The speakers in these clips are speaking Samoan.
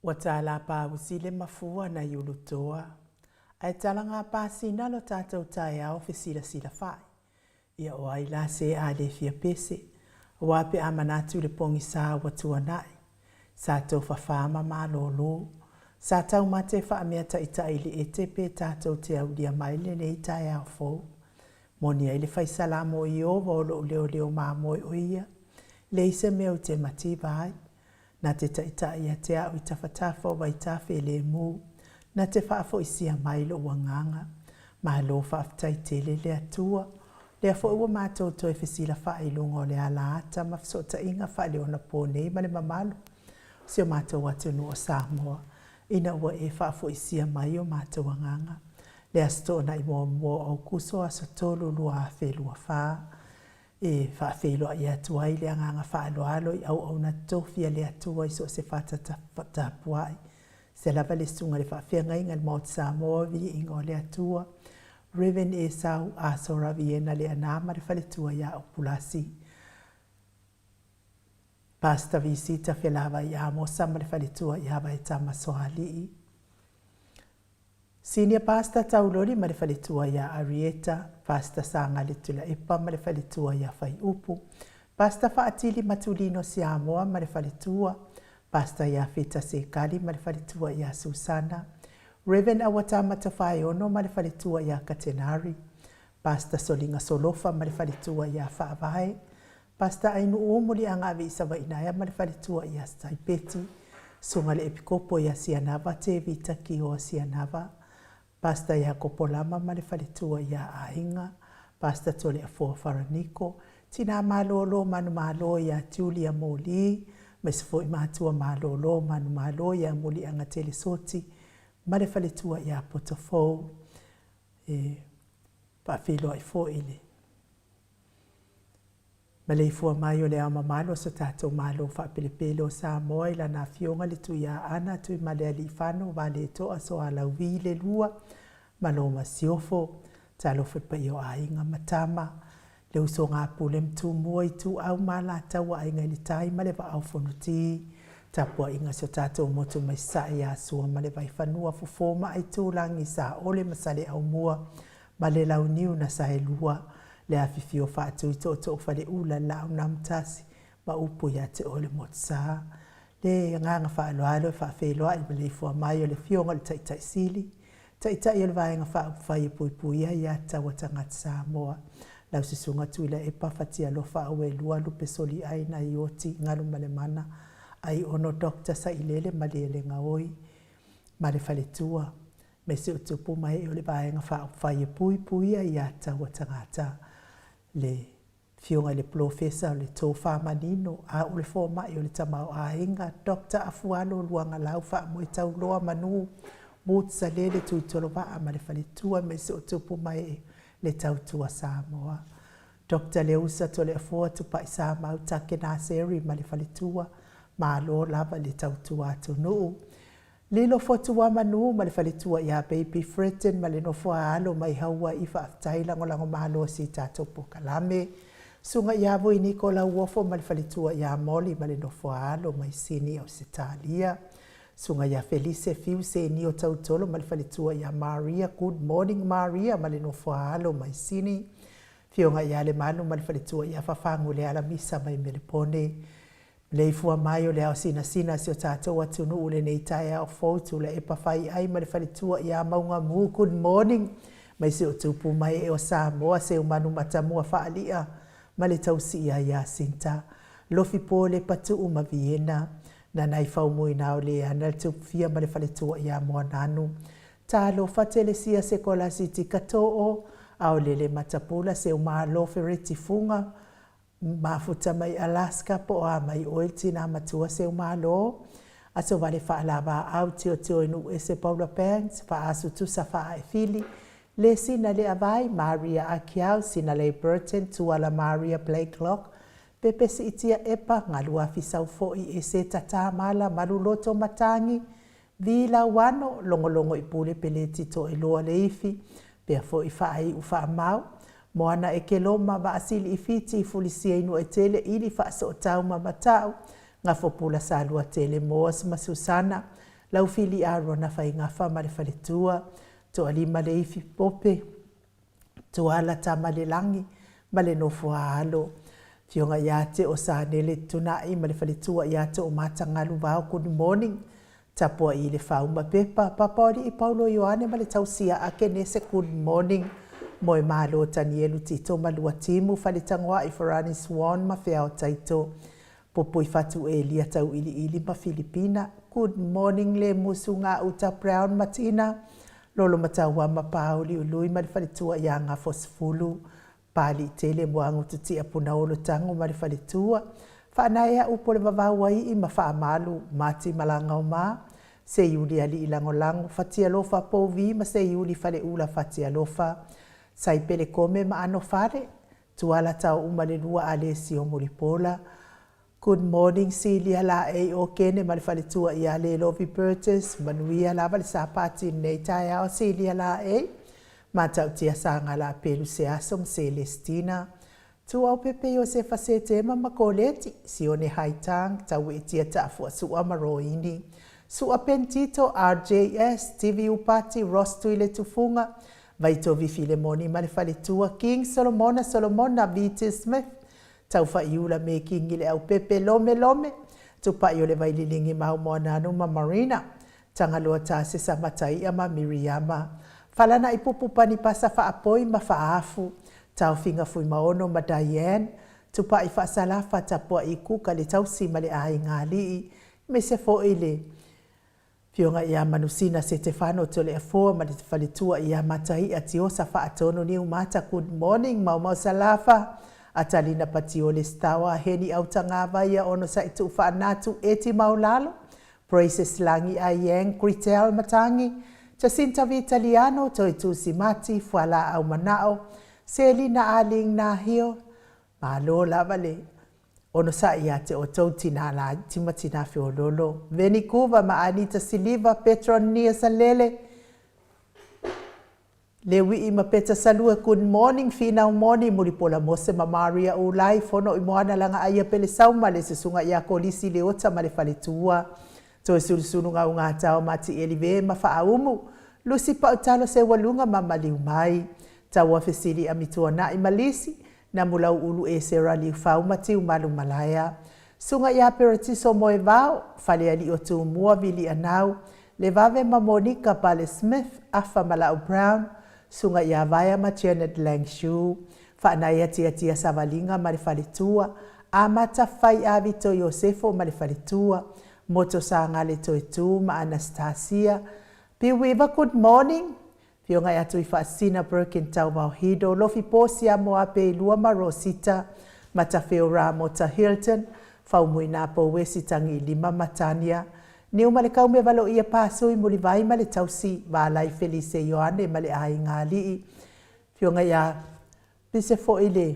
Ua tala pausi le mafua nai Ulutoa, ae talaga pasina lo tatou taeao fesilasila fa'i. Ia o ai la se a le fia pese, aua pe a manatu i le pogisa ua tuana'i, sa tofafā ma malōlō, sa taumate faameataita'i i le ete pe tatou te aulia mai lenei taeao fou. Moni ai le Fai Salamo o Ieova o lo'u leoleo mamoe o ia, leai se mea ou te mativa ai. Na te taitai ia te a'u i tafatafa o vaitafe lemu, na te faafoisia mai lo'u agaga. Malo faafetai tele le Atua, lea foi ua matou toe fesilafa'i i luga o le ala ata ma fesootaiga faaleonapo nei ma le mamalu o si o matou atunuu o Samoa, ina ua e faafoisia mai o matou agaga. Le Aso Toonai muamua o Aokuso aso 3 2024, e faafeiloai atu ai le agaga faaaloalo i auauna totofi a le Atua i so o se fata tapuai, se lava le Susuga i le Faafeagaiga i le Maota Samoa, Viiga o le Atua, Rev. Esau Aso Raviena Leaana ma le faletua ia Upulasi, Pastor Visita Felavai Amosa ma le faletua ia Vaetama Soalii, Senior Pastor Tauloli ma le faletua ia Arieta, Pastor Sagale Tuilaepa ma le faletua ia Faiupu, Pastor Faatili Matulino Siamoa ma le faletua, Pastor Iafeta Sekali ma le faletua ia Susana, Rev. Auatama Tofaeono ma le faletua ia Katenari, Pastor Soliga Solofa ma le faletua ia Faavae, Pastor Ainuu Muliagavi i Savaii-naea ma le faletua ia Saipeti, Susuga le Epikopo ia Sianava Tevita Kioa Sianava, Pastor Iakopo Lama ma le faletua ia Aiga, Pastor Toleafoa Faraniko, Tina Malolo Manumalo ia Julia Moli, aemaise foi matua malolo manumalo ia Muliagatele Soti ma le faletua ia Potofou. E faafeiloai foi i le Maleifua mai o le Ao Mamalu o so tatou Malo faapelepele o Samoa i Lana Afioga le Tuiaana Tuimalealiifano Vaaletoa Sualauvi le Lua ma lo Masiofo. Talofa i le paia o aiga ma tama, le usoga a Pule ma Tumua, Ituau ma Alataua, Aiga i le Tai ma le Vaa o Fonoti, tapuaiga si o tatou motu mai Sasae ia Sua ma le Vaifanua, Fofo ma Aitulagi, Saole ma Saleaaumua ma le Launiu na Saelua, le afifio faatui tootoo faleula le Laaunamutasi ma upu ia te oe le Motusa. Le agaga faaaloalo e faafeiloai ma maleifua mai o le Afioga i le Taitai Sili, Taitai o le Vaega Faaupufai e Puipuia Aia Tatau a Tagata Samoa, lau Susuga Tuilaepa Fatialofa Auelua Lupe Soliai Naioti Galumalemana Aiono Doctor Sailele Malielegaoi ma le Faletua, me si o tupu mai o le Vaega Faaupufai e Puipuia Aia Tatau a Tagata, le Afioga i le Polofesa o le Tofa Manino, a o le Fomai o le Tamaoaiga, Doctor Afualo Luagalau Faamoetauloa Manu Mutsalele Tuitolovaa ma le Faletua aemaise o tupu mai le Tautua Samoa. Doctor Leusa Toleafoa Tupai Samau Take Naseri ma le Faletua, malo lava i le tautua atunuu. Lilo Fotuama Manu ma le faletua ia Baby Fredden ma le nofo a alo mai Haua'i faafetai lagolago malosi i tatou polokalame. Susuga ia Vui Niko Lauofo ma le faletua ia Molly ma le nofo a alo mai Sini Ausetalia. Susuga ia Felise Fiu Senio Tautolo ma le faletua ia Maria Good morning Maria ma le nofo a alo mai Sini. Afioga ia Lemalu ma le faletua ia Fafagu Lealamisa mai Melepone. Maleifua mai o le ao sinasina a si o tatou atunuu lenei taeao fou Tuilaepa Faiai ma le faletua ia Maugamu Good morning mai si o tupu mai e o Samoa Seumanu Matamua Faali'a ma le tausi'a ia Sinta Lofi Pole Patu'u ma Viena Nanai Faumuina o Leana le Tupufia ma le faletua ia Moananu Talofa Telesia Sekolasi Tikato'o Aolele Matapula Seumalo Fereti Fuga Mafuta mai Alaska po o a mai ʻoe le tinā matua Seumalo, Aso vale faalavaau tiotio i Nuuese Paula Banks, Faaasu Tusa Faaefili, Le Sina Leavai, Maria Akiau, Sinalei Burton, Tuala Maria Blakelock, Pepe Siitia Epa, Galuafi Saufo'i, Eseta Tamala, Maluloto Matagi, Vi Lauano, Logologo i Pule Peleti Toeloa Leifi, pea foi faaiu faamau, Moana Ekeloma, Vaasili i Fiti, Fulisia i Nuaetele, Ili Faasootau ma Matau, Gafopula Saluatele Moas ma Susana, Laufili Arona Faigafa ma le faletua, Toalima Leifi Pope, Tuala Tamalelagi ma le nofo a alo. Afioga ia te o Sanele Tunai ma le faletua ia Toomata Galuvao, good morning. Tapuai le Fauma Pepa, Papaoalii Paulo Ioane ma le tausia a Kenese, good morning. Moemalo Tanielu Tito ma Luatimu, Faletagoai Farani Swan ma Feao Taito, Pupui Fatu Elia Tauiliili ma Filipina, good morning. Le Musu Gauta Brown ma Tina, Lolo Mataua ma Pauli Ului ma le faletua ia Gafosefulu, Paliitele Muagututia Punaolo Tago ma le faletua, Faanaea upu o le vavau ai ma Faamalu, Mati Malagaoma, Seiuli Alii Lagolago, Fatialofa Pouvi ma Seiuli Faleula Fatialofa, Saipele Kome ma Anofale, Tuala Tao uma le lua Alesio Mulipola. Good morning Silia Laei o Kene ma le faletua ia Lelovi Burgess, manuia lava le Sapati i lenei taeao Silia Laei. Matautia Sagala Pelu Seaso ma Celestina. Tuaupepe Iosefa Setema ma Koleti, Sione Haitang, Tauetia Taafuasua ma Roini. Sua Pentito, RJS, TV Upati, Ross Tuiletufuga, Vaitovi Filemoni ma le faletua, King Solomona Solomona, VT Smith, Taufaiula Mekingi le Aupepe, Lome Lome, Tupai o le Vaililigi Maumoananu ma Marina, Tagaloa Tasesa Mataia ma Miriama, Falana'i Pupu Panipasa Faapoi ma Faafu, Taofiga Fuimaono ma Diane, Tupai Faasalafa Tapua'i Kuka le tausi ma le aiga alii, aemaise foi le Afioga ia Manusina Setefano Toleafoa ma le faletua ia Mataia Tiosa Faatonu Niumata, good morning Maumau Salafa, Atalina Patiole Stawa Heni Autagavaia Onosai Tuufaanatu Eti Maulalo, Praises Lagi Aiang Gritel Matangi, Jacinta Vitaliano Toetusi Mati Fualaau Manao, Selina Aling Nahio, Malo lava le onosai ia te outou tinā laiti ma tinā feololo, Veni Kuva ma Anita Siliva, Petronia Salele, Leuii ma Peta Salua, good morning Finau Moni, Mulipola Mose ma Maria Ulai, Fono i Moana Lagaaia Pelesauma, le Susuga ia Kolisi Leota ma le Faletua, Toesulusulu Gaugatao ma Tielive ma Faaumu, Lusi Pautalo Seualuga ma Maliumai, Taua Fesili Amituanai ma Lisi, Namulauulu Esera Liufau ma Tiumalu Malaea, Suga ia Peretiso Moevao, Falealii o Tumua Vilianau, Levave ma Monika Pale Smith, Afa ma Lau Brown, Suga ia Vaea ma Janet Langshu, Faanaia Tiatia Savaliga ma le Faletua, Amata Fai Avito Iosefo ma le Faletua, Moto Sagale Toetu ma Anastasia, Piuiva good morning, Afioga ia Tuifaasisina Birkin Tauvao Hido, Lofi Posia Moape Ilua ma Rosita, Matafeo Ramota Hilton, Faumuina Pouesi Tagiilima ma Tania, Niumalekaume Valoia Pasui Mulivai ma le Tausi, Valai Felise Ioane ma le Aiga Alii, Afioga ia Pise foi le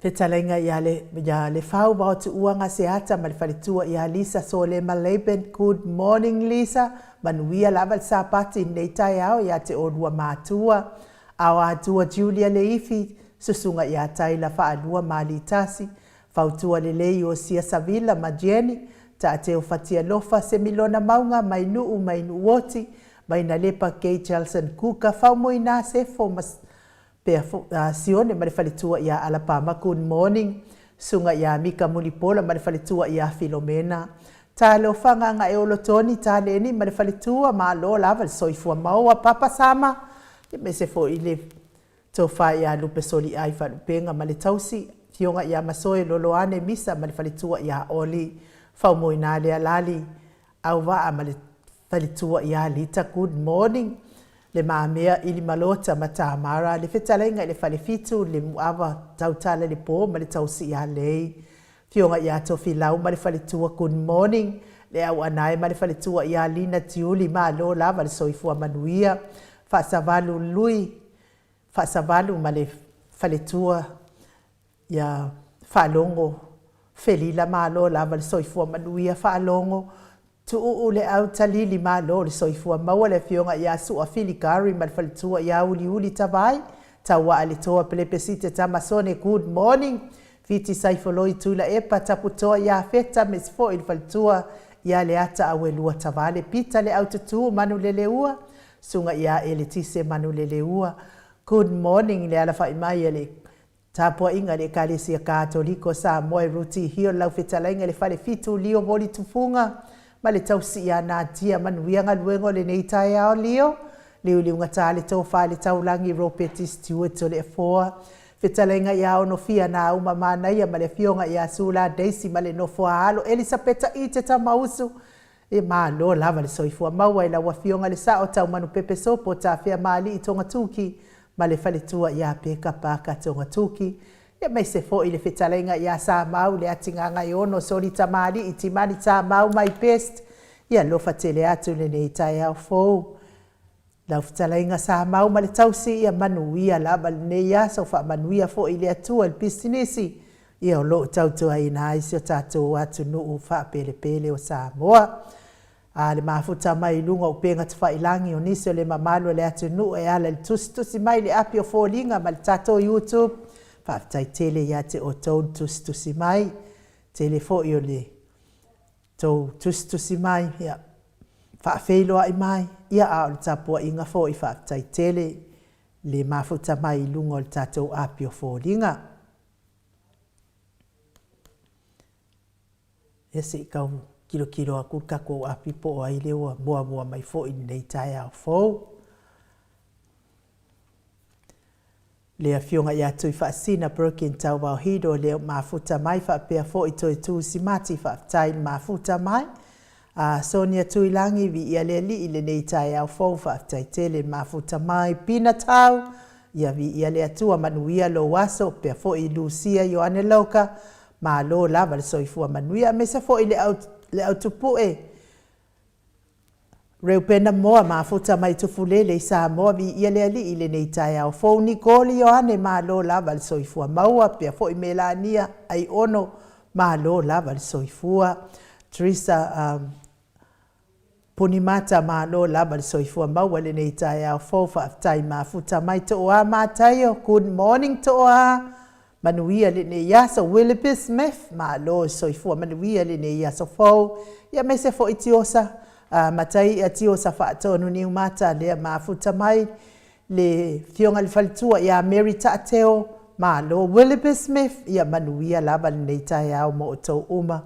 Fetalaiga ia le ia Lefau Vaotuua Gaseata ma le faletua ia Lisa Solema Laban, Good morning Lisa, manuia lava le Sapati i lenei taeao ia te oulua matua, Aoatua Julia Leifi, Susuga ia Taila Faalua Malitasi, Fautua Lelei Iosia Savila ma Jenny, Taateo Fatialofa Semilona Mauga Mainuu Mainuuoti, Mainalepa Kay Chelson Kuka, Faumuina Sefo ma Pea Sione ma le faletua ia Alapama, good morning. Suga ia Mika Mulipola ma le faletua ia Filomena. Talofa Gagaeolo Tony Taleni ma le faletua, malo lava le soifua maua Papa Sama, aemaise foi le tofa ia Lupe Soliai Faalupenga ma le tausi, Afioga ia Masoe Loloane Misa ma le faletua ia Oli Faumoina Lealali Auvaa ma le Faletua ia Lita, good morning. Le Mamea Ilimalota ma Tamara, le fetalaiga i le Falefitu, le Muava Tautala le Po ma le Tausi ia Lei. Afioga ia Tofilau ma le Faletua, good morning. Le Auanae ma le Faletua ia Lina Tiuli, malo lava le soifua manuia. Faasavalu Lui, Faasavalu ma le Faletua ia Faalogo Felila, malo lava le soifua manuia. Faalogo Tuuu le au talili malo le soifua maua le afioga ia Sua Filigari ma le faletua ia Uliuli Tavai Tauaa le Toa Pelepesite Tamasone, good morning. Fiti Saifoloi Tuilaepa Taputoa Iafeta aemaise foi le faletua ia Leata Auelua Tavale Pita Leaututu Manuleleua Susuga ia Eletise Manuleleua Good morning le alafai mai a le Tapuaiga a le Ekalesia Katoliko o Samoa e Ruti Hill lau fetalaiga i le Falefitu Lio Voli Tufuga ma le tausi ia Nadia Manuia galuega o lenei taeao Lio Liuliugata le tofa i le taulagi Ropeti Stewart o le Afoa Fetalaiga ia Onofia Nauma Manaia ma le afioga ia Sula Daisy ma le nofo a alo Elisapeta Ite Tamausu E malo lava le soifua maua i lau Afioga le Sao Taumanupepe Sopo Tafeamaalii Togatuki ma le faletua ia Peka Parker Togatuki, aemaise foi le fetalaiga ia Samau Leatigagaeono Solitamalii Timani Tamau my best. Ia alofa tele atu lenei taeao fou. Lau fetalaiga Samau ma le tausi, ia manuia lava lenei aso, faamanuia foi le Atua i le pisinisi ia o lo o tautuaina ai si o tatou atunuu faapelepele o Samoa. A le mafuta mai i luga o upega tafailagi o nisi o le mamalu o le atunuu e ala i le tusitusi mai i le api o foliga ma le tatou YouTube, faafetai tele ia te outou le tusitusi mai, tele foi o le tou tusitusi mai, ia, faafeiloai mai, ia a o le tapuaiga foi, faafetai tele le mafuta mai i luga o le tatou api o foliga. Ia se i tau kilokilo atu le tatou api po o ai lea ua muamua mai foi i lenei taeao fou. Le Afioga ia Tuifaasina Broken Tauvaohido lea ua mafuta mai faapea foi Toetu Simati faafetai le mafuta mai. A Sonia Tuilagi viia le Alii i lenei taeao fou faafetai tele le mafuta mai. Pina Tau ia viia le Atua manuia lou aso pea foi Lucia Ioane Loka malo lava le soifua manuia aemaise foi le au le au tupue Reupena Moa mafuta mai Tufulele i Samoa viia le Alii i lenei taeao fou Nicole Ioane malo lava le soifua maua pea foi Melania Aiono malo lava le soifua Teresa um, Punimata malo lava le soifua maua i lenei taeao fou faafetai mafuta mai Tooa Mataio good morning Tooa manuia lenei aso Willoughby Smith malo le soifua manuia lenei aso fou ia aemaise foi Tiosa Matai ia Tiosa Faatonu Niumata lea mafuta mai le afioga i le faletua ia Mary Taateo malo Willoughby Smith ia manuia lava lenei taeao mo outou uma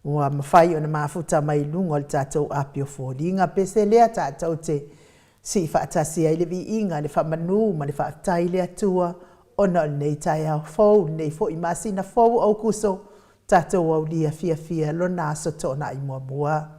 Ua mafai ona mafuta mai i luga o le tatou api o foliga pese lea tatou te sii faatasi ai le viiga, le faamanu ma le faafetai i le Atua ona o lenei taeao fou, lenei foi masina fou o Aokuso, tatou aulia fiafia lona Aso Toonai muamua.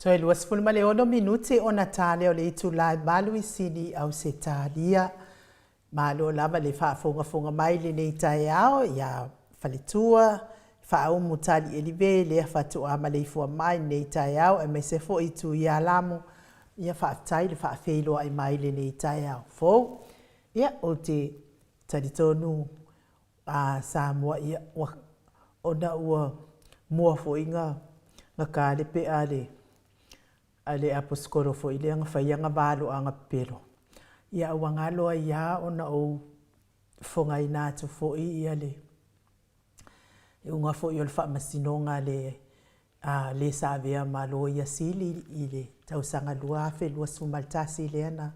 Toe 26 minute ona ta lea o le itula e 8 i Sini i Ausetalia. Malo lava le faafogafoga mai i lenei taeao ia faletua Faaumu Tali Elive lea faatoa maleifua mai i lenei taeao aemaise foi Tuialamu. Ia faafetai le faafeiloai mai i lenei taeao fou. Ia, ou te talitonu a Samoa, ia, ua, ona ua mua foi na ta le pea a le aposetolo foi lea na faia na valoaga pepelo, ia ua galo ai lava ona ou fofogaina atu foi ia le iuga foi o le faamasinoga a le le sa avea ma Loia Sili i le tausaga 2021 lea na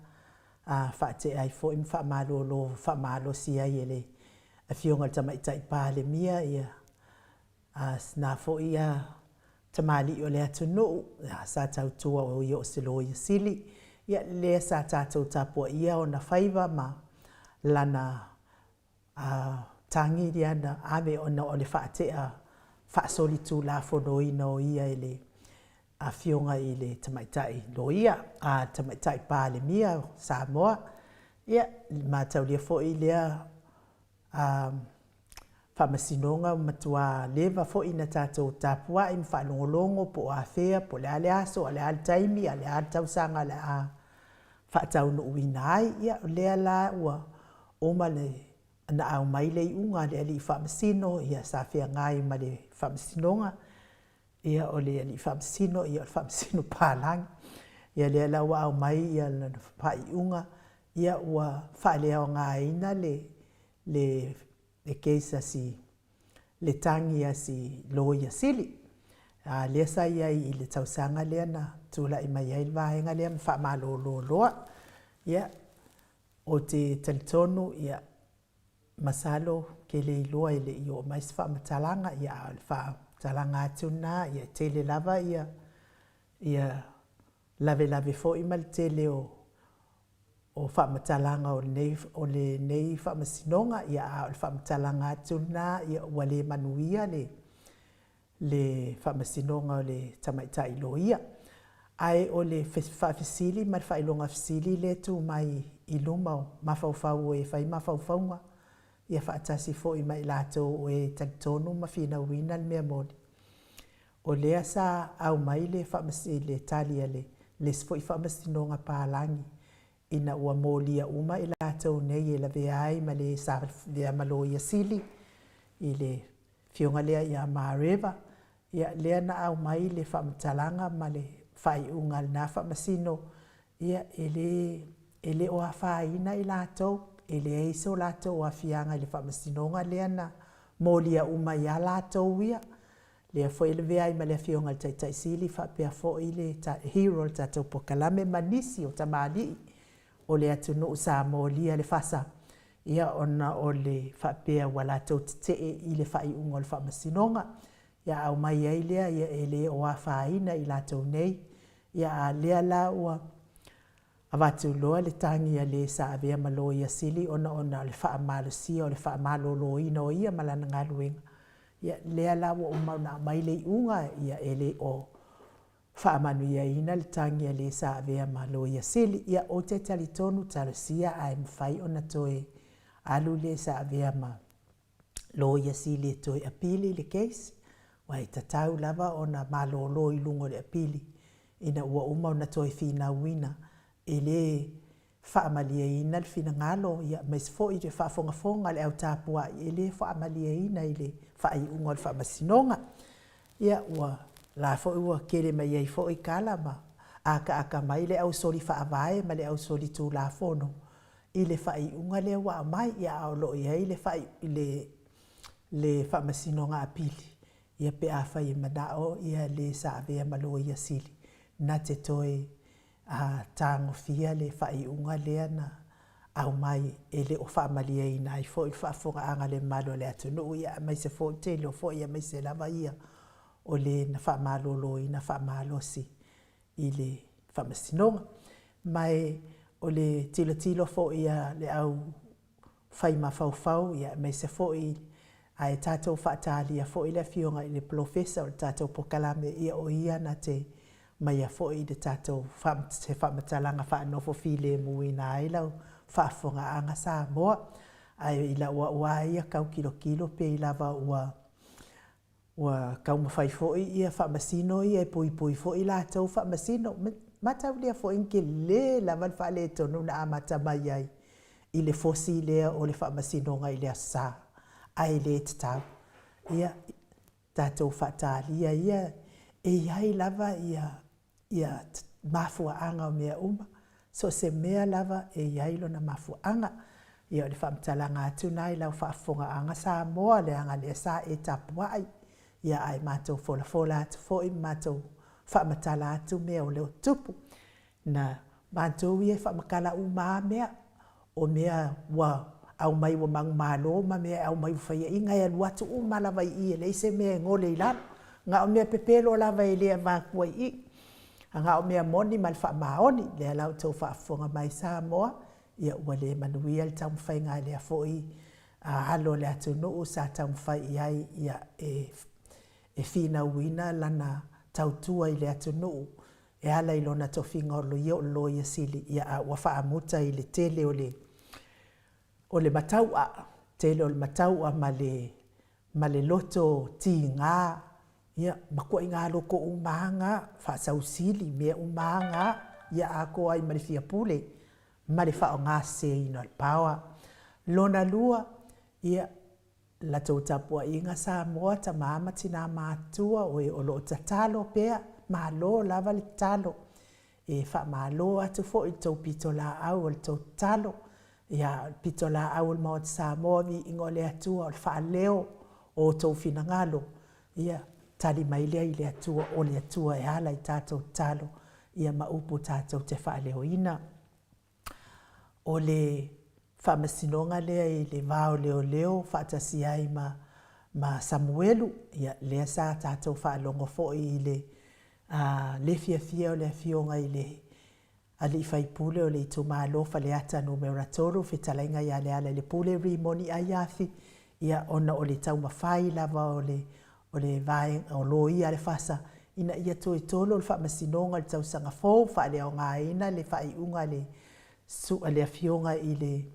faatea ai foi ma faamalolo faamalosi ai e le Afioga i le Tamaitai Palemia ia sina foi tamalii o le atunuu sa tautua o ia o se Loia Sili, ia lea sa tatou tapuaia ona faiva ma lana tagi lea na ave ona o le faatea faasolitulafonoina o ia e le Afioga i le Tamaitai Loia, a Tamaitai Palemia o Samoa. Ia, mataulia foi lea faamasinoga ua matua leva foi na tatou tapuai ma faalogologo po o afea, po o le a le aso, a o le a le taimi, a o le a le tausaga o le a faataunuuina ai. Ia, o lea la ua uma na aumai le iuga a le alii faamasino, ia sa feagai ma le faamasinoga, ia o le alii faamasino, ia o le faamasino palagi. Ia lea la ua aumai ia lana faaiuga, ia ua faaleaogaina le case a si le tagi a si Loia Sili. A lea sa i ai i le tausaga lea na tulai mai ai le vaega lea ma faamalolo loa. Ia, ou te talitonu, ia, masalo ke le iloa e le i oo mai se faamatalaga, ia, a o le faamatalaga atu lena, ia, e tele lava ia ia lavelave foi ma le tele o faamatalaga o lenei o lenei faamasinoga, ia, a o le faamatalaga atu lena, ia, ua le manuia le le faamasinoga o le tamaitai loia. Ae o le faafesili ma le faailoga fesili lea e tu mai i luma o mafaufau o e fai mafaufauga, ia faatasi foi ma i latou o e talitonu ma finauina le mea moni, o lea sa aumai le le tali a le isi foi faamasinoga palagi ina ua molia uma i latou nei e lavea ai ma le sa avea ma Loia Sili i le afioga lea ia Mareva, ia lea na aumai le faamatalaga ma le faaiuga a lena faamasino, ia e le e le o afaina i latou, e leai so latou aafiaga i le faamasinoga lea na molia uma ai lava latou ia, lea foi e lavea ai ma le Afioga i le Taitai Sili faapea foi le hero o le tatou polokalame ma nisi o tamalii o le atunuu sa molia le fasa, ia ona o le faapea ua latou tetee i le faaiuga o le faamasinoga, ia aumai ai lea ia e le o afaina i latou nei, ia a lea la ua avatu loa le tagi a le sa avea ma Loia Sili ona ona o le faamalosia o le faamaloloina o ia ma lana galuega, ia lea la ua uma ona aumai le iuga, ia e le o faamanuiaina le tagi a le sa avea ma Loia Sili. Ia, ou te talitonu talosia ae mafai ona toe alu le sa avea ma Loia Sili e toe apili le case, aua e tatau lava ona malolo i luga o le apili ina ua uma ona toe finauina e le faamalieina le finagalo, ia, aemaise foi le faafogafoga a le au tapuai, e le faamalieina i le faaiuga o le faamasinoga. Ia, ua la foi ua tele mai ai foi tala ma akaaka mai le au soli faavae ma le au soli tulafono i le faaiuga lea ua aumai, ia, a o lo o i ai le le le faamasinoga apili, ia pe afai e manao ia le sa avea ma Loia Sili na te toe a tagofia le faaiuga lea na aumai e le o faamalieina ai foi le faafofogaaga a le mamalu o le atunuu, ia aemaise foi ou te iloa foi aemaise lava ia o le na faamaloloina faamalosi i le faamasinoga. Ma e o le tilotilo foi a le au fai mafaufau, ia aemaise foi ae tatou faatalia foi le afioga i le polofesa o le tatou polokalame, ia o ia na te ma ia foi le tatou se faamatalaga faanofo filemuina ai lau faafofogaaga Samoa. Ae i lau au lava ia tau tilotilo pei lava ua ua taumafai foi ia faamasino ia e puipui foi latou faamasino. Mataulia foi na tele lava le faaletonu na amata mai ai i le fosi lea o le faamasinoga i le Aso Sa, ae le tatau. Ia, tatou faatalia ia, e i ai lava ia ia mafuaaga o mea uma, so o se mea lava e i ai lona mafuaaga. Ia o le faamatalaga atu lena i lau faafofogaaga Samoa, leaga o lea sa e tapuai, ia ae matou folafola atu foi ma matou faamatala atu mea o lo o tupu. Na matou ia e faamatala uma lava mea, o mea ua aumai ua manumalo ma mea e aumai ua faiaina, e alu atu uma lava i i e leai se mea e gole i lalo. Na o mea pepelo lava e le avatua i i, ae na o mea moni ma le faamaoni. O lea la ua outou faafofoga mai Samoa, ia ua le manuia le taumafaiga a lea foi alo o le atunuu sa taumafai i ai e finauina lana tautua i le atunuu e ala i lona tofiga o le Loia Sili, ia a ua faamuta i le tele o le o le matau'a, tele o le matau'a ma le ma le loto tiga, ia matuaiga loto uma lava na, faasausili, mea uma lava na, ia atoa ai ma le fia pule ma le faaaogaseseina o le power. Lona lua, ia, la outou tapuaiga Samoa, tama ma tina matutua, o e o lo o tatalo pea, malo lava le tatalo. E faamalo atu foi i le tou pitolaau o le tou tatalo. Ia, o le pitolaau a le Maota Samoa, viiga o le Atua, o le faaleo o outou finagalo, ia tali mai lea i le Atua, o le Atua e ala i tatou tatalo, ia ma upu tatou te faaleoina. O le faamasinoga lea i le va o leoleo faatasi ai ma ma Samuelu, ia lea sa tatou faalogo foi i le le fiafia o le afioga i le alii faipule o le itumalo Faleata Nu.3, fetalaiga ia Lealailepule Rimoni Aiafi, ia ona o le taumafai lava o le o le vaega o loia a le FASA ina ia toe tolo le faamasinoga i le tausaga fou, faaleaogaina le faaiuga a le a le afioga i le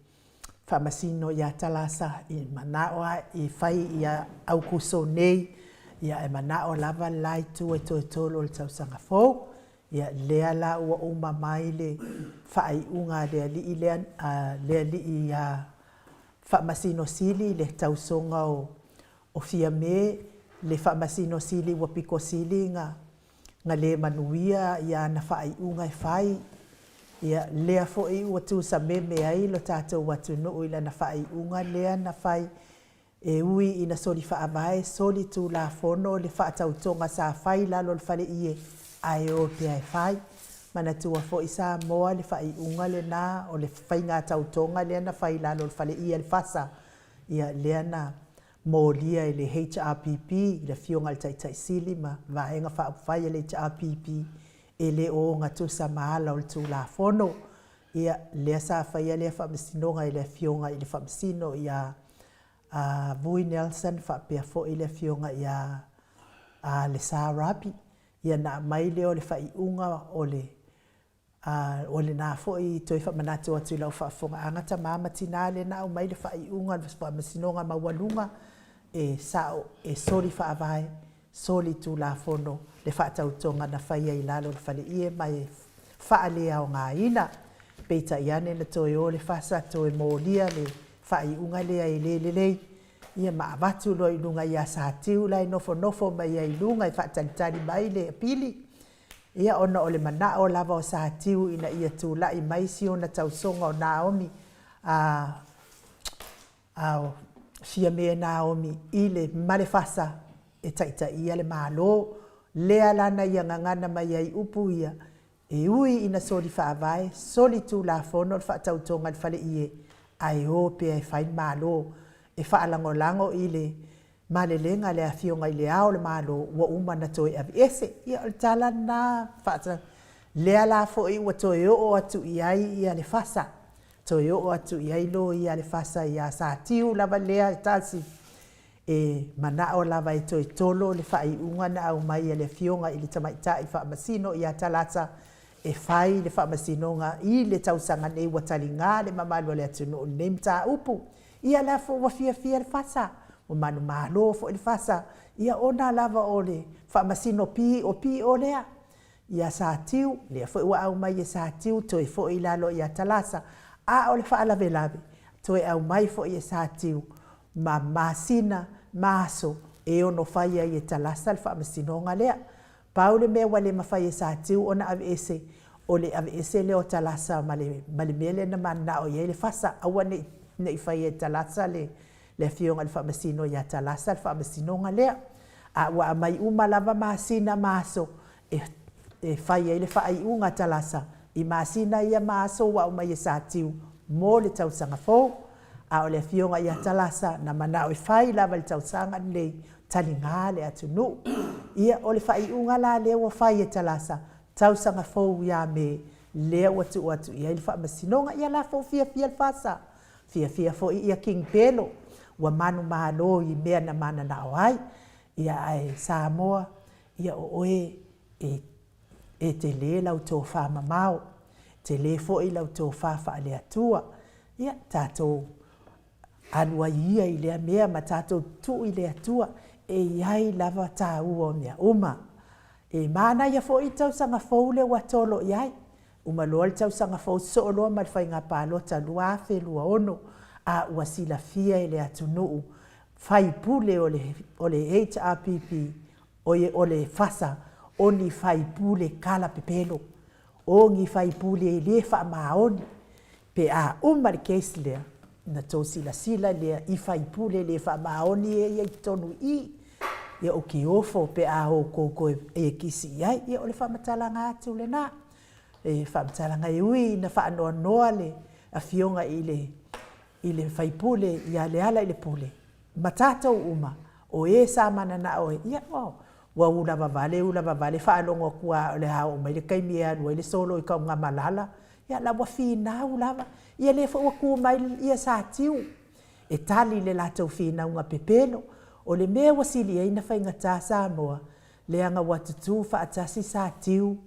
Faamasino ia Talasa i manao lava e fai ia Aukuso nei, ia ae manao lava le la itu e toe tolo i le tausaga fou. Ia lea la ua uma mai le faaiuga a le alii lea, a le alii ia Faamasino Sili i le tausoga o O Fiame le Faamasino Sili ua pito sili na na le manuia i ana faaiuga e fai. Ia, lea foi ua tusameme ai lo tatou atunuu i lana faaiuga lea na fai e ui ina soli faavae, soli tulafono le faatautoga sa fai i lalo o le faleie, ae o pea e fai. Manatua foi Samoa le faaiuga lena o le faiga tautoga lea na fai i lalo o le faleie a le FASA, ia lea na molia e le HRPP, le Afioga i le Taitai Sili ma Vaega Faaupufai a le HRPP, e le o ogatusa ma ala o le Tulafono. Ia, lea sa faia lea faamasinoga e le Afioga i le Faamasino ia Vui Nelson faapea foi le Afioga ia Lesa Rabi. Ia na aumai lea o le faaiuga o le A o lena foi toe faamanatu atu i lau faafofogaaga tama ma tina lea na aumai le faaiuga a le Faamasinoga Maualuga e sao e soli faavae, soli tulafono le faatautoga na faia i lalo o le faleie ma e faaleaogaina. Peitai ane na toe o le FASA toe molia le faaiuga lea e le lelei ia ma avatu loa i luga ia Satiu la e nofonofo mai ai i luga e faatalitali mai le apili. Ia ona o le manao lava o Satiu ina ia tulai mai si ona tausoga o Naomi, a, a Fiame Naomi i le Malefasa e taitaia le Malo. Lea la na ia gagana mai ai upu ia, e ui ina soli faavae, soli tulafono le faatautoga i le faleie, ae o pea e fai le Malo, e faalagolago i le malelega a le Afioga i Le Ao o le Malo ua uma ona toe aveese. Ia, o le tala lena, lea la foi ua toe oo atu i ai le FASA, toe oo atu i ai loia a le FASA ia Satiu lava lea e tasi. E manao lava e toe tolo le faaiuga na aumai e le Afioga i le Tamaitai Faamasino ia Talata e fai le faamasinoga i le tausaga nei ua taliga le mamalu o le atunuu i lenei mataupu. Ia la foi ua fiafia le FASA, ua manumalo foi le FASA, ia ona lava o le faamasino piopio lea ia Satiu, lea foi ua aumai e Satiu toe foi i lalo ia Talasa, a o le faalavelave, toe aumai foi e Satiu ma masina ma aso e ono fai ai e Talasa le faamasinoga lea. Pau le mea ua le mafai e Satiu ona aveese, o le aveese lea o Talasa ma le mea lea na mananao i ai le FASA, aua ne i faia e Talasa le afioga i le Faamasino ia Talasa le faamasinoga lea. A ua aumai uma lava masina ma aso e fai ai le faaiuga a Talasa i masina ia ma aso ua aumai e Satiu mo le tausaga fou. A o le afioga ia Talasa na manao e fai lava i le tausaga lenei, taliga le atunuu. Ia, o le faaiuga la lea ua fai e Talasa, tausaga fou ia Me, lea ua tuu atu i ai le faamasinoga. Ia la foi ua fiafia le FASA, fiafia foi ia King Pelo, ua manumalo i mea na mananao ai. Ia ae Samoa, ia o oe e e tele lau tofa mamao, tele foi lau tofa faale-Atua. Ia tatou alu ai ia i lea mea ma tatou tuu i le Atua, e i ai lava taua o mea uma. E manaia foi le tausaga fou lea ua tolo i ai, uma loa le tausaga fou sosoo loa ma le faiga palota 2026, a ua silafia e le atunuu faipule o le HRPP, oi o le FASA, o ni faipule kalapepelo, o ni faipule e le faamaoni. Pe a uma le case lea, ona outou silasila lea i faipule le faamaoni ia e i ai i totonu i i. Ia ou te ofo pe a outou toe ekisi i ai. Ia o le faamatalaga atu lena. E faamatalaga e ui ina faanoanoa le afioga i le i le sui usufono ia Lealailepule ma tatou uma, o e sa mananao e, ia, ua ulavavale ulavavale faalogo atu lava o le a oo mai le taimi e alu ai le solo i Tanugamalala, ia la ua finau lava. Ia lea foi ua tu mai ia Satiu e tali i le latou finauga pepelo. O le mea ua sili ai ona faigata Samoa, leaga ua tutu faatasi Satiu,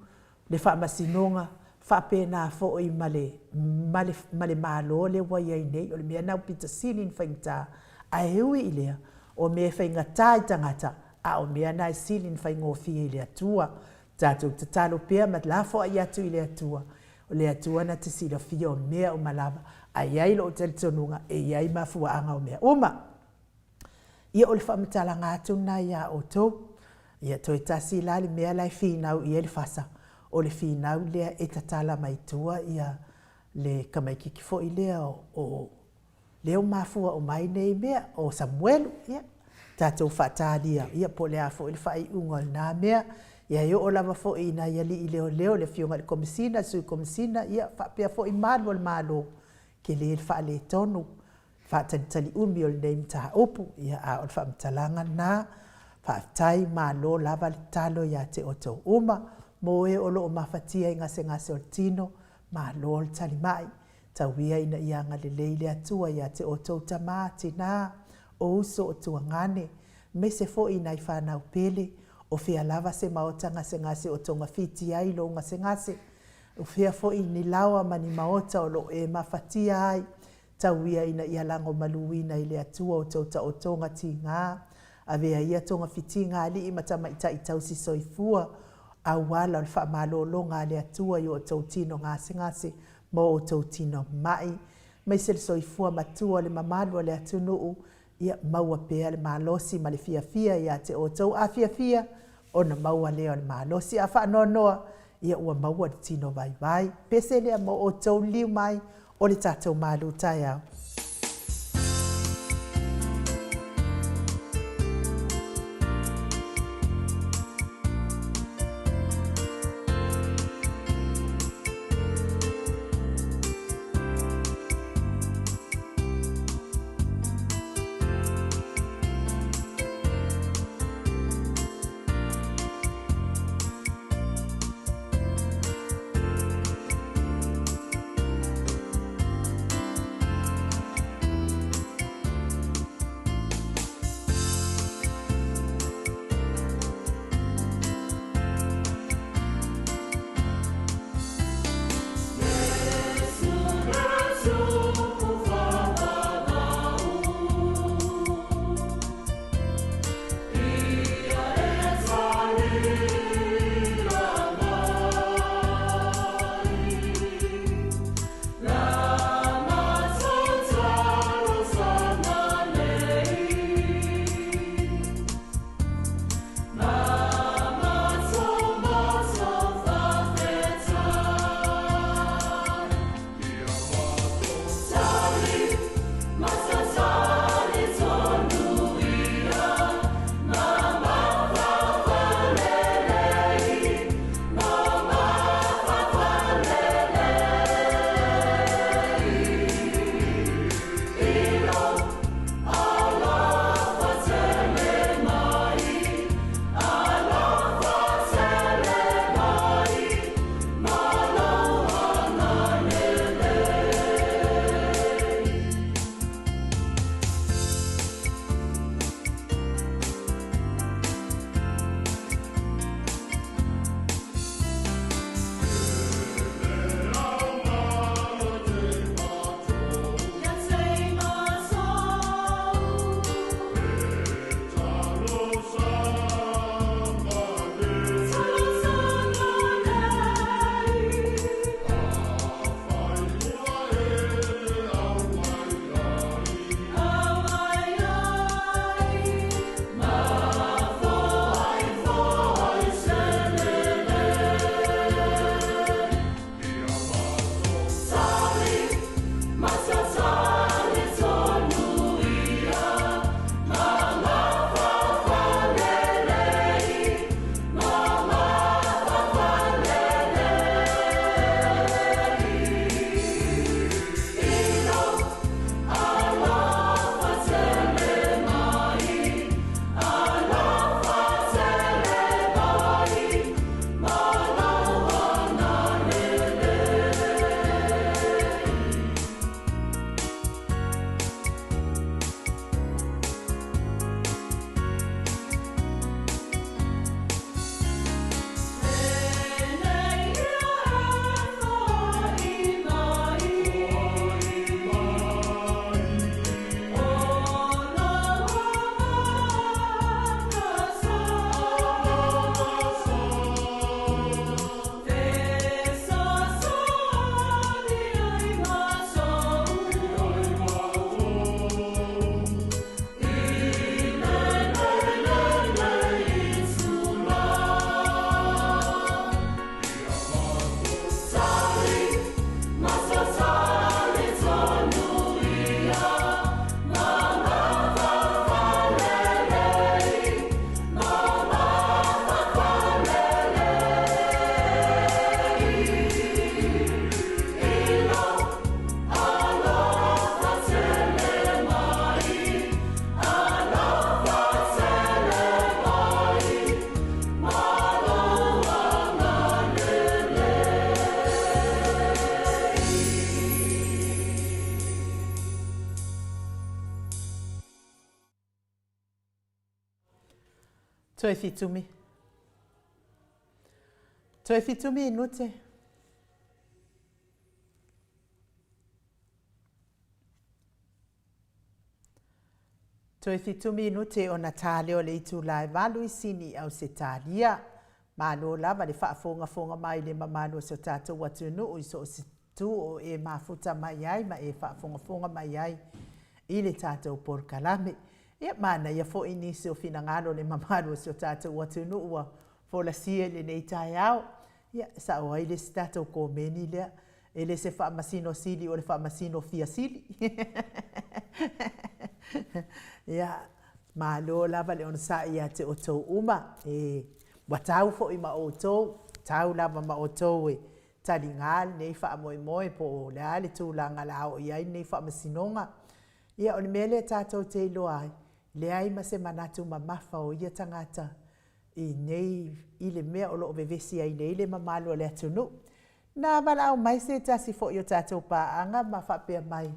le Faamasinoga, faapena foi ma le, ma le, ma le Malo lea ua i ai nei. O le mea lena ua pito sili ona faigata, ae ui i lea, o mea e faigata i tagata, a o mea na e sili ona faigofie i le Atua. Tatou tatalo pea ma lafoai atu i le Atua, o le Atua na te silafia o mea uma lava, ae i ai lou talitonuga e i ai mafuaaga o mea uma. Ia o le faamatalaga atu lena ia outou. Ia toe tasi la le mea la e finau i ai le FASA, o le finau lea e tatala mai tua ia le tamaititi foi lea o lea ua mafua uma ai nei mea, o Samuelu. Ia, tatou faatalia, ia po o le a foi le faaiuga o lena mea. Ia e oo lava foi i nai alii leoleo, le afioga i le Komesina, le Sui Komesina, ia faapea foi malu o le Malo, tele le faaletonu faatalitali umi o lenei mataupu. Ia, a o le faamatalaga lena, faafetai, malo lava le tatalo ia te outou uma. Mo e o lo o mafatia i gasegase o le tino, malo le talimai. Tau ia ina ia agalelei le Atua ia te outou tama, tina, o uso, o tuagane, aemaise foi i nai fanau pele, o fea lava se maota gasegase o togafiti ai lou gasegase, o fea foi ni laoa ma ni maota o lo o e mafatia ai, Tau ia ina ia lagomaluina i le Atua outou taotoga tiga, avea ia togafitiga alii ma tamaitai tausi soifua, auala o le faamalologa a le Atua i o outou tino gasegase ma o outou tino mai, aemaise le soifua matua o le mamalu o le atunuu, ia maua pea le malosi ma le fiafia ia te outou. A fiafia, ona maua lea o le malosi, a faanoanoa, ia ua maua le tino vaivai. Pese lea mo outou liliu mai o le tatou malu taeao. Toe fitumi. Toe fitumi inute. Toe fitumi inute ona tā lea o le itulā e valu i Sini i Ausetalia. Malo lava le faafogafoga mai i le mamalu o si o tatou atunuu i so o se itu o e mafuta mai ai ma e faafogafoga mai ai i le tatou polokalame. Ia, manaia foi nisi o finagalo o le mamalu o si o tatou atunuu ua folasia i lenei taeao. Ia, e sao ai le isi tatou komeni lea, e le se faamasino sili o le faamasino fia sili. Ia, malo lava le onosai ia te outou uma. E, ua tau foi ma outou, tau lava ma outou e taliga lenei faamoemoe po o le a le tulaga o le a oo i ai lenei faamasinoga. Ia, o le mea lea tatou te iloa ai, leai ma se manatu mamafa o ia tagata i nei, i le mea o lo o vevesi ai nei le mamalu o le atunuu. Na valaau mai se tasi foi o tatou paaga ma faapea mai,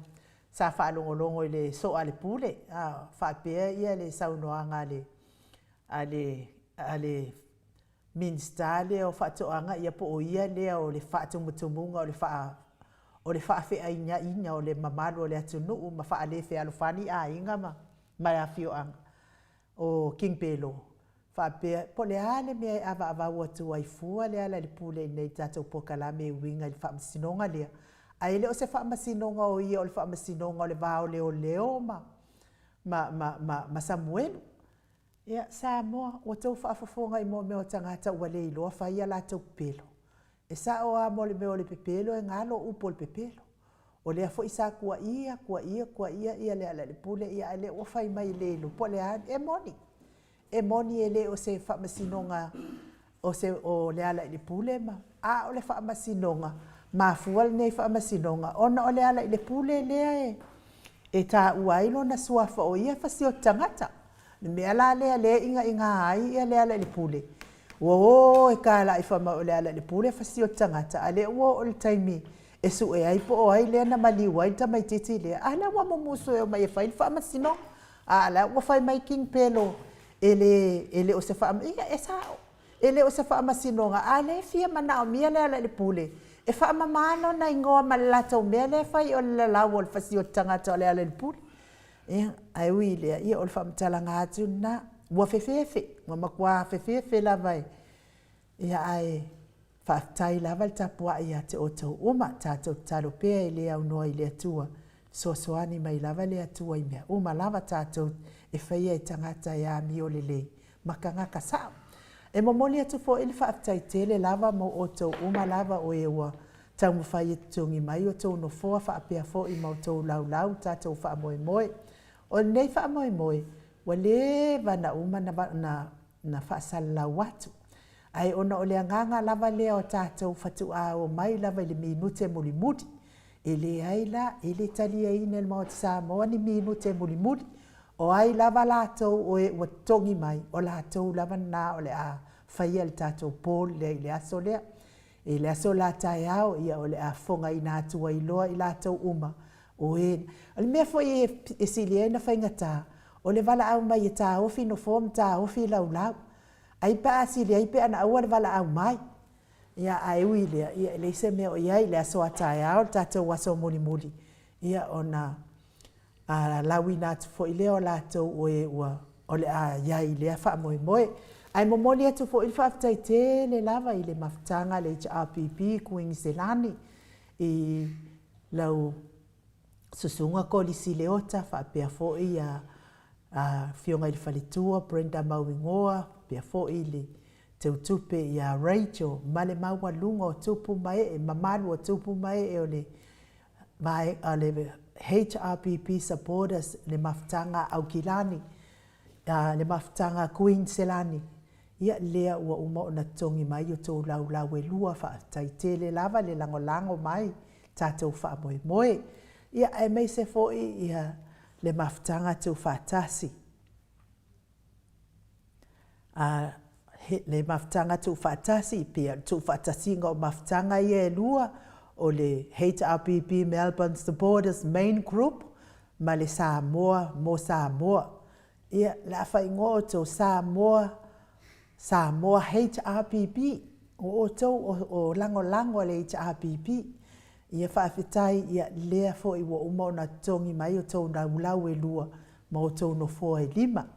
sa faalogologo i le soo a le pule, a, faapea ia le saunoaga a le, a le, a le Minisita lea o Faatoaga, ia po o ia lea o le faatumutumuga o le faa, o le faafeainaiga o le mamalu o le atunuu ma faale fealofani aiga ma, ma le afioaga o King Pelo, faapea, po o le a le mea e avaavau atu ai fua Lealailepule i nei i le tatou polokalame e uiga i le faamasinoga lea, ae le o se faamasinoga o ia o le faamasinoga o le va o leoleo ma, ma, ma, ma, ma Samuelu. Ia, Samoa, ua tou faafofoga i mo mea o tagata ua le iloa fai a latou pepelo. E sao lava mo le mea o le pepelo e galo upu o le pepelo. O lea foi sa kuaia, kuaia, kuaia ia Lealailepule, ia ae lea ua fai mai e le iloa po o le a. E moni, e moni e le o se faamasinoga o se o Lealailepule ma, a o le faamasinoga, mafua lenei faamasinoga ona o Lealailepule lea e e taua ai lona suafa o ia e fasioti tagata. O le mea la lea lea e igaigā ai ia Lealailepule, ua o e talai fai mai o Lealailepule e fasioti tagata, a o lea ua oo i le taimi e sue ai po o ai lea na maliu ai le tamaitiiti lea, a lea ua mumusu e omai e fai le faamasinoga. A o la ua fai mai King Pelo e le, e le o se faa, ia e sao, e le o se faamasinoga, a o lea e fia manaomia Lealailepule e faamama lona igoa ma le latou mea lea e fai o le lalau o le fasioti tagata o Lealailepule. Ia, ae ui i lea, ia o le faamatalaga atu lena, ua fefefe, ua matua fefefe lava e, ia ae faafetai lava le tapuai ia te outou uma, tatou tatalo pea e le aunoa i le Atua, fesoasoani mai lava le Atua i mea uma lava tatou e faia e tagata e amio lelei ma tagata sao. E momoli atu foi le faafetai tele lava mo outou uma lava o e ua taumafai e totogi mai outou nofoa faapea foi ma outou laulau i tatou faamoemoe. O lenei faamoemoe, ua leva na uma na, na faasalalau atu. Ae ona o le agaga lava lea o tatou fatuā omai lava i le minute mulimuli. E leai la, e le taliaina e le Maota Samoa ni minute mulimuli. O ai lava latou o e ua totogi mai, o latou lava na o le a faia le tatou poll lea i le aso lea. I le aso la taeao, ia o le a fofogaina atu ai loa i latou uma o e. O le mea foi e sili ai ona faigata, o le valaau mai e taofi nofoa ma taofi laulau. Ai pe a sili ai pe ana aua le valaau mai. Ia, ae ui i lea, ia e leai se mea o i ai i le aso a taeao, le tatou aso mulimuli, ia ona lauina atu foi lea o latou o e ua o le a i ai i lea faamoemoe. Ae momoli atu foi le faafetai tele lava i le mafutaga a le HRPP i Kuiniselani i lau Susuga Kolisi Leota faapea foi ia Afioga i le Faletua Brenda Mauigoa faapea foi le Teutupe ia Rachel ma le maualuga o tupu ma ee, mamalu o tupu ma ee o le vaega o le HRPP Supporters, le mafutaga a Aukilani, le mafutaga a Kuiniselani, ia lea ua uma ona totogi mai outou laulau e lua, faafetai tele lava le lagolago mai tatou faamoemoe. Ia aemaise foi ia le mafutaga tuufaatasi. A, he, le mafutaga tuufaatasi, pia le tuufaatasiga o mafutaga ia e lua, o le HRPP Melbourne Supporters Main Group ma le Samoa mo Samoa. Ia, le a faaigoa outou Samoa. Samoa HRPP, o outou o lagolago a le HRPP. Ia faafetai ia lea foi ua uma ona totogi mai outou laulau e lua ma outou nofoa e lima.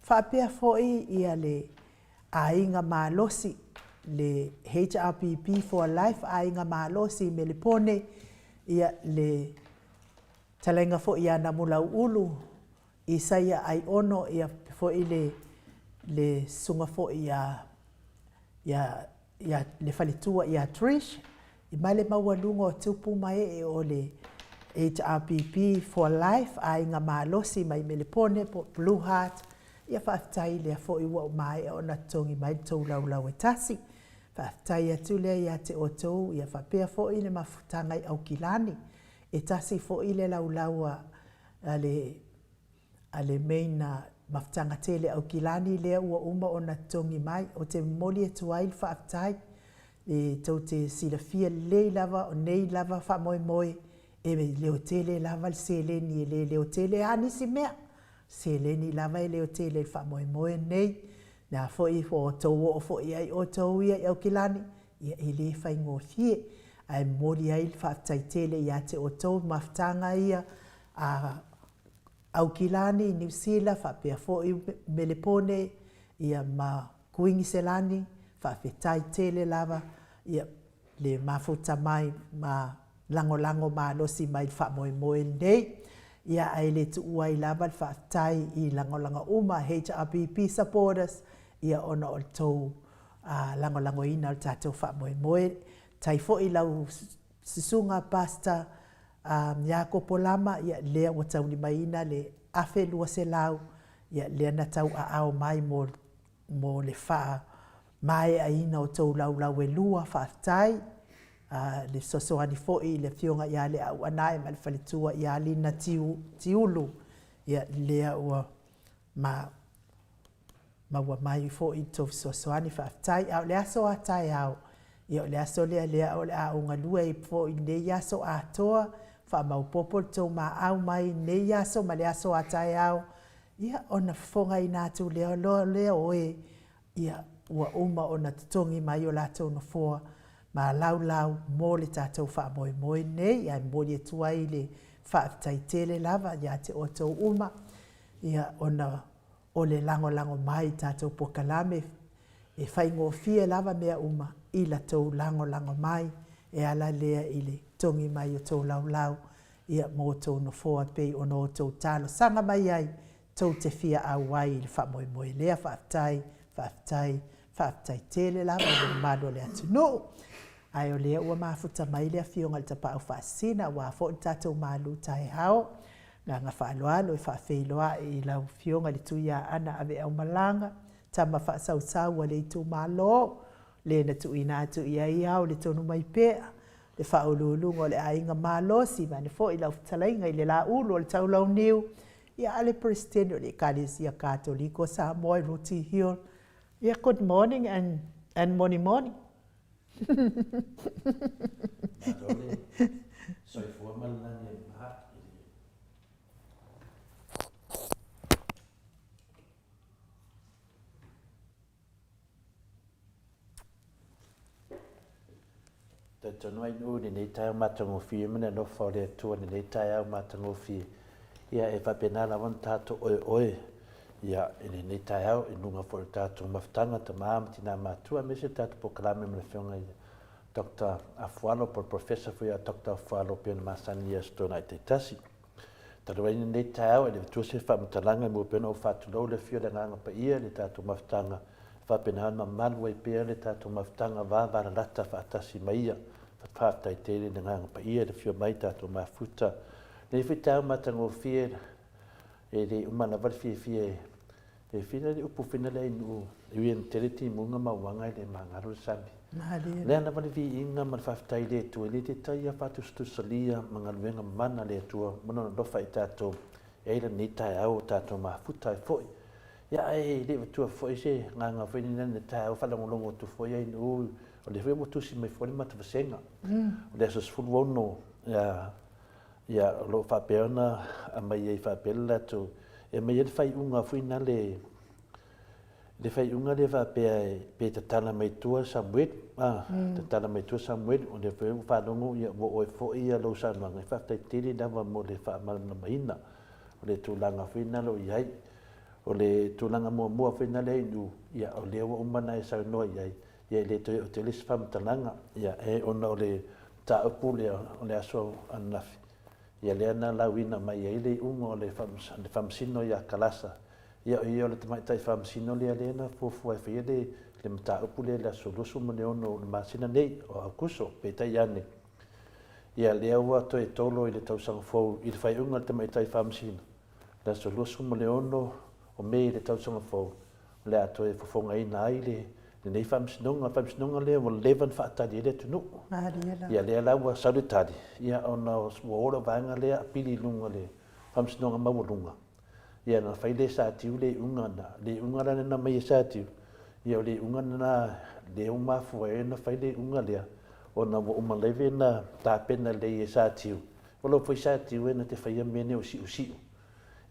Faapea foi ia le Aiga Malosi, le HRPP for Life Aiga Malosi i Melepone, ia le Talaiga foi ia Namulauulu, Isaia Aiono, ia foi le le susuga foi ia ia ia le faletua ia Trish, ma le maualuga o tupu ma ee o le HRPP for Life, Aiga Malosi mai Melepone po o Blue Heart, ia faafetai lea foi ua maea ona totogi mai le tou laulau e tasi. Faafetai atu lea ia te outou, ia faapea foi le mafutaga i Aukilani. E tasi foi le laulau a le a le main mafutaga tele Aukilani lea ua uma ona totogi mai. Ou te momoli atu ai le faafetai e tou te silafia lelei lava o nei lava faamoemoe e leotele lava le seleni e le leotele lava nisi mea. Seleni lava e leotele i le faamoemoe lenei. O le a foi po o outou oo foi i ai outou ia i Aukilani, ia e le faigofie. Ae momoli ai le faafetai tele ia te outou mafutaga ia a Aukilani, Niu Sila faapea foi Melepone ia ma Kuiniselani, faafetai tele lava ia le mafuta mai ma lagolago malosi mai i le faamoemoe lenei. Ia ae le tuua ai lava le faafetai i lagolago uma HRPP supporters ia ona o le tou lagolagoina o le tatou faamoemoe. Tai foi lau susuga Pastor Iakopo Lama, ia lea ua taulimaina le $1,200, ia lea na tauaao mai mo mo le faamaeaina o tou laulau e lua, faafetai. Le fesoasoani foi i le Afioga ia Leauanae ma le faletua ia Lina Tiulu, ia lea ua ma maua mai foi le tou fesoasoani, faafetai. A o le aso a taeao, ia o le aso lea lea o le a ou galue ai foi i lenei aso atoa, faamaopoopo le tou maau mai i lenei aso ma le aso a taeao, ia ona fofogaina atu lea loa lea o e ia ua uma ona totogi mai o latou nofoa ma laulau mo le tatou faamoemoe lenei. Ae momoli atu ai le faafetai tele lava ia te outou uma ia ona o le lagolago mai i tatou polokalame e faigofie lava mea uma i la tou lagolago mai e ala lea i le togi mai o tou laulau ia ma outou nofoa e pei ona outou talosaga mai ai tou te fia auai i le faamoemoe lea. Faafetai, faafetai, faafetai tele lava i le mamalu o le atunuu. Ae o lea ua mafuta mai le Afioga i le Tapaau Faasisina aua foi le tatou malu taeao. Agaga faaaloalo e faafeiloai i lau Afioga i le Tuiaana Aveaumalaga, tama faasausau a le itumalo, le na tuuina atu i ai ao le tonu mai pea, le faauluuluga o le aiga malosi, vaeane foi lau fetalaiga i le Laulu o le Taulauniu, ia a le Peresetene o le Ekalesia Katoliko o Samoa i Roti Hill. Ia, good morning and, and morning morning. Malo le soifua ma le lagi e ma i le Talitonu ai nuu i lenei taeao matagofie ma le alofa o le Atua i lenei taeao matagofie. Ia e faapena lava ona tatou oeoe ia i lenei taeao i luga foi o le tatou mafutaga tama ma tina matua aemaise le tatou polokalame ma le Afioga i le Doctor Afualo po o le Professor foi a Doctor Afualo pei ona masani i Aso Toonai taitasi. Talu ai lenei taeao e le avatua se faamatalaga e mua pea ona ou faatulou le afio o le Agaga Paia i le tatou mafutaga e faapena ona mamalu ai pea le tatou mafutaga vavalalata faatasi ma ia. Faafetai tele i le Agaga Paia i le afio mai tatou mafuta. Lenei foi taeao matagofie e le uma lava le fiafia e E fina le upu fina lea i nuu e ui ina tele timuga ma uaga e le magalo le sami. Malie. Lea lava le viiga ma le faafetai i le Atua e le taitai a faatusatusalia ma galuega mana a le Atua ma lona alofa i tatou e ai lenei taeao o tatou mafuta ai foi. Ia ae le avatua foi se agaga foi lenei i le taeao faalogologo atu foi ai nuu o lea foi ua tusi mai foi le matou vasega. O le aso 16 ia Ia, o lo o faapea ona aumai ai faapea le latou, e aumai ai le faaiuga foi na le, Le faaiuga lea faapea pe tatala mai tua Samuelu, a, tatala mai tua Samuelu, o lea foi ua faalogo ua oo ai foi lou saunoaga, faafetai tele lava mo le faamalamalamaina o le tulaga foi lena o lo o i ai. O le tulaga muamua foi lena i Inu, ia o lea ua uma ona e saunoa i ai, ia e le toe oo tele se faamatalaga, ia ona o le mataupu lea o le aso ananafi, ia lea na lauina mai ai le iuga o le Faamasino ia Kalasa, ia o ia o le Tamaitai Faamasino lea lea na fuafua e faia le mataupu lea i le aso 26 o le masina nei o Aokuso, peitai ane, ia lea ua toe tolo i le tausaga fou i le faaiuga a le Tamaitai Faamasino, le aso 26 o Me i le tausaga fou, o le a toe fofogaina ai lenei faamasinoga. O le faamasinoga lea ua leva ona faatali ai le atunuu. Ia lea la ua sau le tali, ia ona ua o le vaega lea apili i luga o le faamasinoga maualuga, ia ona fai lea e Satiu le iuga lena. Le iuga la lea na aumai e Satiu, ia o le iuga lena lea ua mafua ai ona fai le iuga lea, ona ua uma lava ona tapena lelei e Satiu. O lo foi Satiu e na te faia mea nei o siusiu.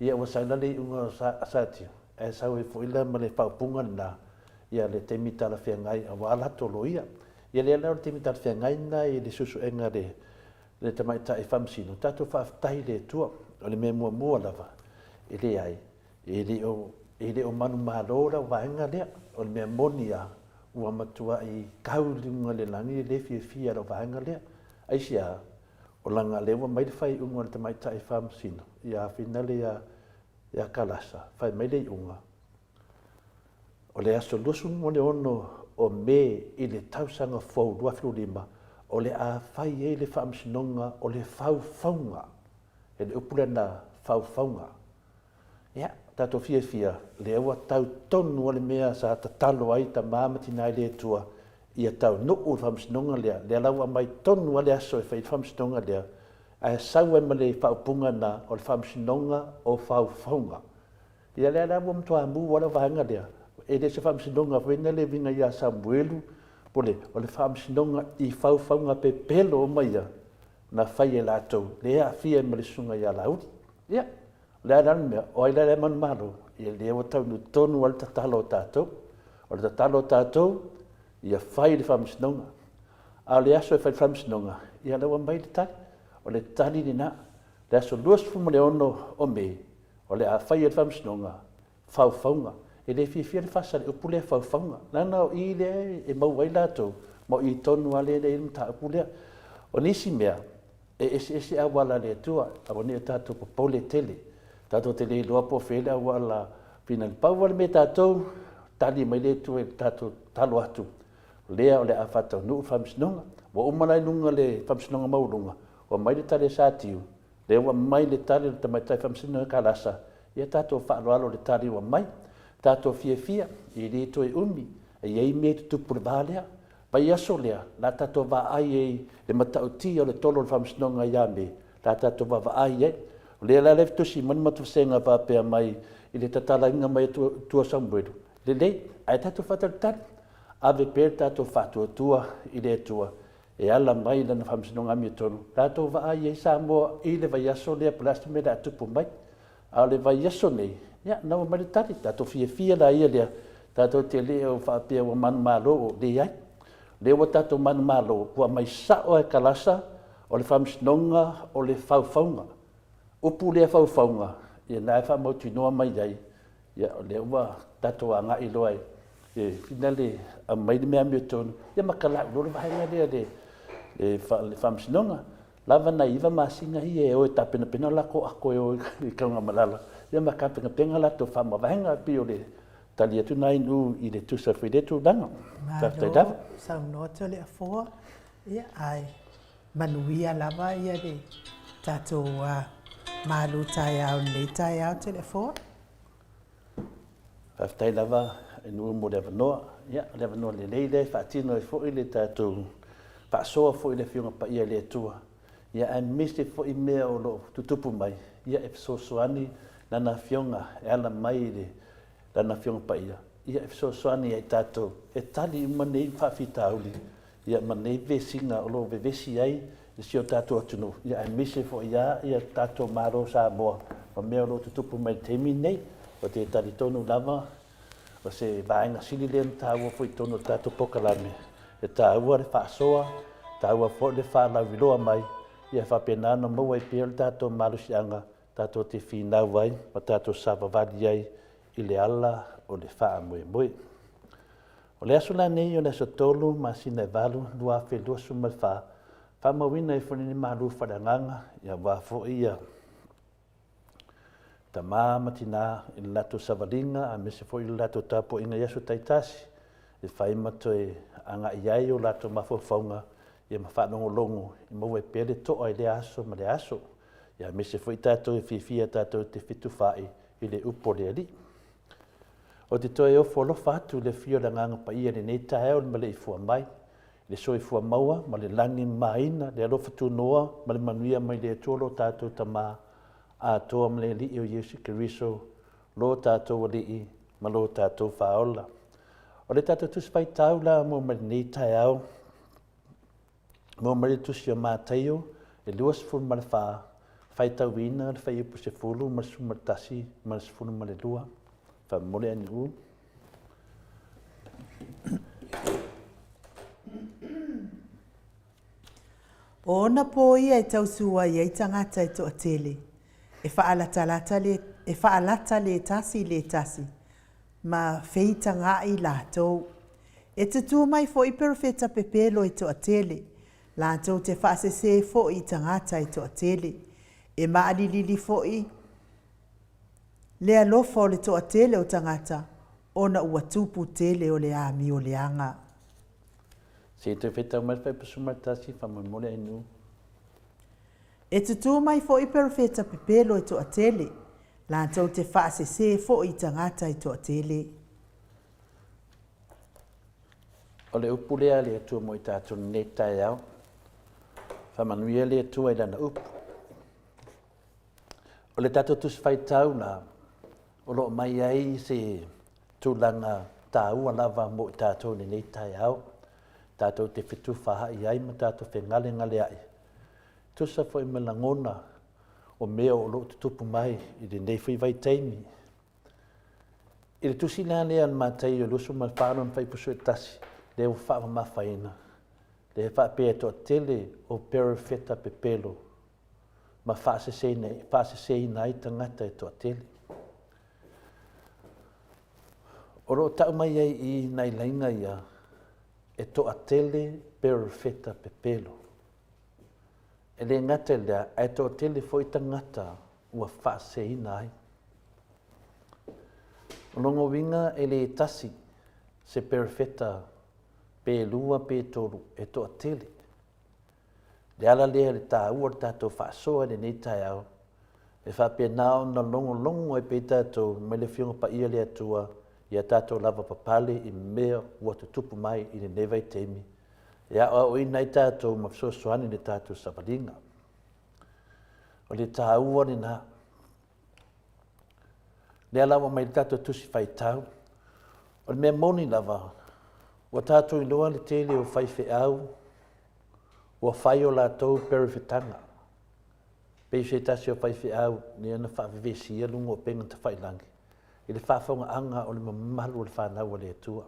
Ia ua sau la le iuga o Satiu, ae sau ai foi la ma le faaupuga lena, ia le taimi talafeagai aua latou loia. Ia lea la o le taimi talafeagai lena i le suesuega a le tamaitai faamasino, tatou faafetai i le Atua. O le mea muamua lava, e leai, e le o, e le o manumalo lau vaega lea. O le mea moni lava, ua matuai tau i luga o le lagi le le fiafia o lau vaega lea. Aisea? O laga lea ua aumai le faaiuga a le tamaitai faamasino ia Finale ia Kalasa, fai mai le iuga, o le aso 26 o Me i le tausaga fou 2025, o le a fai ai le faamasinoga o le faufauga. E le upu lena, faufauga. Ia, tatou fiafia, lea ua tau tonu lava le mea sa tatalo ai tama ma tina i le Atua ia taunuu le faamasinoga lea, lea la ua aumai tonu lava le aso e fai ai le faamasinoga lea, ae sau ai ma le faaupuga lena, o le faamasinoga o faufauga. Ia lea la ua matua mu lava le vaega lea, e le o se faamasinoga foi lea e uiga ia Samuelu po o le, o le faamasinoga i faufauga pepelo uma ia na fai e latou, lea e aafia ai ma le susuga ia Laauli. Ia, O le a la le mea? O ai la lea e manumalo? Ia lea ua taunuu tonu lava le tatalo a tatou. O le tatalo a tatou, ia fai le faamasinoga. A o le aso e fai le faamasinoga, ia lea ua aumai le tali. O le tali lena. Le aso 26 o Me, o le a fai ai le faamasinoga, faufauga. E le fiafia le fasa i le upu lea faufauga. Leaga o i lea e maua ai latou, ma o i tonu lava lea e i ai le mataupu lea. O nisi mea, E eseese auala a le Atua, aua ne i o tatou popole tele. Tatou te le iloa po o fea le auala finali. Pau lava le mea tatou, tali mai le Atua i le tatou tatalo atu, o lea o le a faataunuu le faamasinoga. Ua uma la i luga le faamasinoga maualuga, ua aumai le tali a Satiu, lea ua aumai le tali a le tamaitai faamasino Ekalasa, ia tatou faaaloalo i le tali ua aumai. Tatou fiafia, e le toe umi, e i ai mea e tutupu i le va lea. Vaiaso lea, la tatou vaai ai i le matautia o le tolo o le Faamasinoga ia Me, la tatou vaavaai ai. O lea la e tusi mai le matou vasega faapea mai i le tatalaina mai e Tua Samuelu, lelei, ae tatou faatalitali, ave pea le tatou faatuatua i le Atua e ala mai i Lana Faamasinoga amiotonu, tatou vaai ai Samoa i le vaiaso lea po o le a se mea o le a tupu mai. A o le vaiaso nei, ia, na ua mai le tali, tatou fiafia laia lea, tatou te le o faapea ua manumalo, o leai. O lea ua tatou manumalo, ua aumai sao lava e Kalasa, o le faamasinoga o le faufauga. Upu lea faufauga, ia na e faamautinoa mai ai, ia o lea ua tatou agai loa e finale aumai le mea amiotonu, ia ma talau loa le vaega lea le faamasinoga. Lava nai iva masina ia e o e tapenapena o latou ato e o i Tanugamalala, ia ma tapenapena latou faamavaega, e pei o le tali atu na inu i le tusa foi lea tulaga. Faafetai lava. Malo saunoa Toleafoa, ia ae manuia lava ia le tatou malu taeao i lenei taeao Toleafoa. Faafetai lava i Nuu mo le avanoa. Ia, o le avanoa lelei lea e faatino ai foi le tatou faasoa foi i le Afioga Paia i le Atua, ia aemaise foi mea o lo o tutupu mai, ia e fesoasoani Lana Afioga e ala mai i Lana Afioga Paia, ia e fesoasoani ia i tatou e tali uma nei faafitauli ia ma nei vesiga o lo o vevesi ai si o tatou atunuu, ia aemaise foi lava ia tatou Malo o Samoa ma mea o lo o tutupu mai i le taimi lenei. Ou te talitonu lava, O se vaega sili lea ona taua foi i totonu o le tatou polokalame, e taua le faasoa, taua foi le faalauiloa mai, ia faapena ona maua ai pea le tatou malosiaga tatou te finau ai ma tatou savavali ai i le ala o le faamoemoe. O le aso lenei o le aso 3 masina e 8 2024, faamauina ai foi lenei malu faaleagaga aua foi ia tama ma tina i le latou savaliga aemaise foi le latou tapuaiga i aso taitasi e fai ma toe agai i ai o latou mafaufauga ia ma faalogologo e maua ai pea le toa i lea aso ma lea aso. Ia aemaise foi tatou e fiafia tatou te fetufaai i le upu a le Alii. Ou te toe ofo alofa atu i le afio o le Agaga Paia i lenei taeao i le maleifua mai, i le soifua maua ma le lagi e mamaina, le alofa tunoa ma le manuia mai le Atua lo tatou Tama atoa ma le Alii o Iesu Keriso, lo tatou Alii ma lo tatou Faaola. O le tatou Tusi Faitau la mo mai lenei taeao, mo mai le Tusi o Mataio, le 24, faitauina le fuaiupu 10 ma le 11 ma le 12. Faamolemole Ainiu. O ona pō ia e tausua ai ai tagata e toatele, e faalatalata le, e faalata le tasi i le tasi, ma feitagaʻi latou. E tutū mai foi perofeta pepelo e toatele, latou te faasesē foi i tagata e toatele, e maʻalilili foi le alofa o le toatele o tagata ona ua tupu tele o le amio leaga. Se i toe faitau mai le fuaiupu 11, faamolemole Ainuu. E tutū mai foi perofeta pepelo e toatele, latou te faasesē foi i tagata e toatele. O le upu lea a le Atua mo i tatou i lenei taeao. Faamanuia le Atua i Lana upu. O le tatou Tusi Faitau la, o lo o mai ai se tulaga taua lava mo i tatou i lenei taeao, tatou te fetufaai ai ma tatou fegalegaleai, tusa foi ma lagona o mea o lo o tutupu mai i lenei foi vaitaimi. I le tusi la lea a le Mataio 24 lona fuaiupu 11, lea ua faamamafaina, lea e faapea e toatele o perofeta pepelo ma faaseseina ai tagata e toatele. O lo o tau mai ai i nai laina ia, e toatele perofeta pepelo. E le gata i lea, ae toatele foi tagata ua faaseseina ai. O lona uiga e le tasi se perofeta pe lua pe tolu, e toatele. Le ala lea i le taua o le tatou faasoa i lenei taeao, e faapena ona logologo ai pea tatou mai le Afioga Paia le Atua ia tatou lava papale i mea ua tutupu mai i lenei vaitaimi, e aoaoina ai tatou ma fesoasoani i le tatou savaliga. O le taua lena. Lea la ua mai le tatou tusi faitau. O le mea moni lava, ua tatou iloa le tele o faifeau ua fai o latou perofetaga. Pei se tasi o faifeau lea na faavevesia luga o upega tafailagi i le faafogaaga o le mamalu o le fanau a le Atua.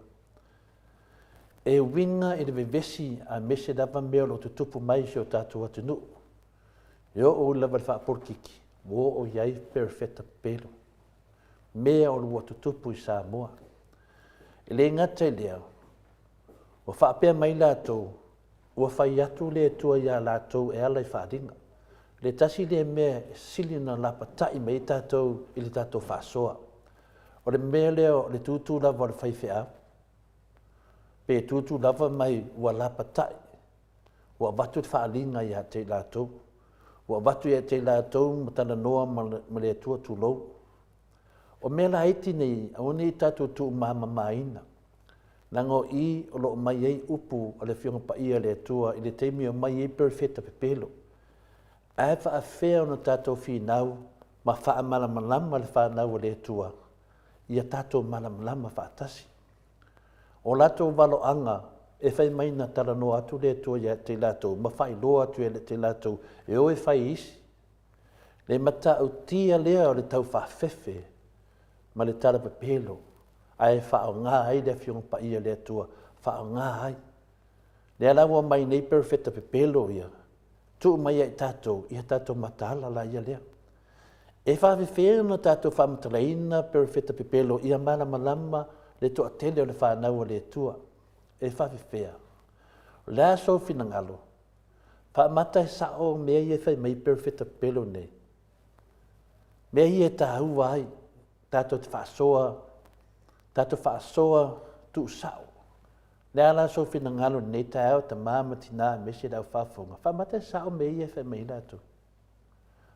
E uiga i le vevesi aemaise lava mea o lo o tutupu mai i si o tatou atunuu. E oo lava i le faapolokiki, ua oo i ai perofeta pepelo. Mea o lo o ua tutupu i Samoa. E le gata i lea, ua faapea mai latou, ua fai atu le Atua ia latou e ala i faaaliga. Le tasi lea mea e sili ona lapatai mai ai tatou i le tatou faasoa. O le mea lea o le tutu lava o le faifeau, pe tutu lava mai ua lapatai, ua avatu le faaaliga ia te i latou, ua avatu ia te i latou ma talanoa ma le Atua tulou. O mea laiti nei, aua ne i tatou tuumamamaina, leaga o i o lo o mai ai upu a le Afioga Paia a le Atua i le taimi e omai ai perofeta pepelo. Ae faafefea ona tatou finau ma faamalamalama le fanau a le Atua ia tatou malamalama faatasi. O latou valoaga e fai mai na talanoa atu le Atua ia te i latou ma faailoa atu ia te i latou e o e fai isi. Le matautia lea o le taufaafefe ma le tala pepelo. Ae faaaoga ai le Afioga Paia a le Atua, faaaoga ai. Lea la ua mai nei perofeta pepelo ia, tuu mai ia i tatou, ia tatou mataala laia lea. E faafefea ona tatou faamatalaina perofeta pepelo ia malamalama le toatele o le fanau a le Atua? E faafefea? O le a sou finagalo? Faamata e sao mea ia e fai mai perofeta pepelo nei? Mea ia e taua ai tatou te faasoa, tatou faasoa tuusao. Le a la sou finagalo i lenei taeao, tama ma tina aemaise le au faafofoga? Faamata e sao mea ia e fai mai ai latou?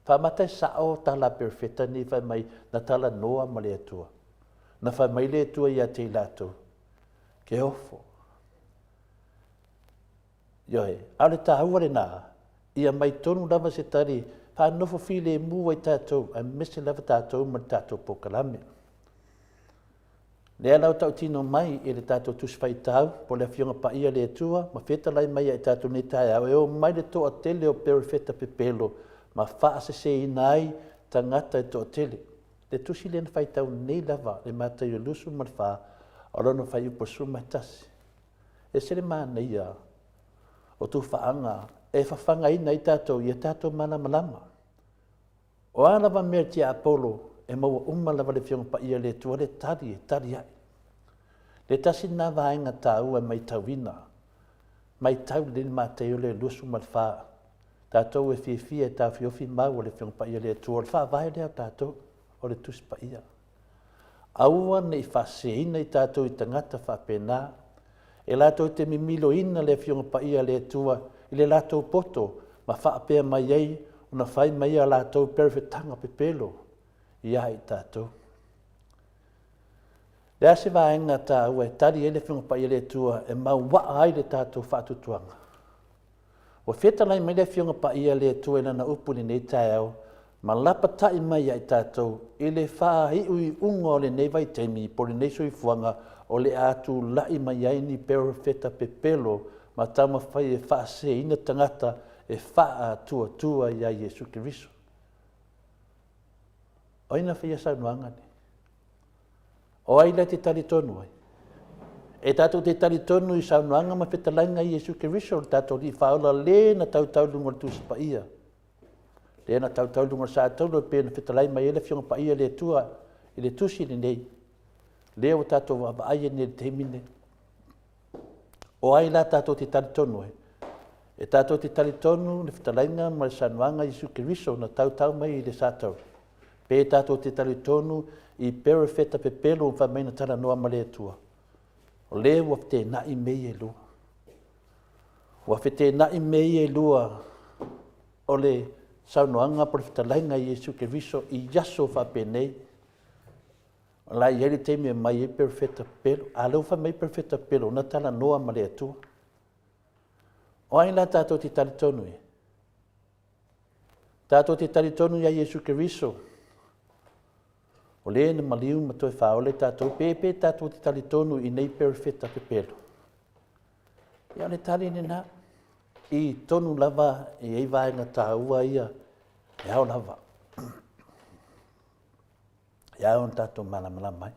Faamata e sao tala a perofeta nei fai mai na talanoa ma le Atua, na fai mai le Atua ia te i latou, ke ofo. Ioe, a o le taua lena, ia mai tonu lava se tali faanofo filemu ai tatou, aemaise lava tatou ma le tatou polokalame. Lea la ua tautino mai i le tatou Tusi Faitau, po o le Afioga Paia a le Atua, ma fetalai mai ia i tatou nei taeao, e o mai le toatele o perofeta pepelo ma faaseseina ai tagata e toatele. Le tusi lea na faitau nei lava i Mataio 24, o lona fuaiupu 11. E ese le manaia o tufaaga e fafagaina ai tatou ia tatou malamalama. O a lava mea tiapolo, e maua uma lava le Afioga Paia a le Atua le tali e tali ai. Le tasi lena vaega taua e matauina, matau lelei le Mataio lea 24. Tatou e fiafia e taofiofi mau a le Afioga Paia a le Atua, o le faavae lea o tatou, o le Tusi Paia. Aua ne i faaseseina i tatou i tagata faapena, e latou te mimiloina le Afioga Paia a le Atua i le latou poto ma faapea mai ai ona fai mai a latou perofetaga pepelo ia i tatou. Le a se vaega taua e tali ai le Afioga Paia a le Atua e mauaa ai le tatou faatuatuaga? Ua fetalai mai le Afioga Paia a le Atua i Lana upu i lenei taeao ma lapatai mai ia i tatou i le faaiuiuga o lenei vaitaimi po o lenei soifuaga o le a tulai mai ai ni perofeta pepelo ma taumafai e faaseseina tagata e faatuatua iā Iesu Keriso. O ai na faia saunoaga nei? O ai la te talitonu ai? E tatou te talitonu i saunoaga ma fetalaiga a Iesu Keriso, le tatou Alii Faaola, le na tautau i luga o le Tusi Paia, le na tautau i luga o le saatauro e pei ona fetalai mai ai le Afioga Paia a le Atua i le Tusi lenei, lea ua tatou vaavaai ai nei i le taimi lenei. O ai la tatou te talitonu ai? E tatou te talitonu i le fetalaiga ma le saunoaga a Iesu Keriso na tautau mai i le satauro, pe tatou te talitonu i perofeta pepelo ua fai mai na talanoa ma le Atua. O lea ua feteenai mea ia e lua. Ua feteenai mea ia e lua o le saunoaga po o le fetalaiga a Iesu Keriso i aso faapenei. O la e i ai le taimi e aumai ai perofeta pepelo, a o lea ua fai mai perofeta pepelo na talanoa ma le Atua. O ai la tatou te talitonu i ai? Tatou te talitonu ia Iesu Keriso, o le na maliu ma toe faaola i tatou, pe pe tatou te talitonu i nei perofeta pepelo? Ia o le tali lena. I tonu lava e i ai vaega taua ia e ao lava. E ao ona tatou malamalama ai.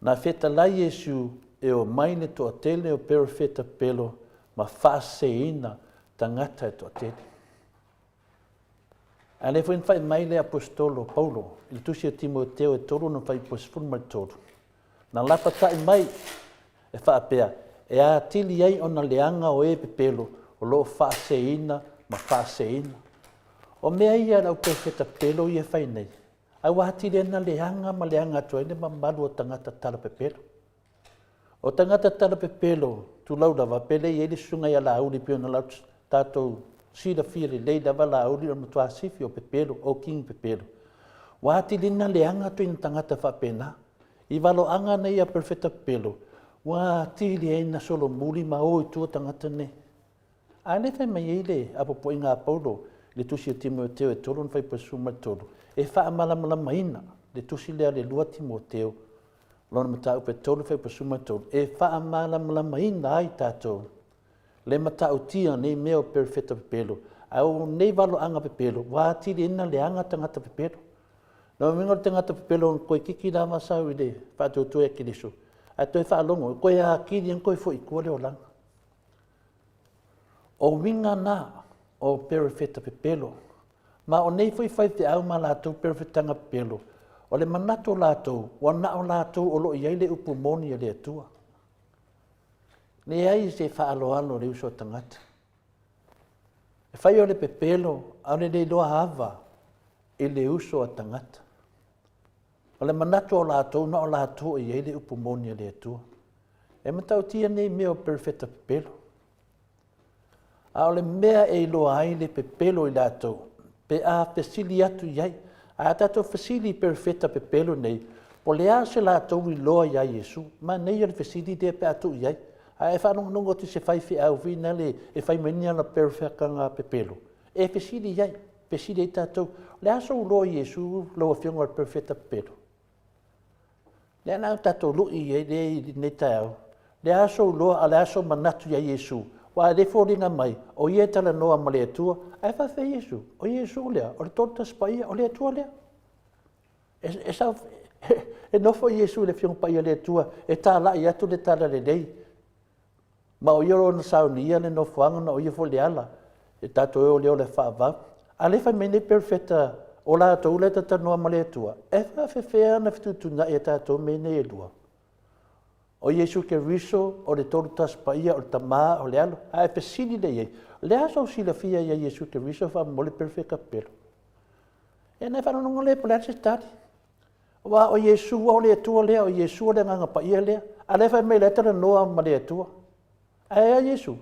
Na fetalai Iesu e omai le toatele o perofeta pepelo ma faaseseina tagata e toatele. A lea foi na fai mai le aposetolo Paulo i le tusi a Timoteo e 3 ona fuaiupu 13. Na lapatai mai e faapea, e atili ai ona leaga o e pepelo o lo o faaseseina ma faaseseina. O mea ia a le au perofeta pepelo ia e fai nei, Ae ua atili ai ona leaga ma leaga atu ai le mamalu o tagata talapepelo. O tagata talapepelo, tulou lava, pe le i ai le susuga ia Laauli pei ona tatou silafia lelei lava Laauli o le matua sifi o pepelo, o king pepelo. Ua atili ai ona leaga atu i tagata faapena. I valoaga nei a perofeta pepelo, ua atili ai ona solomuli ma o i tua tagata nei. A lea e fai mai ai le apoapoaiga a Paulo i le tusi a Timoteo e 3 ona fuaiupu 13, e faamalamalamaina le tusi lea a le 2 Timoteo, lona mataupu e 3 fuaiupu 13, e faamalamalamaina ai tatou le matautia nei mea o perofeta pepelo, a o nei valoaga pepelo, ua atili ai ona leaga tagata pepelo. Lona uiga o le tagata pepelo na toeitiiti lava sau i le faatuatua ia Keriso, ae toe faalogo, e toe atili ai ona toe foi i tua le olaga. O uiga na o perofeta pepelo. Ma o nei foi faifeau ma latou perofetaga pepelo, o le manatu o latou, ua na o latou o lo o i ai le upu moni a le Atua. Leai se faaaloalo i le uso a tagata. E fai o le pepelo, a o le le iloa ava i le uso a tagata. O le manatu o latou, na o latou e i ai le upu moni a le Atua. E matautia nei mea o perofeta pepelo. A o le mea e iloa ai le pepelo i latou, pe a fesili atu i ai. A tatou fesili i perofeta pepelo nei, po o le a se latou iloa ia Iesu? Manaia le fesili lea pe a tuu i ai. A e faalogologo atu i se faifeau foi lale e fai mai ni ana perofetaga pepelo, e fesili i ai, fesili ai tatou, o le a sou iloa i Iesu lau Afioga i le perofeta pepelo? Lea la ua tatou lui ai lea i lenei taeao, o le a sou iloa a o le a sou manatu ia Iesu? Aua o lea e foliga mai o ia e talanoa ma le Atua, ae faapefea Iesu? O Iesu lea, o le Tolu Tasi Paia, o le Atua lea. E, e, e nofo Iesu i le Afioga Paia a le Atua e talai atu le talalelei, ma o ia o lo o saunia le nofoaga na o ia foi le ala e tatou e o i le ola e faavavau. A o lea e fai mai nei perofeta o latou la e talatalanoa ma le Atua, e faapefea ona fetuutuunai e tatou mea nei e lua? O Iesu Keriso o le Tolu Tasi Paia, o le Tama, o le Alo. A e fesili lea i ai, o le a sou silafia ia Iesu Keriso faamolemole perofeta pepelo? Ia ona e faalogologo lea po o le a se tali. Aua o Iesu o le Atua lea, o Iesu o le Agaga Paia lea, a o lea e fai mai o la e talanoa ma le Atua. Ae a Iesu?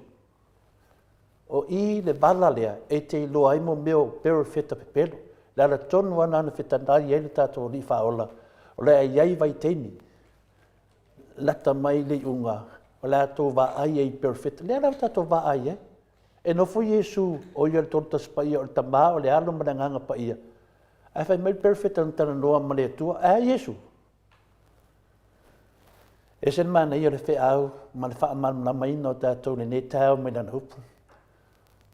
O i le vala lea e te iloa ai mo mea o perofeta pepelo. Le ala tonu lava lena na fetalai ai le tatou Alii Faaola, o le a i ai vaitaimi lata mai le iuga o le a outou vaai ai i perofeta. Lea la ua tatou vaai ai. E nofo Iesu o ia o le Tolu Tasi Paia, o le Tama, o le Alo ma le Agaga Paia, ae fai mai le perofeta na talanoa ma le Atua. Ae a Iesu? E ese le manaia o le feau ma le faamalamalamaina o tatou i lenei taeao mai Lana upu.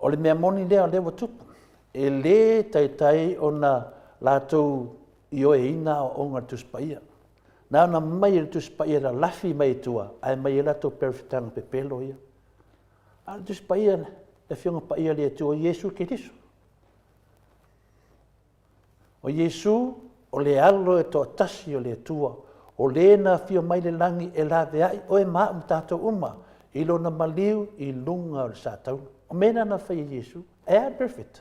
O le mea moni lea o lea ua tupu, e le taitai ona latou ioeina aoaoga a le Tusi Paia. Na ona aumai e le Tusi Paia e lalafi mai tua, ae aumai ai latou perofetaga pepelo ia. A o le Tusi Paia, le Afioga Paia a le Atua, Iesu Keriso. O Iesu, o le Alo e toatasi o le Atua, o le na afio mai le lagi e laveai oe ma au ma tatou uma i lona maliu i luga o le satauro. O mea na na fai e Iesu. E a le perofeta?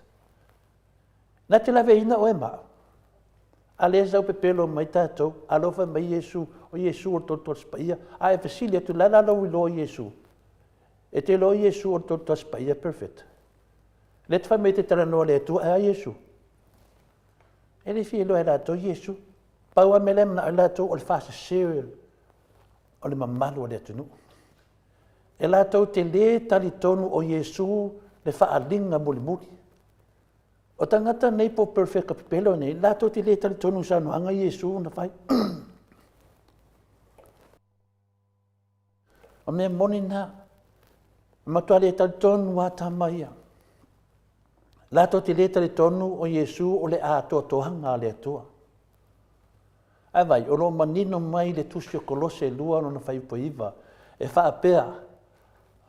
Na te laveaiina oe ma au? A lea sau pepelo mai tatou, a lea ua fai mai Iesu, o Iesu o le Tolu Tasi Paia. A e fesili atu, o le a la lou iloa i Iesu? E te iloa o Iesu o le Tolu Tasi Paia, perofeta? Lea e te fai mai e te talanoa i le Atua, ae a Iesu? E le fia iloa e latou Iesu. Pau lava mea la e manao ai latou o le faasese o le mamalu o le atunuu. E latou te le talitonu o Iesu le faaaliga mulimuli. O tagata nei po o perofeta pepelo nei, latou te le talitonu i saunoaga Iesu na fai. O mea moni na, e matua le talitonu lava tama ia. Latou te le talitonu o Iesu o le atoatoaga a le Atua. Ae vaai, o lo o manino mai le tusi o Kolose 2 lona fuaiupu e 9, e faapea,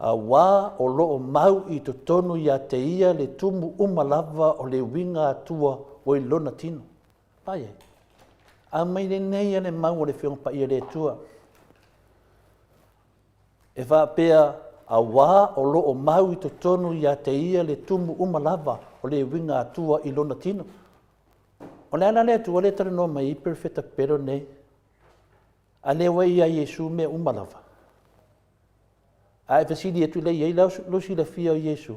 auā o lo o mau i totonu ia te ia le tumu uma lava o le uiga Atua ua i lona tino. Vaai ai, aumai lenei le mau a le Afioga Paia a le Atua. E faapea, auā o lo o mau i totonu ia te ia le tumu uma lava o le uiga Atua i lona tino. O le a la le Atua lea e talanoa mai ai perofeta pepelo nei? A lea ua ia Iesu mea uma lava. A e fesili atu lea i ai lou silafia o Iesu?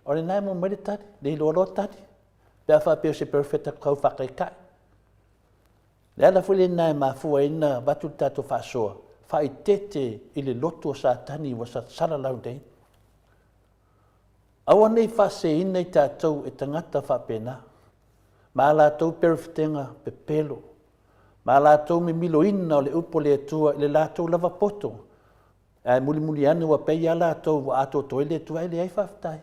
O lena e maua mai le tali, le iloa loa tali, pe a faapea o se perofeta tau faataitai. Le ala foi lena e mafua ai ona avatu le tatou faasoa, faaeteete i le loto o Satani ua salalau nei. Aua ne i faaseseina i tatou e tagata faapena, ma a latou perofetega pepelo, ma a latou mimiloina o le upu a le Atua i le latou lava poto, ae mulimuli ane ua pei lava latou ua atoatoa ai le Atua, ae leai faafetai.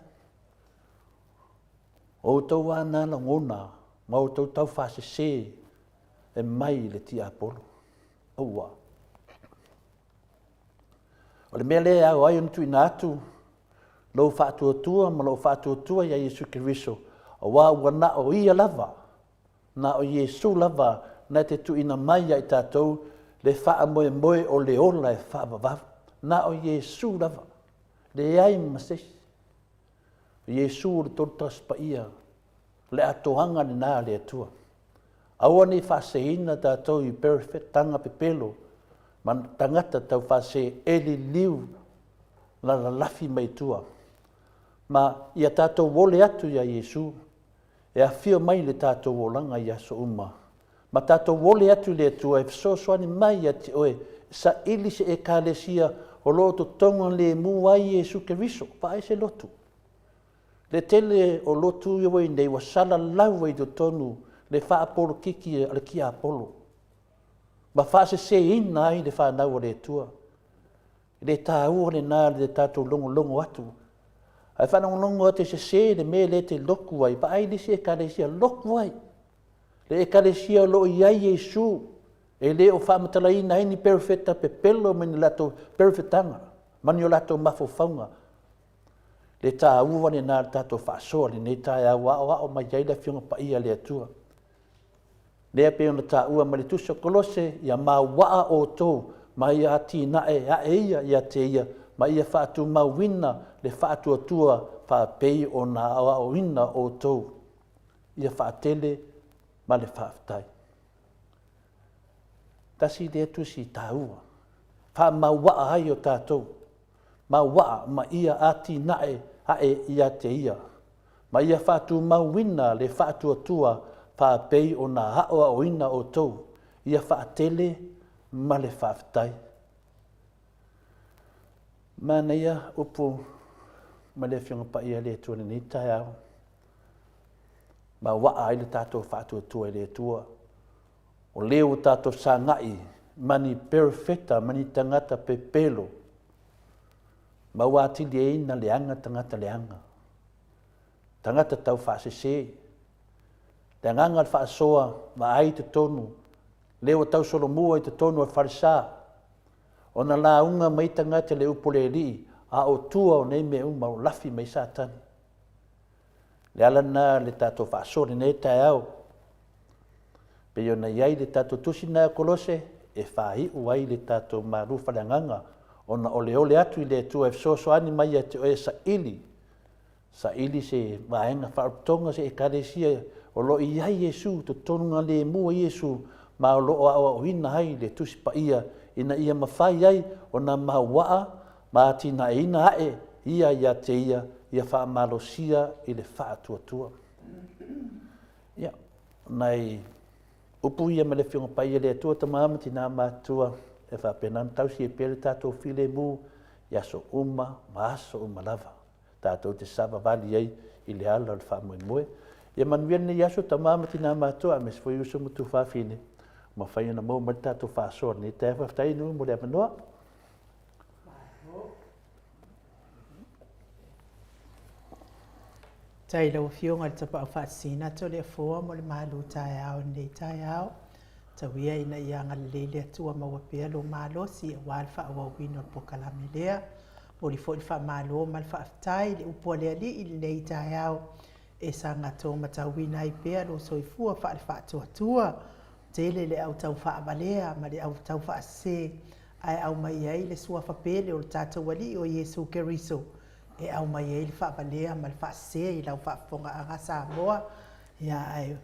O outou lava na lagona. ma outou taufaasese e mai i le tiapolo. Aua. O le mea lea e ao ai ona tuuina atu lou faatuatua ma lou faatuatua ia Iesu Keriso, aua ua na o Ia lava, na o Iesu lava na te tuuina mai ia i tatou le faamoemoe o le ola e faavavau. Na o Iesu lava, leai ma se isi. O Iesu o le Tolotasi Paia, o le atoaga lena a le Atua. Aua ne i faaseseina tatou i perofetaga pepelo ma tagata taufaasese e liliu lalalafi mai tua, ma ia tatou ole atu iā Iesu e afio mai i le tatou olaga i aso uma, ma tatou ole atu i le Atua e fesoasoani mai ia te oe e saili se Ekalesia o lo o totoga lemu ai Iesu Keriso. Vaai se lotu. Le tele o lotu ia ua i nei ua salalau ai i totonu le faapolokiki a le tiapolo ma faaseseina ai le fanau a le Atua. E le taua lena le tatou logologo atu, ae faalogologo atu e sese le mea lea e te lotu ai, vaai le isi ekalesia lotu ai. Le ekalesia o lo o i ai Iesu e le o faamatalaina ai ni perofeta pepelo ma ni latou perofetaga ma ni o latou mafaufauga. Le taua lena le tatou faasoa lenei taeao aoao mai ai le Afioga Paia a le Atua. Lea pei ona taua mai le Tusi o Kolose, ia mauaa outou ma ia atinae ae ia ia te ia, ma ia faatumauina le faatuatua faapei ona aoaoina outou, ia faatele ma le faafetai. Tasi lea tusi taua, faamauaa ai o tatou, mauaa ma ia atinae ae ia te ia, ma ia faatumauina le faatuatua faapei ona aoaoina outou, ia faatele ma le faafetai. Manaia upu ma le Afioga Paia a le Atua i lenei taeao, mauaa ai le tatou faatuatua i le Atua. O lea ua tatou sagai ma ni perofeta ma ni tagata pepelo, ma ua atili ai na leaga tagata leaga, tagata taufaasese. Le agaga o le faasoa vaai i totonu, lea ua tausolomua i totonu o le falesa, ona lauga mai tagata i le upu a le Alii, a o tua o nei mea uma o lafi mai Satani. Le ala lena le tatou faasoa i lenei taeao, pei ona i ai le tatou tusi lena a Kolose e faaiu ai le tatou malu faaleagaga, ona oleole atu i le Atua e fesoasoani mai ia te oe e saili, saili se vaega faapotopotoga, se ekalesia o lo o i ai Iesu, totonu galemu ai Iesu, ma o lo o aoaoina ai le Tusi Paia ina ia mafai ai ona mauaa ma atinaeina ae ia ia te ia, ia faamalosia i le faatuatua. Ia, nai upu ia ma le Afioga Paia le Atua, tama ma tina matutua, e faapena ona tausi ai pea le tatou filemu i aso uma ma aso uma lava. Tatou te savavali ai i le ala o le faamoemoe. Ia manuia lenei aso, tama ma tina matutua, aemaise foi uso ma tuafafine, mafai ona maua mai le tatou faasoa i lenei taeao. Faafetai Nu'u mo le avanoa. Faafetai i lau Afioga i le Tapaau Faasisina atu o le Afoa mo le malu taeao i lenei taeao. Tau ia ina ia agalelei le Atua maua pea lou malosi aua le faaauauina o le polokalame lea. Momoli foi le faamalo ma le faafetai i le upu a le Alii i lenei taeao e saga tomatauina ai pea lou soifua faale-faatuatua. Tele le au tau faavalea ma le au tau faasese ae aumai ai le suafa pele o le tatou Alii o Iesu Keriso e aumai ai le faavalea ma le faasese i lau faafofogaaga Samoa. Ia, ae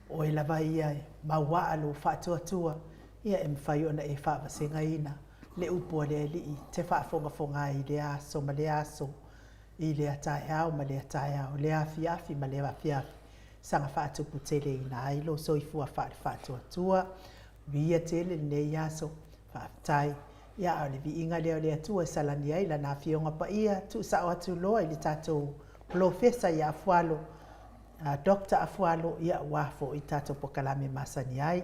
oe lava ia e mauaa lou faatuatua, ia e mafai ona e faavasegaina le upu a le Alii te faafogafoga ai i lea aso ma lea aso, i lea taeao ma lea taeao, lea afiafi ma lea afiafi, saga faatuputeleina ai lou soifua faale-faatuatua. Viia tele lenei aso. Faafetai. Ia, a o le viiga lea o le Atua e salani ai Lana Afioga Paia, tuusao atu loa i le tatou Polofesa ia Afualo, Doctor Afualo, ia, aua foi tatou polokalame masani ai.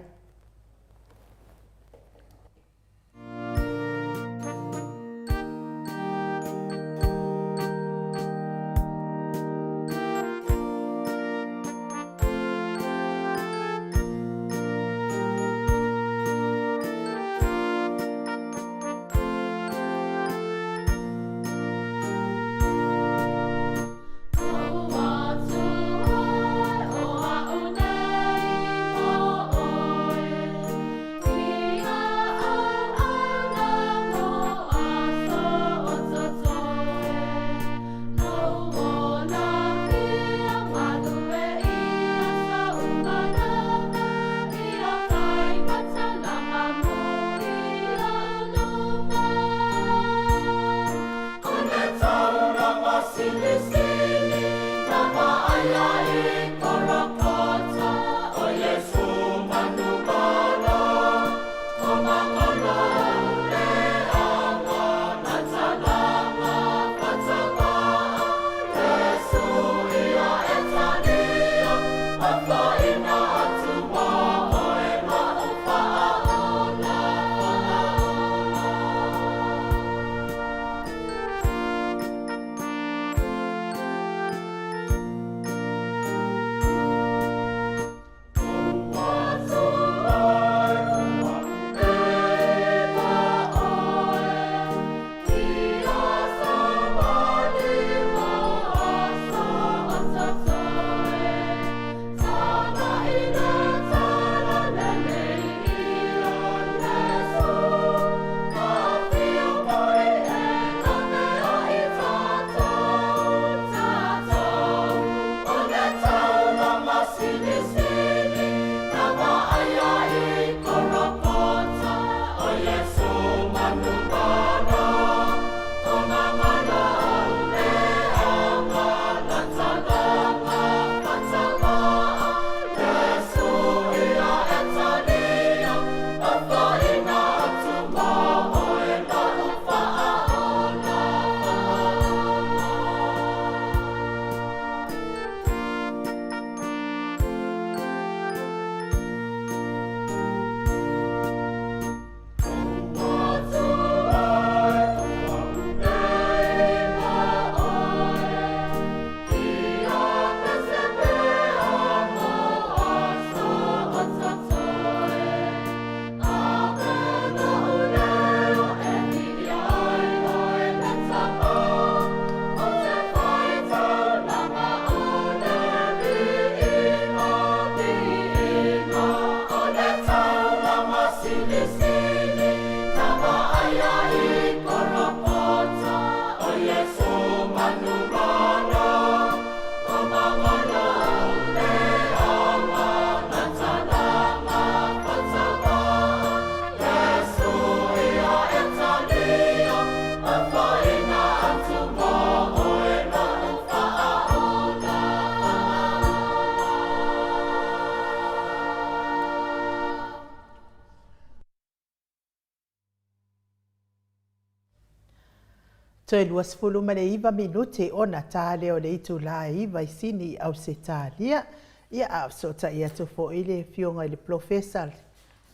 Toe 29 minute ona ta lea o le itula e 9 i Sini i Ausetalia. Ia, a o fesootai atu foi le Afioga i le Polofesa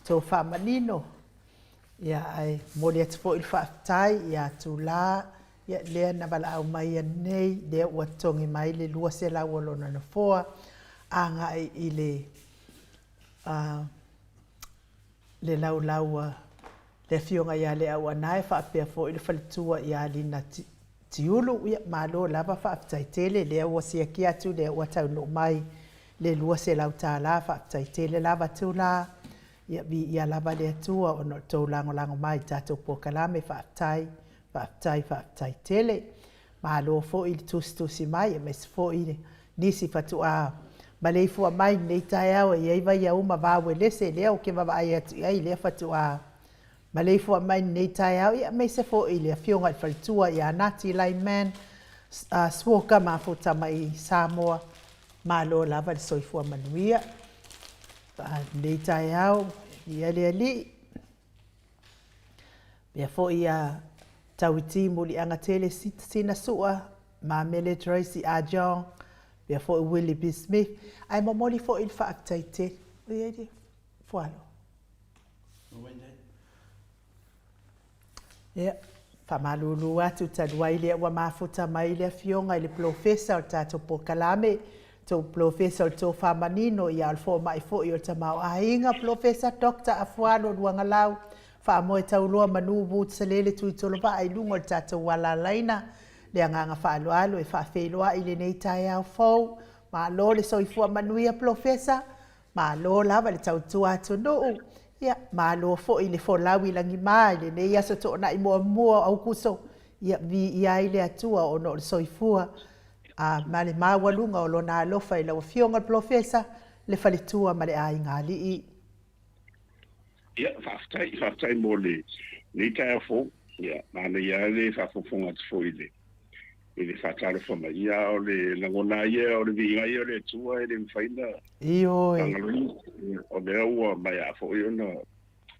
Tofa Manino. Ia, ae momoli atu foi le faafetai ia Tula, ia, lea na valaau mai nei, lea ua totogi mai le 200 o lona nofoa agai i le le laulau a le Afioga ia Leauanae faapea foi le faletua ia Lina Tiulu. Ia, malo lava, faafetai tele, lea ua siaki atu, lea ua taunuu mai le $200. Faafetai tele lava Tula. Ia, viia lava le Atua ona o le tou lagolago mai i le tatou polokalame. Faafetai, faafetai, faafetai tele. Malo foi le tusitusi mai, aemaise foi nisi faatoa maleifua mai i lenei taeao, e i ai Vaiauma Vauelese, lea ou te vaavaai atu i ai, lea faatoa maleifua mai i lenei taeao, ia aemaise foi le Afioga i le Faletua ia Nati Lyman Suoka mafuta mai Samoa. Malo lava le soifua manuia lenei taeao, ia le Alii. Pea foi ia Tauiti Muliaga Tele Sina Sua, Mamele Tracy Ajon, pea foi Willie B. Smith, ae momoli foi le faafetai tele. O i ai le fualo. Ia, faamalulu atu talu ai lea ua mafuta mai le Afioga i le Polofesa o le tatou polokalame, tou Polofesa o le Tofa Manino, ia o le fomai foi o le tamaoaiga, Polofesa Dr. Afualo Luagalau, faamoe tauloa manu Woods-Salele Tuitolovaa i luga o le tatou alalaina. Le agaga faaaloalo e faafeiloai i lenei taeao fou. Malo le soifua manuia, Polofesa. Malo lava le tautua atunuu. Ia, malo foi le folau i lagima i lenei aso toonai muamua o Aukuso. Ia, viia ai le Atua ona o le soifua ma le maualuga o lona alofa i lau Afioga le Polofesa, le faletua ma le aiga alii. Ia, faafetai, faafetai mo lenei taeao fou. Ia, manaia lava le faafogafoga atu foi i le i le faatalofa mai. Ia, a o le lagona lava ia, o le viiga ia o le Atua e le mafai ona Ioe. faagaloina. O lea ua maea foi ona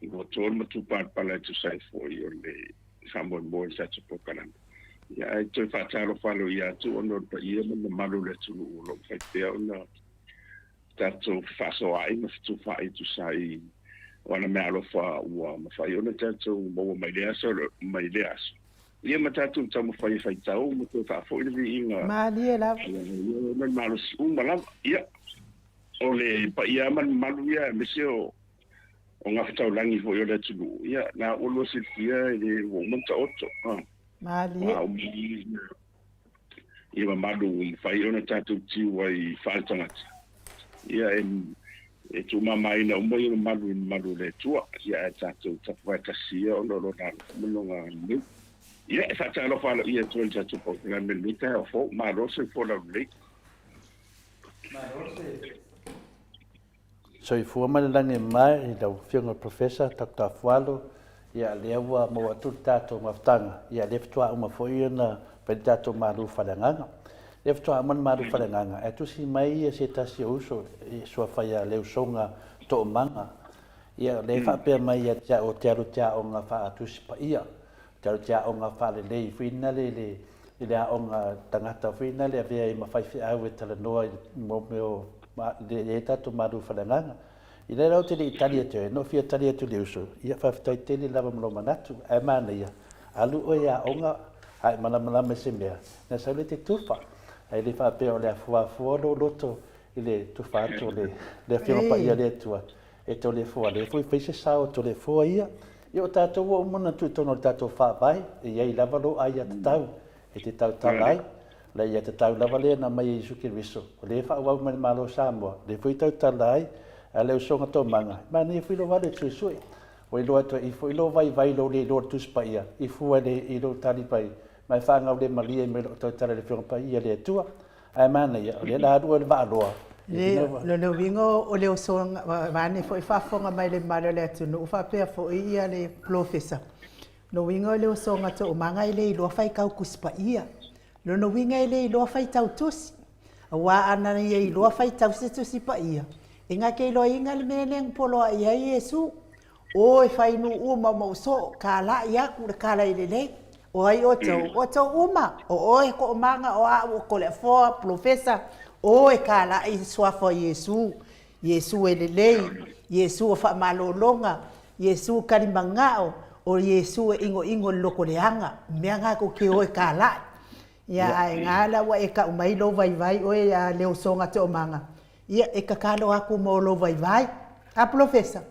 loto le matupalapala e tusa ai foi o le faamoemoe i le tatou polokalame. Ia, ae toe faatalofa aloaia atu ona o le paia ma le mamalu o le atunuu o lo o mafai pea ona tatou fefaasoaai ma fetufaai e tusa ai o ana meaalofa ua mafai ona tatou maua mai lea aso mai lea aso. Ia ma tatou taumafai e faitau ma toe faafoi le viiga. Malie lava. Ia ma le malosi uma lava. Ia, o le paia ma le mamalu ia aemaise o o gafataulangi foi o le atunuu, ia, na ua lua silafia e le ua uma ona taoto. Malie. Ia mamalu ua mafai ona tatou tiu ai faaletagata. Ia e, e tuumamaina uma ia mamalu i mamalu o le Atua. Ia ae tatou tapuvae tasi ia ona o lona alofa ma lona agalelei. Ia e faatalofa aloaia atu ai i le tatou polokalame i lenei taeao fou. Malo le soifua laulelei. Malo le Soifua ma le lagi e mama i lau Afioga i le Professor Doctor Afualo, ia lea ua maua atu le tatou mafutaga, ia lea faatoa uma foi ona fai le tatou malu faaleagaga. Lea faatoa uma le malu faaleagaga, ae tusi mai ia se tasi o uso e suafa ia Leusoga Toomaga, ia lea e faapea mai ia te au ou te alu i te aoga faa-Tusi Paia, ou te alu i te aoga faalelei foi nale i le i le aoga tagata foi lena le avea ai ma faifeau e talanoa i mea o le e tatou malu faleagaga. I laila ou te le i tali atu ai, na ou fia tali atu i le uso, ia faafetai tele lava ma lou manatu, ae manaia, alu oe i aoga a e malamalama i se mea, na sau lea e te tufa. Ae le faapea o le a fuafua lou loto i le tufa atu o le Afioga Paia a le Atua e Toleafoa. Lea foi fai se sao a Toleafoa ia. Ia o tatou ua uma ona tuu i totonu o le tatou Faavae, e i ai lava lou aiatatau e te tautala ai. O le aiatatau lava lea na aumai e Iesu Keriso, o lea e faaauau mai le Malo o Samoa, o lea foi e tautala ai a le usoga Tomaga, e manaia foi lou alu e suesue. Ua iloa atu ai i foi lou vaivai i lou le iloa o le Tusi Paia, i fua i lou tali mai, ma e faagaulemalie mai lou tautala i le Afioga Paia a le Atua. Ae manaia, o lea la alu oe i le vaaloa. Le, lona uiga o le usoga, vaeane foi faafofoga mai le mamalu o le atunuu faapea foi ia le polofesa. Lona uiga o le usoga toomaga e le iloa faitau Tusi Paia. Lona uiga e le iloa faitau tusi. Aua ana ia iloa faitau se Tusi Paia, e na te iloaina le mea lea na poloai ai Iesu. O e fai nuu uma ma ou soo, kalai atu le kalai lelei. O ai outou? Outou uma, o oe Koʻomaga, o aʻu o Koleʻafoa, Polofesa, o e kālaʻi i suafa o Iesū, Iesū e lelei, Iesū o faamalologa, Iesū kalimagao, o Iesū e ʻigoʻigo i le loko leaga, mea ngā kou ke o e kālaʻi. Ia, a e ngā la ua e kaʻu mai lou vaivai ʻoe iā Leosoga Toʻomaga, ia, e kakalo aku mo lou vaivai. A Polofesa?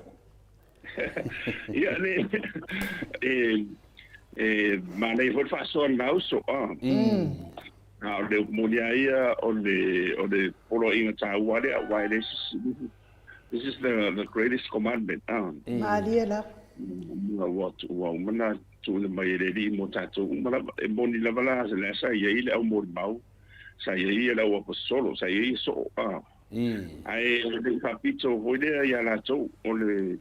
Ia, le, e, e manaia foi le faasoa lena uso, a. A o le upu moni lava ia, o le, o le poloaiga taua lea, aua e le se isi, this is the greatest commandment, a. Malie lava. Ua, ua uma ona tuuina mai e le Alii mo tatou uma lava. E moni lava la, o lea sa i ai le aumolimau, sa i ai le auaposolo, sa i ai soo, a. Ae le i faapito foi lea iā latou, o le,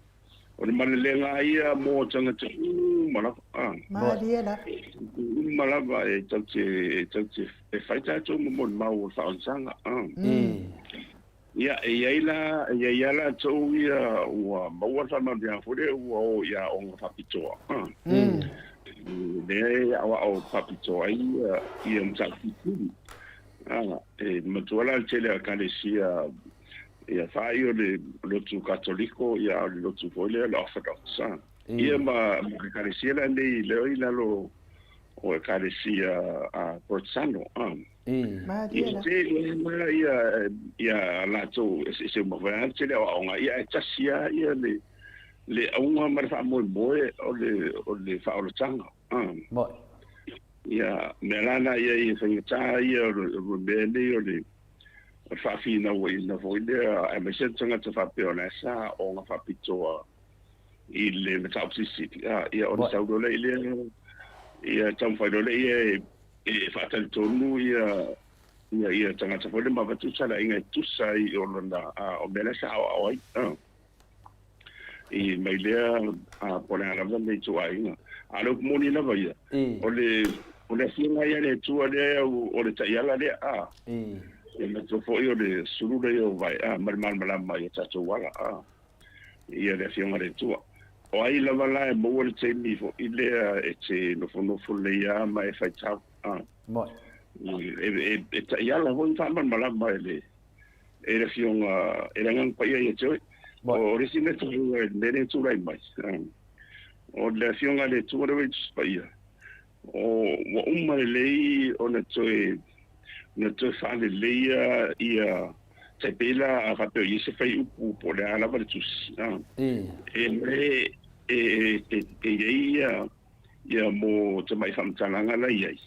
o le malelega ia mo tagata uma lava, a. Malie lava. Uma lava e tau te, e tau te, e fai tatou ma molimau o le faaolesaga, a. Ia, e i ai la, e i ai lava latou ia ua maua le faamanuiaga foi lea ua o i aoga faapitoa, a. Lea e aoao faapitoa ai ia, ia mataupu. A, e matua la le tele o Ekalesia ia fai o le lotu Katoliko ia a o le lotu foi lea o le Orthodox a. Ia ma ma Ekalesia la nei lea i lalo o Ekalesia a Protesano a. Malie Ia la. tele lava ia ia latou eseese uma foi lava le tele o aoga ia ae tasi lava ia le le auga ma le faamoemoe o le o le faaolataga a. Moe. Ia, mea la na ia i faigata ia o le mea nei o le faafinauaiina foi lea, aemaise le tagata faapea o la e sa aoga faapitoa i le mataupu silisili. Ia, ona sau loa lea i lea, ia taumafai loa lea ia e faatalitonu ia ia ia tagata foi lea ma avatu talaiga e tusa ai o lona, o mea la e sa aoao ai. I mai lea po o le a lava le ituaiga. A o le upu moni lava ia, o le, o le Afioga ia a le Atua lea o le taiala lea, a. E manatua foi o le sulu lea o vae, a, ma le malamalama i o tatou ala, a, ia le Afioga a le Atua. O ai lava la e maua le taimi foi lea e te nofonofo lelei lava ma e faitau, a. E, e taiala foi ma faamalamalama e le, e le Afioga e le Agaga Paia ia te oe. O le isi mea taua i le mea lea e tulai mai, o le Afioga a le Atua lea ua i Tusi Paia, o ua uma lelei ona toe ona toe faaleleia ia tai pei la a faapea o i ai se faiupu po o le a lava le tusi, e e e e i ai ia ia mo tamai faamatalaga la i ai.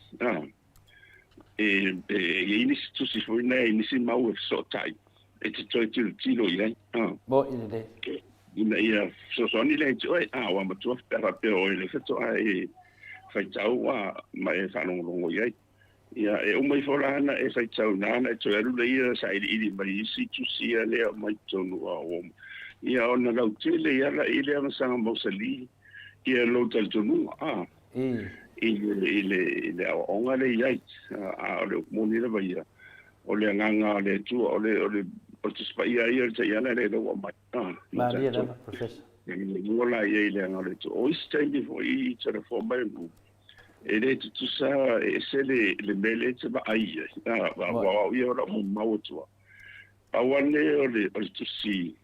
E i ai nisi tusi foi na e nisi mau e fesootai e te toe tilotilo i ai. Mo'i lelei. Ina ia fesoasoani lea ia te oe, a ua matua pe a faapea o oe lea faatoa e faitau a ma e faalogologo i ai. Ia, e uma ifo la ana e faitau ina ana e toe alu lea sailiili mai i isi tusi ia lea o mai totonu a o ia ona lautele i ala i lea masaga mausali ia lou talitonuga a. I le, i le, i le aoaoga lea i ai. A o le upu moni lava ia, o le agaga o le Atua, o le, o le, o le Tusi Paia ia, o le taiala lea ua aumai. Malie lava, Professor. Ua la i ai le agaga o le Atua. O isi taimi foi i telefo mai nu, e le tutusa e ese le, le mea lea e te vaai i ai. Aua o au ia o lau mau atua. Pau lava lenei o le, o le tusi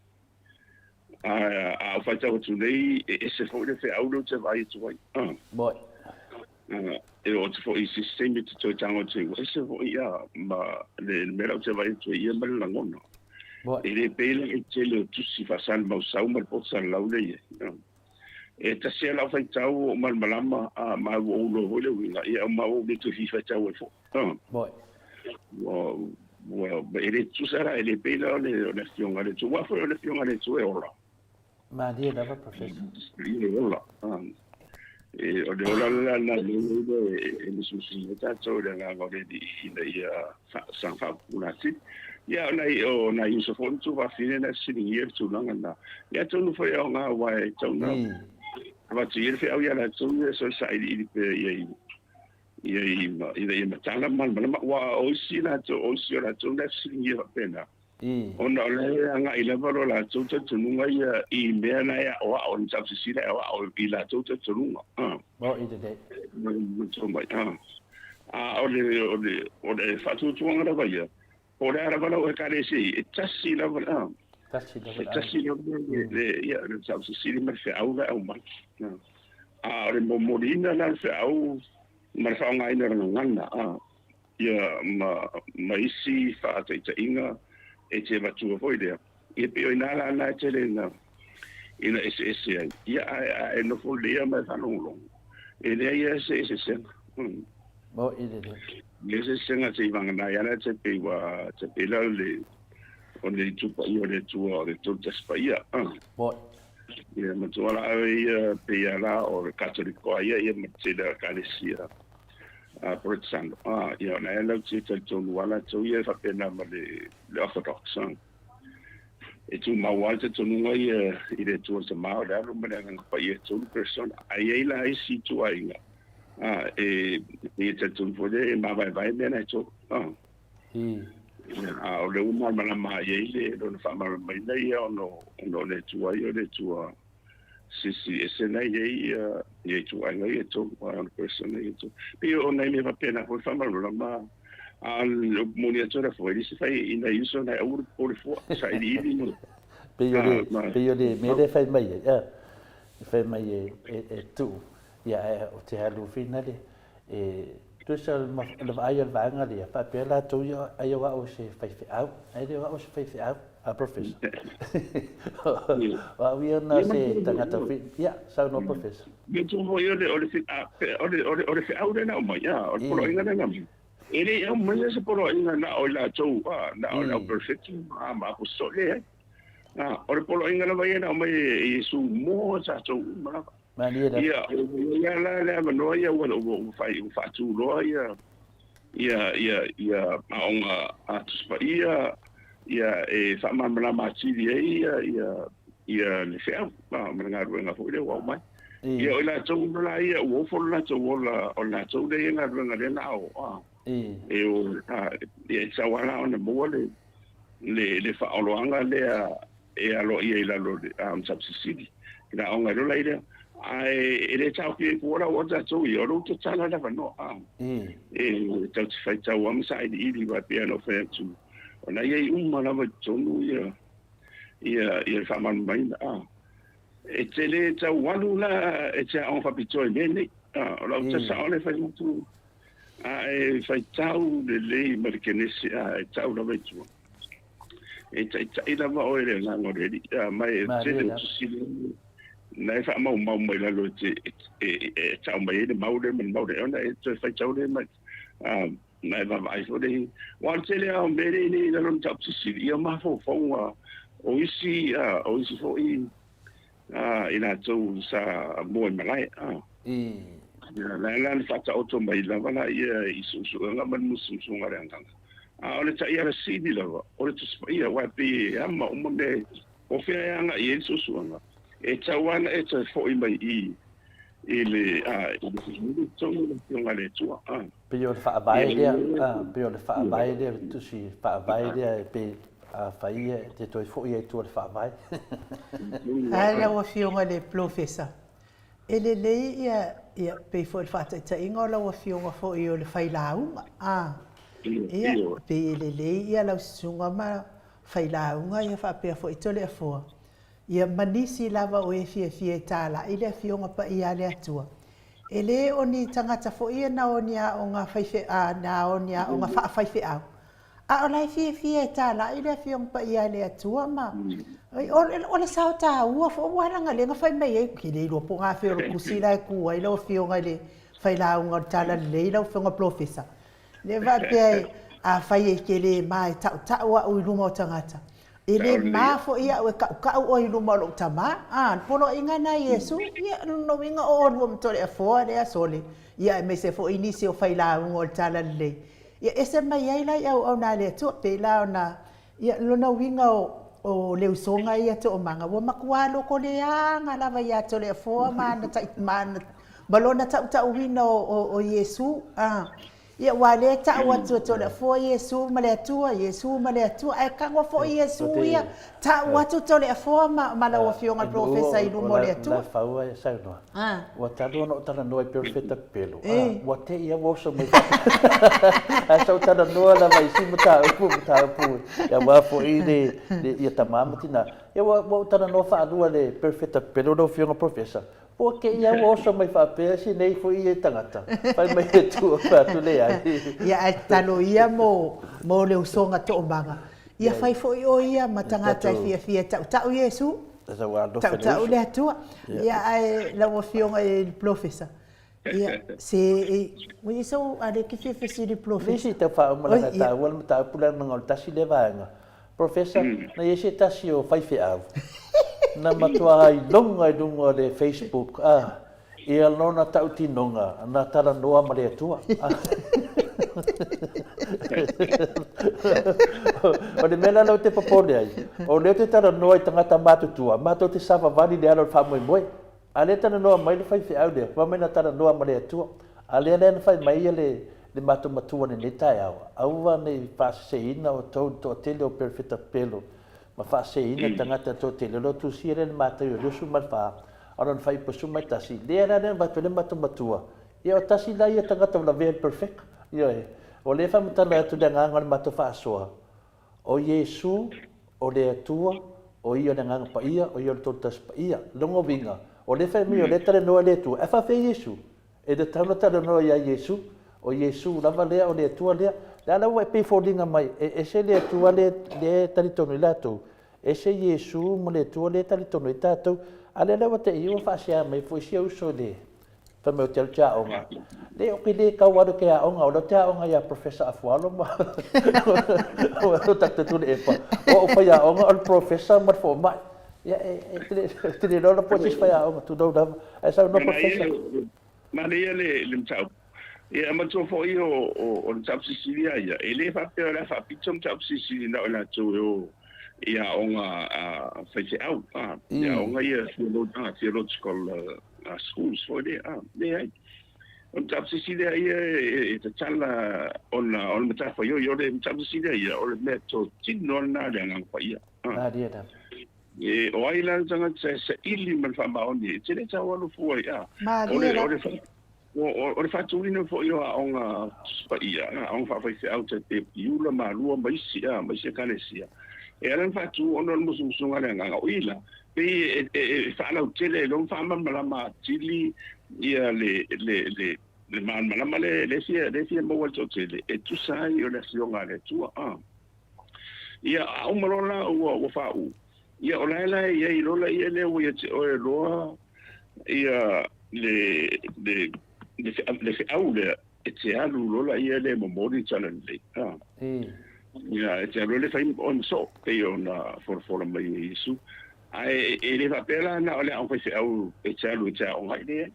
A a ou faitau atu nei, e ese foi le feau lea ou te vaai atu ai. Moe. E oo atu foi i se isi taimi e te toe tago atu ai, ua ese foi ia ma le mea la ou te vaai atu ai ia ma le lagona. Moe. E le pei la i le tele o tusi faasalimausau ma le poto salalau lea e i ai. E tasi lava lau faitau ua ou malamalama, ma ua ou iloa foi le uiga, ia ma ua ou le toe fia faitau ai foi. Moe. Ua, ua, e le tutusa la, e le pei la o le, o le Afioga a le Atua. Aua foi o le Afioga a le Atua e ola. Malie lava, Professor. E ola. E, o le ola la na le le e musumusunu ai tatou i le agaga o le Alii ina ia saga faapupula atili. Ia, o nai, o nai uso foi ma tuafafine na fesiligia le tulaga lena. Ia, atonu foi e aoga aua e tatau ona avatu i ai le feau ia latou ia e sailiili pea i ai Ia ina ia matala ma malamalama, aua o isi latou, o isi o latou na e fesiligia faapena, ona o la e agai lava lo latou talitonuga ia i mea na e aoao, le mataupu sisila e aoao i latou talitonuga. Mo'i lelei. Matua mai. A o le o le o le faatuatuaga lava ia, po o le a lava lau ekalesia, e tasi lava le Tasi lava e tasi lava le ia le taufesili ma le feau la e aumai. A o le momoliina la o le feau ma le faaaogaina o le gagana ia ma isi faataitaiga e te avatua foi lea, ia pei o i ina la lena e tele ina ina eseese ai, ia ae a e nofo lelei lava ma e faalogologo, e leai lava se eseesega. Mo'i lelei. Leai se eseesega seivagana ai lava te pei ua te pei la le o le Itu Paia o le Atua o le Tolu Tasi Paia. Mo'i. Ia matua la ia pei lava la o le Katoliko a ia ia ma le tele o Ekalesia Protestant. Ia o la e lau te talitonu lava latou ia e faapena ma le Orthodox. E tumau lava le talitonuga ia i le Atua Tama o le Alo ma le Agaga Paia e tolu persona. Ae i ai la isi ituaiga e pei e talitonu foi lea e mavaevae mea na e tolu. A o lea ua malamalama i ai le lona faamalamalamaina ia ona o le Atua ia o le Atua sisi ese na i ai ia ituaiga ia e tolu, a o le persona ia e tolu. Pei o nai mea faapena foi faamalamalama. A o le upu moni atu ala foi, e le se fai i nai uso nai aua le popole fua, sailiili ma Pei o le, pei o le mea lea e fai mai ai, e fai mai e tuu, ia ae o te alu finale, e tusa le vaai a le vaega lea, faapea latou ia ai o au o se faifeau, ae le o au o se faifeau, a Professor. O au ia na se tagata, ia, saunoa Professor. Me tū foi o le, o le, o le, o le, o le feau lea na aumai, o le poloaiga lea na aumai. E le i aumaia se poloaiga na o i latou, na o le au perofeti ma aposetolo, leai. O le poloaiga lava ia na aumai e Iesu mo tatou uma lava. Malie lava. Ia, ua i ai la le avanoa ia ua, ua, ua, fai, ua faatu loa ia, ia, ia, ia aoga a Tusi Paia, ia e faamalamalama atili ai ia, ia, ia le feau ma le galuega foi lea ua aumai. Ia o i latou uma la ia ua ofo lo latou ola, o latou lea e i ai galuega lea na o, a, e o, a, ia e tatau lava la ona maua le, le, le faaoloaga lea e aloaia i lalo o le Mataupu Sisili, i le aoga ai loa la i lea. Ae e le taofia ai fua la ua tatou ia, o lou tatala le avanoa, a, e tatou te faitau lava ma sailiili, aua e pei lava ona ou fai atu, o la e i ai uma lava i totonu ia, ia, ia le faamalamalamaina, a. E te le tau alu la e te aoga faapitoa i mea nei, a, o lau tala sao lea e fai atu, a e faitau lelei ma le Kenese, a, e tau lava i tua. E taitai lava oe i le agaga o le Alii, a, ma e tele o tusi lea na e faamaumau mai lalo e te e tau mai ai le mau lea ma le mau lea, ona e toe faitau lea ma na e vaavaai foi lea. Aua o le tele lava o mea lea e i lalo o le Mataupu Sisili, ia mafaufauga o isi o isi foi i latou sa mua i malae. Ia, la la na faataoto mai lava laia i suesuega ma le musumusuga a le agaga. A o le taiala sili lava, o le Tusi Paia, aua e pei e ama uma mea o fea e agai i ai le suesuega, e tatau lava ona e toe foi mai i i le i le fesili tonu o le Afioga a le Atua. Pei o le faavae lea, pei o le faavae lea, le tusi faavae lea e pei a fai e te toe foi ai i tua i le faavae. Ae lau Afioga i le Polofesa, e lelei ia, ia pei foi o le faataitaiga o lau Afioga foi o le failauga, a, ia, pei e lelei ia lau susuga ma failauga ia faapea foi Toleafoa, ia ma nisi lava o e fiafia e talai le Afioga Paia a le Atua. E le o ni tagata foi ia na o ni aoga faife, na o ni aoga faafaifeau, a o la e fiafia e talai le Afioga Paia a le Atua ma o le sao taua foi ua ala lea na fai mai ai, ke le iloa po o gafea o le tusi la e tu ai lau Afioga i le failauga o le Talalelei lau Afioga Polofesa. Lea faapea e, afai e te le ma e tautau au i luma o tagata, e le ma foi au e tautau oe i luma o lou tama. A, le poloaiga lena a Iesu, ia, o lona uiga o oulua ma Toleafoa lea sole, ia aemaise foi nisi o failauga o le Talalelei. Ia ese mai ai la i auauna a le Atua, pei la ona, ia, lona uiga o le usoga ia Toomaga, ua matua lotoleaga lava ia Toleafoa ma ana ma lona tautauina o Iesu. A, Ia, aua o lea e tau atu e Toleafoa Iesu ma le Atua, Iesu ma le Atua, ae tago foi Iesu ia, tau atu Toleafoa ma lau Afioga i le Polofesa i luma o le Atua. O la fau e saunoa. Ua talu ona ou talanoa i Perofeta pepelo, ua te i lava ua oso mai fafo. Ae sa ou talanoa lava i isi mataupu, mataupu aua foi le ia tama ma tina. Ia ua ou talanoa faalua i le Perofeta pepelo lau Afioga Professor, ua te i lava ua oso mai faapea si nei foi ia tagata, fai mai e tua fai atu leai. Ia ae tatalo ia mo le usoga toomaga, ia fai foi oe ia ma tagata e fiafia e tautau Iesu. Tautau le Atua. Ia ae lau Afioga i le Polofesa, ia se ua i ai sou, a lea e te fia fesili i le Polofesa. Le isi tau faauma leaga e taua le mataupu lea leaga o le tasi lea vaega. Professor, na i ai se tasi o faifeau na matua iloga i luga o le Facebook, a, ia lona tautinoga na talanoa ma le Atua. O le mea la lea ou te popole ai, o lea ou te talanoa i tagata matutua, matou te savavali i le ala o le faamoemoe. A lea e talanoa mai le faifeau lea, fai mai na talanoa ma le Atua. A lea la na fai mai ia le matou matua i lenei taeao, aua ne i faaseseina outou i le toatele o perofeta pepelo ma faaseseina tagata toatele. O lo o tusia lea i le Mataio 24, a o lona faaiupu 11, lea la na avatu ai le matou matua, ia o tasi la ia tagata ua lavea i le perfeka. Ioe. O lea e faamatala atu le agaga o le matou faasoa, O Iesu, o le Atua, o Ia o le Agaga Paia, o Ia o le Tolu Tasi Paia. Lona uiga, o lea e fai mai o lea e talanoa i le Atua, ae faafefea Iesu? E tatau ona talanoa ia Iesu, o Iesu lava lea, o le Atua lea. O le a la ua e pei e foliga mai e ese le Atua lea e talitonu ai latou, ese Iesu ma le Atua lea e talitonu ai tatou. A o lea la ua te i ua faasea mai foi si uso i le Fai mai ou te alu te aoga. Le, ou te le tau alu te aoga, o lea ou te aoga ia Professor Afualo ma o Dr. Tuilaepa. O au faiaoga o le Professor ma le fomai. Ia, e te le iloa la po o se isi faiaoga, tulou lava. Ae saunoa Professor. Manaia le mataupu. Ia, e manatua foi o le mataupu silisili lava ia, e le faapea o le a faapito mataupu silisili na o i latou e o i aoga a faifeau, i aoga ia theological schools foi lea, a, leai. O le mataupu silisili lava ia e tatala ona o le matafaioi, o le mataupu silisili lava ia, o le mea totino lena a le Agaga Paia. Malie lava. E, o ai la le tagata e saili ma le faamaoni, e te le tau alu fua i, a. Malie lava. O le faatuina foi o aoga Tusi Paia, aoga faafaifeau tai pei o Piula, Malua ma isi, ma isi ekalesia, e ala ona faatu ona o le musumusuga a le Agaga. O i la, pei e faalautele ai loa ma faamalamalama atili ia le malamalama lea e fia maua e le toatele e tusa ai o le Afioga a le Atua. Ia, a uma loa la ua faauu, ia o la e la e i ai loa la ia lea ua ia te oe loa ia le le le le feau lea e te alu loa laia lea e momoli le tala lelei. Ia, e te alu le fai oe ma soo, pei ona folafola mai e Iesu. Ae e le faapea la na o le aoga faifeau e te alu e te aoga ai, leai.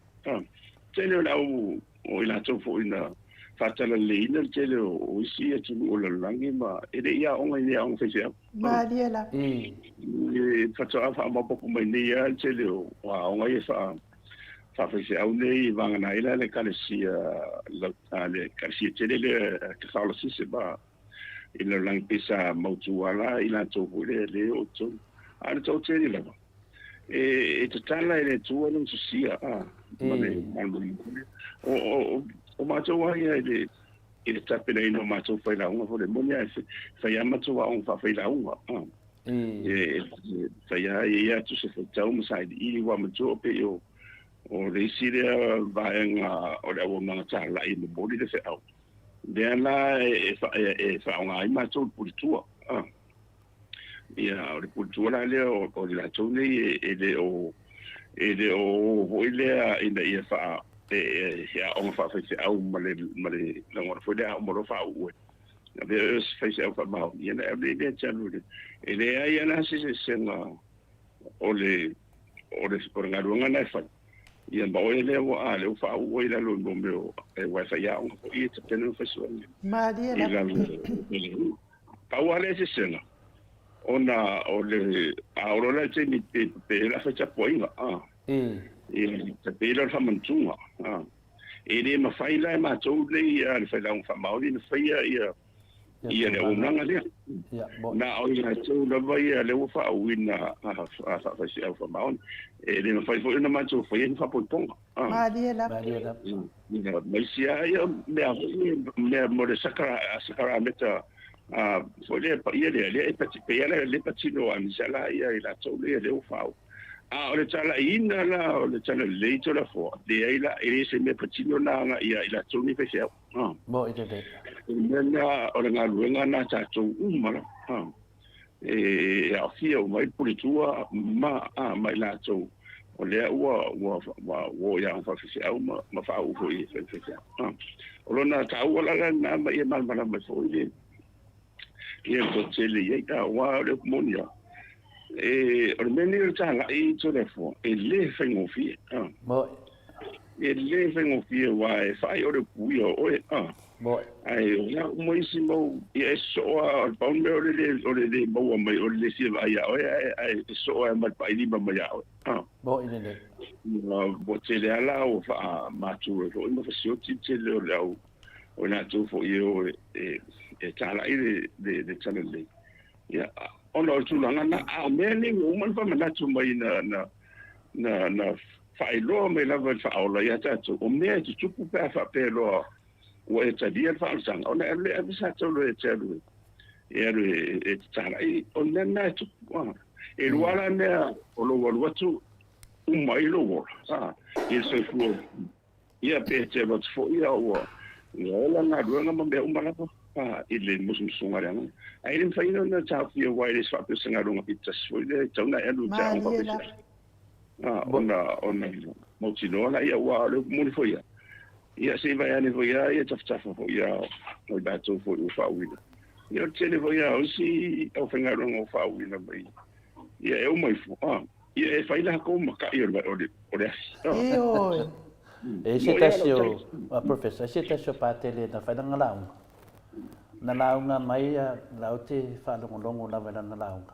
Tele o le au o i latou foi na faatalaleiina le tele o isi atunuu o le lalolagi ma e le i aoga i ni aoga faifeau. Malie la. E faatoa faamaopoopo mai nei lava le tele o aoga ia faafaifeau nei, vagana ai la le ekalesia, le ekalesia tele lea Catholicism i le lalolagi pei sa mautu lava la i latou foi lea e oo i totonu. A o le toatele lava, e tatala e le Atua lona sosia ma le malamalama. O matou lava ia i le tapenaina o matou failauga foi, e moni lava e fai lava matou aoga faafailauga, e fai lava, e i ai lava tusa faitau ma sailiili, aua manatua pei o le isi lea vaega o le auaunaga talai e momoli le feau, lea la e faaaoga ai matou le puletua. Ia, o le puletua la lea o i latou nei e le o o foi lea ina ia faa he aoga faafaifeau ma le lagona foi lea a uma loa faauu e avea oe se faifeau faamaoni, ia na e le te alu e leai lava la se eseesega o le galuega lena e fai. Ia ma oe lea ua a lea ua faauu ai i lalo i mo mea o aua e faiaoga foi ia e tapena ona fai suega Malie i lava. lalo o Pau lava le eseesega ona o le a oo loa la i le taimi pe o le a fai tapuaiga a ia ta pei lea o le faamanatuga a. E le mafai la e matou nei le Failauga Faamaoni ona faia ia ia le auaunaga lea. Na o i latou lava ia lea ua faauuina faafaifeau faamaoni. E le mafai foi ona matou faia ni faapoipoga. Malie lava. Ma isi lava ia mea foi mea mo le sakarameta foi lea paia lea, lea e pei lava lea e patino aemaise la ia i latou lea lea ua faauu. A o le talaiina la o le talalelei Toleafoa, leai la, e le se mea patino na agai ia i latou nei faifeau. Mo'i lelei. O le mea lena, o le galuega lena a tatou uma lava. E aofia uma ai le puletua ma ma i latou o lea ua ua ua o i aoga faafaifeau ma ma faauu foi i faifeau. O lona taua la lena ma ia malamalama ai foi le ia le toatele i ai. Aua o le upu moni lava, e, o le mea lenei o le talai i Toleafoa, e le faigofie. Mo'i. E le faigofie aua e fai o le upuia o oe. Mo'i. Ae o a uma isi mau, ia e sosoo lava, o le pau le mea o le le, o le le maua mai, o le le fia vaai ia oe, ae, ae sosoo lava ma le pailima mai ia oe. Mo'i lelei. Ua tele lava la ua faamatu ai foi ma fasioti le tele o le au o i latou foi e o e talai le talalelei. Ia, ona o le tulaga lena, a o mea nei ua uma ona faamanatu mai na, na, na, na faailoa mai lava e le Faaola ia tatou, o mea e tutupu pe a faapea loa ua e talia le faaalosaga, ona e alu lea e ave sa tau e te alu e alu e talai, o le mea lena e tupu. E lua la mea o lou alu atu uma ai lou ola, i le soifua. Ia pe te alu atu foi a ua ola galuega ma mea uma lava i le musumusuga a le agaga. Ae le mafai ona taofia aua e le faapea o se galuega pitotasi foi lea e tatau ona e alu i te aoga faapefea. Ona ona mautinoa laia aua o le upu moni foi ia. Ia se i vae ane foi lava ia tafatafa foi ia o i latou foi ua faauuina. Ia o le tele foi lava o isi aufaigaluega ua faauuina mai ia e uma ifo. Ia e fai lakou ma kai o le o le afi. Ioe. E se tasi o Professor, e se tasi o Patele na fai lana lauga. Na lauga mai a lau te faalogologo lava i lana lauga.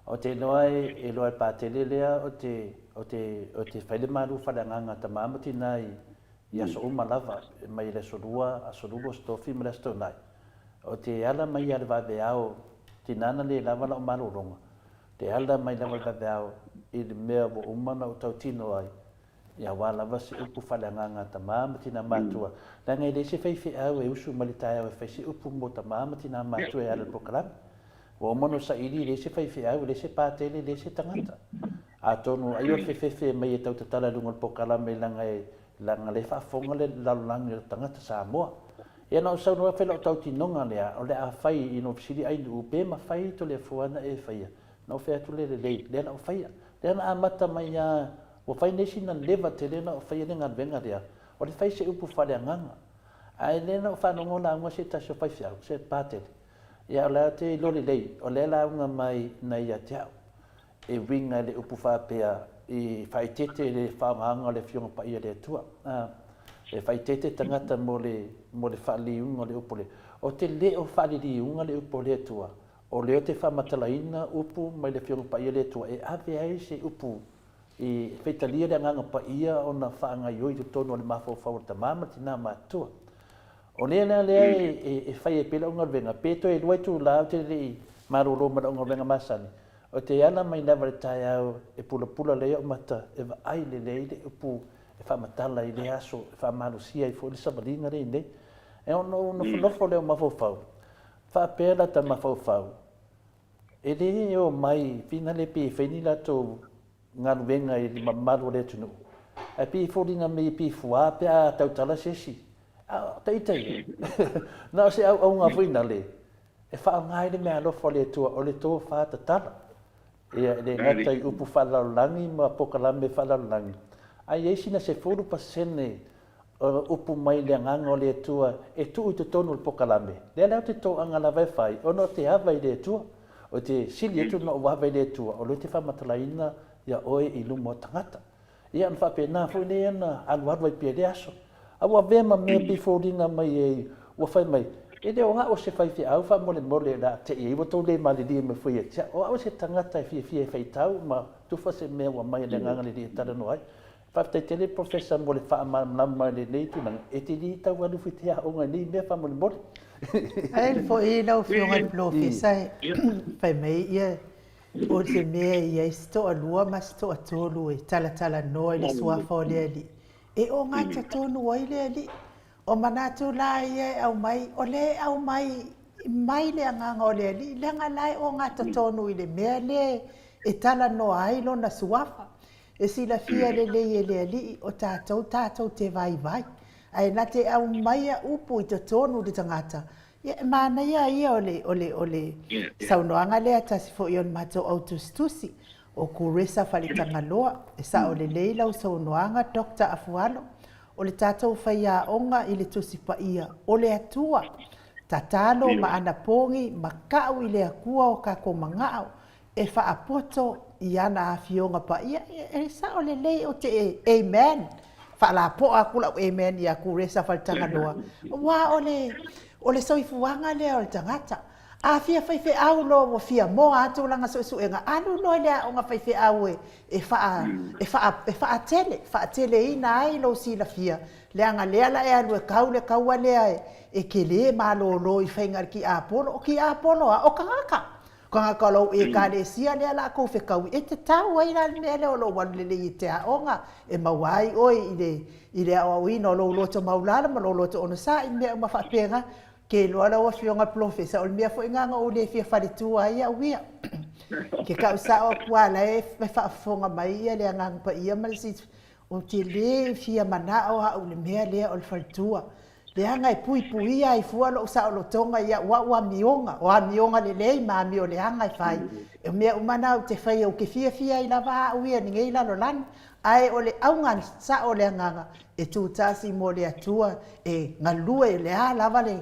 O te iloa e iloa e Patele lea o te o te o te fai le malu faaleagaga a tama ma tina i i aso uma lava, mai le aso lua, aso lulu, aso tofi ma le aso toonai. O te ala mai ia le vaveao, tina na le lava lau malologa, Te ala mai lava le vaveao i le mea ua uma ona ou tautino ai, ia aua lava se upu faaleagaga a tamā ma tinā matua, leaga e leai se faifeau e usu mai le taeao e fai se upu mo tamā ma tinā matua e ala i le polokalame. Ua uma ona ou saili, e leai se faifeau, e leai se patele, e leai se tagata. Atonu ai o le fefefe mai e tautatala i luga o le polokalame leaga e leaga lea e faafofoga le lalolagi o tagata Samoa. Ia na ou saunoa fai lau tautinoga lea, o le a fai i lou fesili ainuu pe mafai Toleafoa na e faia. Na ou fai atu lea lelei, lea na ou faia. Lea na amata mai a, ua fai nei sina leva tele na ou faia le galuega lea, o le fai se upu faaleagaga. Ae lea na ou faalogo lauga se tasi o faifeau, se patele. Ia o lea ou te iloa lelei, o lea lauga mai na ia te au. E uiga i le upu faapea, i faaeteete le faaaogaina o le Afioga Paia a le Atua. E faaeteete tagata mo le, mo le faaliliuga o le upu lea. Ou te le o faaliliuga le upu a le Atua, o lea ou te faamatalaina upu mai le Afioga Paia a le Atua e ave ai se upu i faitalia le Agaga Paia ona faagaioi i totonu o le mafaufau o le tama ma le tina matutua. O lea la lea e fai ai pea lau galuega, pe toe lua itula ou te le i malolo ma lau galuega masani, ou te ala mai lava i le taeao e pulapula lelei au mata e vaai lelei le upu e faamatala i lea aso e faamalosia ai foi le savaliga lea i nei. E ona ou nofonofo lea o mafaufau, faapea lata mafaufau, e le omai finale pe fai ni latou galuega i le mamalu o le atunuu, ae pei e foliga mai e pei fuā pe a tautala se isi. A o ita ia, na o se auauga foi nale e faaaoga ai le meaalofa o le Atua, o le tofa tatala. Ia, e le gata i upu faalelalolagi ma polokalame faalelalolagi, ae i ai sina 10% o upu mai le Agaga o le Atua e tuu i totonu o le polokalame. Lea la ou te toaga lava e fai, ona ou te ava i le Atua. Ou te sili atu ona ou ava i le Atua, o lea ou te faamatalaina ia oe i luma o tagata. Ia ona faapena foi lea ona alualu ai pea i lea aso. A ua avea ma mea pei foliga mai e ua fai mai, e le o a'u se faifeau faamolemole o le a te'i ai ua tou le malilie mai foi ia te a'u. O a'u se tagata e fiafia e faitau ma tufa se mea ua aumai e le Agaga Lelei e talanoa ai. Faafetai tele Professor mo le faamalamalama i lenei tulaga, e te le tau alu foi te aoga i nei mea faamolemole. Ae foi lau Afioga i le Polofesa fai mai ia o se mea e i ai se toalua ma se toatolu e talatalanoa i le suafa o le Alii, e ogatotonu ai le Alii. O manatu la ia e aumai, o lea e aumai mai le agaga o le Alii, leaga la e ogatotonu i le mea lea e talanoa ai lona suafa. E silafia lelei e le Alii o tatou tatou te vaivai, ae na te aumaia upu i totonu i le tagata. Ia, e manaia ia o le saunoaga lea tasi foi o le matou autusitusi o Kuresa Faletagaloa. E sao lelei lau saunoaga, Dr. Afualo, o le tatou faiaoga i le Tusi Paia o le Atua. Tatalo ma anapogi ma ka'u i le Atua o tatou maga'o e faapoto i ana afioga paia. E sao lelei, o te amen, faalapo'a atu la'u amen ia Kuresa Faletagaloa, ua o le soifuaga lea o le tagata. A fia faifeau loa ua fia moa atu lana suesuega, alu loa i le aoga faifeau e faatele faateleina ai lou silafia, leaga lea la e alu e kau le kaua lea e kelē malōlō i faiga le tiapolo. O tiapolo a o tagata tagata o lou ekalesia lea la tou fetaui e tatau ai la le mea lea o lou alu lelei e te aoga e maua ai oe i le aoaoina o lou loto maulalo ma lou loto onosa'i, mea uma faapena. Ke iloa lau Afioga Polofesa, o le mea foi lena na ou le fia faletua ai au ia ke ka'u sa'o atu a la e faafofoga mai ia le Agaga Paia ma le Sisi. Ou te lē fia mana'o a'u le mea lea o le faletua, leaga e puipuia ai fua lo'u saolotoga ia a'u amioga, o amioga lelei ma amio leaga e fai. O mea uma na ou te faia ou te fiafia ai lava a'u ia lenei lalolagi, ae o le auga sa'o o le agaga e tutasi mo le Atua e galue le a lava le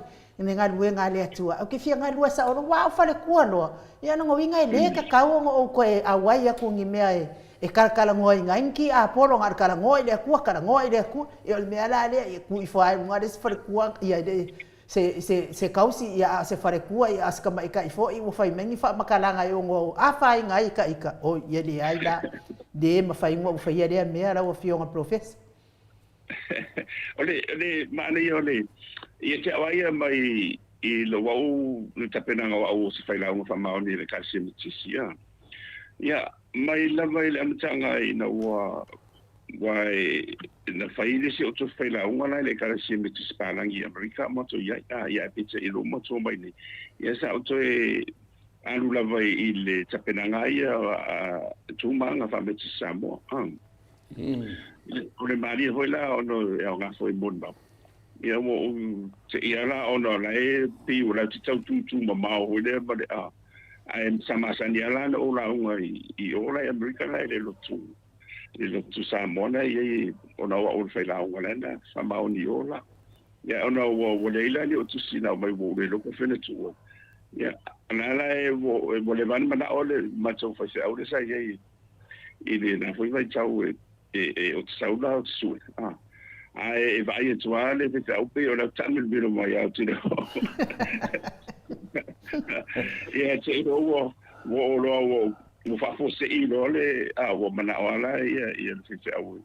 galuega a le Atua. Ou te fia galue saolo ua au faletua loa ia lona uiga e lē tatau ona ou toe auai atu ni mea e talatalanoaina ai ni tiapolo, na o le talanoa i le Atua, talanoa i le Atua. Ia, o le mea la lea ia tuu ifo ai luga le isi faletua ia se tausi ia a o se faletua ia a o se tamaita'i foi ua fai mai ni faamatalaga e ono afaina ai ita ita oi ia leai la lē mafai ona ou faia lea mea, lau Afioga Polofesa. O le maanaia o le ia te au ia mai i lo au le tapenaga o au o se failauga faamaoni i le Ekalesia Metotisi ia. Ia, mai lava i le amataga ina ua e na fai le se o to failauga la i le Ekalesia Metotisi Palangi i Amerika ma to iai a ia e pete i lo ma to mai nei. Ia sa o toe alu lava i le tapenaga ia a tumaga faa-Metotisi Samoa. Ah. O le malie foi la ona e aoga foi mo le mau. Ia ua ou te ia la ona la e pei o la te tau tūtū mamao foi lea ma le a. Ae sa masani ala na o lauga i o la i Amerika la i le lotu Samoa na i ai ona o au le failauga la na faamaoni o la. Ia ona ua leai la ni o tusi na mai ua le loko fena tua. Ia na la e ua le vani mana o le matou faifeau le sa i ai i le na foi vaitau e o te saula o te sue. Ah. Ae e vaai atu lava le faifeau pei o le au taamilomilo mai au tino. Ia te ilo ua o loa ua faafuasei loa le a ua manao ala ia le faifeau.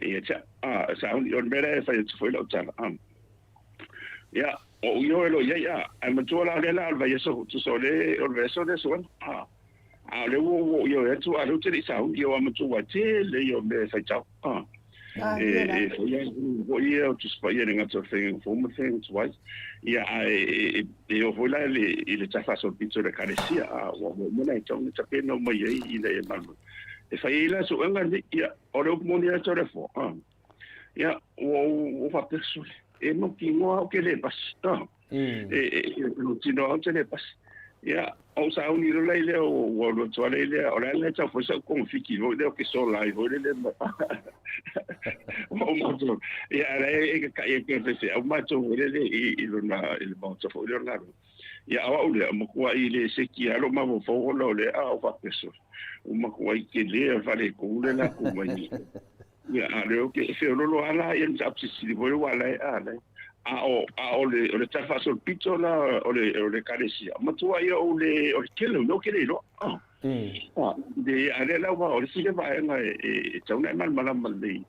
Ia te a sa o le mea lea e fai atu foi lau tala. Ah. Ia o io e lo ia ia ai matua la le la o le vaiaso tusa o le vaiaso le suena. Ah. A o le ua io e atu a le te le sauni o amatua tele ia o mea e faitau. Ah. E foi ai foi ia o tusi paia le gata o le faiga fou ma le faiga tuai. Ia ae e o foi la i le tafaasolopito o le ekalesia a ua uma na e tau na tapena mai ai ina ia malu. E fai ai la suega nei ia o le upu moni atu o le fo. Ah. Ia ua faapea sole. E mautinoa au ke le pasi. Ah. E mautinoa au te le pasi. Ia o sauni lo lai lea ua alu atu ale lea o le ala tau foi sau kongofiki foi lea o ke sola ai foi le ma o matou ia ala e ka kai e ke fese au matou foi le i lona i le maota foi lea ngalo ia au au lea makua i le seki alo ma fo fo lo le a o fapeso o makua i ke le fale ko le la ko mai ia a le o ke fe lo ala ia sa sisi foi wa la a le a o le tafaasolopito la o le ekalesia matua ia o le tele o ke le lo ah. De a le la ua o le sile vaega e tau na e malamalama lelei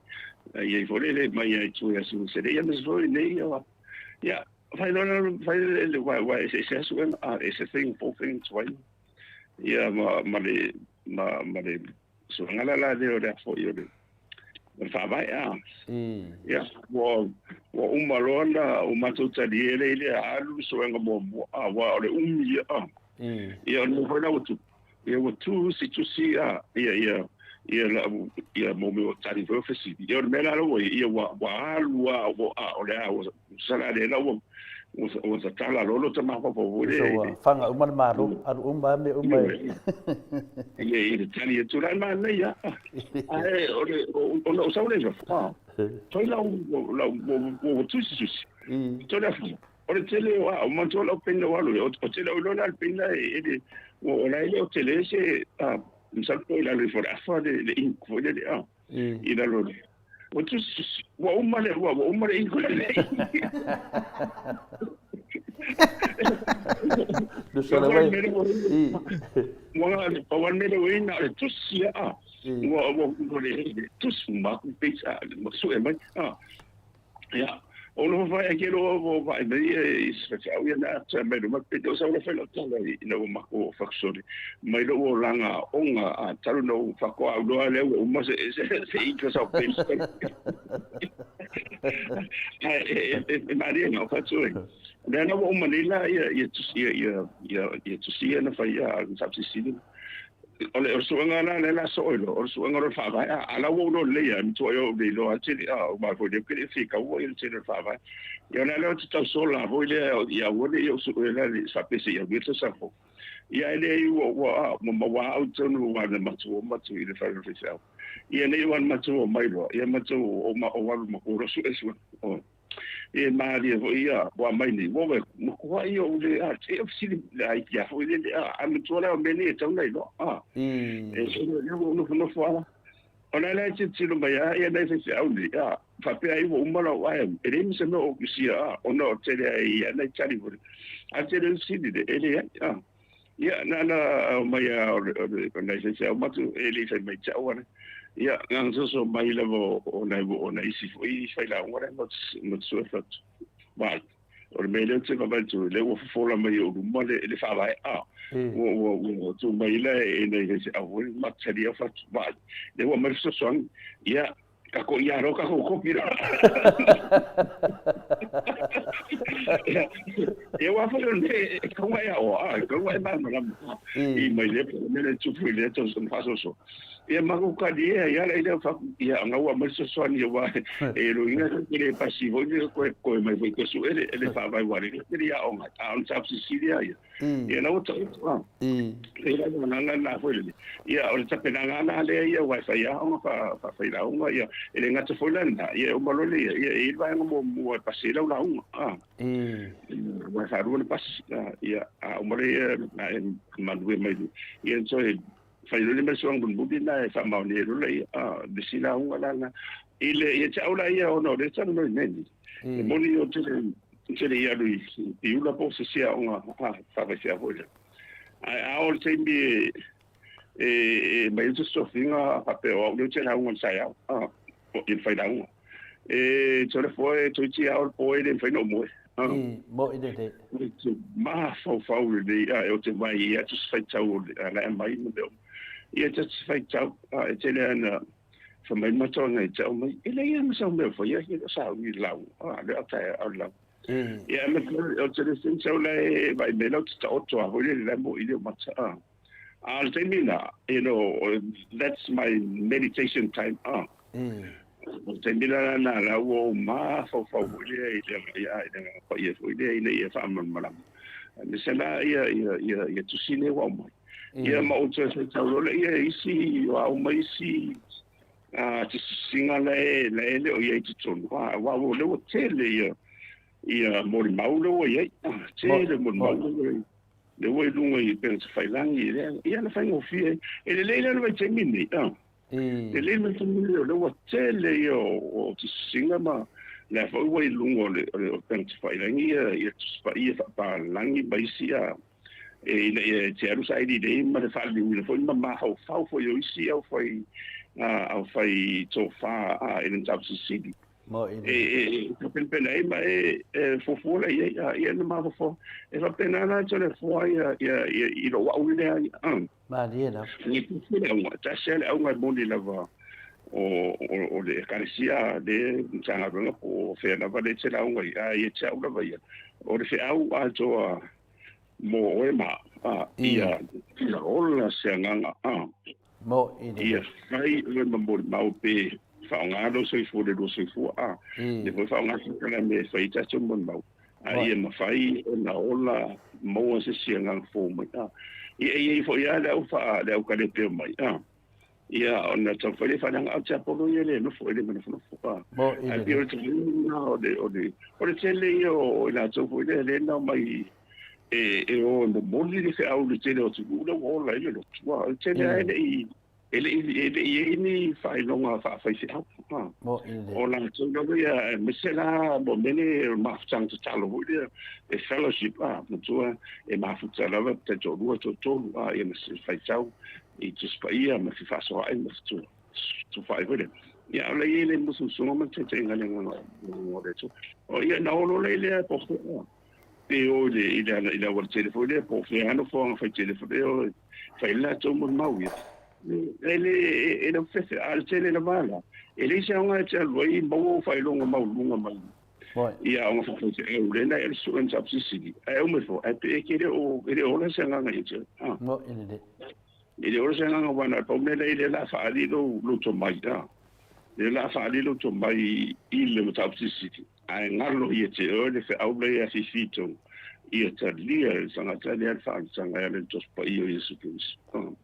ia i foi le le mai ai tu ia su se le ia ma foi nei ia ia fai loa fai le wa wa e se asu a e se thing for thing tuai ia ma le ma le suaga la le o le foi o le faavae a ia ua uma loa na o matou talie le ile alu suega muamua a ua o le umi ia a ia o le foi la ua tu ia ua tusi a ia ia ia la ia mo me o tali foi ofisi ia o le mea la ua ia ua alu a o le a ua sala le la ua ua tatala lolo ta mafaufau foi le fanga uma le malo alu uma me uma ia i le tali atu la manaia ae o le o sau le a toi la ua tusi toi la o le tele o a o mantua lau pena o alu o tele o lola le pena e le o la ele o tele se a msal po ila le fo afa le ink foi le a ila lo o tusi ua uma le ua uma le ink le le sala wai ua ua mele o ina le tusi a ua ua le tusi ma ku pizza su e mai a ia o lo vai aquele o vai mai e se au ia na ta mai ma pe o sa lo felo tala i na o mako faksori mai lo o langa onga a talu no fako au lo le o ma se se i ka sa pe e maria no fatsoi le na o manila ia ia ia ia ia tusia na fai a sa sisi o le suanga la le la so lo o suanga lo fa va a la wo lo le ya mi to yo le lo a ti a ma fo le ke fi ka wo il ti le fa va yo na le ti so la vo le ya wo le yo su le le sa pe se ya wi sa fo ya le wo wo mo wa au to no wa na ma tu ma tu ile fa le sa ia nei wan ma tu mai lo ia ma tu o ma o wa ma ko ro su e su o e maria fo ia wa mai ni wo mo ko ai o le a te o si le ai ia fo le a me tu la me ni tau nei lo a e so le wo no no fo ala o la la ti ti lo mai a ia nei se au ni a fa pe ai wo uma lo ai e le se no o si a o no te le ai nei tali fo a te le si le e le a ia na na mai a o nei se au matu e le se mai tau ana ia ngang so so mai la vo o nei o nei si foi fai la ngora mo mo so fa ba o le mele te va tu le o fola mai o ma le le fa vai a o o tu mai la e nei se a o ma tali fa ba le o mai so so ia ka ko ia ro ka ko ko pira e wa fa le ka wa ya o a ka wa ma ma i mai le le tu fu le to so fa so so ia ma ko ka dia ia le fa ia nga wa mai so so ni wa e ro inga ke le pasivo ni ko ko mai foi ko su ele ele fa vai wa le ia o nga ta on sa Sicilia ia ia na o ta e la na na na foi le ia o le tapena na le ia wa fa ia o fa fa fa la unga ia ele nga te foi la na ia o malo le ia e vai mo mo pasela la unga a wa fa ru le pas ia a o mo le na ma mai ia so fai le mai suang bun budi na e fa mau ni ro le a de sila unga la na ile ia tau la ia o no le tanu no nei e moni o te te ia lui i ula po se sia unga a fa vai sia foi a o te mi e mai te sofinga fa pe o le te la unga sa ia a o il fai la unga e te le foi te ti a o po e le fai no mo mo i le ma fa fa le a o te vai ia te fai tau la mai mo ia te fai tau a te le na fa mai ma to ngai tau mai ele ia ma sa me fo ia sa i lau a le ata a lau ia me o te le sin tau le vai me lo te o to a ho le la mo i le ma ta a te mina you know that's my meditation time a te mina na la o ma fa fa le ia ia fa ia fo le ia ia fa ma ma me se la ia ia ia ia tu sine wa mai ia ma o te tau le ia isi o mai isi a te singa le le le o ia te tonu wa wa le o tele ia ia mori maulo ia tele mori maulo le o lunga i pe te failangi le ia na fai ngofie e le le le te mini a le le te mini le o tele ia o te singa ma le fa o lunga le o pe te failangi ia ia te fa ia fa langi baisia E ina ia e te alu saili lelei ma le faaliliuina foi ma mafaufau foi o isi aufai aufai tofa i le mataupu silisili. E e faapenapena ai ma e fuafua la i ai, ia na mafaufau. E faapena la Toleafoa ia i lou au lea. Malie lava. Ni tasi le auga, tasi lava le auga e moni lava o le Ekalesia le Matagaluega po o fea lava lea e te lauga ai, a ia te au lava ia, o le feau atoa mo oe ma au, ia ola se agaga, ia fai oe ma molimau pe faaaoga lou soifua i le lua soifua, a lea foi faaaoga fetalai e fai ai tatou molimau. A ia mafai ona ola maua se isi agaga fou mai. A ia e i ai foi lava le au faa, le au kalepe mai. A ia ona taumafai lea e faaleaga, a o le tiapolo ia e le nofo, e le manofonofo. A ae pei o le tulaga lena o le, o le, o le tele ia o i latou foi lea lea na omai e, e o e momoli le feau i le tele o atunuu lea ua ola ai le lotu. A o le tele lava e le i E le i e le i i ai ni faailoga faafaifeau. O latou lava ia, aemaise la mo mea nei o le mafutaga tatalo foi lea, e fellowship, a, matua e mafuta lava taitoalua, toatolu, a, ia ma se faitau i Tusi Paia ma fefaasoaai ma fetufaai foi lea. Ia, a o la e i ai le musumusuga ma le taitaiga a le Agaga o le Atua. O, ia, ona o loa lea po o fea, pe o i le, i le, i le aualatele foi lea, po o fea lava nofoaga faitele foi lea, o fai ai le latou molimau ia. E le, e le fefe, a o le tele lava la, e leai se aoga e te alu ai maua ou faailoga maualuluga mai i aoga faafaifeau lea na e alu sue mataupu silisili, ae uma ifo, ae pe e ke le o, e le o ola se agaga ia te oe. A. E le ola se agaga aua na o le pau mea lea i lea o le a faaali lou, lou tomai, a. Lea o le a faaali lou tomai i le mataupu silisili. Ae galo ia te oe le feau lea ia fifi tou, ia talia e le tagata lea le faaolataga e ala i le Tofi Paia o Iesu Keriso.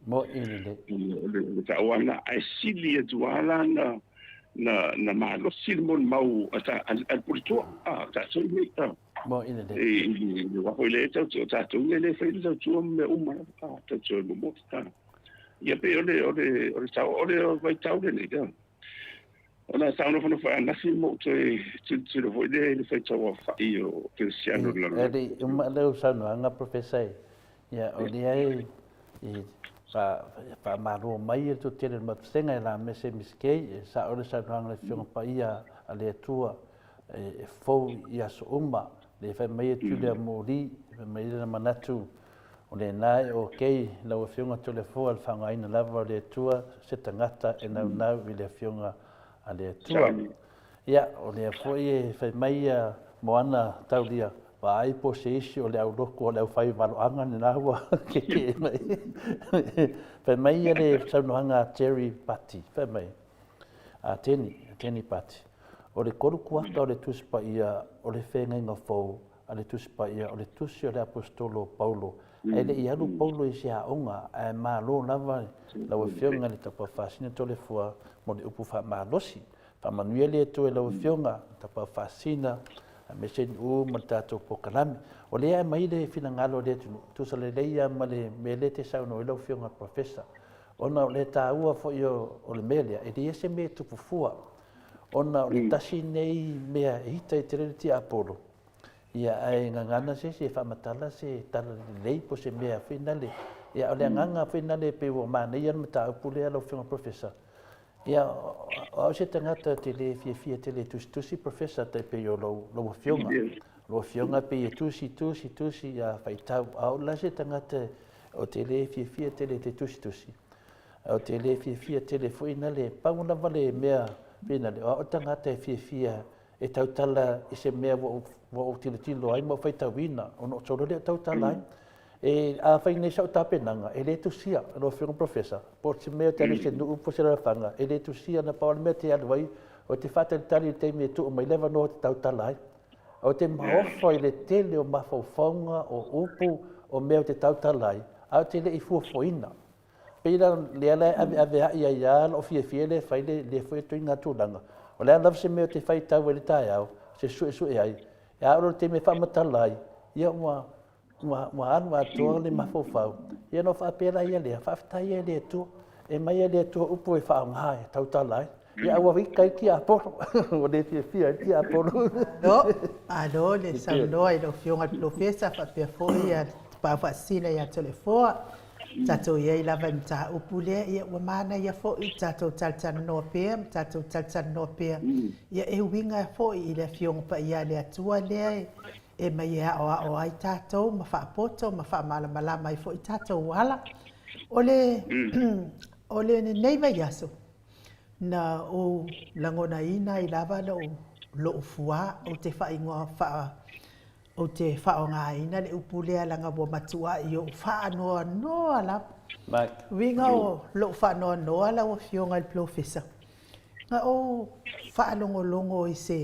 Moʻi lelei. O le feau lava lena, ae sili atu lava la na, na, na malosi le molimau a, ta, a, a le puletua, a, tatou nei, a. Moʻi lelei. I, i, i, aua foi lea e tau, o tatou nei lea e fai le tautua ma mea uma lava, a, tautua e momoli, a. Ia pei o le, o le, o le tau, o le vaitau lenei, a. Ona sa ou nofonofo ananafi ma ou toe tilotilo foi lea i le faitau aofai o kerisiano i le lalolagi. E le i uma lau saunoaga Professor e, ia o lea e faamalo mai le toatele o le Matusega e la mese Miss Kay, e sao le saunoaga a le Afioga Paia a le Atua e fou i aso uma, le fai mai e Julia Moli, fai mai lana manatu O lena e ok lau Afioga Toleafoa le faaaogaina lava o le Atua se tagata e naunau i le Afioga a le Atua. Ia, o lea foi e fai mai ia Moana Taulia, vaai po o se isi o le au loku o le aufai valoaga lena ua kekee mai. Fai mai ia le saunoaga a Terry Pati, fai mai, a Tenny, Tenny Pati, o le kolukuaka o le Tusi Paia o le Feagaiga Fou a le Tusi Paia, o le tusi o le Aposetolo o Paulo. E le i alu Paulo i se aoga, ae malo lava lau Afioga i le Tapafaasina Toleafoa mo le upu faamalosi. Faamanuia le Atua i lau Afioga, Tapafaasina, aemaise nuu ma le tatou polokalame. O lea e aumai le finagalo o le atunuu, tusa lelei lava ma le mea lea e te saunoa ai lau Afioga i le Professor, ona o le taua foi o le mea lea, e leai se mea e tupu fua, ona o le tasi lenei mea e ita ai tele le tiapolo, Ia, ae gagana se isi e faamatala se tala lelei po o se mea foi nale. Ia, o le agaga foi nale pei ua manaia le mataupu lea lau Afioga Professor. Ia, o au se tagata ou te le fiafia tele e tusitusi Professor tai pei o lou, lou afioga. Lou afioga pei e tusi, tusi, tusi, ia faitau. A o la se tagata ou te le fiafia tele e te tusitusi. Ou te le fiafia tele foi nale, pau lava le mea foi nale, o au le tagata e fiafia e tautala i se mea ua ou tilotilo ai ma ou faitauina, ona ou solo lea o tautala ai. E, afai nei sau tapenaga, e le tusia, lau Afioga Professor, po o se mea te alu i se nuu po o se alaalafaga, e le tusia, na pau lava le mea te alu ai, o te faatalitali i le taimi e tuu mai le avanoa ou te tautala ai. Ou te maofa i le tele o mafaufauga, o upu, o mea ou te tautala ai, ae ou te le i fuafuaina. Pei la lea la e aveaveai ai lava lou fiafia lea e fai lea foi ituaiga tulaga. O le a lava se mea ou te faitau ai i le taeao, se suesue ai, e a oo loa i le taimi e faamatala ai, ia ua, ua, ua alu atoa le mafaufau. Ia ona ou faapea laia lea, faafetai e le Atua, e aumai e le Atua upu e faaaoga e tautala ai. Ia ae ua ita ai tiapolo, ua le fiafia ai le tiapolo. Malo, malo le saunoa i lau Afioga i le Polofesa faapea foi le. Paau Faasisina ia Toleafoa. Tatou i ai lava i mataupu lea, ia ua manaia foi tatou talatalanoa pea ma tatou talatalanoa pea, ia e uiga foi i le Afioga Paia a le Atua lea e mai e aoao ai tatou ma faapoto ma faamalamalama ai foi tatou ala. O le, o lenei vaiaso, na ou lagonaina ai lava lou fuā, ou te faaigoa faa, Ou te faaaogaina le upu lea leaga ua matuai ou faanoanoa lava. Uiga o lou faanoanoa lau Afioga i le Polofesa, na ou faalogologo i se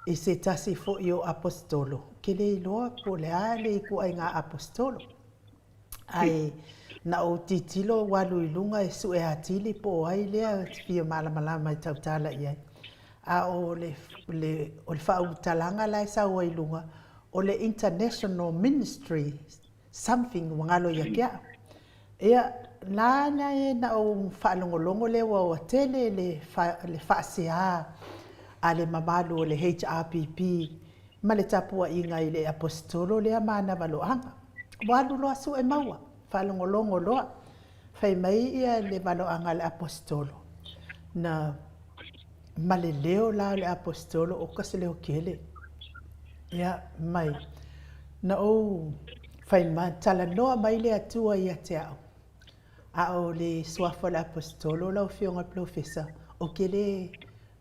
i se tasi foi o Aposetolo, ou te le iloa po o le a le ituaiga Aposetolo, ae na ou tilotilo ua alu i luga e sue atili po o ai lea e fia malamalama e tautala i ai. A o le, le, o le faaulutalaga la e sau ai i luga, o le International Ministry something ua galo ia te au. Ia, la na e na ou faalogologo lea ua ua tele le, fa, le faasea a le mamalu o le HRPP ma le tapuaiga i le Aposetolo lea ma ana valoaga. Ua alu loa sue maua, faalogologo loa, fai mai ia le valoaga a le Aposetolo, na ma le leo la o le Aposetolo oka se leo kele. Ia, mai, na ou fai mai, talanoa mai le Atua ia te au, a o le suafa o le Aposetolo lau Afioga i le Polofesa, ou te le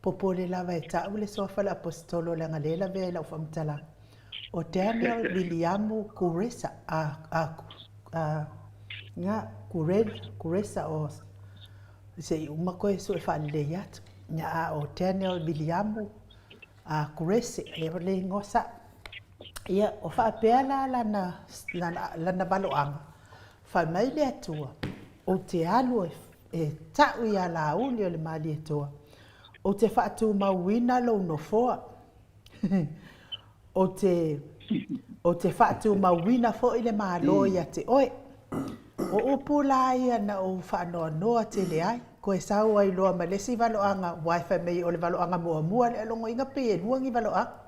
popole lava e ta'u le suafa o le Aposetolo leaga lea e lavea i lau faamatalaga. O Daniel Viliamu Kuresa, a, a, a, nga, Kuresa o, se i uma koe sue faalelei atu. Ia, a o Daniel Viliamu a Kurese, e o le igoa sa'o. Ia, o faapea la lana, lana, lana valoaga, fai mai le Atua, ou te alu e, e ta'u iā Laauli o le Malietoa, ou te faatumauina lou nofoa. Ou te, ou te faatumauina foi le Malo ia te oe. O upu la ia na ou faanoanoa tele ai, koe sau ai loa ma le isi valoaga, aua e fai mai o le valoaga muamua lea logoina pei e lua ni valoaga.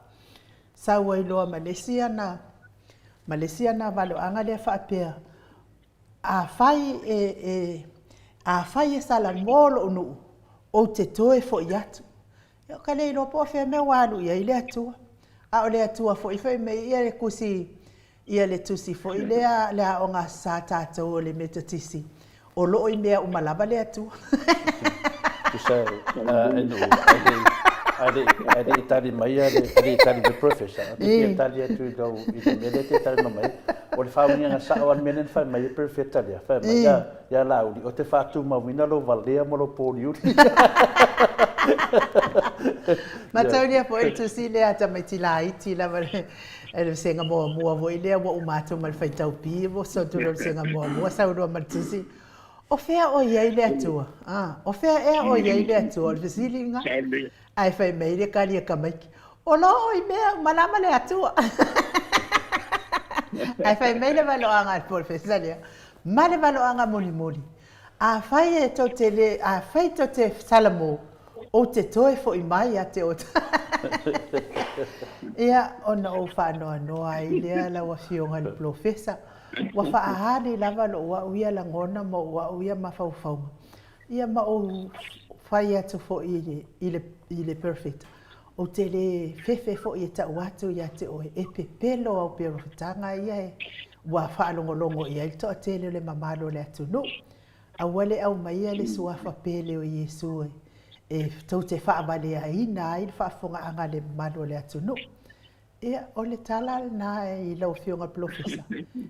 Sau ai loa ma le isi ana, ma le isi ana valoaga lea faapea, Afai e, e, afai e salamo lou nuu, ou te toe foi atu. Ia ka le iloa po o fea mea ua alu i ai le Atua. A o le Atua foi fai mai ia le tusi, ia le tusi foi lea le aoga sa tatou o le Metotisi, o lo o i mea uma lava le Atua. Tusa e nuu, ae le i tali mai le, ae le i tali mai Professor, ou te fia tali atu i lau, i le mea lea e te talanoa mai ai. O le faauigaga sao lava o le mea lea na fai mai ai Perofeta lea, fai mai, ia Laauli, ou te faatumauina lou valea ma lou pōliuli. Mataulia foi le tusi lea a tamaiti laiti lava le vasega muamua foi lea ua uma atu ma le faitau pi ua oso atu loa i le vasega muamua sau loa ma le tusi, O fea o i ai le Atua? O fea ea o i ai le Atua? O le fesili lena. Ae fai mai le kali a tamaiti, O lo o i mea uma lava le Atua. Ae fai mai le valoaga a le polofesa lea, ma le valoaga mulimuli, Afai e tou te le, afai tou te salamo, ou te toe foi mai ia te outou. Ia, ona ou faanoanoa ai lea lau Afioga i le Polofesa, ua faaali lava lou au ia lagona ma ou au ia mafaufauga, Ia ma ou fai atu foi i le, i le, i le Perofeta, Ou te le fefe foi e tau atu ia te oe, e pepelo au perofetaga ia e ua faalogologo i ai le toatele o le mamalu o le atunuu. Aua le aumaia le suafa pele o Iesu e, e tou te faavaleaina ai le faafofogaaga a le mamalu o le atunuu. Ia, o le tala lena i lau Afioga i le Polofesa,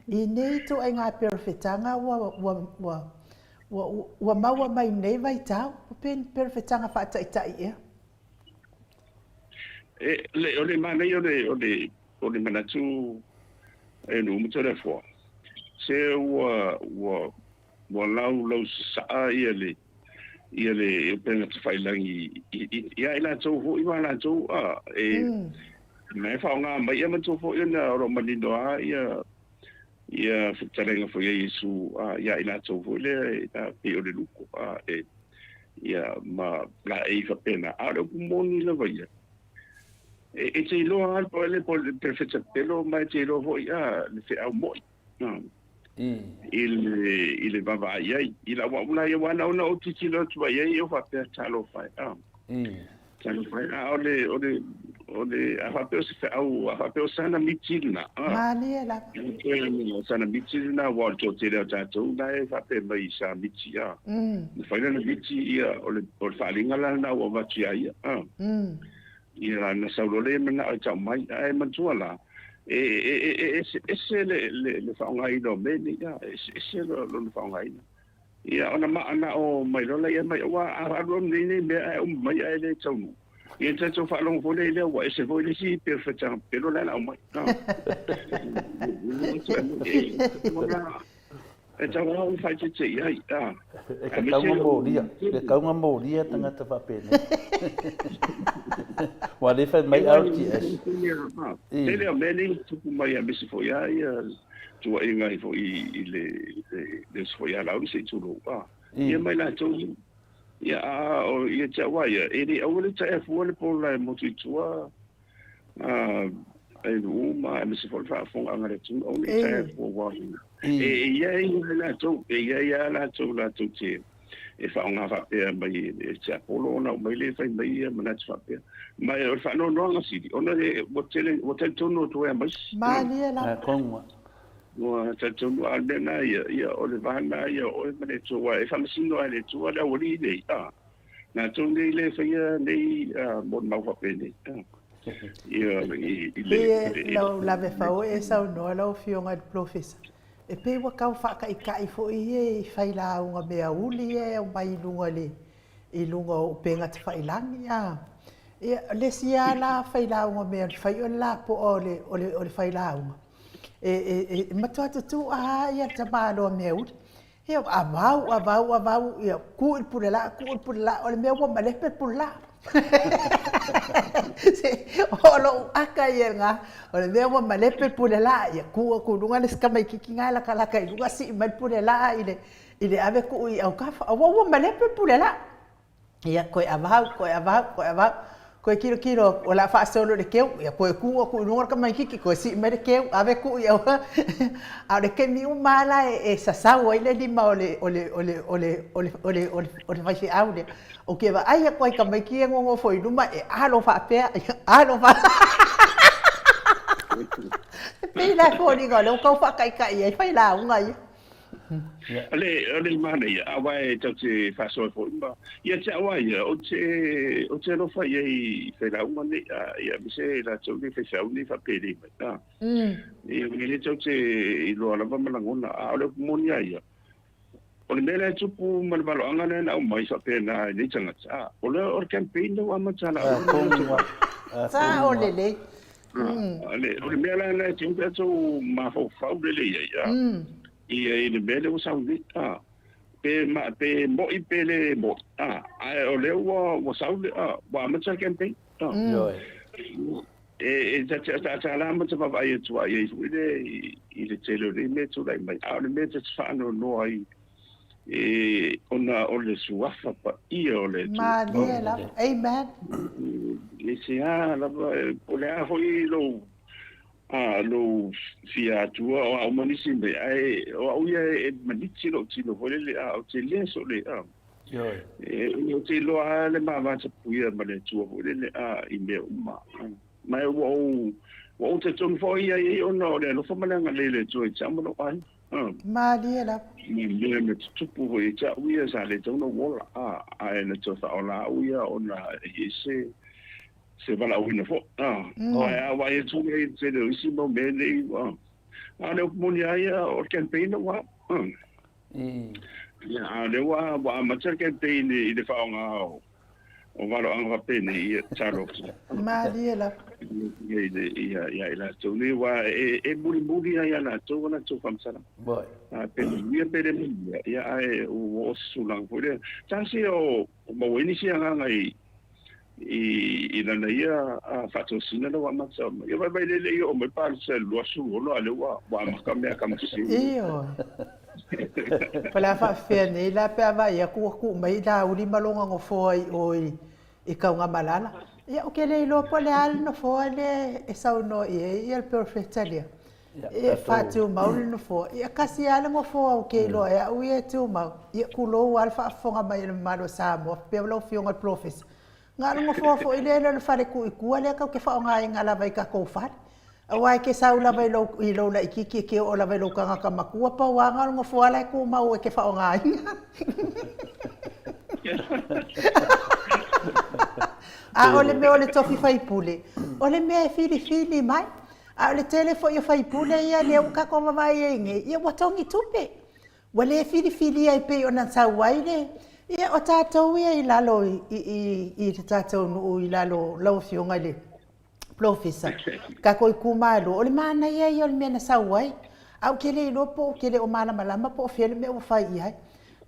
i nei ituaiga perofetaga ua, ua, ua, ua, ua maua mai i nei vaitau, pe ni perofetaga faataitai ea? E, le, o le manaia o le, o le, o le manatu e nuu ma Toleafoa, se ua, ua, ua laulau sasaa ia le, ia le upega tafailagi ia i latou foi ma latou a e me faaaoga mai ia matou foi ona o lo o manino lava ia ia fetalaiga foi a Iesu a ia i latou foi lea e pei o le luko a e ia ma laei faapena. A o le upu moni lava ia, e te iloa lava le perofeta pepelo ma e te iloa foi a le feau moi. I le i le vaavaai i ai. I lau au la ia aua na ona ou tilotilo atu ai i ai ou faapea, Talofa e, a. Talofa e, a o le, o le, o le, a faapea o se feau, a faapea o sana miti lena, a. Malie lava. O sana miti lena, aua o le toatele o tatou la e faapea mai sa miti, a. Na fai lana miti, ia, o le, o le faaaliga la lena ua avatu ia ia, a. Ia, na sau loa lea manao e tau mai, ae manatua la, e, e, e, e ese, ese le, le, le faaaogaina o mea nei, a, e ese, ese lona faaaogaina. Ia, ona manao mai loa lea mai, aua a alu alu nei nei mea ae uma mai ae le taunuu. Ia, tatou faalogo foi lea i lea ua ese foi le isi perofeta pelo lea la aumai. E tau lava ona faaeteete i ai, a. E tatau ona molia, e tatau ona molia tagata faapenei. Ua le fai mai RTS. Tele o mea nei e tupu mai aemaise foi lava ia tuuaiga ai foi i le le uso foi ia Laauli se i tulou, a. Ia ma i latou ia, a o ia te au lava ia, e le aua le taea fua le pola e motu i tua e nuu ma aemaise foi le faafofogaaga a le atunuu, aua ne i taea fua aua e i ai lava latou, e i ai lava latou latou te e faaaoga faapea mai e tiapolo ona aumai lea fai mai ia manatu faapea. Ma o le faanoanoaga sili, ona ua tele, ua talitonu atu ai ma isi. Malie lava. Ua talitonu, a o le mea lena ia, ia o le va lena ia o oe ma le Atua, aua e faamasino lava e le Atua le aualii nei, a. Latou nei le faia nei molimau faapenei. Ia, i, i le... Pei lau lavefau e saunoa lau Afioga i le Polofesa, e pei ua tau faataitai foi ia i failauga meauli ia e aumai i luga i le i luga o upega tafailagi a. Ia, o le isi lava la failauga mea fai o le lapoa o le, o le, o le failauga, e, e, e matua tutu'a lava ia le tamaloa meauli. Ia, avau, avau, avau, ia, tu i le pulelaa, tu i le pulelaa, o le mea ua malepe le pulelaa. O lou aka ia lena, o le mea ua malepe le pulelaa, ia tu atu i luga le isi tamaitiiti lena e latalata i luga sii mai le pulelaa i le, i le ave tuu i autafa, aua ua malepe le pulelaa. Ia, toe avau, toe avau, toe avau, toe tilotilo atu, o le a faasolo i le keu, ia toe tu atu i luga le tamaitiiti, toe sii mai le keu, ave tuu i au. A o le taimi uma lava la e sasau ai le lima o le, o le, o le, o le, o le, o le, o le, o le faifeau lea, ou te vaai atu lava i tamaiti ia e nonofo i luma e alo faapea, alo faapea. E pei la e foliga o lea ua tau faataitai ai failauga ia. O le, o le manaia, aua e tatou te faasoa foi ma, ia te au lava ia, ou te, ou te alofa i ai i failauga nei, a, ia, aemaise i latou nei faifeau nei faapelei mai, a. Ia, e le tatou te iloa lava ma lagona, a o le upu moni lava ia, o le mea la e tupu ma le valoaga lea na aumai faapena i nei tagata, a, o le, o le campaign lea ua amata lava. Sao lelei. O le mea la lena e tatau ona tatou mafaufau lelei ai, a, ia i le mea lea ua sau nei, a, pe, ma, pe mo'i pe le mo'i, a, ae o lea ua, ua sau le, a, ua amata le campaign, a. E, e ta te ta la amata vaavaai atu ai ai foi le, i le tele o nei mea e tulai mai, a o le mea ta te faanoanoa ai, e, ona o le suafa paia o le Atua. Malie lava. Amen. E se a lava, po o le a foi lou, a, lou fia atua o au ma nisi mea, ae o au ia e maniti lou tino foi lele, a, ou te le so le, a. E, ou te iloa lava le ma vatapuia ma le Atua foi lele, a, i mea uma. Ma e ua ou, ua ou talitonu foi i ai ona o le alofa ma le agalelei o le Atua ia te au ma lou aiga. Malie lava. I mea na tutupu foi ia te au ia sa le tatau ona ou ola, a, ae na toe faaola au ia ona e i ai se, se valaauina foi, a. Ae a vaai atu i ai i le tele o isi mau mea nei, ua, a o le upu moni lava ia, o le campaign ua, a. Ia, a o lea ua, ua amata le campaign i le faaaoga o, o valoaga faapenei, ia, talofa. Malie lava. Ia, ia, ia i latou nei, aua e, e mulimuli lava ia latou a latou faamatalaga. Boy. A, pe manuia pe le manuia, ia, ae ua oo se tulaga foi lea. Tasi o, o maua ai nisi agaga i, i, i lana ia faatosina lea ua amata mai. Ia vaivai lele i oo mai palota i le 26, a o lea ua, ua amata mea kamasini. Ioe. Po o le a faafefea nei la pe a vaai atu ua tuu mai Laauli ma lona nofoa i o i Taugamalala. Ia, ou te le iloa po o le a le nofoa lea e saunoa i ai le perofeta lea. E faatumau le nofoa. Ia kasi lava le nofoa ou te iloa e au ia e tumau. Ia tulou lava le faafofoga mai a le mamalu o Samoa faapea lau Afioga i le Polofesa. Na o le nofoa foi lea e le o le fale tuu i tua lea tatou te faaaogaina lava i tatou fale. Aua e te sau lava i lou, i lou laitiiti e te oo lava i lou tagata matua, pau lava na o le nofoa la e tumau e te faaaogaina. A o le mea o le tofi faipule, o le mea e filifili mai. A o le tele foi o faipule ia lea ua tatou vaavaai ai nei, ia ua togi tupe. Ua le filifilia e pei ona sau ai le, ia o tatou ia i lalo i, i, i le tatou nuu i lalo lau Afioga i le Polofesa, tatou itumalo, o le manaia ia o le mea na sau ai. Ae ou te le iloa po ou te le o malamalama po o fea le mea ua fai i ai.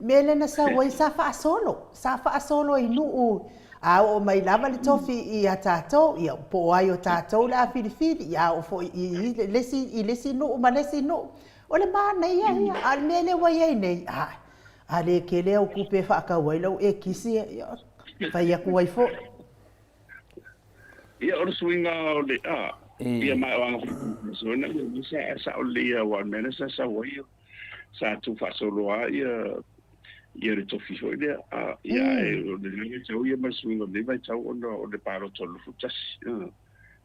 Mea lea na sau ai sa faasolo, sa faasolo i nuu a oo mai lava le tofi ia tatou, ia po o ai o tatou le a filifili, ia a oo foi i le isi, i le isi nuu ma le isi nuu. O le manaia ia, a o le mea lea ua i ai nei, a, a le tele au tupe e faatau ai lau ekisi, ia, fai atu ai foi. Ia, o le suiga o le, a, ia ma o aga foi, ia, sa sao lelei aua o le mea lea sa sau ai, sa tuufaasolo lava ia ia le tofi foi lea a ia ae o le vaitau ia ma le suiga o lenei vaitau ona o le palota o le 21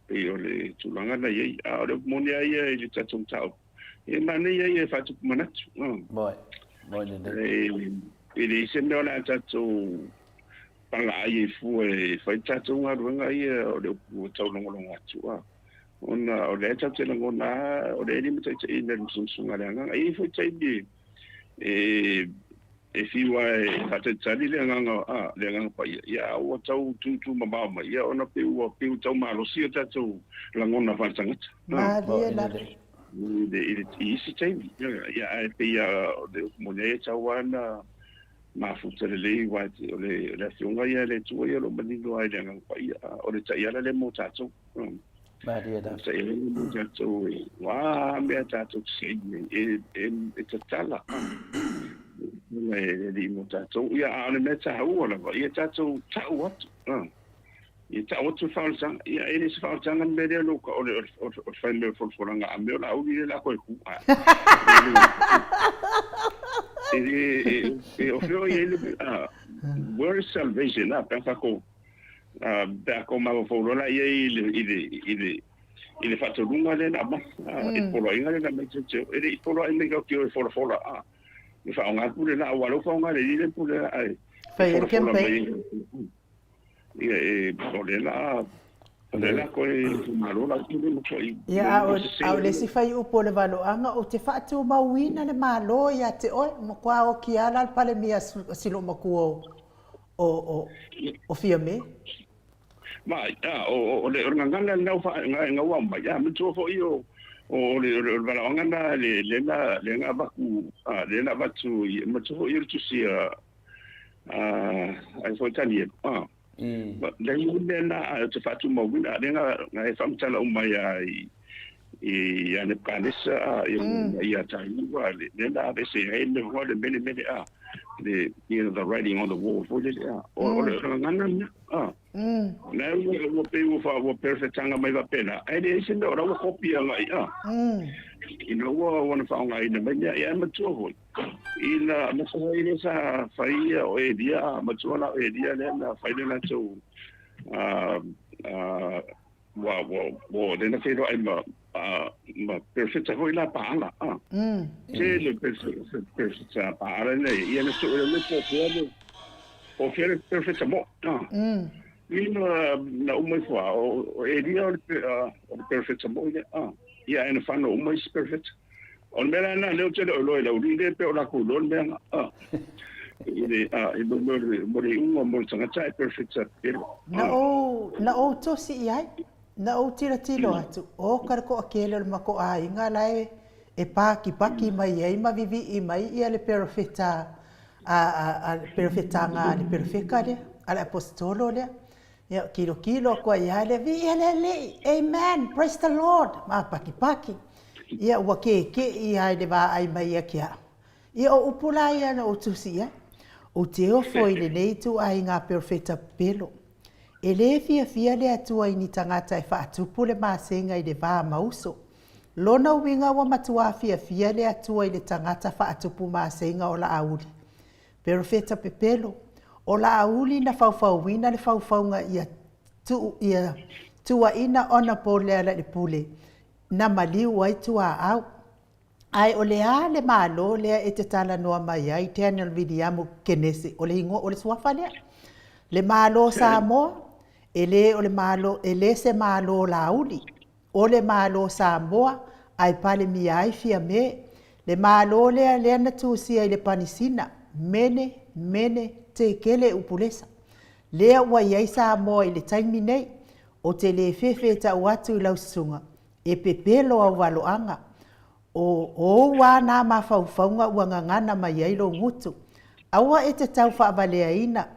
pei o le tulaga na i ai a o le upu moni lava ia i le tatou mataupu e manaia ia e faatupu manatu. Moe moe lelei. E leai se mea o le a tatou palaai ai fua e fai le tatou galuega ia o le upu ua taulogologo atu a ona o lea tatou te lagona lava o lea e limataitaiina e le musumusuga a le agaga. E i ai foi taimi e e fiu lava e faatalitali le agaga a le agaga paia ia a ua tau tūtū mamao mai ia ona pei ua pei ua tau malosi o tatou lagona faaletagata. Malie lava. I le i isi taimi ia ae pei lava o le upu moni ai e tatau lava ona mafuta lelei aua o le Afioga ia a le Atua ia o lo o manino lava i le Agaga Paia, o le taiala lea mo tatou. Malie lava. O le taiala lea mo tatou, o a mea tatou te saili ai, e tatala e le Alii mo tatou. Ia, a o le mea taua lava, ia tatou tau atu. Ia tau atu le faaolataga. Ia, e le o se faaolataga le mea lea o le fai mai o le folafolaga a mea o Laauli lea o le a toe tu. E le, e, o fea o i ai le, where is salvation, a, pe a tatou, pe a tou mafaufau loa la i ai i le, i le, i le, i le faatonuga lea na aumai, i le poloaiga lea na aumai teuteu. E le i poloai mai tatou te o e folafola, a, e faaaoga le pule la, aua o lea ua faaaoga e le alii le pule la, ae e folafola mai. Ia, e, o lea la, o lea la koe malo la tele ma koe. Ia, a o, a o le isi fuaiupu o le valoaga, ou te faatumauina le Malo ia te oe, matua oki lava la le Palemia a si loomatua o, o, o, o Fiame. Ma, a, o, o, le, o le gagana lena ua faa, na ua aumai, a, manatua foi o, o le, o le, o le valaauga na, le, le na, le na avatu, a, le na avatu, manatua foi o le tusi a, ai foi Tanielu. Leai le mea lena ou te faatumauina, lea na e faamatala uma mai lava i ia Nepukanesa, ia Taiua, lea na aveese ai le mea foi le mele mele a, le, you know, the writing on the wall foi lele a. O le gagana lena. Na ua pei ua ua perefetaga mai faapena, ae leai se mea o la ua kopi agai a. Ina ua ua na faaaogaina mai mea, ia e matua foi. Ina masa ai lea sa fai ia o Elia, a matua la o Elia lea na fai le latou a a ua ua ua lea na feiloai ma a ma perofeta foi la Paala a. Tele perofeta perofeta Paala nei ia na sue le po fea le po fea le perofeta mo a. Ina na uma ifo a o Elia o le o le perofeta mo ia a. Ia ae na fano uma isi perofeta. O le mea la lena, lea ou te le o iloa i le aualii lea, pe o latou iloa le mea lena. A, i le, a, i mo, mo, mo le iuga mo le tagata e perfect pelo. Na ou, na ou tosi i ai, na ou tilotilo atu, oka le toatele o le matou aiga la e, e pakipaki mai ai ma vivii mai ia le perofeta, a, a, a, perofetaga a le perofeka lea, a le aposetolo lea. Ia, tilotilo atu ai lava lea, Viia le Alii, Amen, praise the Lord, ma pakipaki. Ia, ua keke'i lava i le vaai mai ia ki a'u. Ia, o upu la ia na ou tusi i ai, Ou te ofo i lenei ituaiga perofeta pepelo. E lē fiafia le Atua i ni tagata e faatupu le masega i le va ma uso. Lona uiga ua matuā fiafia le Atua i le tagata faatupu maseiga o Laauli. Perofeta pepelo, o Laauli na faufauina le faufauga ia tuu ia tuuaina Honourable Lealailepule na maliu ai tuaau. Ae o le a le Malo lea e te talanoa mai ai Daniel Viliamu Kenese, o le igoa, o le suafa lea? Le Malo o Samoa, e le o le Malo, e le se Malo Laauli. O le Malo o Samoa, ae Palemia ai Fiame. Le Malo lea lea na tusia i le Panisina, Mene, Mene, Tekele Upulesa. Lea ua i ai Samoa i le taimi nei. Ou te le fefe e tau atu i lau susuga, e pepelo au valoaga. O ou a na mafaufauga ua gagana mai ai lou gutu. Aua e te tau faavaleaina,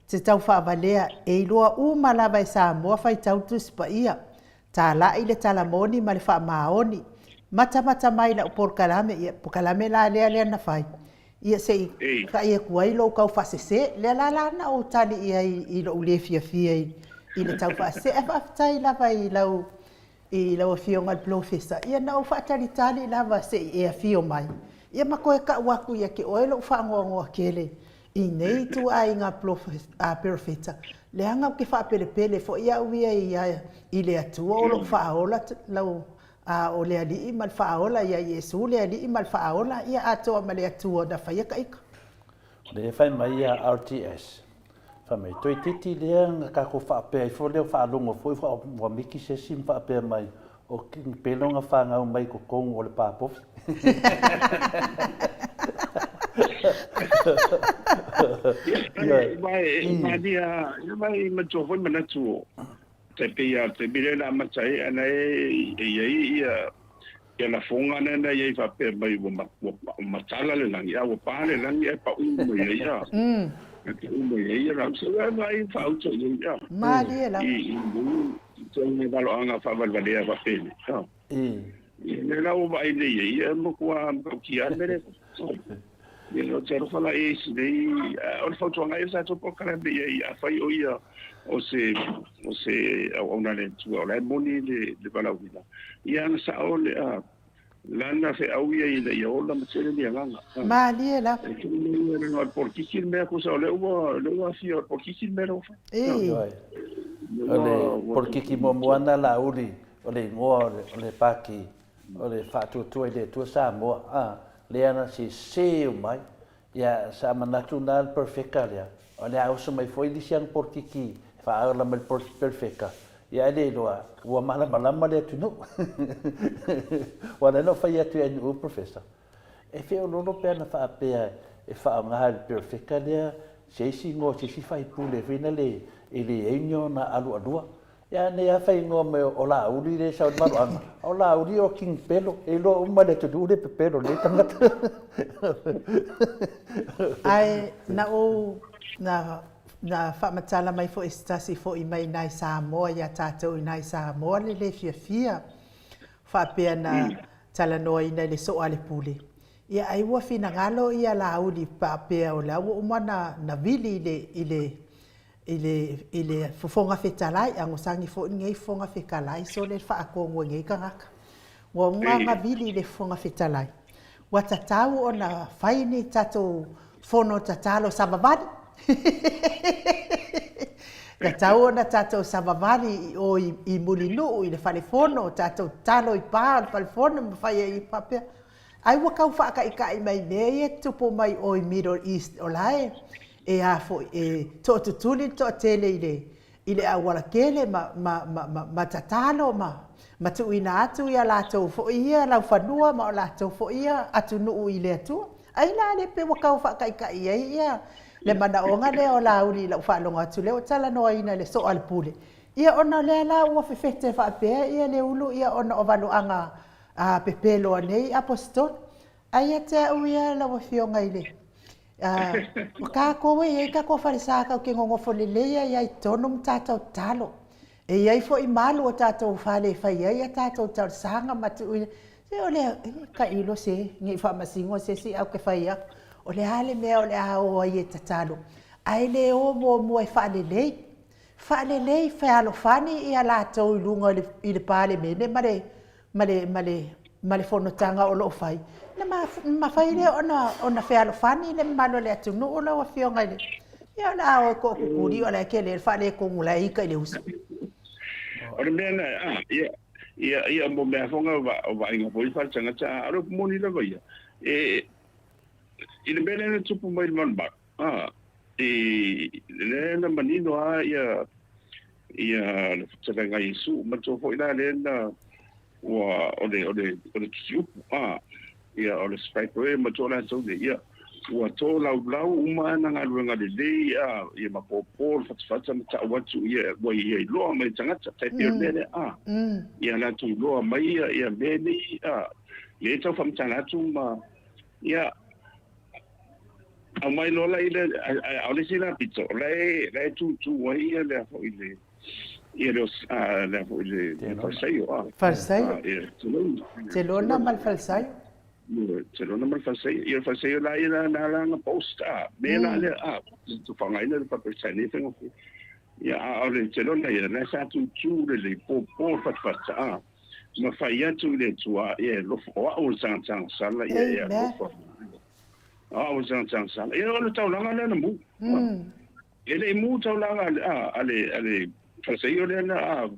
te tau faavalea, e iloa uma lava e Samoa faitau le Tusi Paia. Talai le tala moni ma le faamaoni. Matamata mai i lau polokalame, ia, polokalame la lea lea na fai, ia se i kai atu ai lou tau faasese. Lea la la na ou tali i ai i lou le fiafia i le tau faasese. Ae faafetai lava i lau i lau Afioga i le Polofesa, ia na ou faatalitali lava se i e afio mai, ia ma toe tau atu ia te oe lou faanoanoa tele i nei ituaiga perofeta, leaga ou te faapelepele foi au ia ia i le Atua o lou faaola lau a o le Alii ma le Faaola ia Iesu le Alii ma le Faaola ia atoa ma le Atua na faia taita. O lea e fai mai ia RTS, fai mai, toeitiiti lea na tatou faapea ifo lea faalogo foi ua miki se isi ma faapea mai, o King Pelo na fanau mai i totonu o le pa povi. Ia, e mai matua foi manatu o tai pei a te mire na amata ai ana e i ai ia ia lafoga lea na i ai faapea mai ua ua matala le lagi, a ua pa le lagi ae paʻu mai ai ia. Ae paʻu mai ai ia lau. So e vaai faauto i ai ia. Malie lava. I i i valoaga faavalevalea faapena. Ia lea la ua vaai nei ai, ia e matua matautia lava le mea lea. Ia ou te alofa la i isi nei, o le fautuaga ia sa tou polokalame i ai, afai o ia o se o se auauna a le Atua o la e moni le le valaauina, ia ana sao le a lana feau ia ina ia ola ma tele ni agaga. Malie lava. E tele ia leaga o le polokiki le mea tusa o lea ua lea ua afia o le polokiki le mea lea ua fai. O le polokiki muamua na Laauli o le igoa o le Pati o le Faatuatua i le Atua Samoa, a, lea na sese uma ai. Ia, sa manatu na le Perofeta lea, o le a oso mai foi le isi ana polokiki e faaala mai le Perofeta, ia ae le iloa, ua malamalama le atunuu. Ua ala ai ona ou fai atu ia Nu'u Professor, e feoloolo pe ana faapea e faaaoga e le Perofeta lea se isi igoa o se isi faipule foi lea e leai ni ona alualua. Ia nei a fai igoa mai o Laauli lea e sau i le maluaga, a o Laauli o King Pelo, e iloa uma e le atunuu le pepelo o lenei tagata. Ae na ou na na faamatala mai foi e se tasi foi mai inā i Samoa ia tatou inā i Samoa le le fiafia faapea na talanoaina i le soo a le pule. Ia ai ua finagalo ia Laauli faapea o la ua uma na na vili i le i le i le, i le Fofoga Fetalai, agosagi foi lenei Fofoga Fetalai sole le faatonu e nei tagata. Ua uma ona vili i le Fofoga Fetalai, ua tatau ona fai ni tatou fono tatalo savavali. Tatau ona tatou savavali i o i, i Mulinuu, i le fale fono, tatou tatalo i pa o le fale fono ma fai ai faapea. Ai ua tau faataitai mai mea ia e tupu mai o i Middle East, o la e e a foi, e toatutuli le toatele i le, i le auala tele ma, ma, ma, ma, ma tatalo ma, ma tuuina atu ia latou foi ia laufanua ma o latou foi ia atunuu i le Atua. Ai la le pe ua tau faataitai ai ia le manaoga lea o Laauli i lau faalogo atu lea ua talanoaina i le soo a le pule. Ia ona o lea la ua fefete faapea ia le ulu ia ona o valoaga a pepelo a nei Aposetolo. Ai ia te au ia lau Afioga i le O tatou e i ai tatou falesa tatou te nonofo lelei ai lava i totonu ma tatou tatalo. E i ai foi malu o tatou fale e fai ai a tatou talosaga ma tuuina. Se o le tailo se, ne i faamasino se isi ae ou te fai atu, o le a le mea o le a o ai e tatalo, ae le o muamua e faalelei. Faalelei, fealofani ia latou i luga i le Palemene ma le, ma le, ma le. ma le fonotaga o lo o fai, na mafai lea ona ona fealofani le mamalu o le atunuu lau Afioga i le Ia o le a o e toʻakukuli o la e tele le faaletonu la e ita i le uso. O le mea na, a, ia, ia, ia mo mea foga o vaaiga foi faaletagata, a o le upu moni lava ia, e, i le mea lea na tupu mai i le malumalu, a, i, lea na manino lava ia, ia le fetalaiga a Iesu, manatua foi la lea na, ua, o le, o le, o le tusiupu, a, ia, o le scribe, manatua latou nei, ia, ua tolaulau uma ana galuega lelei, a, ia ma pōpō le fatafata ma ta'u atu, ia, ua ia iloa mai e tagata, tai pei o le mea lea, a, ia latou iloa mai ia, ia mea nei, a, lea e tau faamatala atu ma, ia, aumai loa la i le, a o le isi la pito, o la e, la e tūtū ai ia lea foi le, ia le, a, lea foi le, le Farisaio, a. Farisaio. Ia, telona. Telona ma le Farisaio. Telona ma le Farisaio. Ia, le Farisaio la ia na la na post, a, me la lea, a, tufangaina le Farisaio, nei faigofie. Ia, a o le telona ia, la sa tūtū lelei, pōpō le fatafata, a, ma fai atu i le Atua, ia e alofa, o au o le tagata agasala, ia e alofa. O au o le tagata agasala. Ia, o le taulaga lea na mu. E le i mu taulaga a le, a le, a le Farisaio lea na, a,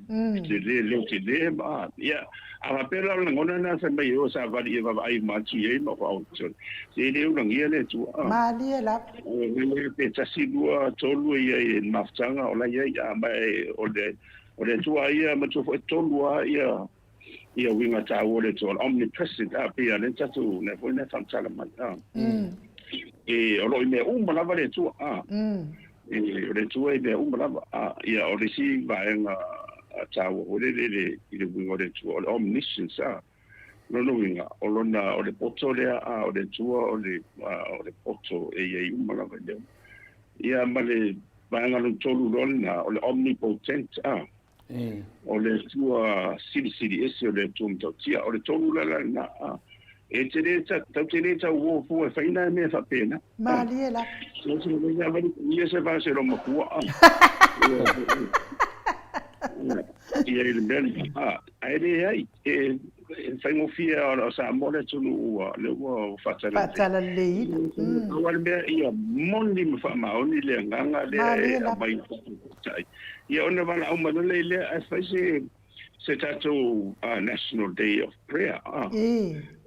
te le leo te le, ma, a, ia, a faapea la o le lagona lena fai mai e o savali e vaavaai uma atu i ai ma o se le ulagia le Atua. A. Malie lava. O pe tasi, lua, tolu ia i le mafutaga o la i ai, a, ma e, o le, O le Atua ia, matua foi tolu lava ia ia uiga taua o le Atua, o le omnipresent, a, pei lava lea na tatou, lea foi na faamatala mai, a. E, o lo o i mea uma lava le Atua, a. E, o le Atua e i mea uma lava, a. Ia, o le isi vaega taua foi lele i le, i le uiga o le Atua, o le omniscience, a. Lona uiga, o lona, o le poto lea, a, o le Atua o le, a, o le poto e i ai uma lava i mea uma. Ia, ma le vaega lona tolu loa lena, o le omnipotent, a, o le Atua silisili ese, o le Atua matautia. O le tolu la la lena, a. E te le, tau te le tau uo fua e fai nā mea faapena. Malie lava. Ia se va se loma pua, a. Ia i le mea lena, a, ae leai, e faigofie o Samoa le atunuu ua, lea ua faatalaleiina. Pau lava le mea ia moni ma faamaoni le agaga lea e aumai tai. Ia ona valaau mai loa lea ae fai se se tatou National Day of Prayer.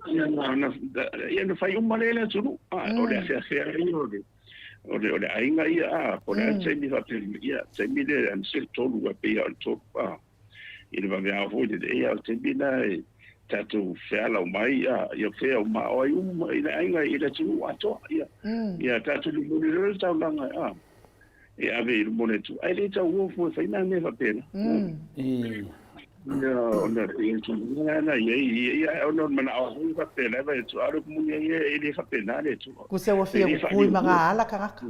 Ia na ia na fai uma lea i le atunuu. O le afeafea ia o le o le o le aiga ia a po o le a le taimi faapea ia taimi lea aemaise le tolu e pei lava o le tolu a. I le vaveao foi lele, ia o le taimi lena e tatou fealau mai, a, ia fea uma o ai uma i le aiga i le atunuu atoa, ia. Ia tatou momoli loa le taulaga, a, e ave i luma o le Atua. Ae le tau o fua e fai nā mea faapena. Ia, ona e tulaga lena i ai, ia, ona o le manao foi faapena, e vaai atu, a o le upu moni ia, e le faapena le Atua. Kuse ua fia kukui ma ngā ala tagata.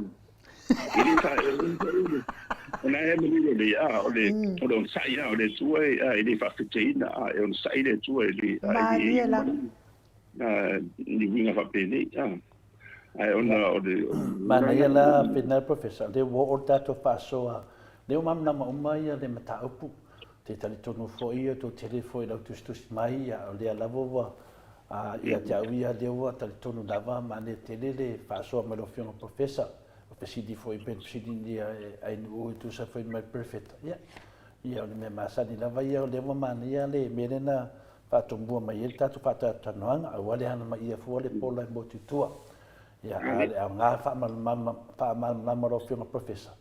E le fa, o na e manino nei, a, o le, o le onosai, a, o le Atua e, a, e le faafeteina, a, e onosai le Atua e le, a, e le, Malie lava. a, ni uiga faapenei, a, ae ona o le, Manaia la pena Professor, lea ua oo le tatou faasoa, lea ua malamalama uma ia le mataupu, te talitonu foi ia tou tele foi i lau tusitusi mai, ia o lea lava ua ia te au ia lea ua talitonu lava manaia tele le faasoa mai lau Afioga Professor, o fesili foi pei ona fesiligia e Ainuu e tusa foi ma le Prefeta, ia, ia o le mea masani lava ia o lea ua manaia le mea lea na faatomua mai ai le tatou faatalatalanoaga, aua le hanamaia fua le pola e motu i tua. Ia, a o le aoga faamalamalama, faamalamalama lau Afioga Professor,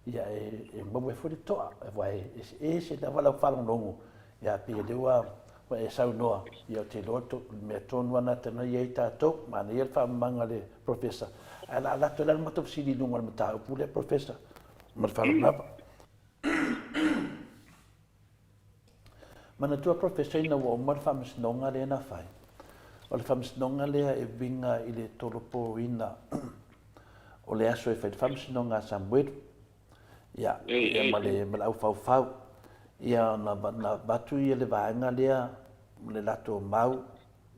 ia e, e maua ai foi le toa, aua e eseese lava lau faalogologo, ia pei o lea ua, ua e saunoa, ia ou te iloa le mea tonu lava lena e i ai tatou, manaia le faamamaga a le Professor. Ae o le a alu atu ai la le matou fesili i luga o le mataupu lea Professor, ma le faaaloalo lava. Manatua Professor ina ua uma le faamasinoga lea na fai, o le faamasinoga lea e uiga i le tolopoina o le aso e fai le faamasinoga a Samuelu, ia, ia ma le, ma le aufaufau, ia na, na avatu ia le vaega lea ma le latou mau,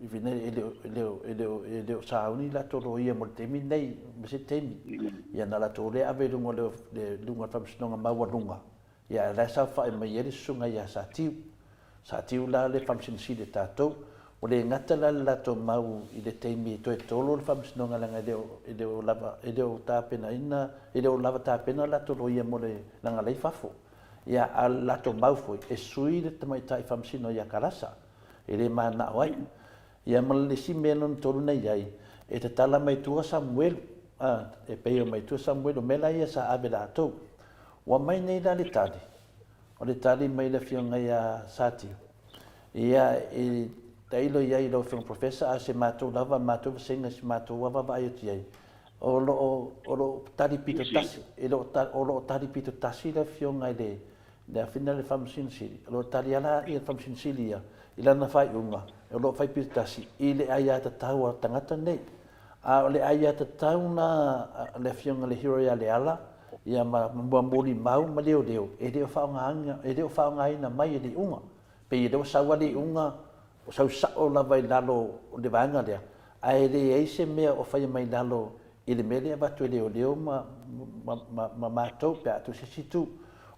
even e le o, e le o, e le o, e le o sauni latou loia mo le taimi lenei, ma se taimi, ia na latou lea ave i luga o le, le luga o le faamasinoga maualuga, Ia, la e saofai mai ai le susuga ia Satiu. Satiu la le Faamasino Sili a tatou. Ua le gata la le latou mau i le taimi e toe tolo le faamasinoga leaga e le o, e le o lava, e le o tapenaina, e le o lava tapena latou loia mo le leaga la e i fafo. Ia, a o le latou mau foi, e sui le tamaitai faamasino ia Kalasa, e le mananao ai. Ia ma le isi mea lona tolu na i ai, e tatala mai tua Samuelu, a, e pei o mai tua Samuelu, o mea la ia sa ave latou. Ua mai nei la le tali, O le tali mai le Afioga ia Satiu, Ia, e tailo i ai i lau Afioga Professor, a o se matou lava, matou vasega, si matou lava vaai atu i ai, o lo o, o lo o tali pito tasi, e lo o, o lo o tali pito tasi le Afioga i le, le Afioga i le Faamasino Sili, o lo o tali lava le Faamasino Sili ia i lana faaiuga, o lo o fai pito tasi i le aiatatau a tagata nei. A o le aiatatau na a le Afioga i le Hero ia Leala, ia ma molimau ma leoleo, e le o faaaogaina, e le o faaaogaina mai e le iuga. Pei o lea ua sau lava le iuga, ua sau sao lava i lalo o le vaega lea, ae leai se mea o faia mai lalo i le mea lea e avatu e leoleo ma, ma, ma, ma matou pe a atu i se isi itu.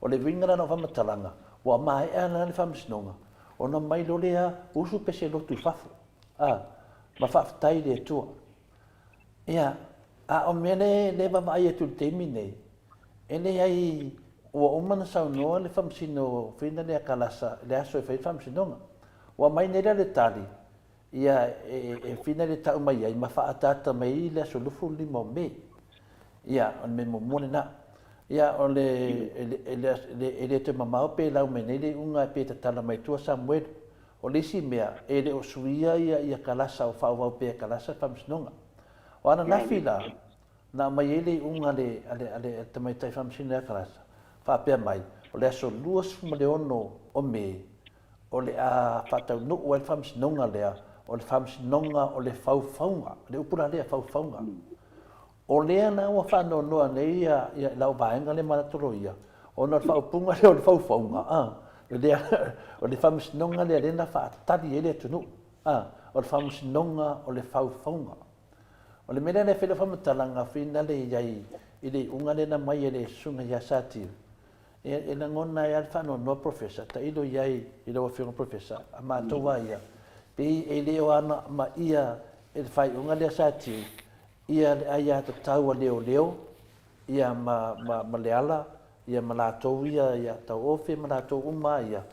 O le uiga la o lau faamatalaga, ua maea la le faamasinoga, ona mai loa lea usu pese lotu i fafo. A, ma faafetai i le Atua. Ia, a o mea lea e vaavaai atu i le taimi nei, e leai, ua uma ona saunoa le Faamasino Fina lea Kalasa i le aso e fai ai le faamasinoga. Ua aumai nei la le tali, ia, e fina le tau mai ai ma faaataata mai ai le aso 25 o Me. Ia, o le mea muamua lena. Ia, o le, e le toe mamao pe lau mai nei le iuga pe tatala mai tua Samuelu. O le isi mea, e le o suia ia kalasa o faaauau pea e kalasa le faamasinoga. O ananafi la, na aumai ai le iuga a le, a le tamaitai faamasino ia Kalasa, faapea mai, o le aso 26 o Me, o le a faataunuu ai le faamasinoga lea, o le faamasinoga o le faufauga, le upu la lea, faufauga. O lea la ua faanoanoa nei ia lau vaega lea ma latou loia, ona o le faaupuga lea o le faufauga, a, lea, o le faamasinoga lea lea na faatali ai le atunuu, a, o le faamasinoga o le faufauga. O le mea lea e fai lau faamatalaga finale i ai i le iuga lea na aumai e le Susuga ia Satiu, e lagona ai lava le faanoanoa Professor, tailo i ai i lau Afioga Professor, a matou lava ia, pei e le o anamaia e le faaiuga lea Satiu, ia le aiatatau a leoleo, ia ma, ma, ma Leala, ia ma latou ia, ia Tauofe ma latou uma lava ia,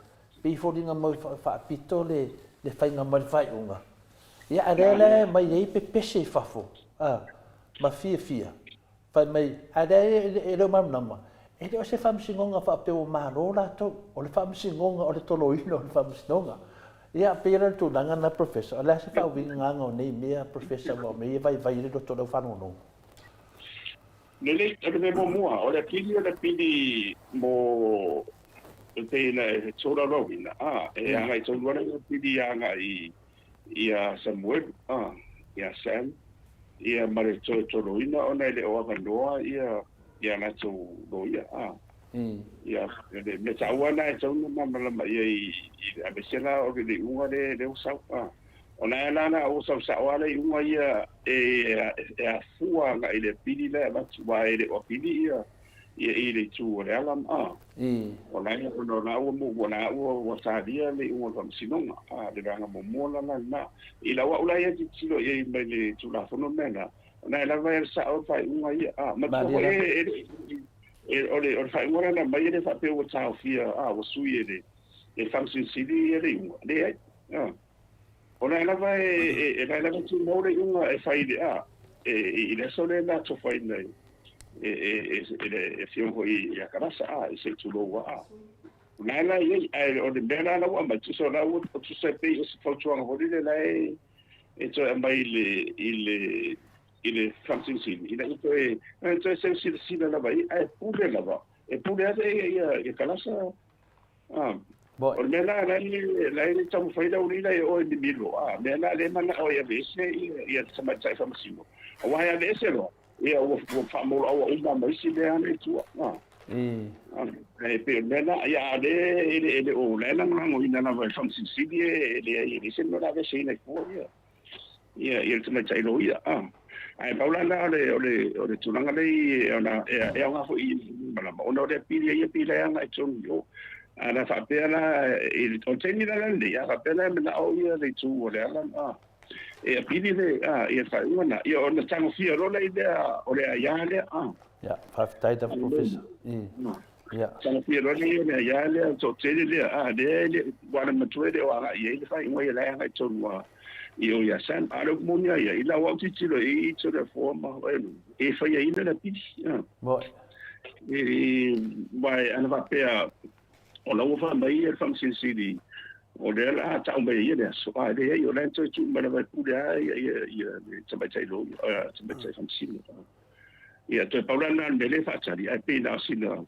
pei e foliga mai ua faapito le, le faiga mai le faaiuga. Ia, a lea la e aumai ai pepese i fafo, a, ma fiafia, fai mai, a lea e le o malamalama, e le o se faamasinoga faapea ua malo latou, o le faamasinoga o le toloina o le faamasinoga. Ia, pei la o le tulaga lena Professor, o le a se faauigaga o nei mea Professor aua o mea ia e vaivai ai le loto o le au faalogologo? Lelei, o le mea muamua, o le pili o le pili mo e pei ona e tolaulauina, a, e agai tonu lava le pili agai ia Samuelu, a, ia Sam, ia ma le toe toloina ona e le o avanoa ia ia latou loia, a. Ia, le mea taua lena e tatau ona malamalama i ai i le aemaise la o le iuga lea lea ua sau, a. Ona e ala la ua sau sao lava le iuga ia e e afua agai i le apili la e avatu, aua e le o apili ia ia i le itu o Leala ma, a. O la e ona o la ua ua la ua ua talia le iuga o le faamasinoga, a, le vaega muamua la la lena. I lau au la ia tilotilo i ai mai le Tulafono mea la, ona e lava e le sao le faaiuga ia, a. Manatua foi e le E, o le, o le faaiuga lea na aumai e le faapea ua taofia, a, ua sui e le, e Faamasino Sili ia le iuga. Leai. A. O la e lava e, e, e la e lava tumau le iuga e fai i le, a, e, i le aso lea na atofaina e, e, e, e, e le Afioga foi ia Kalasa, a, i se i tulou a, a. O la e la i ai, ae o le mea la la ua aumai, tusa o la ua, tusa e pei o se fautuaga foi lele la e, e toe aumai i le, i le, i le Faamasino Sili, ina ia toe, toe seu silasila lava i, ae pule lava, e pule lava ia, ia, ia Kalasa. Ah. O le mea la, la e, la e taumafai lau lila e oe mimilo, ah, mea la le manao e aveese ia, ia le tamaitai faamasino. Aua e aveese loa, ia ua, ua faamoloaua uma ma isi mea ana i tua. Ah. Ah, e pei o le mea la, ia a le, e le, e le o la e lagolagoina lava e le Faamasino Sili e, e leai, e leai se mea o le a aveeseina i fua ia. Ia, ia le tamaitai loia, a. Ae pau la lena o le, o le, o le tulaga lea i, ona, e, e aoga foi i malama, ona o le apili ia pei la e agai tonu i o. Ana faapea la i le o le taimi la lenei, a faapea la e manao ia le itu o le ala a e apili le a ia le faaiuga lena, ia ona tagofia loa lea i lea o le aia lea a. Ia, faafetai lava Professor. I, ia. Tagofia loa lea o le aia lea toatele lea a lea e le ua le matua e le o agai i ai le faaiuga ia la e agai tonu a i o ia Sam. A o le upu moni lava ia, i lau au tilotilo i i Toleafoa ma e faiaina le apili. A. Moe. Aua ana faapea o la ua fai mai le Faamasino Sili o lea la a tau mai ia le aso, a leai, o la e toe tuu mai lava e pule lava ia le tamaitai loia, tamaitai faamasino. Ia toe pau la lena o le mea lea e faatali, ae pei na o sina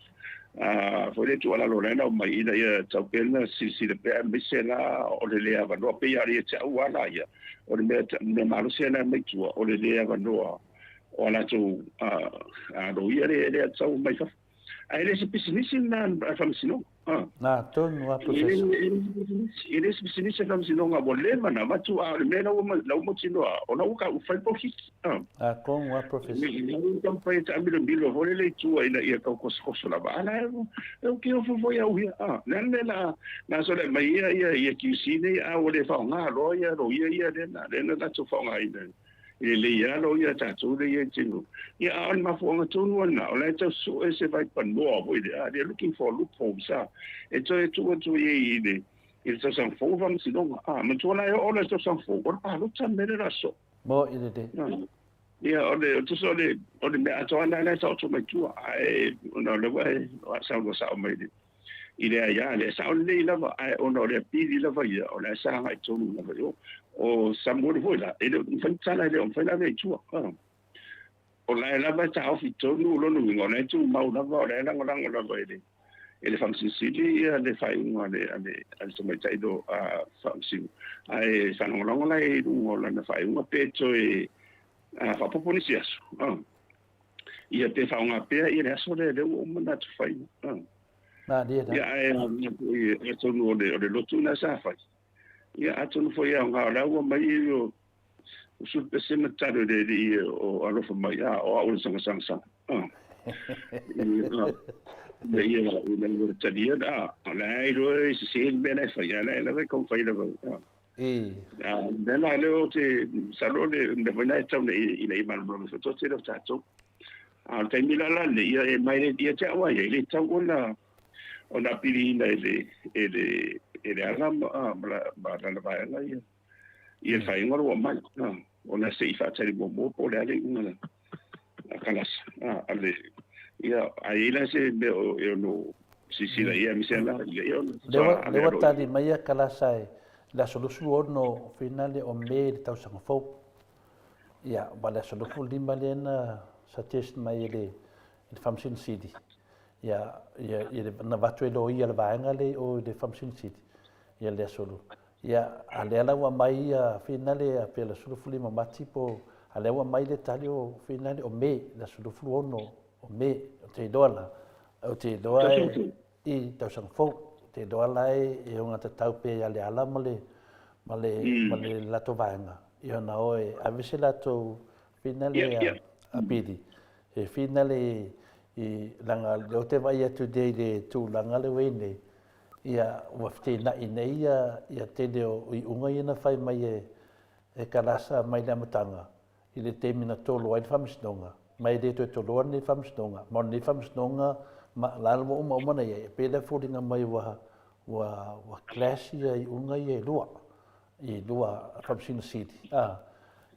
foi lea tuualalo o la e na aumai ina ia tau pea ona silasila pea aemaise la o le le avanoa, pei lava o le ia te au lava la ia, o le mea malosi lava lena mai tua, o le le avanoa o a latou loia lea tau mai fafo. Ae le se pisinisi lena a le faamasinoga. Na tonu a Professor. E le se pisinisi a le faamasinoga ua leva ona avatu, a o le mea la ua mautinoa, o la ua fai le polokiki. A tonu a Professor. La ua taumafai e taamilomilo foi lele i tua ina ia tau kosokoso lava, a la e ok ofo foi au ia. O le a le mea la na sole mai ia QC nei, a ua le faaaoga loa ia loia ia lea na latou faaaogaina. E lelei lava loia a tatou lea e i ai tino. Ia, a o le mafuaaga tonu lava lena, o la e tau sue se vaipanoa foi lea, they are looking for loopholes, a, e toe tuu atu i ai i le, i le tausaga fou le faamasinoga. A, manatua la e oo loa i le tausaga fou, o le palota le mea lea o le a sosoo. Mo'i lelei. Ia, o le, tusa o le, o le mea atoa lena la e taoto mai tua, ae ona o lea ua e saunoa sao mai i le, i le aia lea, e sao lelei lava, ae ona o le apili lava ia, o la e sa agai tonu lava i o. O Samuelu foi la, e le o mafai ona tala, e le o mafai ona ave i tua. O la e lava e taofi tonu lona uiga, o la e tumau lava, o la e lagolago lava e le e le Faamasino Sili ia le faaiuga a le, a le, a le tamaitai lo a Faamasino. Ae faalagolago la i luga o lana faaiuga pe toe faaopoopo nisi aso. Ia pe faaaoga pea ia le aso lea lea ua uma ona atufaina. Malie la. Ia ae foi atonu o le o le lotu lena sa fai. Ia atonu foi e aoga o la ua mai o sulu pesene talo i le alii o alofa mai a o au o le sangasangasaga. Ia ia ina ua talia a la e iloa e sese le mea la e fai a la e lava e taumafai lava. Mea la lea ou te masalo le mea foi lena e tatau ina ia malamalama ifo tele o tatou. A o le taimi la lenei, ia e mai ia te au lava ia, e le tatau ona ona apiliina e le e le e le ala ma ma lana vaega ia ia le faaiuga lea ua aumai. Ona se i faatali muamua po o le a le iuga a kalasa a le ia a i ai la se mea e ono silasila i ai aemaise la ia ia ona Lea ua tali mai ia kalasa i le aso 26 finale o Me i le tausaga fou. Ia, ma le aso 25 lea na suggest mai e le Faamasino Sili. Ia, ia, ia na avatu e loia le vaega lea i o i le Faamasino Sili. Ia le aso Ia, a lea la ua aumai ia finale a pe le 15 Mati po a lea ua aumai le tali o finale o Me, le aso 26 o Me. Ou te iloa la, ou te iloa e i tausaga fou. Ou te iloa la e ogatatau pea ia Leala ma le ma le ma le latou vaega ia ona o e ave se latou finale a a Pili. E finale i leaga lea ou te vaai atu nei i le tulaga lea ua i ai nei, Ia, ua feteenai nei ia, ia tele o iuga ia na fai mai e, e Kalasa mai le amataga i le taimi na tolo ai le Faamasinoga, ma e le toe toloa lenei Faamasinoga, ma o lenei Faamasinoga ma la ua uma uma na i ai, e pei la e foliga mai ua, ua, ua clash ia iuga ia e lua, i lua Faamasino Sili. A,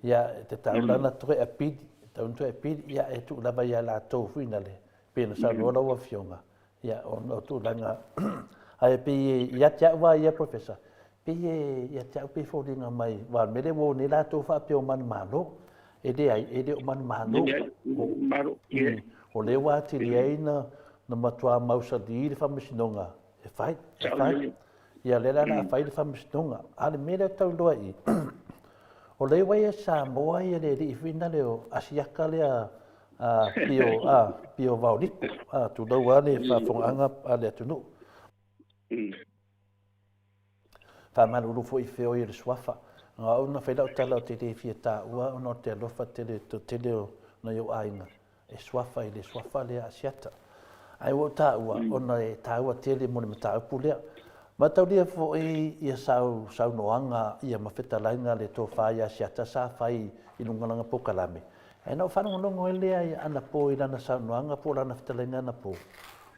ia, e tatau la ona toe apili, e tatau ona toe apili, ia e tuu lava ia latou foi na le, pei ona saunoa lau Afioga, Ia, ona o tulaga, ae pei ia te au lava ia Professor, pei e ia te au pei e foliga mai, aua o le mea lea ua o nei latou faapea o manumalo. E leai, e le o manumalo. O lea ua atili ai na matua mausali le faamasinoga e fai, e fai. Ia, lea la o le a fai le faamasinoga. A o le mea lea e tau iloa i i, o lea ua i Samoa ia le alii foi lea o Asiata lea a Pio, a Pio Vaoliko, a tulou lava le faafofogaaga a le atunuu. Faamalulu foi i feoi o le suafa. O au na fai lau tala ou te le fia taua ona o te alofa tele i le toatele o nai ou aiga e suafa i le suafa lea Asiata. Ae ua ou taua, ona e taua tele mo le mataupu lea. Mataulia foi ia sau saunoaga ia ma fetalaiga le tofa ia Asiata sa fai i luga o lana polokalame. Ae na ou faalogologo ai lea ia anapo i lana saunoaga po o lana fetalaiga anapo,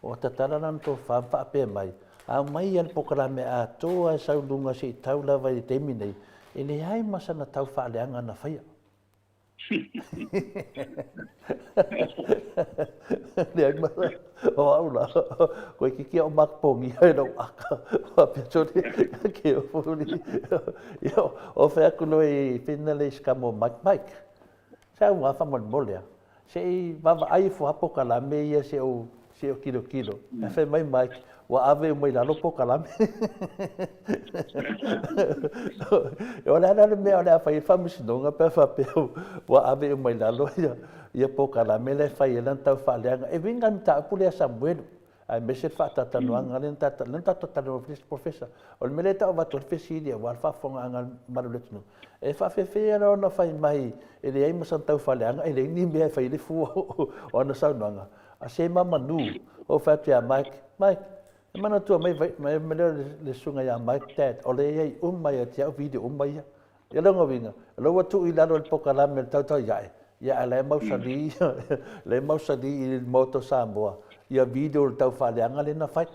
o tatala lana tofa ma faapea mai, Aumai ia le polokalame atoa e sau i luga se i tau lava i le taimi nei, e leai ma sana tau faaleaga na faia. Leai ma o au la, toeitiiti au Mark Pogia i lou aka, faapea sole, ke ofuli. Ia, o fai atu loa i whina le i mo Mike Mike. Se au ngā whamolemole a. Se i vaavaai ifo lava polokalame ia se i se i tilotilo. Ae fai mai Mike, ua ave uma i lalo polokalame. O le a la le mea o le a fai ai le faamasinoga pe a faapea ua ave uma i lalo ia polokalame la e fai ai lana taufaaleaga. E uiga i le mataupu lea a Samuelu. aemaise le faatalatalanoaga lea na tatou talanoa ai Professor. O le mea lea e tau avatu ai le fesili aua le faafofogaaga a le mamalu o le atunuu, e faafefea la ona fai mai e leai ma sana taufaaleaga, e leai ni mea e fai ai le fua o ana saunoaga. A se mamanu, ou fai atu ia Mike, Mike, e manatua mai mai lea o le susuga ia Mike Dad, o lea e i ai uma ia te au video uma ia. Ia lona uiga, o lea ua tuu i lalo e le polokalame o le tautau ae, ia ae la e mausali, la e mausali i le Maota o Samoa ia video o le taufaaleaga lea na fai.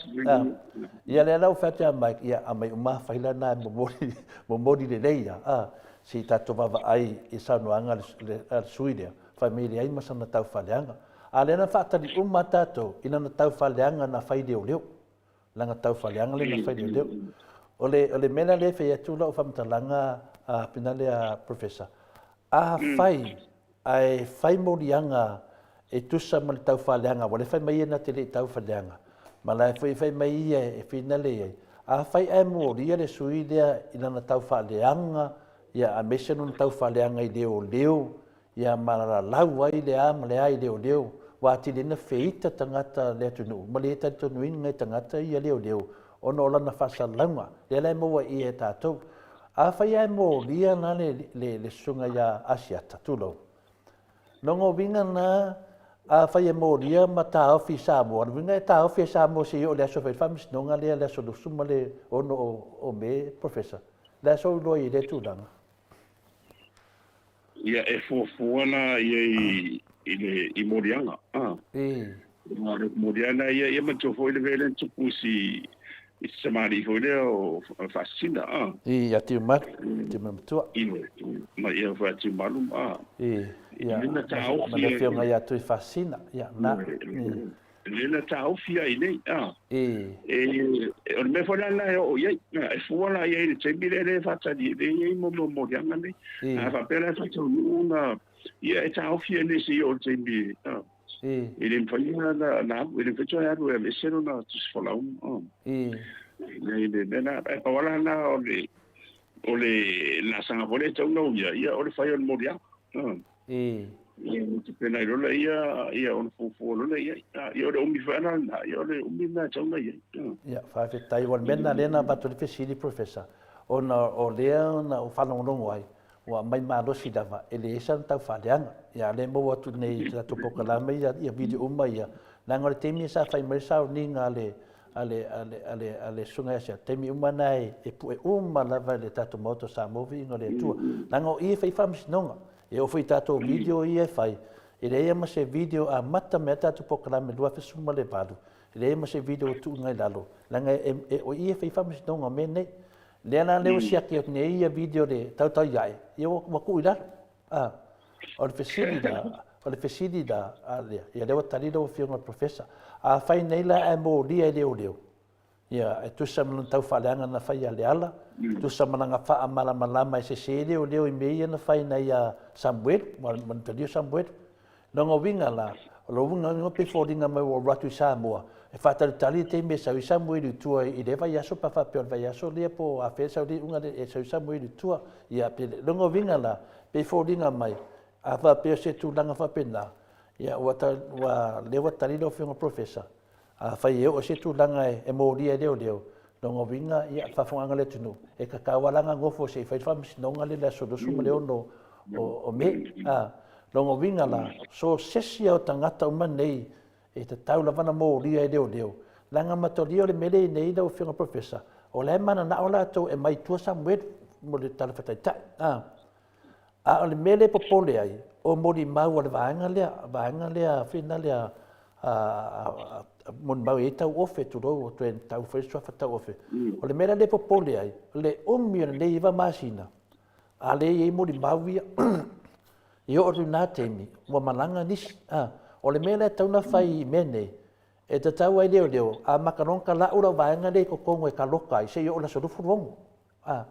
Ia lea la ua fai atu ia Mike, ia aumai uma faila na e momoli, momoli lelei lava, a, se i tatou vaavaai i saunoaga a le sui lea, fai mai e leai ma sana taufaaleaga. A o lea na faatali uma lava tatou i lana taufaaleaga na fai leoleo. Lana taufaaleaga lea na fai leoleo. O le, o le mea la lea e fai atu lau faamatalaga a Pinale a Professor, afai ae fai moliaga e tusa ma le taufaaleaga, aua o lea e fai mai ia na te le i taufaaleaga, ma la e foi e fai mai ia e finale i ai, afai ae molia le sui lea i lana taufaaleaga, ia aemaise lona taufaaleaga i leoleo, ia malalau ai le a ma le a i leoleo, ua atili ai ona feita tagata le atunuu ma le talitonuina e tagata ia leoleo ona o lana faasalalauga, lea la e maua i i e tatou. Afai lava e molia la le, le, le susuga ia Asiata, tulou, lona uiga na, afai e molia ma taofi i Samoa, o le uiga e taofi e Samoa seia oo i le aso e fai ai le faamasinoga lea, le aso 26 o Me, Professor, le a sou iloa i lea tulaga? Ia, e fuafua la i ai i le i moliaga, a. O moliaga ia, ia manatua foi le mea lea na tupu i si i si tamalii foi lea o Faasisina, a. I, ia Tiumalu, Tiumalu Matua. I, ma ia foi a Tiumalu, a. I, ia, ma le afioga ia Tuifaasisina, ia, na. I. Lea na taofi ai nei, a. E, o le mea foi la lena e oo i ai, e fua la i ai i le taimi lea lea e faatali ai, lea e i ai mo mea o moliaga nei. A faapea la e faataunuu ona, ia e taofi ai nei seia oo i le taimi, a. E le mafai lava ona alu, e le mafai toe alu e aveese lona tusi folau, a. I le mea lena, ae pau lava la lena o le, o le laasaga foi lea e tatau ona uia, ia o le fai o le moliaga, a. Ia, ua tapena ai loa lea, ia, ona fuafua loa lea i ai. Ia, o le umi foi la lena, ia, o le umi lena e tatau ona i ai. Ia, faafetai. Aua o le mea lena lea na avatu ai le fesili, Professor, ona o lea na ou faalogologo ai, ua aumai malosi lava, e leai sana taufaaleaga. Ia, a o lea e maua atu nei i le tatou polokalame ia, ia video uma ia, leaga o le taimi sa fai mai le sauniga a le, a le, a le, a le, a le Susuga ia Siata, taimi uma na e pue uma lava e le tatou Maota o Samoa viiga o le Atua. Leaga o i e fai faamasinoga. E oo foi i tatou video ia e fai, e leai lava ma se video amata mai lava tatou polokalame i le 2018, e leai lava ma se video ua tuuina i lalo, leaga e, o i e fai faamasinoga o mea nei. Lea la lea ua siaki atu nei ia video le tautau ae, ia ua tuu i lalo. A, o le fesili la, o le fesili la a lea, ia lea ua tali lau Afioga i le Professor. Afai nei la ae molia e leoleo, ia, e tusa ma lona taufaaleaga na fai ia Leala, tusa ma lana faamalamalama e sese leoleo i mea ia na fai nai ia Samuelu, ma le talia o Samuelu. Lona uiga la, o lona uiga pe foliga mai ua alu atu i Samoa, e faatalitali le taimi e sau ai Samuelu i tua i lea vaiaso pe a faapea o le vaiaso lea po o afea e sau ai le iuga lea e sau ai Samuelu i tua. Ia, pe, lona uiga la, pe foliga mai, a faapea o se tulaga faapena, ia ua, ua, lea ua tali lau Afioga Professor, Afai e oo i se tulaga e molia e leoleo, lona uiga, ia, faafofogaaga a le atunuu, e tatau lava la ona nofo se i fai le faamasinoga lea i le aso 26 o Me. A, lona uiga la, so o se isi lava o tagata uma nei E tatau lava ona molia e leoleo, leaga matolia o le mea lea i nei lau Afioga Professor, o la e mananao latou e aumai i tua Samuelu mo le tala faataitai. A, a o le mea lea e popole ai, o molimau a le vaega lea, vaega lea fina lea a molimau e i ai tauofe, tulou, toe tau foi le suafa tauofe. O le mea la lea e popole ai, o le umi o lenei 9 masina, a lea e i ai molimau ia, I oo atu i na taimi, ua malaga nisi. A, o le mea la e tatau ona fai i mea nei, e tatau ai leoleo, a maka loa ona talau lau vaega lea i totonu e taloka ai seia oo i le aso 26. A,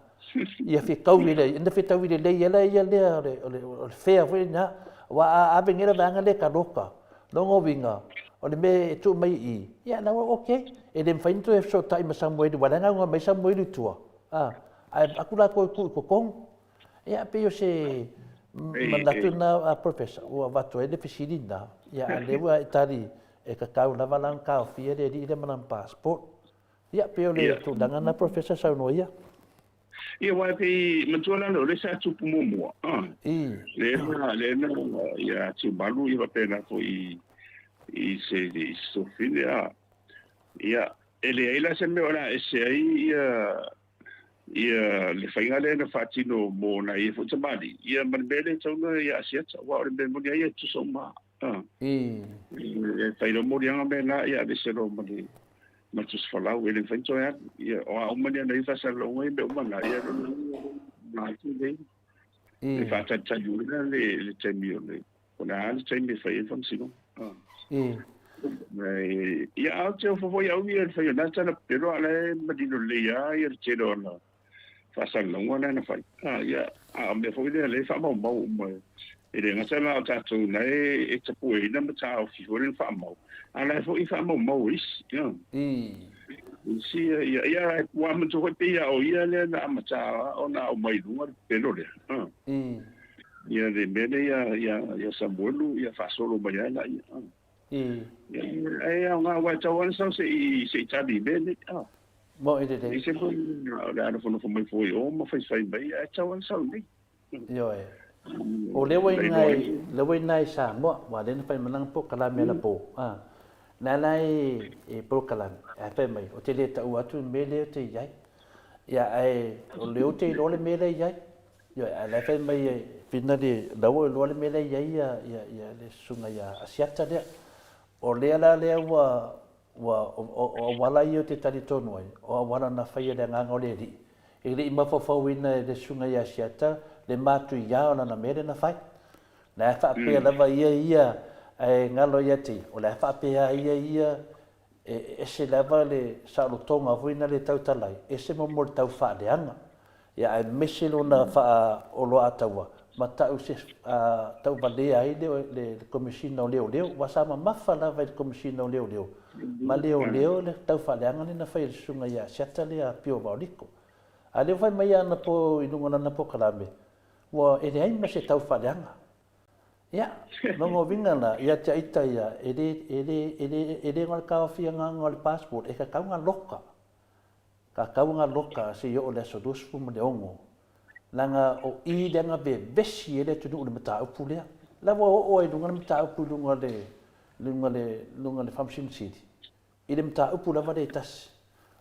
ia fetaui lelei, ina fetaui lelei ai la ia lea o le, o le, o le fea foi lena. Aua a ave nei le vaega lea e taloka, lona uiga, o le mea e tuu mai i i, ia la ua okay. E le mafai ona toe fesootai ma Samueli, aua o la e galuega mai Samueli i tua, a, ae avatu latou e tuu i totonu. Ia, pei o se manatu lena a Professor, ua avatu ai le fesili lena, ia a o lea ua e tali e tatau lava la ona taofia le alii lea ma lana passport. Ia, pei o le tulaga lena Professor, saunoa ia. Ia, aua e pei, matua lalo, o lea sa tupu muamua, lea na, lea na, ia Tiumalu, ia faapena foi i se, i se Sofine, ia, e leai la se mea o le a ese ai ia, ia le faiga lea na faatino mo nai ia foi tamalii, ia ma le mea lea e tatau ona ia asiata, aua o le mea moni lava ia e tutusa uma lava. E fai loa moliaga mea na, ia aveese loa ma le ma le tusi folau, e le mafai ona toe alu. Ia, o a uma ni ana ia faasalalauga ia mea uma na, ia lona atu lea. E faatalitali le le taimi o le o le a le taimi e fai ai le faamasinoga. Ia, a ou te ofo foi au ia i le fai o na tala pepelo, a o la e manino lelei lava le tele o ana faasalalauga lea na fai. Ia, a o mea foi lea o lea e faamaumau uma, e le gata la o tatou na e tapueina ma taofi foi lea na faamau, a o la e foi e faamaumau e isi. Isi, ia, ia, ua manatua foi pei lava o ia lea na amata ona aumai i luga le pepelo lea. Ia le mea lea ia ia Samuelu ia faasolo mai ai laia. Ia e aoga aua e tatau lava ona sau se i se i tali i mea nei. Moe lelei. E ese foi o le a nofonofo mai foi i o ma faifai mai ae tatau lava ona sau nei. Ioe. O lea ua i ina i, lea ua i ina i Samoa, aua lea na fai mai lana polokalame anapo. Na ala e e polokalame, ae fai mai, ou te le taua atu le mea lea ou te i ai. Ia ae o lea ou te iloa le mea lea e i ai. Ioe, ae la e fai mai e Fina le, la ua iloa le mea lea e i ai ia, ia, ia le susuga ia Asiata lea. O lea la lea ua, ua, o, o, o auala ia ou te talitonu ai, o auala na faia e le Agaga o le Alii. E le i mafaufauina e le susuga ia Asiata le matuia o lana mea lea na fai. La e faapea lava ia ia, ae galo ia te ia, o la e faapea lava ia ia E ese lava le saolotoga foi na le tautala ai, ese mo mo le tau faaleaga. Ia aemaise lona faaoloataua ma tau se tauvalea ai le le Komesina o Leoleo, aua sa mamafa lava i le Komesina o Leoleo ma leoleo le tau faaleaga lea na fai e le Susuga ia Asiata lea a Pio Vaoliko. A lea ua fai mai anapo i luga o lana polokalame, ua e leai ma se tau faaleaga. Ia, lona uiga la, ia te ita ia, e le, e le, e le, e le na o le taofia agaga o le passport, e tatau ona loka. Tatau ona loka se i oo i le aso 26, leaga o i lea na vevesi ai le atunuu i le mataupu lea. La ua oo ai i luga le mataupu i luga o le, luga o le, luga o le Faamasino Sili. I le mataupu lava lea e tasi,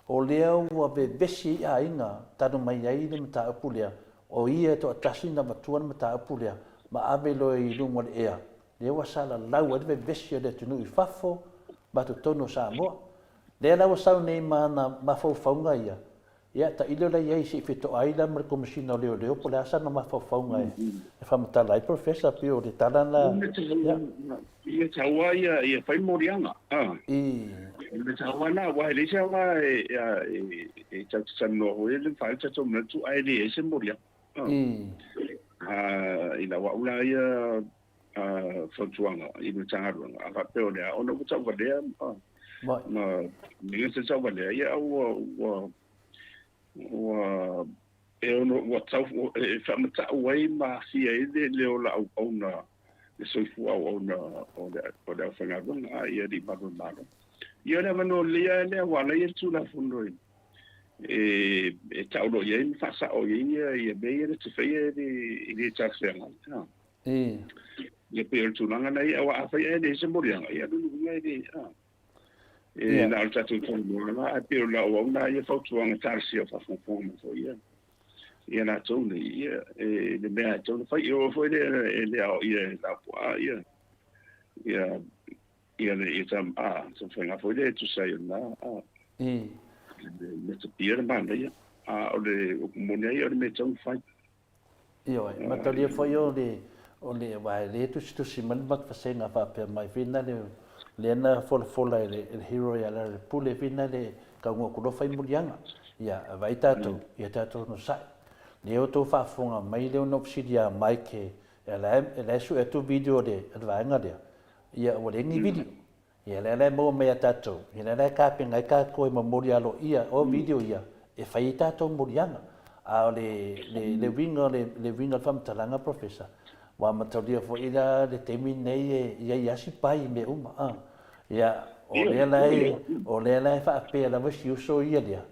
o lea ua vevesi ai aiga talu mai ai le mataupu lea, o ia e toatasi na avatua le mataupu lea ma ave loa i luga o le ea, lea ua salalau ai le vevesi o le atunuu i fafo ma totonu o Samoa. Lea la ua sau nei ma ana mafaufauga ia, Ia, tailo la i ai se i fetoai la ma le Komesina o Leoleo po o le a sana mafaufauga e faamatala ai Professor, pei o le tala na, ia. Ia taua ia ia fai moliaga a. I. Le taua na aua e leai se aoga e e tatou te talanoa foi le mafai ona tatou manatu ae leai se moliaga. I. I lau au la ia fautuaga i le Matagaluega, a faapea o le a, ona ua tauvalea ma le gata tauvalea, ia ua, ua, ua, e ono, ua tau, e faamatau ai ma aafia ai le, le ola auauna, le soifua auauna o le, o le aufaigaluega a i alii malu o le Malo. Ia o le avanoa lelei lava lea aua o la e i ai le Tulafono e, e, e tau loa i ai ma faasao i ai ia, ia mea ia na te faia e le, e le talafeagai. Ia pei o le tulaga lena ia, aua afai ae leai se moliaga, ia lona uiga e le, a, e na o le tatou talanoa lava, ae pei o lau au lena ia fautuaga talosia o faafogafoga mai foi ia ia latou nei, ia e le mea e tatau ona fai. E oo foi lea e le aoaia e Laupua ia ia ia le ia tam a taumafaiga foi lea e tusa ai o lena a mea tapia le manaia, a o le upu moni ai o le mea e tatau ona fai. Ioe, mataulia foi o le, o le, aua e le tusitusi mai le vasega faapea mai whina le, lea na folafola e le, e le hero ia Lealailepule whina le taunuu atu loa fai muliaga. Ia, vaai tatou, ia tatou onosai. Lea ua outou faafofoga mai lea na ou fesili ia Mike e la e, la e sue atu video a le, a le vaega lea, ia ua leai ni video. Ia lea la e maua mai ia tatou, ia lea la e tapena ai tatou e momoli aloaia o video ia e fai ai tatou moliaga. A o le, le, le uiga o le, le uiga o le faamatalaga Professor, ua mataulia foi la le taimi lenei e i ai lava si pai i mea uma. A, ia, o lea la e, o lea la e faapea lava si uso ia lea,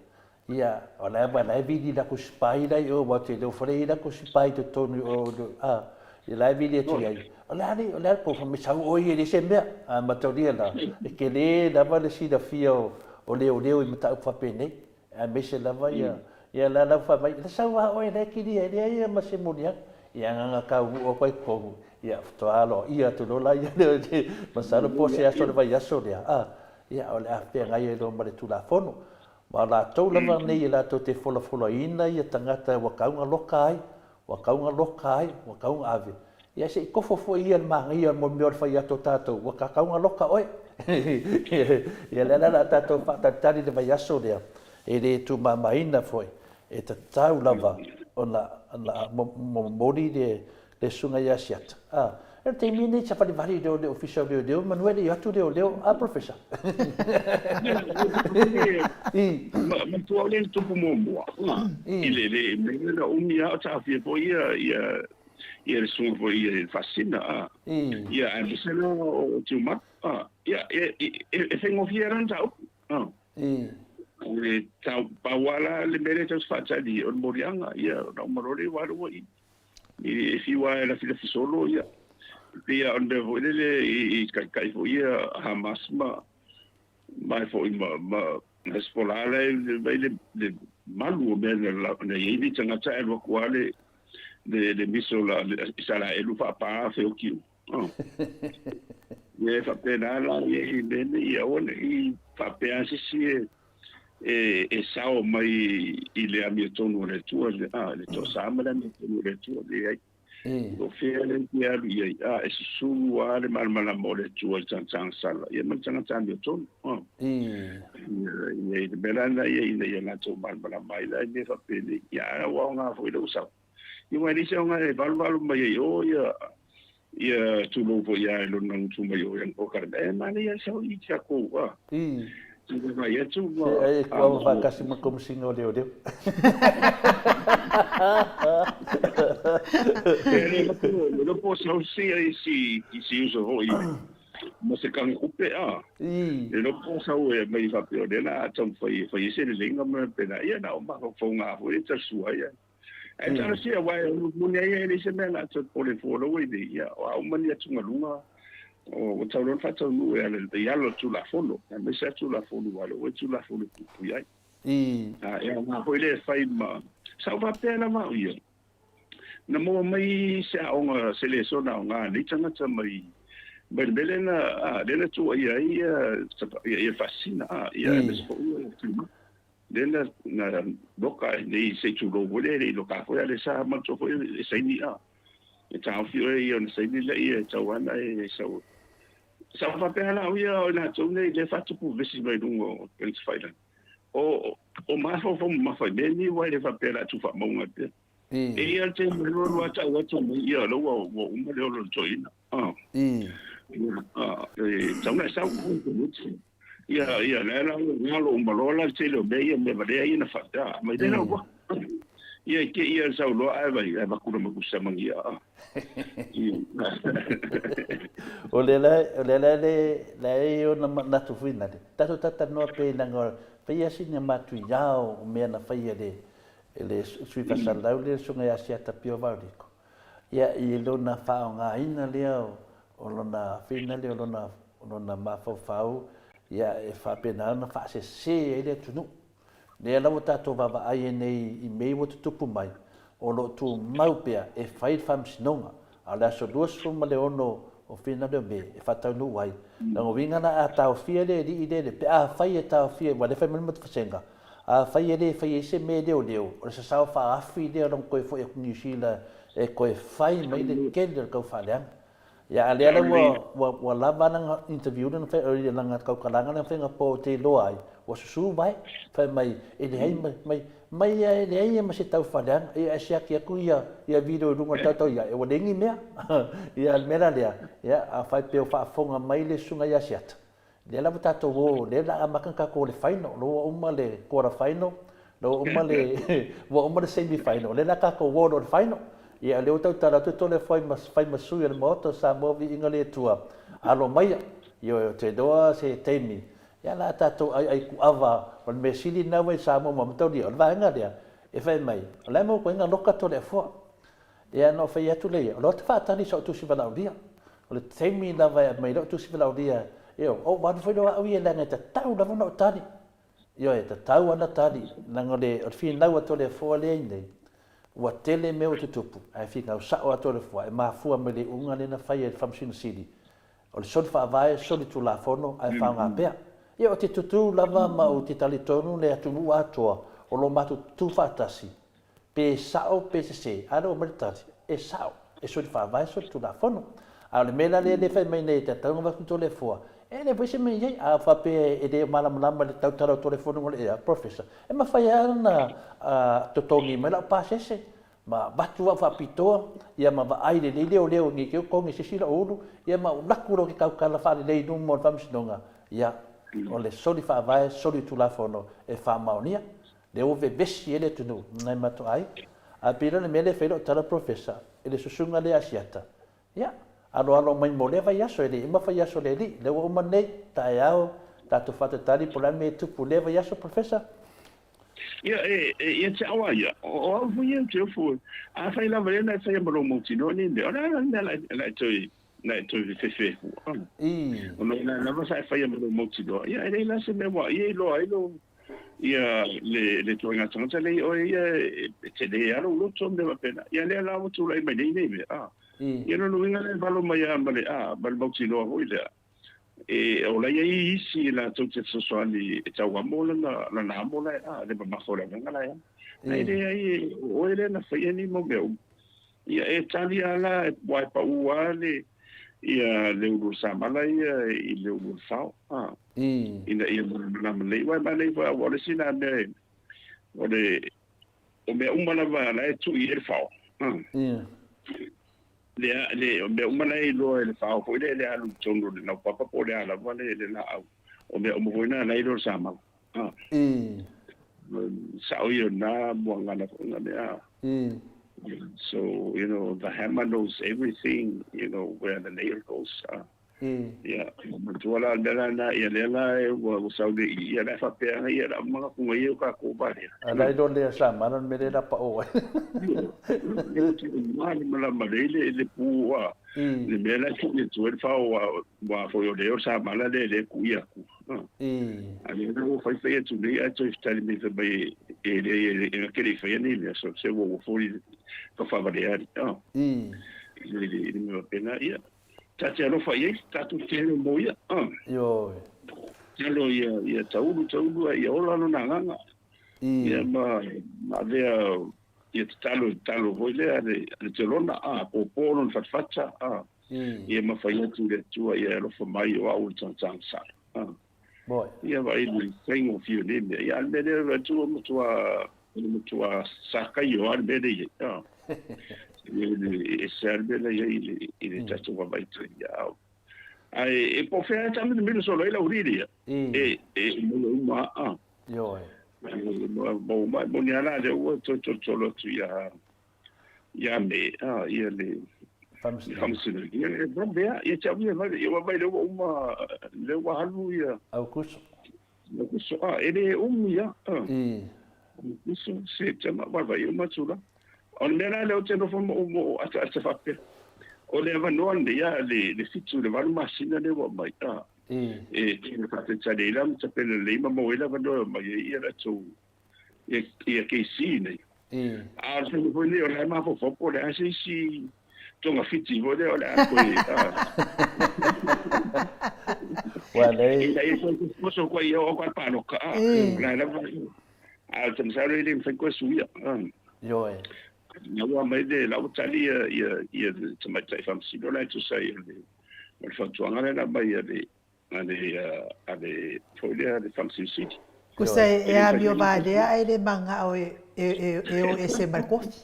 Ia, o la e, la e vili i latou sipai la i o, aua ou te le o fale i latou sipai i totonu i o, a, ia la e vili atu i ai. O le a le, o le a le po, me sau oe e leai se mea. A mataulia la, e tele lava le silafia o, o leoleo i mataupu faapenei, aemaise lava ia, ia la lau fai mai, le sau lava oe la e kilia, e leai lava ma se moliaga. Ia agaga taunuu atu ai i totonu, ia faatoa aloaia atu loa laia lea, masalo po o se aso o le vaiaso lea, a, ia o le a feagai ai loa ma le Tulafono. Ma o latou lava nei e latou te folafolaina ia tagata ua tau na loka ai, ua tau na loka ai, ua tau na ave. Ia se i tofo foi ia le manaia mo le mea o le fai atu o tatou, ua tau na loka oe. Ia lea la o le a tatou faatalitali i le vaiaso lea, e le tumamaina foi, e tatau lava ona momoli le le susuga ia Asiata. A, o le taimi lenei savalivali lea o le Ofisa o Leoleo, manu e le i o atu leoleo, a Professor? I. Matua o le tupu muamua. I le le mea na umi lava o taofia foi ia ia ia le susuga foi ia Faasisina a. Ia aemaise la o Tiumalu. A, ia e faigofie la le mataupu. A. E tau pau lava la le mea lea e tau faatali o le moliaga ia ona uma loa lea ua alu ua i. E fiu lava e lafilafi solo ia. E pei lava o le mea foi lele i taitai foi ia Hamas ma ma foi ma ma Hezbollah la e vai le le malu o mea na i ai nei tagata ae alu atu lava le le le miso la Isaraelu faapa feoki uma. Oh. Ia e faapena la ia i mea nei, aua ne i faapea se isi e e, e sao mai i le amiotonu o le Atua, a, le toasā ma le amiotonu o le Atua, leai. O fea le te alu i ai, a, e susulu lava le malamalama o le Atua i le tagata agasala, ia ma le tagata amiotonu. Ia, ia, i le mea la lena ia ina ia latou malamalama ai la i mea faapenei. Ia, a ua aoga foi lou sao. Ia, aua e leai se aoga e valuvalu mai ai o ia, ia tulou foi ia i lona gutu mai o ia o ka e manaia le sau i te ako a. I vai atu ma e kua ma whakasi ma komisina o leoleo. E le po sau si ai si si uso hoi ma se kanga upe a. E le po sau e mai whape o lena a tau whai whai ese le lenga ma pena ia na o ma whaunga foi e tarsua ia. Ae talosia aua e moni ai e leai se mea na te pole fua i le ia o a uma ni atugaluga o ua tau loa ona faataunuu e ala i alo o le Tulafono aemaise a Tulafono ua alo e Tulafono e puipui ai. A e aoga foi lea e fai ma sa ou faapea lava au ia na maua mai se aoga se lesona aoga a nei tagata mai mai le mea lea na a lea na tuuaia ai ia ia Faasisina a ia aemaise foi ia Lea na na loka ai nei se i tulou foi lea e le i loka foi a le sa manatua foi e saini a e taofi oe ia ona saini lea e tau ana e sau sa faapea la au ia o latou nei lea faatupu vesi mai luga o tagata faiilagi o o mafaufau mamafa i mea nei aua e le faapea o le a tuufaamauga ai pea e i ai le taimi e lua lua tau atu mai ia o lea ua ua uma le olo o le toeaina E tau na e sau ia ia le la ngalo uma loa la le tele o mea ia mea valea ia na fai a mai le la ua ia i te ia sau loa ae vai ae vakula ma kusa mangia a O le la o le la le la e ona manatu foi na le tatou talanoa pe langa fai asi ni matuiao o mea na faia le le sui faasalalau le susuga ia Asiata Pio Vauliko. Ia, i lona faaaogaina lea O lona finale o lona, o lona mafaufau, ia e faapena ona faasese ai le atunuu. Lea la ua tatou vaavaai ai nei i mea ua tutupu mai, o lo o tumau pea e fai le faamasinoga, a o le aso 26 o finale o Me e faataunuu ai. Lona uiga la a taofia le alii lele, pe afai e taofia, aua o lea e fai mai le Matasega, afai e le faia ai se mea e leoleo, o le sasao faaafi lea o lona toe foi atu Niu Sila e toe fai mai le tele o le taufaaleaga. Ia, a lea la ua, ua, ua lava lana interview lea na fai, oi, lana tautalaga lea na fai anapo ou te iloa ai, ua susu mai, fai mai, e leai ma, mai, mai ia e leai ia ma se taufaaleaga, ia ae siaki atu ia, ia video i luga o le tautau ia, ua leai ni mea. Ia, o le mea la lea, ia, afai pe o faafofoga mai le susuga ia Asiata, Lea la ua tatou o, lea la amata ona tatou o le final, lea ua uma le quarter final, lea ua uma le ua uma le semi final, lea la tatou o loa i le final. Ia lea ua tautala atu Toleafoa ma fai ma sui o le Maota o Samoa viiga le Atua, alo maia. Ioe, ou te iloa se taimi, ia la tatou aiai kuava, o le mea sili lena ua i Samoa ma mataulia, o le vaega lea e fai mai, o la e maua atu ai na loka Toleafoa. Ia ona ou fai atu lea, o lea ou te faatali i sau tusi valaaulia. O le taimi lava e aumai lau tusi valaaulia, ioe, ou alu foi lea o au ia leaga e tatau lava ona ou tali. Ioe, e tatau lava ona tali, leaga o le finau a Toleafoa lea i inei, ua tele mea ua tutupu, ae finau sao lava Toleafoa, e mafua mai le iuga lea na fai e le Faamasino Sili, o le soli faavae, soli tulafono, ae faaaoga pea. Ia, ou te tutū lava ma ou te talitonu le atunuu atoa o lo o matou tutū faatasi, Pe sao pe sese, a lea ua aumai le tali, e sao, e soli faavae, soli tulafono. A o le mea la lea e fai mai nei e tatau ona avatu Toleafoa, e le fai se mea i ai. A faapea e le malamalama i le tautala o Toleafoa i luga o le ea, Professor, e mafai lava ona totogi mai lau pasese ma avatu au faapitoa, ia ma vaai lelei leoleo ne i te i ua totogi e se isi lou ulu, ia ma ou alu atu loa ou te tautala faalelei i luma o le Faamasinoga, ia, o le soli faavae, soli tulafono e faamaonia. Lea ua vevesi ai le atunuu nai matou aiga. Ae pei la o le mea lea e fai ai lau tala Professor i le susuga lea Asiata, ia, aloalo mai mo lea vaiaso, e le i uma faiaso o le alii, lea ua uma nei, taeao, tatou faatalitali po o le a le mea e tupu i lea vaiaso Professor? Ia, e, e, ia te au a ia, o au foi ia ou te ofo, afai lava ia na e faia ma lou mautinoa nei mea, o le a la le mea la e toe, la e toe fefefe fua. Ona o lea lava sa e faia ma lou mautinoa, ia e leai la se mea ua ia iloa ai lou, ia le le ituaiga tagata lea i oe ia e tele lava lou loto ma mea faapena. Ia lea la ua tulai mai nei nei mea, a. Ia lona uiga la e valo mai lava ma le, a, ma le mautinoa foi lea, e, o la e i ai isi latou te fesoasoani e tau amo lana, lana amo la e, a, le mamafa o le agaga la e amo. Ae leai, o oe lea na faia nei mau mea uma. Ia e tali lava la, aua e pau lava le, ia le ulu o le samala ia i le ulu o le fao, a, ina ia malamalama lelei. Aua e manaia foi aua o le isi lena mea e, o le, o mea uma lava la e tui ai le fao, a, le, le, o mea uma la e iloa e le fao foi lea e le alu i totonu o le laupapa po o le a lava le, le laau, o mea uma foi na la e iloa e le samala. A. Sao ia o lena muagana foi na mea. So, you know, the hammer knows everything, you know, where the nail goes. Ia, matua la le mea la na, ia lea la e ua ua sau nei i, ia la e faapea ia la uma ngapunga ia o kākou valea. A la iloa lea samala o le mea lea la pao ai. Malamalama lelei le le pu a, le mea la e tuu atu ai le fao aua foi o lea o samala lea lea e ku'i atu. A lea la ua faifai atu nei ae toe tali mai fai mai e leai e na te le i faia nei mea so se ua ua foi ka faavalea alii a. I le mea faapena ia ta te alofa i ai tatou te alo mo ia a. Ioe. Talo ia ia taulu taulu a ia ola lona agaga. Ia ma ma avea ia tatalo tatalo foi lea a le telona a pōpō lona fatafata a. Ia ma fai atu i le Atua ia e alofa mai o au o le tagata agasala. Boy. Ia vaai le faigofie o nei mea. Ia a o le mea lea le Atua matua le matua sakaio lava le mea lea i ai. E ese lava le mea la i ai i le tatou vaavaai atu i ia ao. Ae e po o fea lava e taamilomilo solo ai le aualii ia. E e maua uma lava. Ioe. Maua uma. E moni lava la lea ua toe tolotolo atu ia ia me a ia le Faamasinoga. Ia e vave lava, ia te au ia vave, ia ua vaai lea ua uma, lea ua alu ia Aukuso. Aukuso, a e le umi lava. Aukuso, Setema, vaevae uma atu la. O le mea la lea ou te nofo ma ou ataata faapea. O le avanoa lenei a le 7 i le 8 masina lea ua aumai a e e faatalitali ai la ma tapena lelei ma maua ai le avanoa e omai ai ia latou ia KC nei. A o le taimi foi lenei o la e mafaufau po o le a se isi togafiti foi lea o le a toe Ua lei. Ina ia toe oso koe ia oo koe paloka a. O la e lava a o le masalo e le mafai koe suia. Ioe. Na ua mai le la ua tali ia ia ia le tamaitai faamasino la e tusa ai o le o le fautuaga lea na aumai a le a le a le foi lea le Faamasino Sili. Tusa e amio valea ae le manao e e o ese ma le kofi.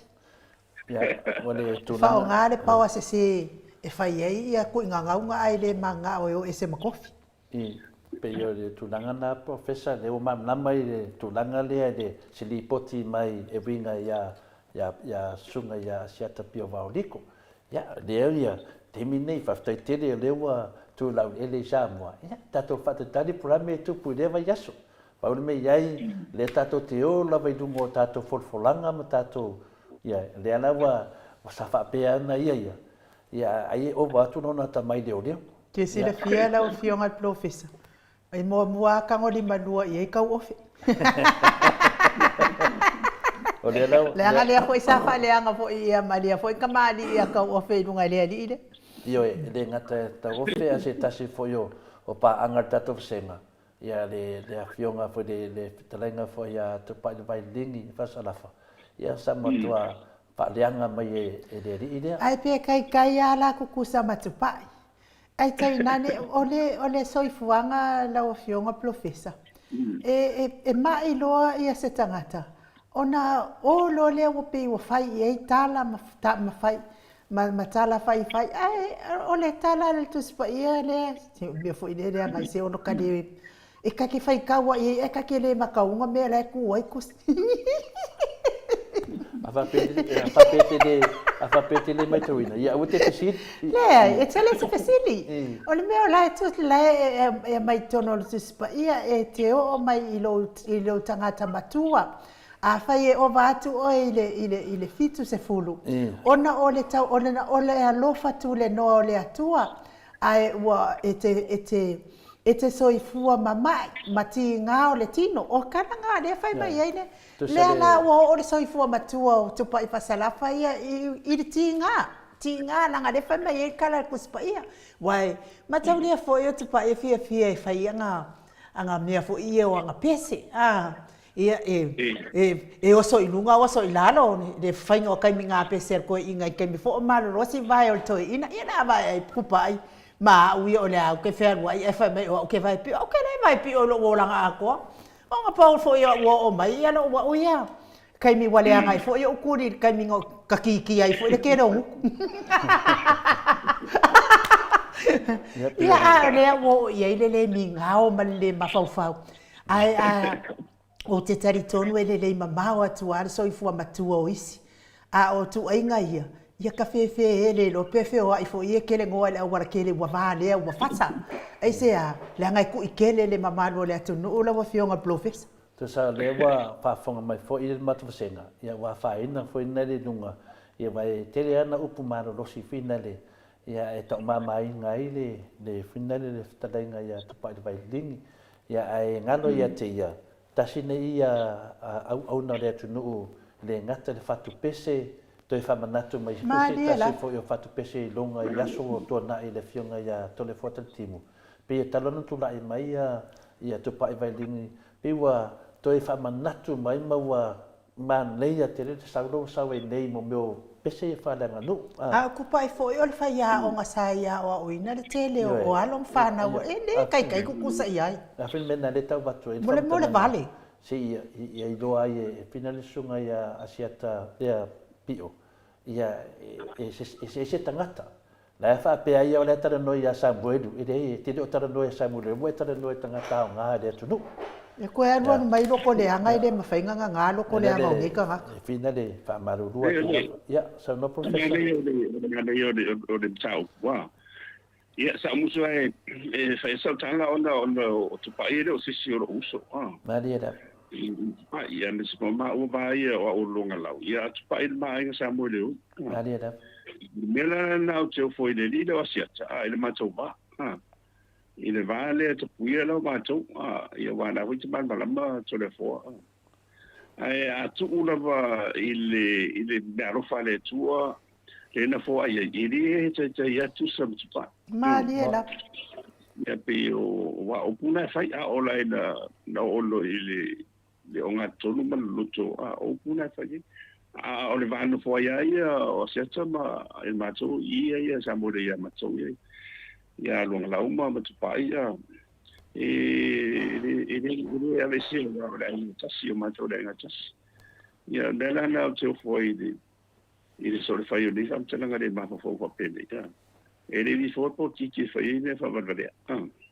Ia, o le tulaga. Faaaoga le paoa sese e fai ai ia kuigagauga ae le manao e o ese ma kofi. I, pei o le tulaga na Professor, lea ua malamalama i le tulaga lea i le se lipoti mai e uiga ia ia ia Susuga ia Asiata Pio Vaoliko. Ia, lea ia taimi nei, faafetai tele o lea ua tu laueleele i Samoa, ia, tatou faatalitali po o le a le mea e tupu i lea vaiaso. Pau le mea i ai, lea tatou te o lava i luga o tatou folafolaga ma tatou, ia, lea la ua sa faapea ana ia ia, ia, ai e ova atu lona atamai leoleo. Te silafia lau Afioga i le Polofesa, e muamua lava tagolimalua i ai tauofe. O lea la ua. Leaga lea foi sa faaleaga foi ia ma lea foi tamalii ia tauofe i luga i le alii lea. Ioe, e le gata i tauofe a se tasi foi o paaga a le tatou vasega, ia le le afioga foi le le fetalaiga foi ia Tupailivailingi Fasalafa, ia sa matua faaleaga mai e e le alii lea. Ae pe kaikai a la kukusa ma Tupai. Ae tainane o le o le soifuaga lau afioga Polofesa, e e e mai loa ia se tagata ona o loa lea ua pei ua fai i ai tala ma ma fai ma tala faifai, ae o le tala a le Tusi Paia lea, se mea foi lea leaga i se ono ka le, e ta te faitau ai i ai, ae ta te le matauga mea la e tu ai tusi. A faapea e te le, a faapea e te le matauina, ia aua te fesili. Leai, e tele se fesili. O le mea o la e tusi, la e aumai i totonu o le Tusi Paia, e te oo mai i lou tagata matua, Afai e ova atu oe i le, i le, i le 70, ona o le tau, o le, o le alofa tulenoa o le Atua, ae ua, e te, e te, e te soifua mama'i ma tigā o le tino. O tala na lea fai mai ai le, lea la ua oo le soifua matua o Tupai Fasalafa ia i, i le tigā, tigā, leaga lea fai mai ai le tala a le Tusi Paia. Ua e mataulia foi o Tupai e fiafia e fai ana, ana mea foi ia o ana pese, a, Ia, e, e, e oso i luga, oso i lalo, le faiga o taimi ngā pese a le toeaina i taimi foi o malolosi vae o le toeaina, ia le a vae ai kupa ai ma au ia o le a au ke fealuai ae fai mai o au ke vae pio, au ke le vae pio i lou olaga atoa. O nga pau foi o ua oo mai ia lou au ia taimi ua leaga ai foi oʻu kuli i le taimi na kakiki ai foi le tele o gutu. Ia, a o lea ua oo i ai le le migao ma le le mafaufau. Ae a ou te talitonu e lelei mamao atu lava le soifua matua o isi. A o tuuaiga ia, ia ka fefe e le iloa pe feoai foi e kele goa i le auala tele ua valea ua fasa. Aisea? Leaga e ku'i tele le mamalu o le atunuu lau Afioga i le Polofesa. Tusa o lea ua faafofoga mai foi le matou vasega, ia ua afaina foi nale i luga, ia aua e tele lava na upu malolosi finale ia e taumamaina ai le le finale le fetalaiga ia Tupailivailingi. Ia ae galo ia te ia, tasi nei ia auauna o le atunuu le gata le fatu pese, toe faamanatu mai se tasi foi o fatu pese i luga i aso ua tuanai le afioga ia Toleafoa Talitimu. Pei e talu ona tulai mai ia ia Tupailivailingi, pei ua toe faamanatu mai ma ua Manaia tele le sau lea ua sau ai nei mo mea o pese ia faaleaganuu. A o Tupai foi o le faiaoga sa ia aoaoina le tele o alo ma fanau e le taitai tutusa i ai. A fai le mea lena lea e tau avatu ai le Mo le faamatalaga vale. se i ia iloa ai e Fina le susuga ia Asiata lea Pio ia e eseese tagata. La e faapea ia o la e talanoa ia Samuelu, e leai e te le o talanoa ia Samuelu, e ua e talanoa i tagata aoga i le atunuu. E toe alualu mai loko leaga e le mafai ona gagā loko leaga o nei tagata. E whina le faamalulu atu lava. Ia, saunoa Polofesa. O le mea lea o le mataupu, a. Ia, sa ou musu lava e fai sau tala ona o Tupai e le o se isi o lou uso, a. Malie lava. I Tupai, ia, aemaise foi o maua ma ia o au o Luagalau. Ia, a Tupai le ma aiga Samoa i le ui. Malie lava. Mea la lena ou te ofo i le alii lea o Asiata, a, i le matou va, a, i le va lea e tapuia la matou, a, ia aua o la foi e te malamalama Toleafoa, a. Ae a tuu lava i le, i le meaalofa a le Atua lea na foai ai, e le taitai atu sa matupai. Malie lava. Ia pei o, aua o upu na e fai, a oo la ina na oo loa i le, le ogatotonu ma le loto, a o upu na e fai ai. A o le va nofo ai lava ia o Asiata ma i matou i ia ia sa molia ia matou ia ia Luagalau ma Matupai ia e le e le e le aveesea aua o le aiga tasi o matou o le aiga tasi. Ia o le mea la lena ou te ofo ai i le i le sole fai o nei faamatalaga le mafaufau faapenei a. E le i fua polokiki e fai ai mea faavalevalea.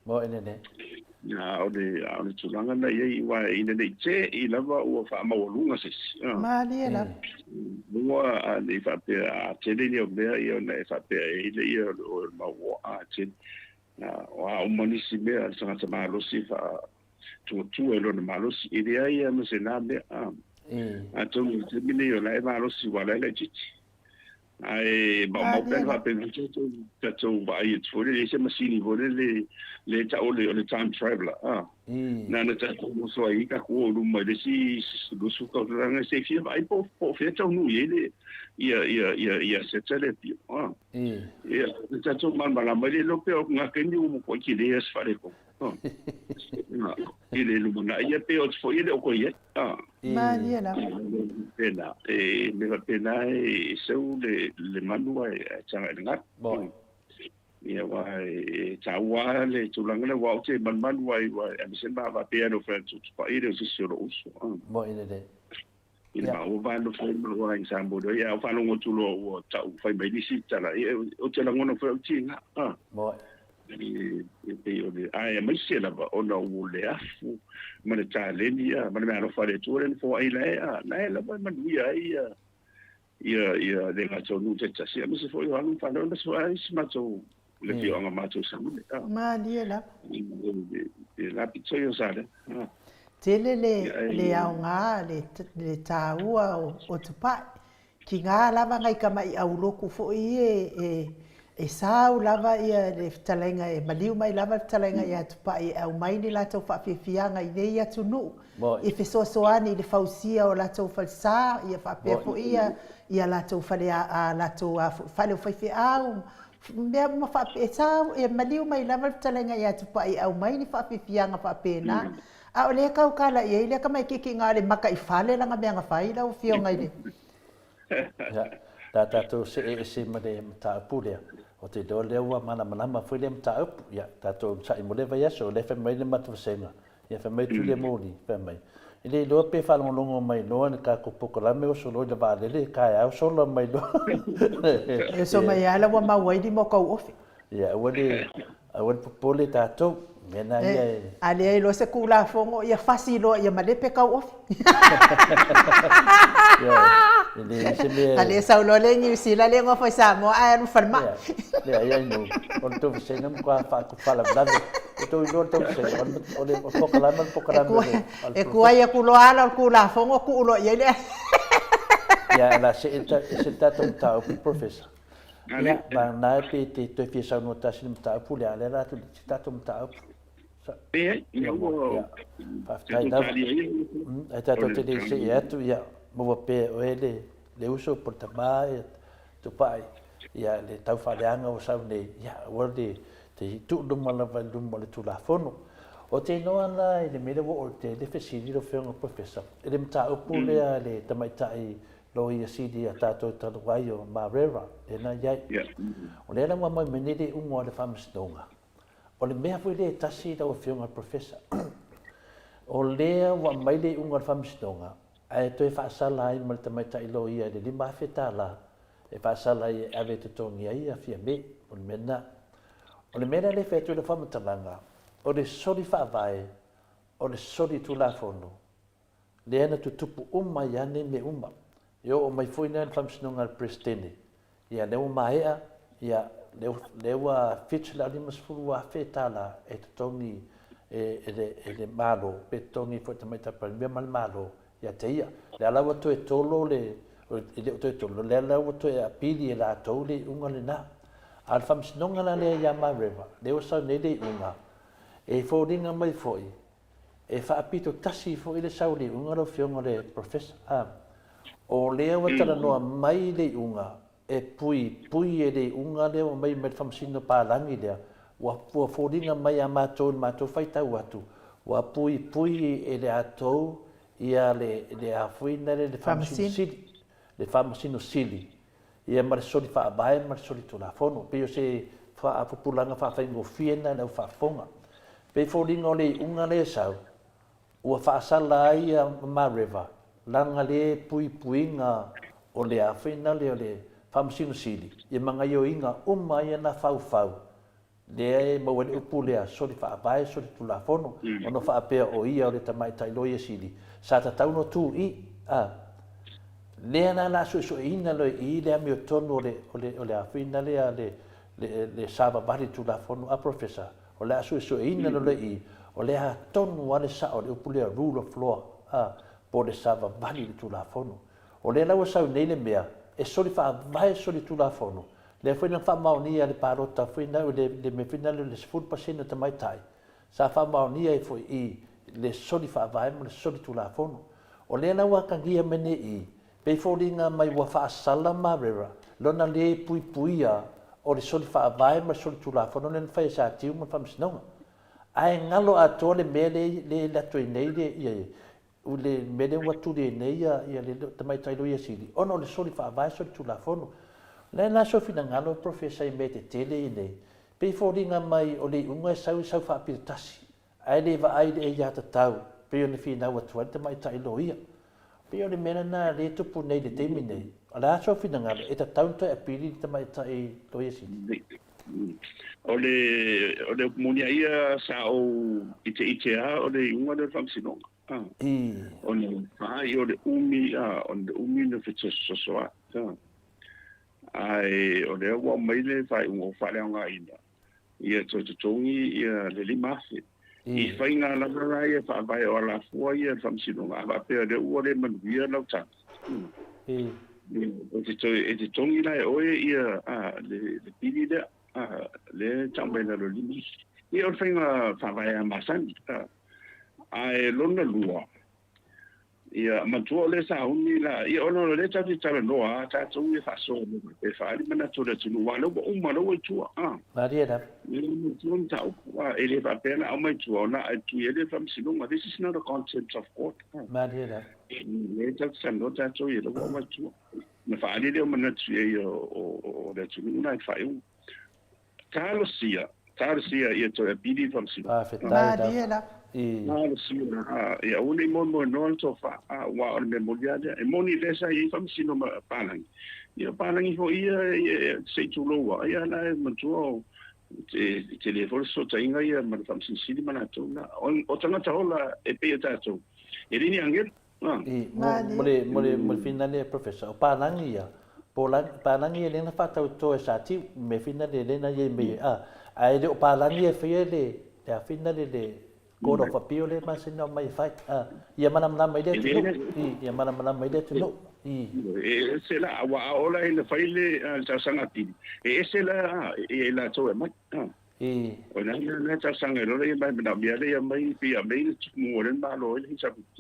Mo ene nei. A o le, a o le tulaga na i ai, aua ina ne i te i lava ua faamaualuga se isi. Malie lava. Mua a ne i faapea a tele ia o mea ia ona e faapea e i ai lea o le mau a tele. O a uma nisi mea a le tagata malosi e faatuatua i lona malosi, e leai lava ma se na mea. Atonu i le taimi nei o la e malosi aua o la e laitiiti. Ae maumau pe ana faapena tatou tatou vaai atu foi lele i se masini foi lele le e tau o le o le time traveller a. Na ona tatou oso ai tatou o i luma i le isi 20 tausaga se i fia vaai po o fea e taunuu i ai le ia ia ia ia aseta lea pio a. Ia ona tatou malamalama ai lea iloa pe o na taimi ua matuai tele lava se faaletonu. I le lumanai ia pe o te foi e le o toe i ai. Malie lava. Pena, e me faapena e seu le, le manu ae taga i le galu. Ia aua e taua le tulaga lea aua ou te malumalu ai aua aemaise ma faapea le fai atu tupai le o se isi o lou uso. Mo ine le. I le maua va nofo ai ma lou aiga Samoa ia a ou faalogo atu loa ua tau fai mai nisi tala ia ou te lagona foi au tiga. Mo E pei o le ae aemaise lava ona o le afu ma le taleni ia ma le meaalofa a le Atua lea na foai la e a la e lava e manuia ai ia ia ia le gata o nuu taitasi aemaise foi o alo ma fanau aemaise foi a isi matou le afioaga matou i Saole. Malie lava. E la pito ia o Salega. Tele le le aoga le le taua o Tupai Tiga lava nai tama'i aulotu foi ia e sau lava le fetalaiga e maliu mai lava le fetalaiga ia Tupai e aumai ni latou faafiafiaga i nei atunuu e fesoasoani i le fausia o latou falesa ia faapea foi ia latou fale a latou fale o faifeau mea uma faapea e sau e maliu mai lava le fetalaiga ia Tupai e aumai ni faafiafiaga faapena. A o lea e tautala i ai lea tamaitiiti na o le maka i fale lana mea na fai lau afioga i le. Ia, la tatou see ese ma le mataupu lea, ou te iloa lea ua malamalama foi lea mataupu. Ia, tatou onosai mo lea vaiaso, o lea e fai mai le matou vasega, ia fai mai Julia Moli, fai mai, e le iloa pe faalogologo mai loa i le tatou polokalame oso loa i le vaalele, taeao sola mai loa. E oso mai lava la ua mau ai lima o tau ofe. Ia, aua le, aua le popole tatou, mea na ia e... A leai loa se Tulafono, ia fasi loa ia malepe tauofi. Ia, e leai se mea... A le sau loa le Niu Sila le nofo i Samoa ae alu i falemai. Ia, leai ai no, o le tou vasega matua faalavelave. Ua tou iloa le tou vasega, o le polokalame o le polokalame a le E tuai atu loa ala o le Tulafono tuu loa i ai le... Ia, o le a see ese le tatou mataupu, Professor. Ia, vagana pe te toe fia saunoa tasi i le mataupu lea, a o lea la atu i se tatou mataupu. Leai, ina ua Faafetai lava. Ae tatou te le i see atu, ia, maua pea e oe le, le uso po o le tama, ia, Tupai, ia, le tau faaleaga ua sau nei, ia, aua le te tuu luma lava i luma o le Tulafono. Ou te iloa la i le mea lea ua oo i te le fesili lau Afioga Professor, i le mataupu lea a le tamaitai Loia Sili a tatou talu ai o Marera, lena e i ai. O lea la ua aumai mai nei le iuga o le Faamasinoga. O le mea foi lea e tasi lau Afioga i le Professor, o lea ua aumai le iuga o le Faamasinoga ae toe faasala ai ma le tamaitai loia i le $5,000 e faasala ai e ave e totogi ai ia Fiame. O le mea lena. O le mea lea e fai atu i lau faamatalaga, o le soli faavae, o le soli tulafono, lea na tutupu uma ai lava nei mea uma. E oo mai foi la i le Faamasinoga a le Peresetene, ia lea ua maea, ia lea ua $750,000 e totogi e le, e le Malo, pe totogi foi e le Tamaitai Palemia ma le Malo ia te ia. Lea la ua toe tolo le, E le o toe tolu, o lea la ua toe apili e latou le iuga lena. A o le faamasinoga la lea ia Mareva, lea ua sau nei le iuga, e foliga mai foi, e faapito tasi foi le sau o le iuga lau Afioga i le Professor. A, o lea ua talanoa mai le iuga, e puipui e le iuga lea ua aumai mai le Faamasino Palagi lea, ua foliga mai ia matou i le matou faitau atu, ua puipui e le atou ia le afuina lea le Faamasino Sili, le Faamasino Sili, ia ma le soli faavae ma le soli tulafono. Pei o se faapupulaga faafaigofie lena i lau faafofoga. Pei foliga o le iuga lea e sau, ua faasala ai ia Mareva lana le puipuiga o le afuina lea o le Faamasino Sili, ia ma gaioiga uma ia na faufau lea e maua ai le upu lea soli faavae, soli tulafono, ona faapea o ia o le tamaitai loia sili, sa tatau ona tu i, a, lea la la suesueina loa i i le amiotonu o le, o le, o le afuina lea le, le, le savavali tulafono a Professor, o le a suesueina loa i i, o le a tonu lava le sao o le upu lea rule of law, a, po o le savavali i le tulafono. O lea la ua sau nei le mea, e soli faavae soli tulafono, Lea foi na faamaonia e le palota foi na, le mea foi lea o le 10% o tamaitai, sa faamaonia ai foi i le soli faavae ma le soli tulafono. O lea la ua atagia mai nei i i, pei foliga mai ua faasala Marera lona le puipuia o le soli faavae ma le soli tulafono lea na fai e Satiu ma le Faamasinoga. Ae galo atoa le mea lea e alu atu ai nei le, O le mea lea ua tuli ai nei ia le tamaitai loia sili, ona o le soli faavae, soli tulafono. O le a la sou finagalo Professor i mea tetele ia nei, pei foliga mai o le iuga e sau e sau faapito tasi, ae le vaai i le aiatatau pei ona finau atu ai le tamaitai loia. Pei o le mea lena lea e tupu nei i le taimi nei. O le a sou finagalo, e tatau ona toe apili le tamaitai loia sili? O le o le upu moni a ia sa ou iteite a o le iuga lea o le faamasinoga a. Ona fai o le umi a, o le umi na fesoasoasoa'i a. Ae o lea ua aumai le faaiuga ua faaleaogaina ia toe totogi ia le $5,000. I faiga lava la ia faavae o alafua ia a le faamasinoga, a faapea o lea ua le manuia lau tala, e te toe e totogi la e oe ia le pili lea, lea e tau mai i lalo o le $5,000. Ia o le faiga faavae lava masani. Ae lona lua, Ia, manatua o lea sa umi la, ia ona o lea tatou te talanoa lava tatou ia faasoa mai faapea e faaali manatu o le atunuu, aua o lea ua uma, o lea ua i tua, a. Malie lava. Ia manatua mataupu, a, e le faapea na aumai i tua ona e tui ai le faamasinoga, this is not a contempt of court, a. Malie lava. O lea tatou te talanoa tatou ia, o lea ua aumai i tua. Na faaali lea o manatu i ai o le atunuu na i le faaiuga. Talosia, talosia ia toe apili i le faamasinoga. Faafetai lava. Malie lava. Talosia, a, ia aua ne i moemoenoa le tofa, a, aua o le mea moni lava lea. E moni lea sa i ai faamasino ma palagi. Ia o palagi foi ia, se i tulou lava, ia la e manatua o, e tele foi le fesootaiga ia ma le Faamasino Sili ma latou na. O tagata ola e pei o tatou, e le ni agelu. I, mo le, mo le, mo le finale e Professor, o palagi ia, po palagi ia lea na faatauto e Satiu, me finale lea na iai mai, a, ae le o palagi e faia le, le a finale le Court of Appeal lea masani na omai e fai, a, ia malamalama i le atunuu, i, ia malamalama i le atunuu, i. E ese la, aua a oo la ina fai le talosaga apili, e ese la i latou e aumai. I. O le a lea talosaga e lola ia mai manaomia lea ia mai pei a mei le tumu o le Malo ai le HRPP.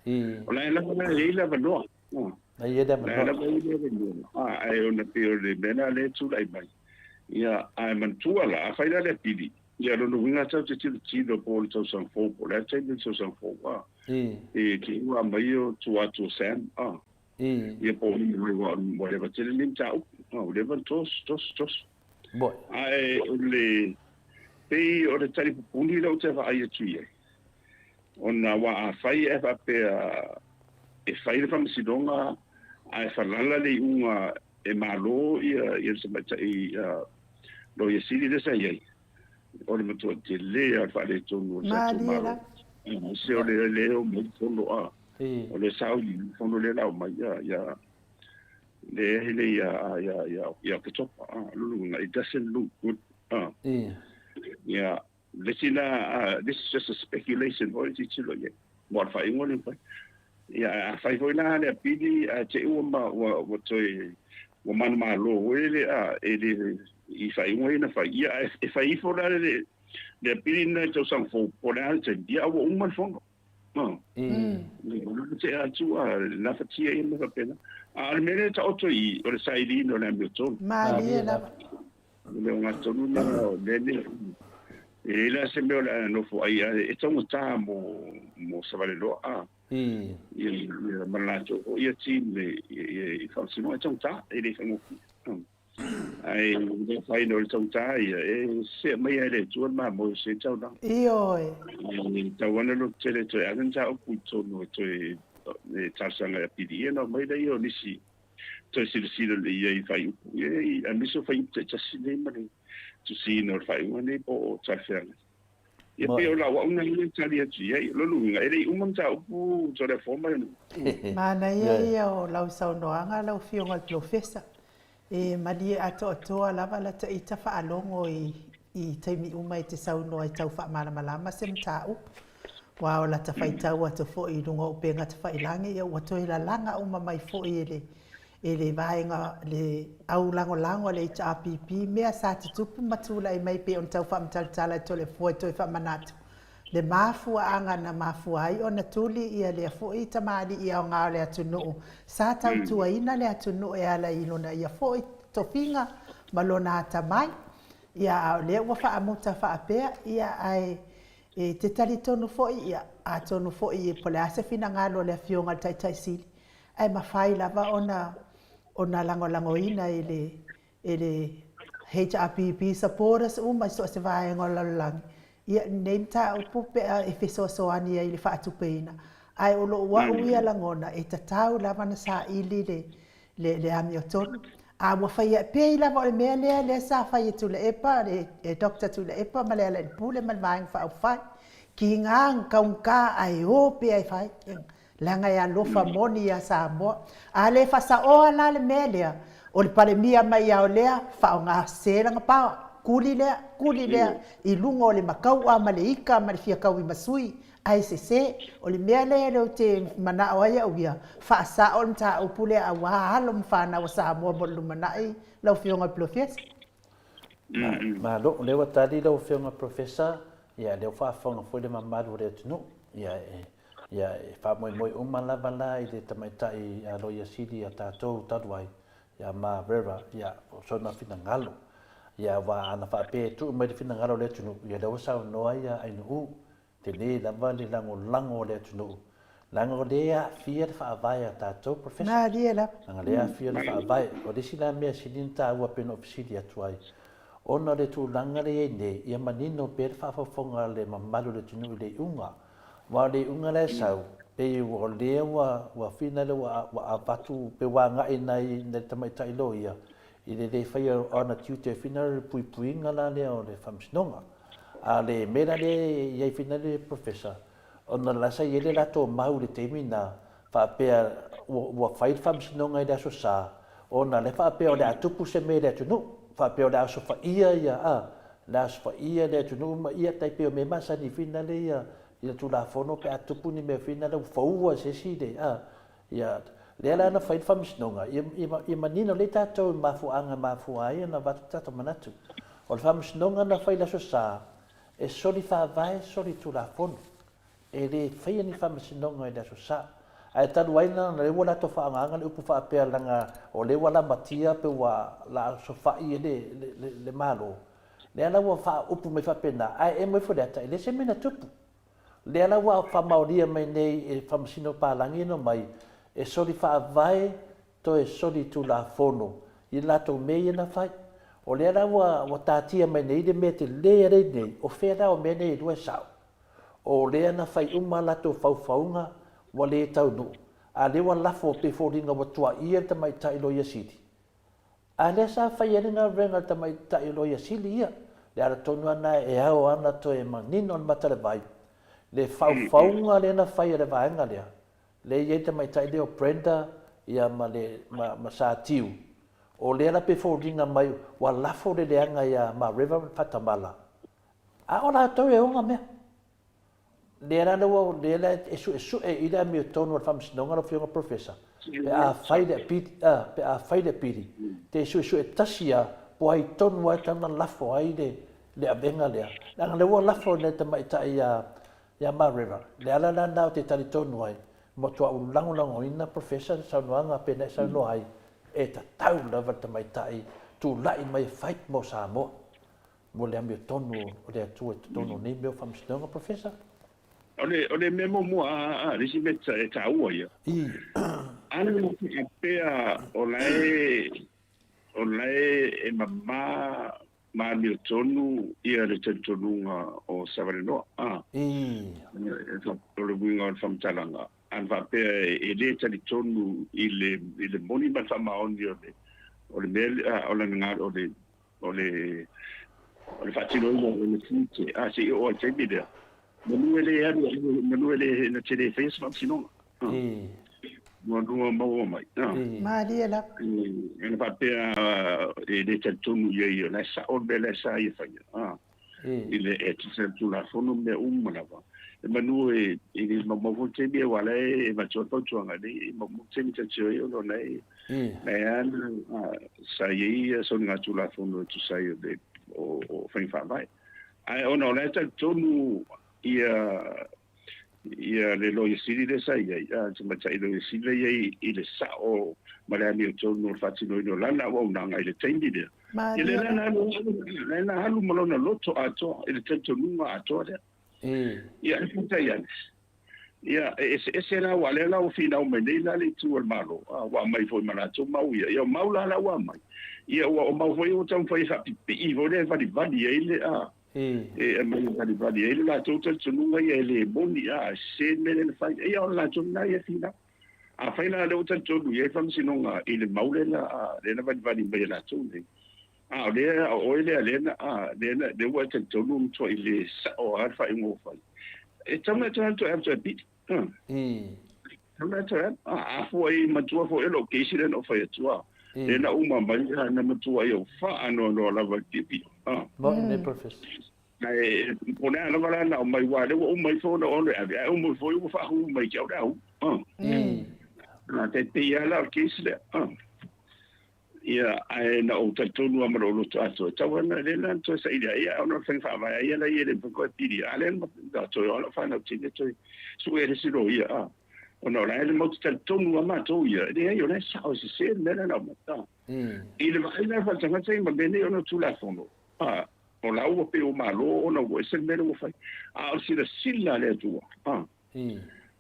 I. O la e lava la e i ai le avanoa. Na i ai le avanoa. La e lava e i ai le avanoa. Ae ona pei o le mea la lea e tulai mai. Ia, ae manatua la, afai la le apili, ia lona uiga tatou te tilotilo po o le tausaga fou po o le a le taimi o le tausaga fou. I. E te i ua aumai o tua atu o Sam. I. Ia po o ua leva tele lenei mataupu. Ua leva ona toso, toso, toso. Moi. Ae o le, pei o le tali pupuni lea ou te vaai atu i ai, ona aua afai ae faapea e fai le faamasinoga ae falala le iuga e malo ia le tamaitai Loia Sili lea sa i ai, o le matua tele lava o le faaletonu o le tatou Malo. Aemaise o le lea e omai i fono, a, o le sauni i le fono lea o le a omai, ia, le hele ia ia ia ia Oketopa a lulu it doesn't look good a ia le isi la, this is just a speculation foi tilotilo i ai mo le faaiuga lea na fai. Ia, ae afai foi la le apili ae te i ua ma ua ua toe ua manumalo foi le a e le i faaiuga ia na fai, ia ae e fai ifo la le le apili lena i le tausaga fou po o le a le taimi, ia a ua uma le fono. Ua tea atu a lafatia ia mea faapena. A o le mea lea e taoto i i, o le sailiina o le amiotonu. Malie lava. O le ogatotonu lena o le mea e leai la se mea o le a nofo ai e taugata mo mo Savaleleloa a. Ia ma latou foi ia team i faamasinoga e taugata, e le faigofie. Ae le afaina o le taugata ia, e sea mai lava e le Atua le mamoe o se taulaga. Ioe. E tatau lava ona lototele e toe ave mataupu i totonu e toe talosaga e apili ia ona omai lea o nisi toe silasila lelei i ai i faaiupu ia, aemaise o faaiupu taitasi nei ma le tusiina o le faaiuga nei po o talafeagai. Ia pei o lau au na ia e tali atu i ai. O lona uiga, e le i uma mataupu Toleafoa ma Leaanuu. Manaia ia o lau saunoaga lau Afioga i le Polofesa. E malie atoatoa lava lata ita faalogo i taimi uma e te saunoa ai tau faamalamalama se mataupu. Aua o lata faitau atu foi i luga o upega tafailagi, ia ua toe lalaga uma mai foi e le e le vaega le au lagolago a le HRPP mea sa tutupu ma tulai mai pei ona tau faamatalatala e Toleafoa e toe faamanatu le mafuaaga na mafua ai ona tuli ia lea foi tamalii aoga o le atunuu sa tautuaina le atunuu e ala i lona ia foi tofiga ma lona atamai ia a o lea ua faamuta faapea ia ae e te talitonu foi ia atonu foi po o le a se finagalo o le Afioga i le Taitai Sili ae mafai lava ona ona lagolagoina e le e le HRPP supporters uma i so o se vaega o le lalolagi ia lenei mataupu pe a e fesoasoani ai i le faatupeina. Ae o lou au ia lagona e tatau lava ona saili le le le amiotonu. A ua fai e pei lava o le mea lea lea sa fai e Tuilaepa e Doctor Tuilaepa ma Lealailepule ma le Vaega Faaupufai, kiga taugata ae o pea e fai. Leaga e alofa moni ia Samoa. A le faasaoa la le mea lea, o le Palemia mai a o lea, faaaoga sese lana power, kuli lea, kuli lea i luga o le makau'a ma le ika ma le fia tauimasui, ae sese. O le mea lea lea ou te mana'o ai au ia, faasa'o le mataupu lea auā alo ma fanau a Samoa mo le lumanai, lau Afioga i le Polofesa. Malo, o lea ua tali lau Afioga Professor, ia lea ua faafofoga foi le mamalu o le atunuu, ia e Ia, e faamoemoe uma lava la i le tamaitai Loia Sili a tatou talu ai, ia ma Vera, ia, o sona finagalo. Ia, aua ana faapea e tuu mai le finagalo o le atunuu, ia lea ua saunoa ia Ainuu, tele lava le lagolago a le atunuu, leaga o lea e aafia le faavae a tatou, Professor. Malie lava. Leaga o lea e aafia le faavae. O le isi la mea sili ona taua pei ona ou fesili atu ai, ona o le tulaga lea e i ai nei, ia manino pea le faafofoga a le mamalu o le atunuu i le iuga. Aua o le iuga la e sau, pei o lea ua ua finale ua ua avatu pe ua agai nai nai tamaitai loia i le le faia o ana tiute finale o le puipuiga la lea o le Faamasinoga. A o le mea la lea e i ai finale le Professor, ona la sa i ai le latou mau i le taimi lena, faapea ua ua fai le Faamasinoga i le Aso Sa, ona lea faapea o le a tupu se mea i le atunuu, faapea o le a osofaia ia a, le a osofaia le atunuu ma ia tai pei o mea masani finale ia ia Tulafono pe a tupu ni mea finale ua foua e se isi le a, ia lea la na fai le Faamasinoga ia ia manino lelei tatou i mafuaaga e mafua ai ona avatu tatou manatu. O le Faamasinoga na fai i le Aso Sa e soli faavae soli Tulafono. E le faia ni faamasinoga i le Aso Sa. Ae talu ai la ona lea ua latou faaaogaina le upu faapea leaga o lea ua lamatia pe ua laosofai e le, le, le Malo, lea la ua faaupu mai faapena, ae emo ifo i le ata, e leai se mea na tupu. Lea la ua faamaonia mai nei e Faamasino Palagi na omai e soli faavae toe soli tulafono i latou mea ia na fai. O lea la ua, ua tatia mai nei le mea tele a lea nei, o fea la o mea nei e lua e sao? O lea na fai uma a latou faufauga ua le taunuu, a lea ua lafo pei foliga ua tuaia le tamaitai loia sili. A lea sa fai ai le galuega a le tamaitai loia sili ia, le ala tonu lava lena e ao lava ona toe manino le mata o le vai, le faufauga lea na fai e le vaega lea, lea e i ai le tamaitai lea o Brenda ia ma le ma, ma Satiu, o lea la pei foliga mai ua lafo le leaga ia Mareva ma le Faatamala, A o latou e ona mea. Lea la ua, lea la e suesue i le amiotonu a le Faamasinoga lau Afioga Professor, pe a fai le apili, a, pe a fai le apili, te suesue tasi lava po o ai tonu lava e tatau ona lafo ai le, le avega lea. Leaga lea ua lafo e le tamaitai ia, ia Mareva, le ala la lena ou te talitonu ai, matua ou lagolagoina Professor le saunoaga pei ona e saunoa ai, e tatau lava le tamaitai tulai mai e fight mo Samoa. Mo le amiotonu o le Atua i totonu o nei mea o faamasinoga, Professor? O le, o le mea muamua, a, a, le isi mea e taua ia. I. Ana faapea o la e, o la e, e mama ma amiotonu ia le talitonuga o Savalenoa, a. I. O le uiga o le faamatalaga, ana faapea e le talitonu i le, i le moni ma le faamaoni o le, o le mea, o lana, o le, o le o le faatinoina o le tiute, a se i oo ai taimi lea, manu e le alu, manu e le, na te le faia se faamasinoga. Muamua maua mai. Malie lava. Ana faapea e le talitonu i ai, o la e sao le mea la e sa ia faia. I le e tusa i le Tulafono ma mea uma lava. E manu e e le maumau foi le taimi aua la e avatu ai le fautuaga nei, e maumau le taimi ta te o ai ona o la e la e ana sa i ai ia soligatulafono e tusa ai o le o faiga faavae. Ae ona o la e talitonu ia ia le Loia Sili lea sa i ai, a, le tamaitai Loia Sili lea i ai i le sao ma le amiotonu o le faatinoina o lana auaunaga i le taimi lea. Ia lea la na alu, lea na alu ma lona loto atoa i le talitonuga atoa lea. Ia, e peitai ane, ia, e eseese la, aua o lea la ua finau mai nei la le itu a le Malo, a, ua aumai foi ma latou mau ia. Ia, o mau la la ua aumai, ia, ua o mau foi ua taumafai e faapipii foi lea e valivali ai le, a, E aumai e valivali ai le latou talitonuga ia e le moni, a, e sese le mea lea na fai. Ia, o le latou lena ia finau. Afai la o lea ua talitonu i ai le faamasinoga i le mau lea na, lea na valivali mai e latou nei, a o lea, o oe lea, lea na, a, lea na, lea ua e talitonu ua matuai le sao lava le faaiuga ua fai, e tatau ona e toe alu toe alu toe apili. Tatau ona e toe alu. A, a fua i matua foi o lou case lea na ou fai atu, a, lea na uma mai, a, na matuai ou faanoanoa lava i le piopio. A. Moni nei, Professor. Ae po o le a lava la na aumai, aua o lea ua uma ifo ona ou alu e ave, ae uma ifo ua faahu mai te au le au. Tai pei lava la o le case lea. Ia, ae na ou talitonu lava ma lou loto atoa, e tatau lava ona, lea la na toe saili ai, ia ona o le faiga faavae lava ia la e i ai e le mafai ona toe pili, a o lea na toe o lava lau fanau teine toe sue le isi loia, ona o la e matou te talitonu lava matou ia, e leai o la e sao e sese le mea lea na aumai. I le vaaiga a le faletagata ia ma mea nei ona o Tulafono, a, o la ua pei ua malo ona ua ese le mea lea ua fai. A o le silasila a le Atua, a,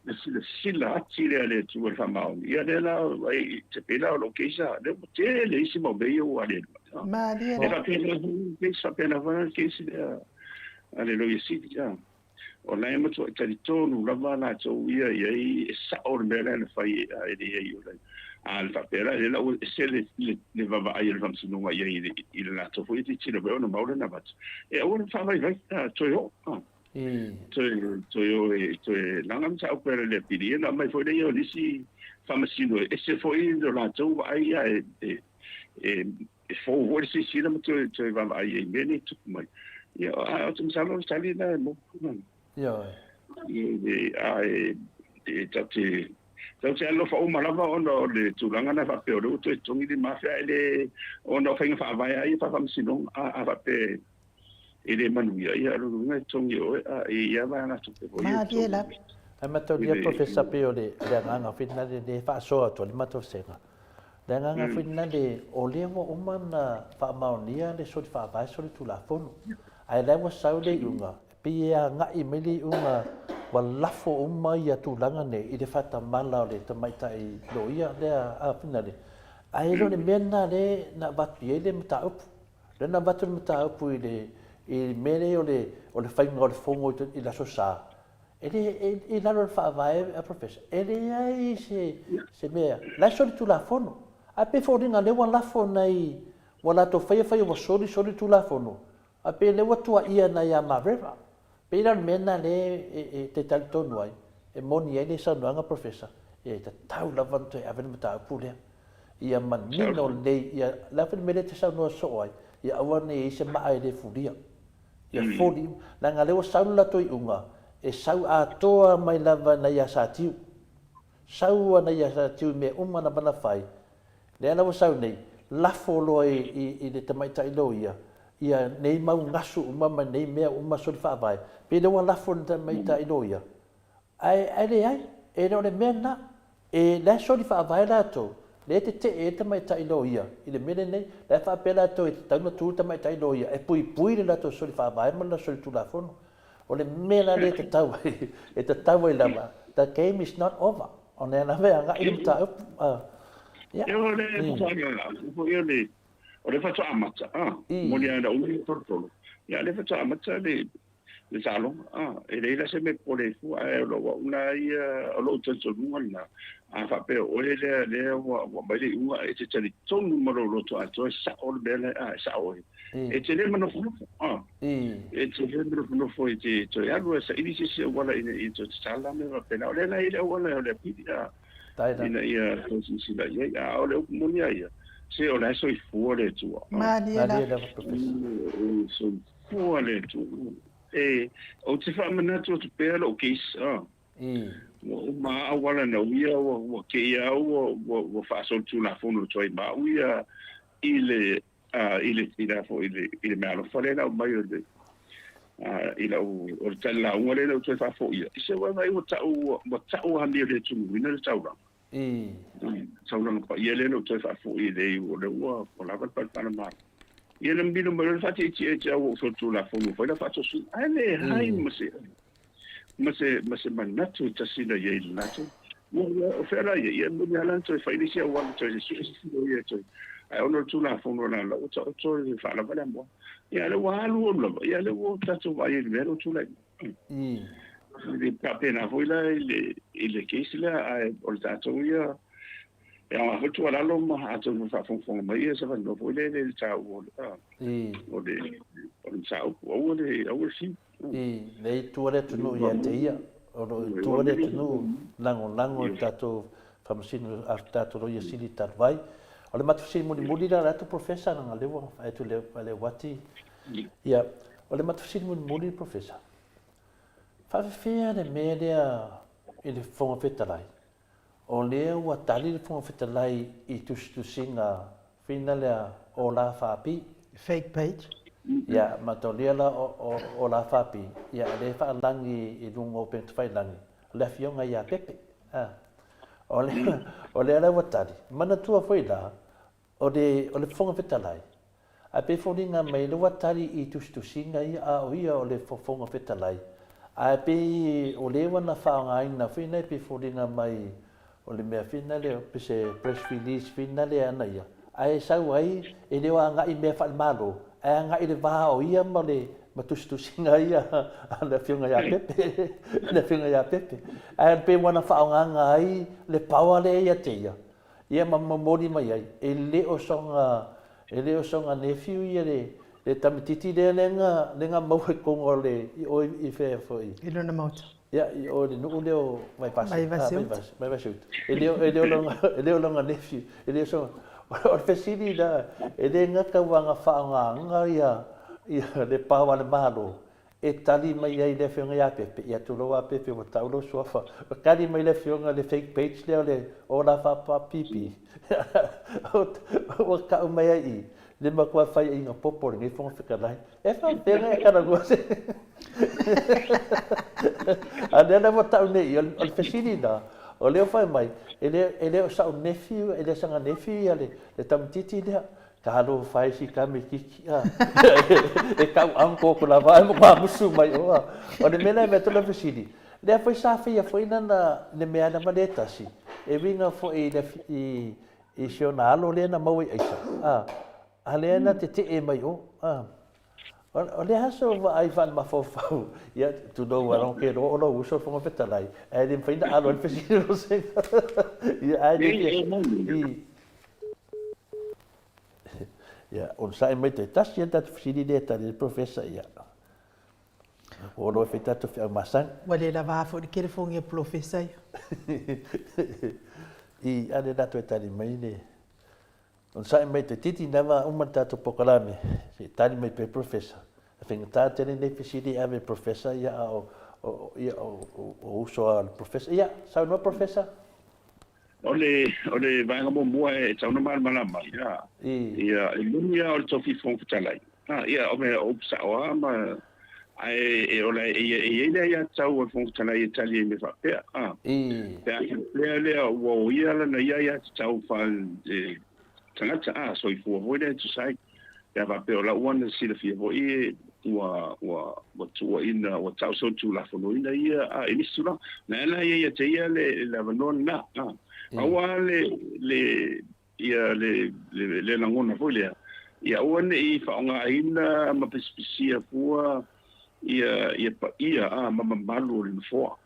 le silasila ati lea a le Atua i le faamaoni, ia lea la, ai, te pei la o lou case, a, lea ua tele isi mau mea ia ua aliali mai. A, Malie e faapena foi le case, faapena foi le case lea a le Loia Sili, a. O la e matuai talitonu lava latou ia i ai e sao le mea lea na fai e leai o le a le faapea la lea la ua ese le le vaavaai a le faamasinoga i ai i le i le latou foi tilotilo mai ona mau lea na avatu e aua le faavaivai a toe oo a toe toe o e toe laga mataupu e ala i le apili ia na aumai foi lea ia o nisi faamasino e ese foi lo latou vaai ia e e e e fou foi le silasila ma toe, toe vaavaai ai i mea nei e tupu mai. Ia, a ou te masalo o le tali lena e maua. Ioe. A e, e tatou te, tatou te alofa uma lava ona o le tulaga lena faapea o lea ua toe totogi $5,000 ae le, ona o faiga faavae lava ia faa-faamasinoga, a, a faapea e le manuia, ia o lona uiga e totogi e oe, a e i ai lava vaegatupe foi ia e Malie totogi. lava. Ae mataulia Professor pei o le agaga foi lena lea e faasoa atu ai le matou vasega. Le agaga foi lena le, o lea ua uma ona faamaonia le soli faavae soli tulafono. Ae la ua sau le iuga, e pei e agai mai le iuga ua lafo uma ia tulaga nei i le faatamala o le tamaitai loia lea a finale. Ae le o le mea lena lea na avatu i ai le mataupu. Lea na avatu le mataupu i le i le mea lea o le o le faiga o le fono i le Aso Sa, E le, e, i lalo o le Faavae a Professor, e leai se, se mea, la e soli Tulafono. Ae pei e foliga lea ua lafo nai, ua latou faia faia ua soli, soli Tulafono, ae pei lea ua tuuaia nai a Mareva. Pei la o le mea lena lea e, e te talitonu ai, e moni ai le saunoaga Professor, e tatau lava ona toe ave le mataupu lea. Ia manino lelei, ia, le a foi le mea lea e te saunoa soo ai, ia aua ne i i ai se maa e le fulia. Ia foli, leaga lea ua sau le latou iuga, e sau atoa mai lava nai ia Satiu. Sau ana ia Satiu i mea uma lava na fai, lea la ua sau nei, lafo loa i, i, i le tamaitai loia, ia nei mau gasu uma ma nei mea uma soli faavae, pei lea ua lafo i le tamaitai loia, Ae, ae leai, e le o le mea lena. E, la e soli faavae latou, lea e tetee ai le tamaitai loia i le mea lenei. La e faapea latou e tatau ona tu le tamaitai loia e puipui le latou soli faavae ma le latou soli tulafono. O le mea la lea e tatau ai, e tatau ai lava, the game is not over. O lea lava e agai le mataupu. Ia. E o le faatoaga, o le o le faatoa amata, ah, moni lava na umi le tolotolo. Ia, le faatoa amata le le taaloga, a, e leai la se mea e popole ai fua, ae o lou au lena ia, o lou talitonuga lena, a faapea o oe lea, lea ua, ua aumai le iuga, e te talitonu ma lou loto atoa e sao le mea lea, a, e sao oe. E te le manofonofo, a, e te le manofonofo e te toe alu e saili se isi auala ina ia toe tatala mea faapena. O lea la e i ai le auala o le apili, a, ina ia toe silasila i ai. A o le upu moni lava ia, se o la e soifua le Atua. Malie lava. E soifua. Pua le Atua. E, ou te faamanatu atu pea lou case, a. Ua uma a auala na uia, ua, ua kēia au, ua, ua, ua faasolitulafono atu ai ma au ia i le, a, i le, i le, foi, i le, i le meaalofa lea na aumai o le, a, i lau, o le tali lauga lea na ou toe faafoia. I se uaga ua ta'u, ua, ua ta'u amio le tunuina le taulaga. Taulaga paia lea na ou toe faafoi i le iu o lea ua lava le palepala malo. Ia na milo mai loa le faatietie te au ua ou solitulafono ua fai lau faatosina. Ae leai ma se ma se ma se manatu e tasi na i ai i le latou. O fea la ia? Ia e moni lava la na toe fai le isi auala toe sue se isi loia e toe. Ae ona o le Tulafono a la ua taoto le faalava le amoa. Ia a lea ua alu alu lava, ia lea ua tatou vaai ai i le mea lea ua tulai mai. E le faapena foi la i le, i le case lea, ae o le tatou ia, e aoga foi le tuualalo ma atonu e faafogafoga mai ia se avanoa foi lea i le taua o le, o le, o le mataupu. Aua le, aua le fiu. Le itu a le atunuu ia te ia, o lo o itu a le atunuu lagolago i le tatou Faamasino a le tatou Loia Sili talu ai. O le matou fesili mulimuli la, le atu Professor, leaga o lea ua fai atu e le Uati. Ia, o le matou fesili mulimuli Professor, faafefea le mea lea i le Fofoga Fetalai, o lea ua tali le Fofoga Fetalai i tusitusiga fina lea o la faapi. Fake page. Ia, mataulia la o la faapi, ia lea e faalagi i luga o upega tafailagi, o le afioga ia Pepe. O lea, o lea la ua tali. Manatua foi la, o le, o le Fofoga Fetalai, ae pei e foliga mai lea ua tali i tusitusiga ia, a o ia o le Fofoga Fetalai, ae pei o lea ua na faaaogaina foi na e pei e foliga mai o le mea foi lea pei se press release foi lea ana ia, ae sau ai e le o agai i mea faale-Malo, ae agai i le va o ia ma le ma tusitusiga ia a le Afioga ia Pepe, le Afioga ia Pepe. Ae pei ua na faaaogaga ai le power lea ia te ia, ia ma momoli mai ai, e le o soga, e le o soga nephew ia le, le tamaitiiti lea lea na, lea na maua i totonu o le, i o i fea foi. I lona maota. Ia, i o i le nuu lea o Vaivase. Vaivase uta. Vaivase uta. E le, e le o lona, e le o lona nephew, e le o soga, o le fesili la, e le gata ua na faaaogaga ia, ia le power a le Malo e tali mai ai le Afioga ia Pepe, ia tulou a Pepe ua tau lou suafa, ua tali mai le Afioga le fake page lea o le Ola Faapipi, ua tau mai ai i i, le matua faiaina popo o lenei Fofoga Fetalai. E faapea ona e talanoa se A lea la ua tau nei i i, o le fesili lena, o lea ua fai mai, e le, e le o sa'u nephew, e le o sana nephew ia le, le tamaitiiti lea. Talofa e si tamaitiiti a. E tau uncle atu lava ae matua musu mai oa. O le mea lea e avatu lau fesili, lea foi sa faia foi lana, le mea lava lea e tasi, e uiga foi i le, i, i si ona alo lea na maua i aisa, a, a lea na tetee mai o, a. O le aso vaai faalemafaufau, ia, tulou a ke loa o lou uso le Fofoga Fetalai, ae le mafai ona alo ai le fesili o Rosena. Ia, ae le fia, i, ia, onosai mai toe tasi ia le tatou fesili lea e tali ai le Professor, ia. Ua loa e fai tatou feau masani. Ua le lava foi le telefoni a Polofesa ia. I, a lea la toe tali mai le onosai mai toeitiiti lava uma le tatou polokalame se i tali mai pea le Professor. E faigata tele nei fesili e ave i le Professor ia a o o, ia, o, o, o uso a le Professor. Ia, saunoa Professor. O le, o le vaega muamua e tatau ona malamalama ai, a, ia, e moni lava o le tofi Fofoga Fetalai, a, ia, o mea o upu sao lava ma, ae e ola e, e i ai le aiatatau a le Fofoga Fetalai e tali ai i mea faapea, a. Pe a faapea lea ua oia lana ia aiatatau faale-tagata, a, soifua foi lea e tusa ai. Pe a faapea o lau ana silafia foi ua ua ua tuuaina ua tau solitulafonoina ia a i nisi tulaga. Na ala ia ia te ia le le avanoa lena. A aua le le ia le le le lagona foi lea ia aua ne i faaaogaina ma pisipisia fua ia ia paia a ma mamalu o le nofoa.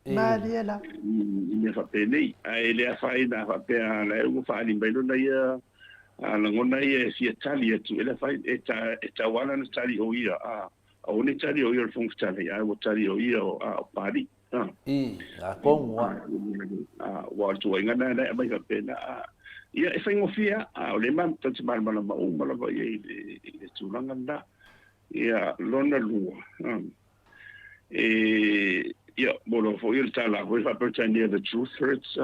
Malie la. I mea faapenei. Ae le afaina a faapea la e ua faaali mai lona ia lagona ia e fia tali atu, e le afaina, e ta, e tau ala ona tali o ia, a, aua ne i tali o ia o le Fofoga Fetalai, ae ua tali o ia o, a, o Papalii. A. I, a kongu a. A, ua o le tuuaiga lena e aumai faapena, a, ia, e faigofie lava, a o lea ma tatou te malamalama uma lava i ai i le, i le tulaga lena. Ia, lona lua, a, E, ia, mo loa foi o le tala foi faa-Peretania, the truth hurts.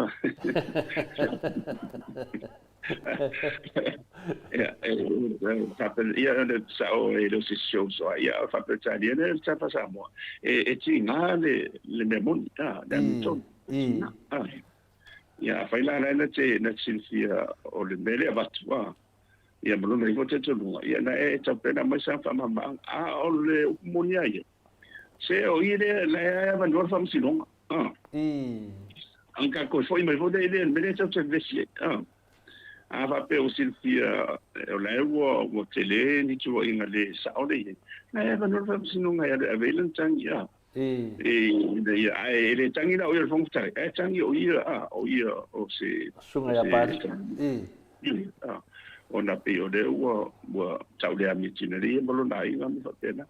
Ia, e, ia, o le sao e le o se show so ai, ia, faa-Peretania le le tala Samoa. E, e tiga le, le mea moni, a, le amiotonu. A, ia, afai la la na te, na te silafia o le mea lea avatu, a, Ia ma lona ifo talitonuga, ia na e taupena mai sana faamamaanga. A o le upu moni a ia, se o i lea la e avanoa le faamasinoga. A. Ang ka koe foi mai foi lea i lea mea lea tau te vevesi ai. A. A faapea ua silafia o la e ua ua tele ni tuuaiga le sao le i ai, la e avanoa le faamasinoga e alu e ave ai lana tagi. A. E ina ia, ae e le tagi la o ia o le Fofoga Fetalai, ae tagi o ia, a, o ia o se... Susuga ia Pali. A, ona pei o lea ua, ua tau le amiotino le ia ma lona aiga ma faapena.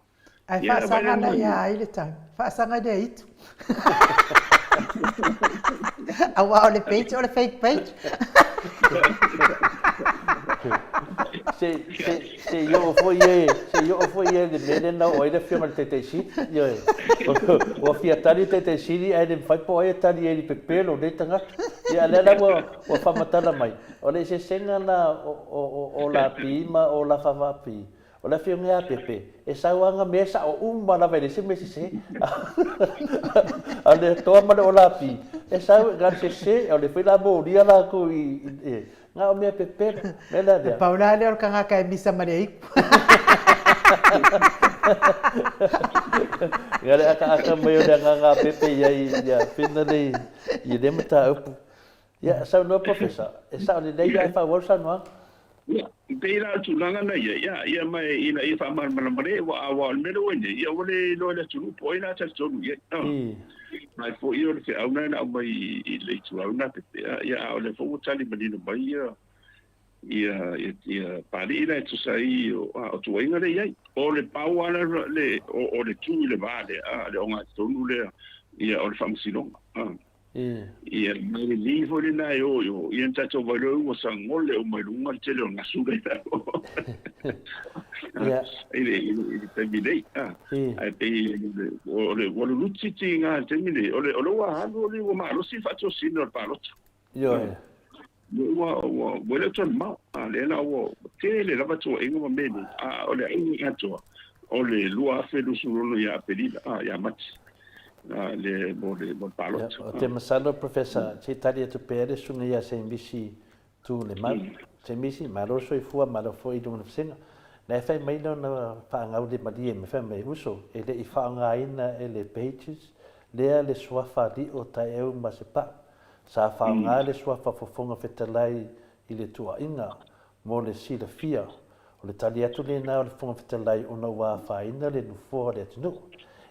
Ae faasaga la ia ai le tagi? Faasaga i le aitu. Aua o le page o le fake page. Se, se, se i oo foi e, se i oo foi e le mea lea na oo ai le afioga i le Taitaisili. Ioe. Ua fia tali le Taitaisili ae le mafai po o ai e tali ai i le pepelo o nei tagata. Ia a o lea la ua, ua faamatala mai, o le eseesega la o, o, o, o Lapi ma o Lafavapi, o le afioga ia Pepe, e sau lava mea sao uma lava e leai se mea sese. A o le Atoa ma le Olapi, e sau na o le sese, o lea foi la molia latou i, i, na o mea pepelo. Mea la lea. Pau la lea o le tagata e misa ma le aiku. Ia le akaaka mai o le agaga a Pepe i ai ia Finally i lea mataupu. Ia, saunoa Professor, e sao lelei lava e faaauau le saunoaga. Ia, e pei la o le tulaga na ia, ia, ia ma e ina ia faamalamalama le, aua aua o le mea lea ua i nei, ia ua le iloa e le atunuu po o ai la a talitonu i ai. A, mai foi o le feau na na aumai i le ituau na Pepe, a, ia, a o lea foi ua tali manino mai ia, ia, ia, ia Papalii la e tusa ai o, a, o tuuaiga lea i ai. O le pau lava le, le, o, o le tu i le va lea, a, le ogatotonu lea, ia, o le faamasinoga. A. Ia, mai le li foi lena e o i o, ia na tatou vaai loa ua sagole uma i luga le tele o le gasu lea i lalo. I le, i le, i le taimi nei. Ah. Ae pei o le, ua luluti tiga i le taimi nei, o le, o le ua alu o le ua malosi le faatosina o le palota. Ioe. Ua, ua, ua le o toe mamao. Ah, lea la ua tele lava tuuaiga ma mea nei. A o le aiga atoa, o le 2026 ia Aperila, ah, ia Mati. Le, mo le, mo le palota. Ou te masalo Professor, se i tali atu pea le susuga ia Semisi Tuulemau. Semisi, malo le soifua, malo foi i luga o le vasega. Na e fai mai lona faagaulemalie mai, fai mai, uso, e le i faaaogaina e le Pages lea le suafa alii o Taeau ma Sepau. Sa faaaoga le suafa Fofoga Fetalai i le tuuaiga mo le silafia. O le tali atu lena o le Fofoga Fetalai ona ua afaina le nofoa o le atunuu.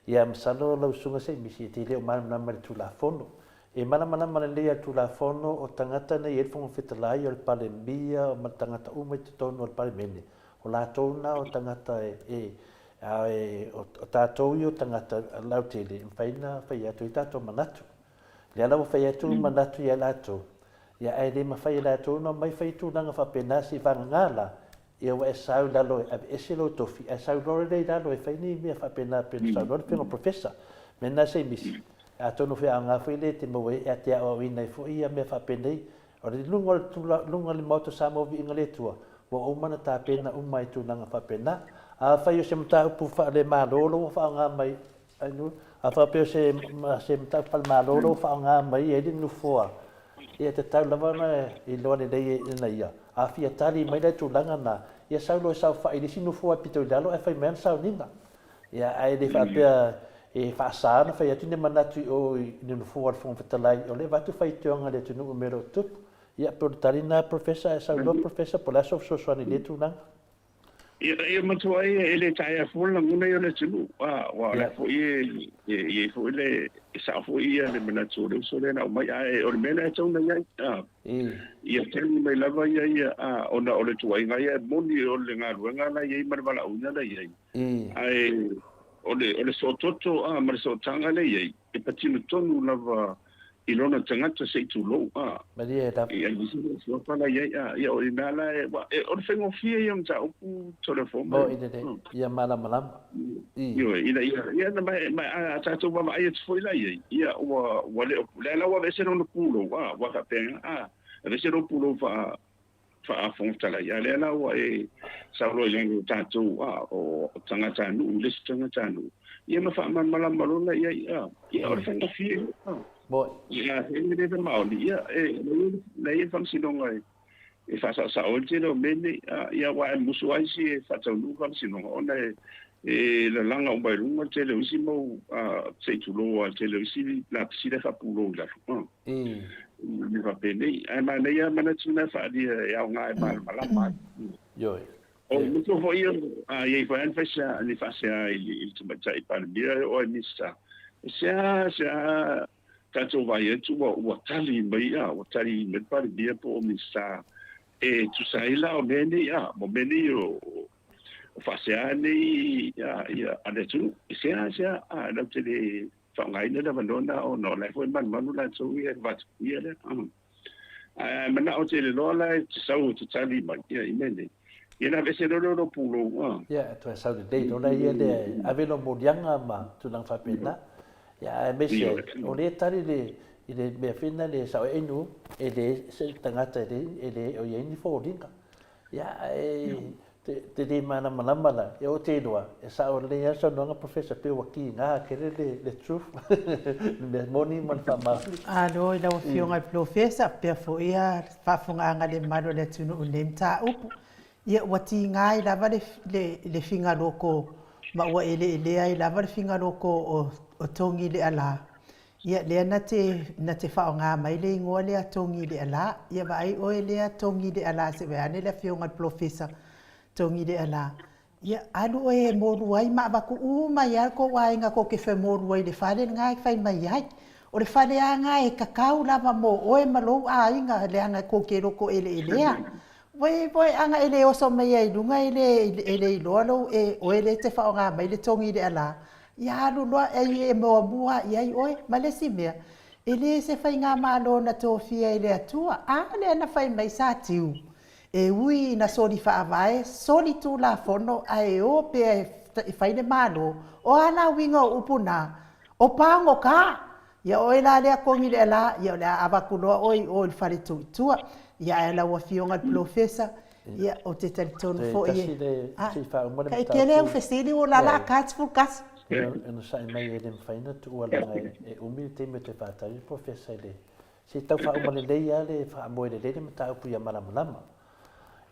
Ia masalo lau Susuga Seimisi e te le o malamalama i le Tulafono. E malamalama lelei a le Tulafono o tagata nei e i ai le Fofoga Fetalai, o le Palemia ma tagata uma i totonu o le Palemene, o latou na o tagata e, e, o tatou ia o tagata lautele e mafai ona fai atu ai tatou manatu. Lea la ua fai atu manatu ia latou, ia ae le mafai e latou ona omai fai tulaga faapena se i vagana la, ia ua e sau i lalo e aveese lou tofi ae sau loa lea i lalo e fai ni mea faapena pei ona saunoa le Afioga i le Professor. Mea na se i misi, atonu foi aoga foi lea e te maua ai e te aoaoina ai foi ia mea faapenei. O le luga o le tula, luga o le Maota Samoa Viiga le Atua, ua uma ona tapena uma i tulaga faapena. Afai o se mataupu faale-Malo lo ua faaaoga mai, a faapea o se, se mataupu faale-Malo lo ua faaaoga mai ai le nofoa, ia e tatau lava ona iloa lelei e ina ia, a fia tali mai la i tulaga na, ia sau loa e saofai i le isi nofoa e pito i lalo ae fai mai ana sauniga. Ia, ae le faapea e faasa ona fai atu ni manatu i o i le Nofoa o le Fofoga Fetalai, o lea e avatu faitioga a le atunuu i mea o lo o tutupu. Ia, pei o le tali lena Professor, ae saunoa Professor po o le a sou fesoasoani i lea tulaga? Ia, ia matua ai e le taea fua le lagona ia o le atunuu, aua o la foi e i ai foi le, e sao foi ia le manatu o le uso lea na aumai, ae o le mea lea e tatau ona i ai, ia tali mai lava ia ia, ona o le tuuaiga ia e moni o le galuega la e i ai ma le valaauina la e i ai. Ae o le, o le soototo a ma le sootaga lea e i ai, e patino tonu lava i lona tagata se i tulou a. Malie lava. Ia aemaise le suafa la e i ai a, ia o i ina la e, ua, e, o le faigofie ia o mataupu Toleafoa mai. Mo i lelei, ia malamalama. I. Ioe, ina ia, ia na ma, ma a tatou vaavaai atu foi la i ai, ia ua, ua le o, lea la ua aveese lona pulou a, ua faapena a, aveese lou pulou faa, faa-Fofoga Fetalai, a lea la ua e saunoa i lalo o tatou, a, o tagatanuu i le isi tagatanuu, ia ma faamalamalama loa la i ai, a, ia o le faigofie ia, a. Moni. Ia, e le faamaoni, ia, e, la e i ai le faamasinoga e, e faasaosao ai le tele o mea nei, a, ia, aua e musu lava isi e faataunuu faamasinoga, ona e, e lalaga uma i luga le tele o isi mau, a, se i tulou lava, le tele o isi lapisi la e faapulou i lalo, a. Me faapenei. Ae manaia lava manatu na e faaalia e aoga e malamalama ai. Ioe. O le matua foi ia, a i ai foi lava ni faasea i le Tamaitai Palemia e oo lava i Minisita, e sea sea tatou vaai atu ua tali mai, a ua tali mai le Palemia po o Minisita e tusa ai la o mea nei, a o mea nei o faasea nei a le atunuu. E sea sea, a latou te le faaaogaina le avanoa lena ona o la e foi e malumalu latou ia i le vatapuia lea. Ae manao tele loa la e te sau e te tali mai ia i mea nei. Ia na aveese loa lea o lou pulou. Ia, toe sau lelei loa la ia lea e ave lou moliaga ma tulaga faapena. Ia, aemaise ai, o lea e tali le, i le mea foi lena le sao inu, e le se tagata e le, e le o i ai ni foliga. Ia, ae te le malamalama la, ia ou te iloa, e sao lelei lava le saunoaga Professor, pei ua kiga tele le truth, le mea moni ma le faamaoni. Malo i lau Afioga i le Polofesa, faapea foi le faafofogaaga a le mamalu o le atunuu i lenei mataupu. Ia, ua tiga ai lava le figaloko ma ua eleelea ai lava le figaloko o Togi le Ala. Ia, lea na te, na te faaaoga mai le igoa lea Togilealā. Ia, vaai oe lea Togilealā se i vae ane le afioga i le polofesa Togilealā. Ia, alu oe e molu ai ma avatu uma ai lava le tou aiga tou te femolu ai i le fale lena e fai mai ai. O le fale lava lena e tatau lava mo oe ma lou aiga leaga tou te loto eleelea. Voi, voi, ana e le oso mai ai i luga e le, e le iloa lou, e, oe lea e te faaaoga mai le Togilealā. Ia alu loa ai e muamua i ai oe. Ma le isi mea, e le se faigamalo na tofia e le Atua, a lea na fai mai sa tiu, e ui ina soli faavae, soli tulafono ae o pea e fai le Malo, o a la uiga o upu na? O pagota! Ia oe la lea Kogi Leala, ia o le a avatu loa oe i o i le fale tuitua. Ia ae lau Afioga i le Polofesa, Ia, ou te talitonu foi e... Se i faauma le mataupu. E tele au fesili ua lala a 41. E onosai mai e le mafai ona tuua leaga e umi le taimi ou te faatali le Professor i le... Se i tau faauma lelei lava le faamoe lelei le mataupu ia malamalama.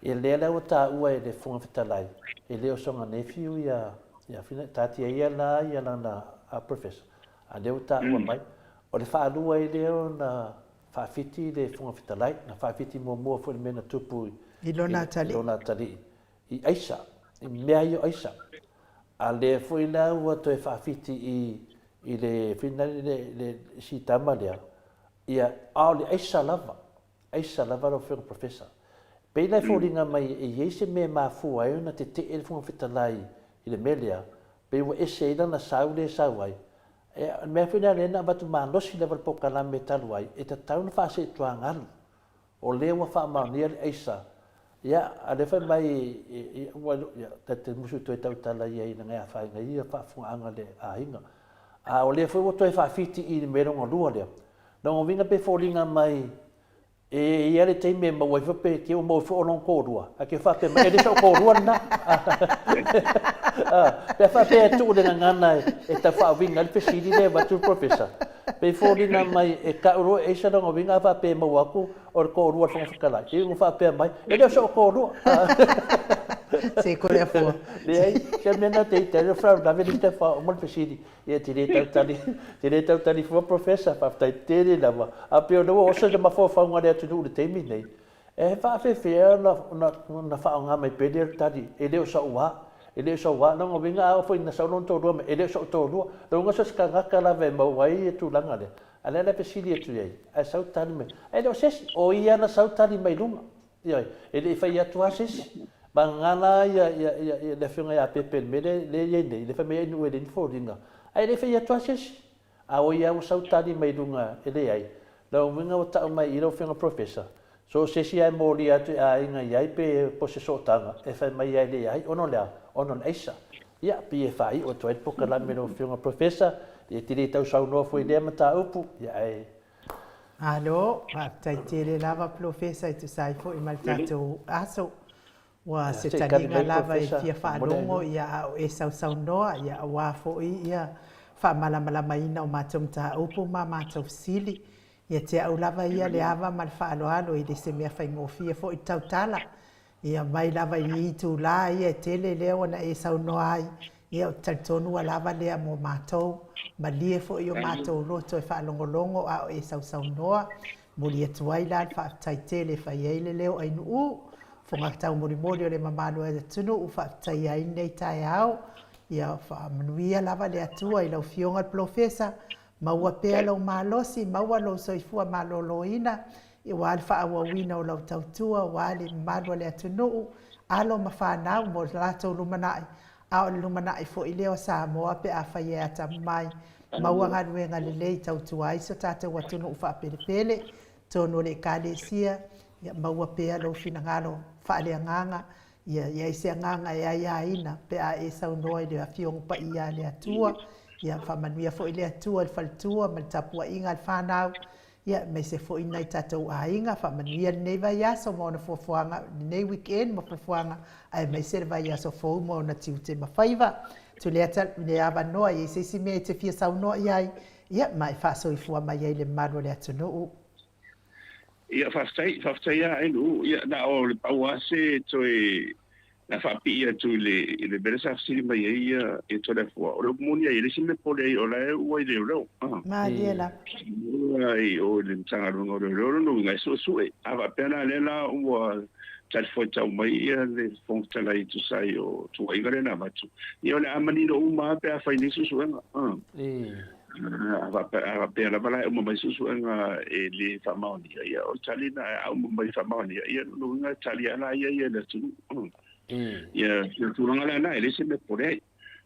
Ia lea la ua taua e le Fofoga Fetalai, e le o soga nephew ia Fina, taatia ia la ia lana Professor, a lea ua taua mai, o le faalua ai lea ona Faafiti le Fofoga Fetalai, na faafiti muamua foi i le mea na tupu i lona atalii, lona atalii i aisa, i mea ia o aisa. A lea foi la ua toe faafiti i, i le finali le, le si tama lea, ia, a o le aisa lava, aisa lava lau Afioga Professor. Pei la e foliga mai e i ai se mea e mafua ai ona tetee le Fofoga Fetalai i le mea lea, pei ua ese ai lana sau lea e sau ai, O le mea foi lea lea na avatu malosi lava le polokalame talu ai, e tatau ona faaseetuagalu. O lea ua faamaonia le aisa, ia, a o lea fai mai, ua, ia, ta te musu toe tautala i ai leaga e afaina ai ia faafofogaaga a le aiga. A o lea foi ua toe faafiti i le mea lona lua lea. Lona uiga pe foliga mai e i ai le taimi e maua ai foi pe te i ua maua foi o lona toalua, ae te faapea mai, e le o sou toalua lena. Pe a faapea e tuu le gagana e tau faauiga ai le fesili lea e avatu le Professor, pe foliga mai e tau loa e aisa lona uiga a faapea e maua atu o le toalua a le Fofoga Fetalai, e ua faapea mai, e le o sou toalua. Se ko lea fua. Leai, se mea na te ita ai le faalavelave le ita faauma le fesili. Ia, te le tau tali, te le tau tali fua Professor, faafetai tele lava. A pei o lea ua oso i le mafaufauga o le atunuu i le taimi lenei, e faafefea ona, ona, ona faaaoga mai pea lea tali, e le o sou a, e le o sou a. Lona uiga a oo foi ina sau lona toalua mai, e le o sou toalua. Lona uiga so o se tagata lava e maua ai le tulaga lea, a o le a le fesili atu i ai, ae sau tali mai, e le o se isi, o ia na sau tali mai luga. Ioe, e le i fai atu lava se isi. Vagana la ia, ia, ia, ia le afioga ia Pepe i le mea lea, lea e i ai nei, lea fai mai ai e leai ni foliga. Ae le i fai atu lava se isi. A o ia ua sau tali mai luga e leai. Lona uiga ua tau mai i lau afioga Professor, so o se isi lava e molia atu e aiga i ai pe po o se sootaga, e fai mai ai e leai, ona o le a? Ona o le aisa. Ia, pei e faaiu atu ai le polokalame lau afioga Professor, ia e te le tau saunoa foi i lea mataupu, ia ae Malo, faafetai tele lava Polofesa e tusa ai foi ma le tatou aso. Ua se taliga lava e fia faalogo ia a o e sausaunoa ia aua foi ia faamalamalamaina o matou mataupu ma matou fesili. Ia te au lava ia le ava ma le faaaloalo e le se mea faigofie foi le tautala. Ia mai lava i itulā ia e tele lea ua na e saunoa ai, ia ou te talitonu ua lava lea mo matou. Malie foi o matou loto e faalogologo a o e sausaunoa. Momoli atu ai la le faafetai tele e fai ai le leo Ainuu, fofoga taumolimoli o le mamalu o le atunuu, faafetaia ai lenei taeao. Ia faamanuia lava le Atua i lau Afioga le Polofesa, maua pea lou malosi, maua lou soifua maloloina, aua le faaauauina o lau tautua, aua le mamalu o le atunuu, alo ma fanau mo le latou lumanai, a o le lumanai foi lea o Samoa pe afai e atamamai, maua galuega lelei e tautua ai so tatou atunuu faapelepele, totonu o le Ekalesia, ia maua pea lou finagalo faaleagaga, ia i ai se agaga e aiaina pe a e saunoa i le Afioga Paia a le Atua, ia faamanuia foi le Atua i le faletua ma le tapuaiga a le fanau, Ia, aemaise foi nai tatou aiga, faamanuia lenei vaiaso ma ona fuafuaga, lenei weekend ma fuafuaga, aemaise le vaiaso fou ma ona tiute ma faiva. Tuleata le avanoa i ai se isi mea e te fia saunoa i ai, ia, ma e faasoifua mai ai le mamalu o le atunuu. Ia, faafetai, faafetai lava Elu. Ia, na o le pau lava se toe na faapii atu i le i le mea lea sa fesili mai ai ia ia Toleafoa, o le upu moni ai, e leai se mea pole ai o la e ua i leoleo. Malie lava. Ua i o i le Matagaluega o Leoleo lona uiga e suesue. A faapea la lea la ua talifuaitau mai ia le Fofoga Fetalai e tusa ai o tuuaiga lea na avatu, ia o le a manino uma lava pe afai nei suesuega. A faapea lava la e uma mai suesuega e le faamaonia, ia o le tali lena, a uma mai faamaonia, ia lona uiga e tali lava la ia ia i le atunuu. Ia, o le tulaga la lena, e leai se mea e popole ai.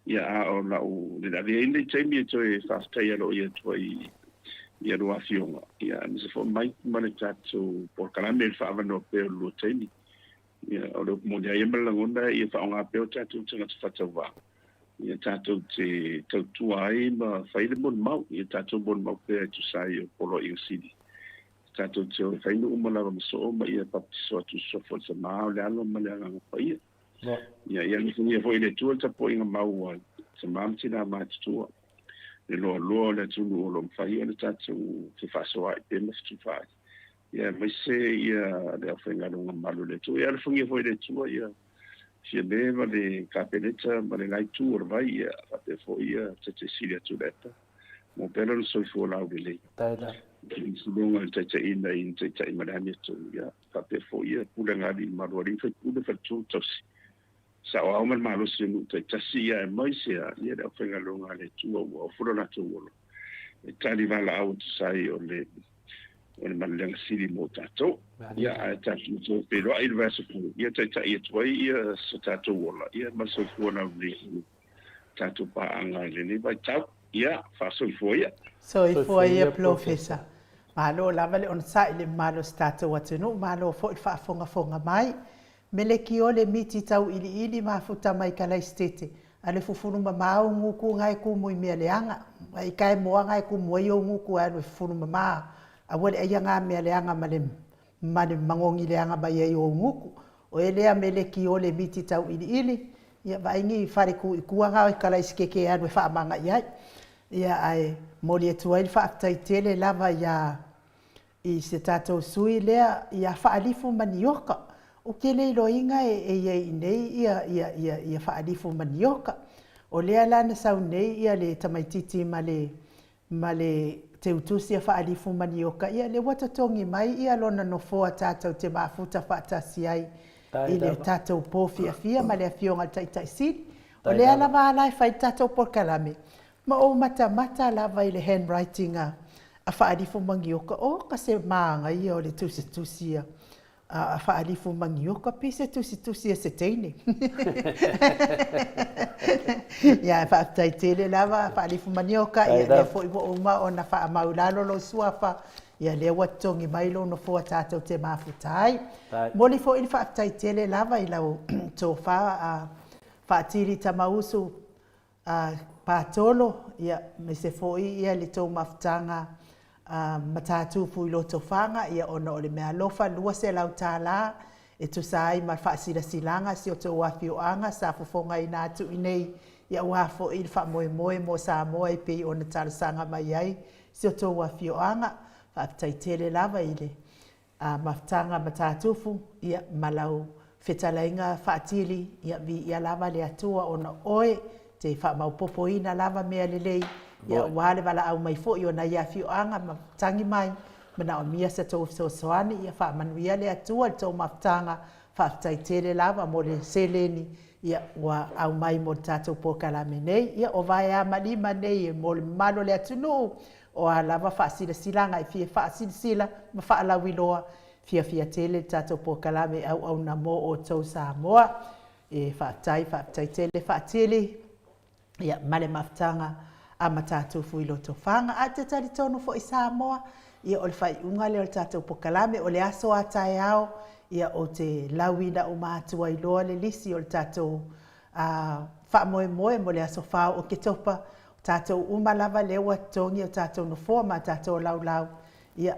Ia, a o lau, le avea ai lenei taimi e toe faafetai aloaia atu ai i a lua afioga, ia, aemaise foi Mike ma le tatou polokalame i le faaavanoa pea o le lua taimi. Ia, o le upu moni lava ia ma le lagona, ia faaaoga pea o tatou tagata faatauvaa ia tatou te tautua ai ma fai le molimau, ia tatou molimau pea e tusa ai o Poloaiga Sili. Tatou te o e fai nuu uma lava ma soo ma ia papatiso atu i sofo le Tama, o le Alo ma le Agaga Paia. Ia, ia alofagia foi e le Atua le tapuaiga mau a tama ma tina matutua, le loaloa o le atunuu o lo o mafai ona tatou fefaasoaai pea ma fetufaai. Ia, aemaise ia le aufaigaluega mamalu a le Atua. Ia alofagia foi e le Atua ia Fiame ma le Kapeneta ma le la itu o le vai, ia faapea foi ia Taitaisili Atuilaepa, mo pea lona soifua laulelei. Tulaga i le taitaiina i ni taitai ma le amiotonu, ia faapea foi ia pulega a alii ma malu alii faipule faletua tausi saoao ma le malosi o nuu taitasi, ia aemaise lava ia le aufaigaluega a le Atua ua ofo lo latou ola e tali valaau e tusa ai o le o le manuleaga sili mo tatou. Ia, ae tatou toe feiloai i le vaiaso fou, ia taitai atu ai ia so tatou ola, ia ma le soifua laulelei i tatou paaga i lenei vaitau. Ia, faasoifua ia. Soifua ia Polofesa. Malo lava le onosai i le mamalu o si tatou atunuu, malo foi le faafogafoga mai. Melekiole miti tauiliili mafuta mai Kalaisitete, a le fufulu mamao gugu gae kumu i mea leaga. Ai ka e moaga e kumu ai ou gutu e alu e fufulu mama, aua le aia nga mea leaga ma le ma le magogi leaga mai ai ou gutu. O e lea meleki o le miti tau iliili, ia vaai ni fale tu i tua na o e kalaisikeke e alu e faamaga i ai. Ia ae momoli atu ai le faafetai tele lava ia i se tatou sui lea ia Faalifu Manioka. Ou te le iloaina e i ai i inei ia, ia, ia, ia Faalifu Manioka. O lea la na sau nei ia le tamaititi ma le, ma le teutusi a Faalifu Manioka, ia lea ua totogi mai ia lona nofoa tatou te mafuta faatasi ai i le tatou po fiafia ma le afioga i le Taitai Sili. O lea lava la e fai le tatou polokalame, ma ou matamata lava i le handwriting a a Faalifu Manioka, oka se mānaia o le tusitusi a a Faalifu Manioka, pei se tusitusi a se teine. Ia, faafetai tele lava Faalifu Manioka, ia lea foi ua uma ona faamau i lalo lou suafa, ia lea ua totogi mai lou nofoa tatou te mafuta ai. Momoli foi le faafetai tele lava i lau tofa a Faatili Tamausu a Patolo, ia, aemaise foi ia le tou mafutaga a Matatupu i Lotofaga, ia, ona o le meaalofa $200 e tusa ai ma le faasilasilaga a si o tou afioaga sa fofogaina atu i inei, ia, aua foi le faamoemoe mo Samoa e pei ona talosaga mai ai si o tou afioaga. Faafetai tele lava i le a Mafutaga Matatufu, ia, ma lau fetalaiga Faatili, ia, viia lava le Atua ona o oe, te faamaopopoina lava mea lelei, ia, aua le valaau mai foi o nai afioaga ma tagi mai, manaomia sa tou fesoasoani, ia faamanuia le Atua i le tou mafutaga, faafetai tele lava mo le seleni, ia, ua aumai mo le tatou polokalame nei. Ia, o vaeamalima nei mo le mamalu o le atunuu, O a lava faasilasilaga e fia faasilasila ma faalauiloa, fiafia tele le tatou polokalame e auauna mo outou Samoa. E faafetai, faafetai tele Faatili, ia, ma le mafutaga a Matatufu i Lotofaga. Ae ou te talitonu foi Samoa, ia o le faaiuga lea o le tatou polokalame, o le aso a taeao, ia ou te lauina uma atu ai loa le lisi o le tatou a faamoemoe mo le aso 4 o Oketopa, o tatou uma lava lea ua totogi o tatou nofoa ma tatou laulau, ia,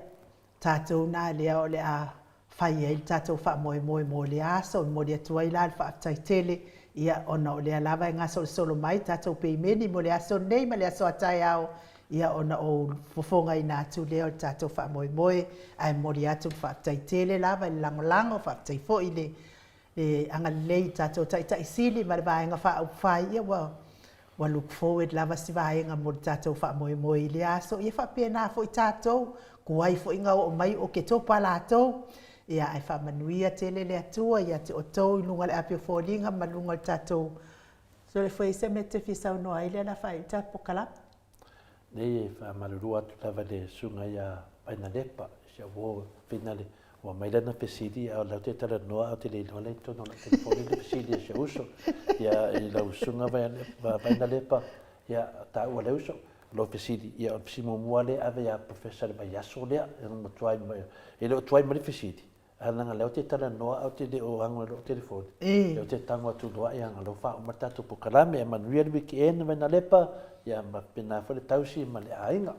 tatou na lea o le a fai ai le tatou faamoemoe mo lea aso. E momoli atu ai la le faafetai tele, ia, ona o lea lava e gasolosolo mai tatou peimeni mo le aso nei ma le aso a taeao, ia, ona ou fofogaina atu lea o le tatou faamoemoe. Ae momoli atu le faafetai tele lava i le lagolago, faafetai foi i le le agalelei i tatou Taitai Sili ma le Vaega Faaupufai, ia ua ua look forward lava si vaega mo le tatou faamoemoe i lea aso. Ia faapena foi tatou, tuai foi na oo mai Oketopa latou, ia ae faamanuia tele le Atua ia te outou i luga o le api o foliga ma luga o le tatou Sole foi se mea e te fia saunoa ai lea o le a faaiu le tatou polokalame. Nei e faamalulu atu lava i le susuga ia Vainalepa, si au uo Finale, ua aumai lana fesili a o lea ou te talanoa ae ou te le iloa la e i totonu o lau telefoni le fesili a si ou uso. Ia i lau susuga Vainalepa, ia taua le uso, o lou fesili, ia o le fesili muamua lea e ave ia Professor i le vaiaso lea, e le o tuai mai le fesili, Ae leaga lea ou te talanoa ae ou te le o ago i lou telefoni. Lea ou te tago atu loa ia lea ua faauma le tatou polokalame. Ia manuia le weekend Vainalepa, ia ma faapena foi le tausi ma le aiga.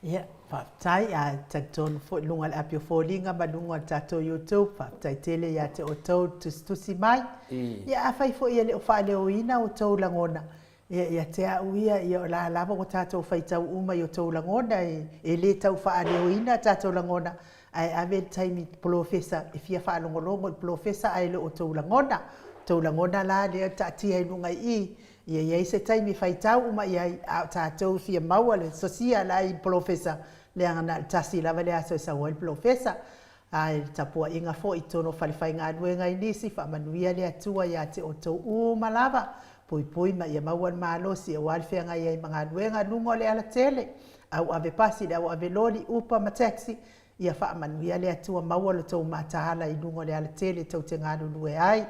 Ia, faafetai, ae talitonu foi i luga o le api o foliga ma luga o le tatou YouTube, faafetai tele ia te outou le tusitusi mai. Ia, afai foi e le o faaleoina outou lagona, Ia, ia te au ia, ia o la lava ua tatou faitau uma i o tou lagona, e, e le tau faaleoina tatou lagona, ae ave le taimi i polofesa e fia faalogologo i polofesa ae le o tou lagona. Tou lagona la lea taatia i luga i i, ia i ai se taimi e faitau uma i ai, a o tatou e fia maua le sosia la i polofesa, leaga na o le tasi lava le aso e sau ai le polofesa. A i le tapuaiga foi i totonu o falefaigaluega i nisi, faamanuia le Atua ia te outou uma lava, puipui ma ia maua le malosi aua le feagai ai ma galuega luga o le alatele, au ave pasi, le au ave loli, upa ma taxi, ia faamanuia le Atua maua lo tou mataala i luga o le alatele tou te galulue ai.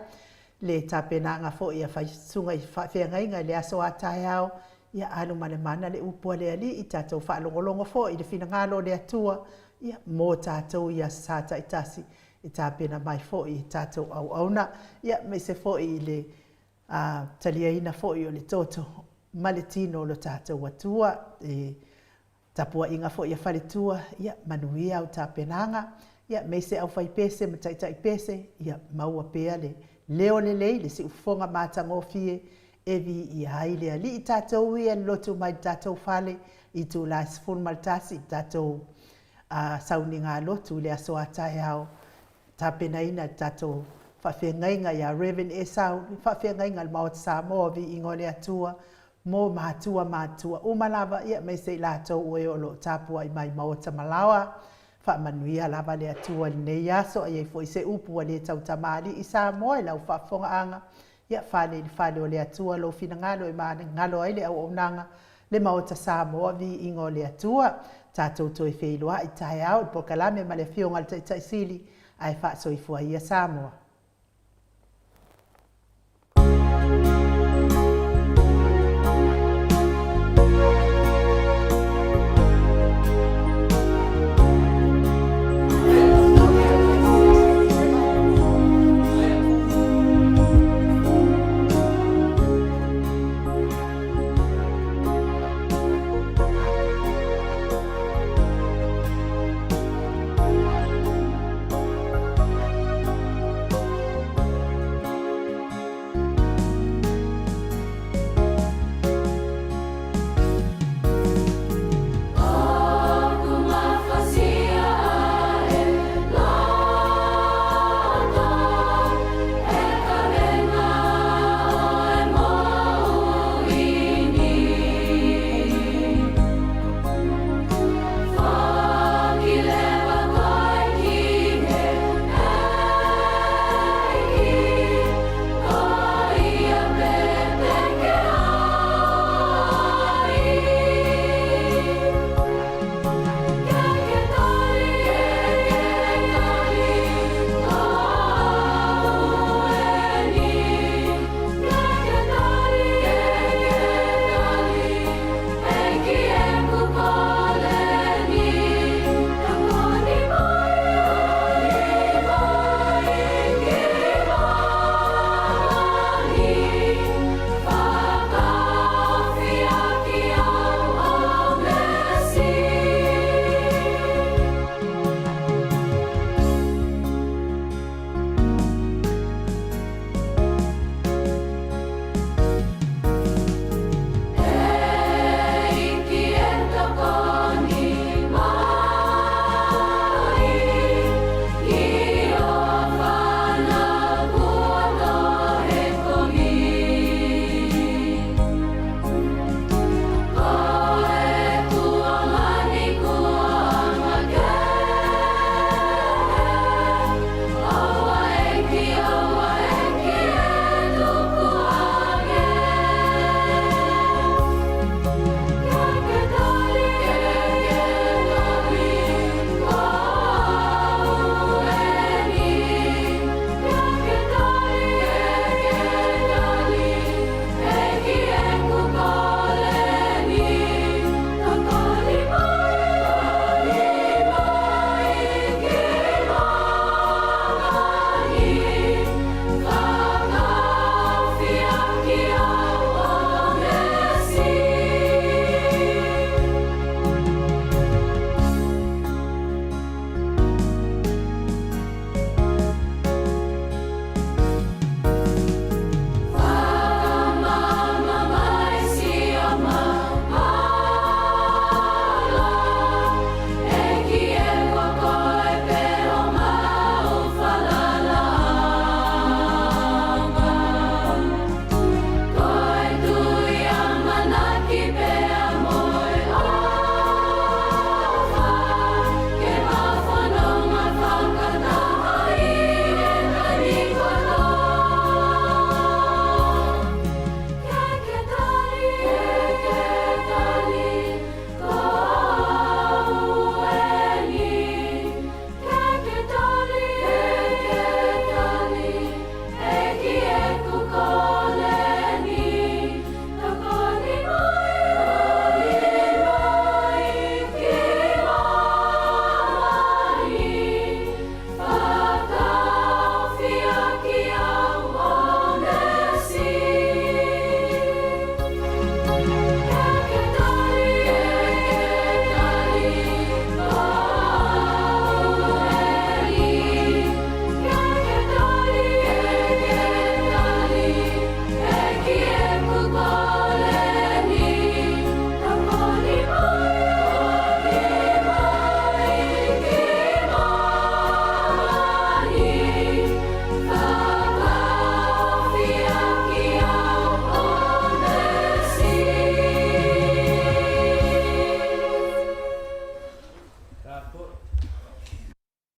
Le tapenaga foi a susuga i faafeagaiga i le aso a taeao, ia alu ma le mana le upu a le Alii, tatou faalogologo foi i le finagalo o le Atua, ia, mo tatou i aso Sa taitasi e tapena mai foi e tatou auauna, ia, aemaise foi i le taliaina foi o le toto. ma le tino o lo tatou Atua. E tapuaiga foi a faletua, ia manuia au tapenaga, ia aemaise aufaipese ma taitaipese, ia maua pea le leo lelei, le siufofoga matagofie e viia ai le Alii. Tatou ia lotu mai i le tatou fale i itula e 11 i le tatou sauniga lotu i le aso a taeao, tapenaina le tatou faafeagaiga ia Reverend Esau, le faafeagaiga a le Maota Samoa, viiga o le Atua mo matua matutua uma lava, ia aemaise i latou o e o lo o tapuai mai maota ma laoa. Faamanuia lava le Atua i lenei aso. A i ai foi se upu ua le tautamalii Samoa i lau faafofogaaga, ia fale i le fale o le Atua lou finagalo e magalo ai le auaunaga le Maota Samoa, viiga o le Atua. Tatou toe feiloai taeao i le polokalame ma le Afioga i le Taitai Sili, ae faasoifua ia Samoa.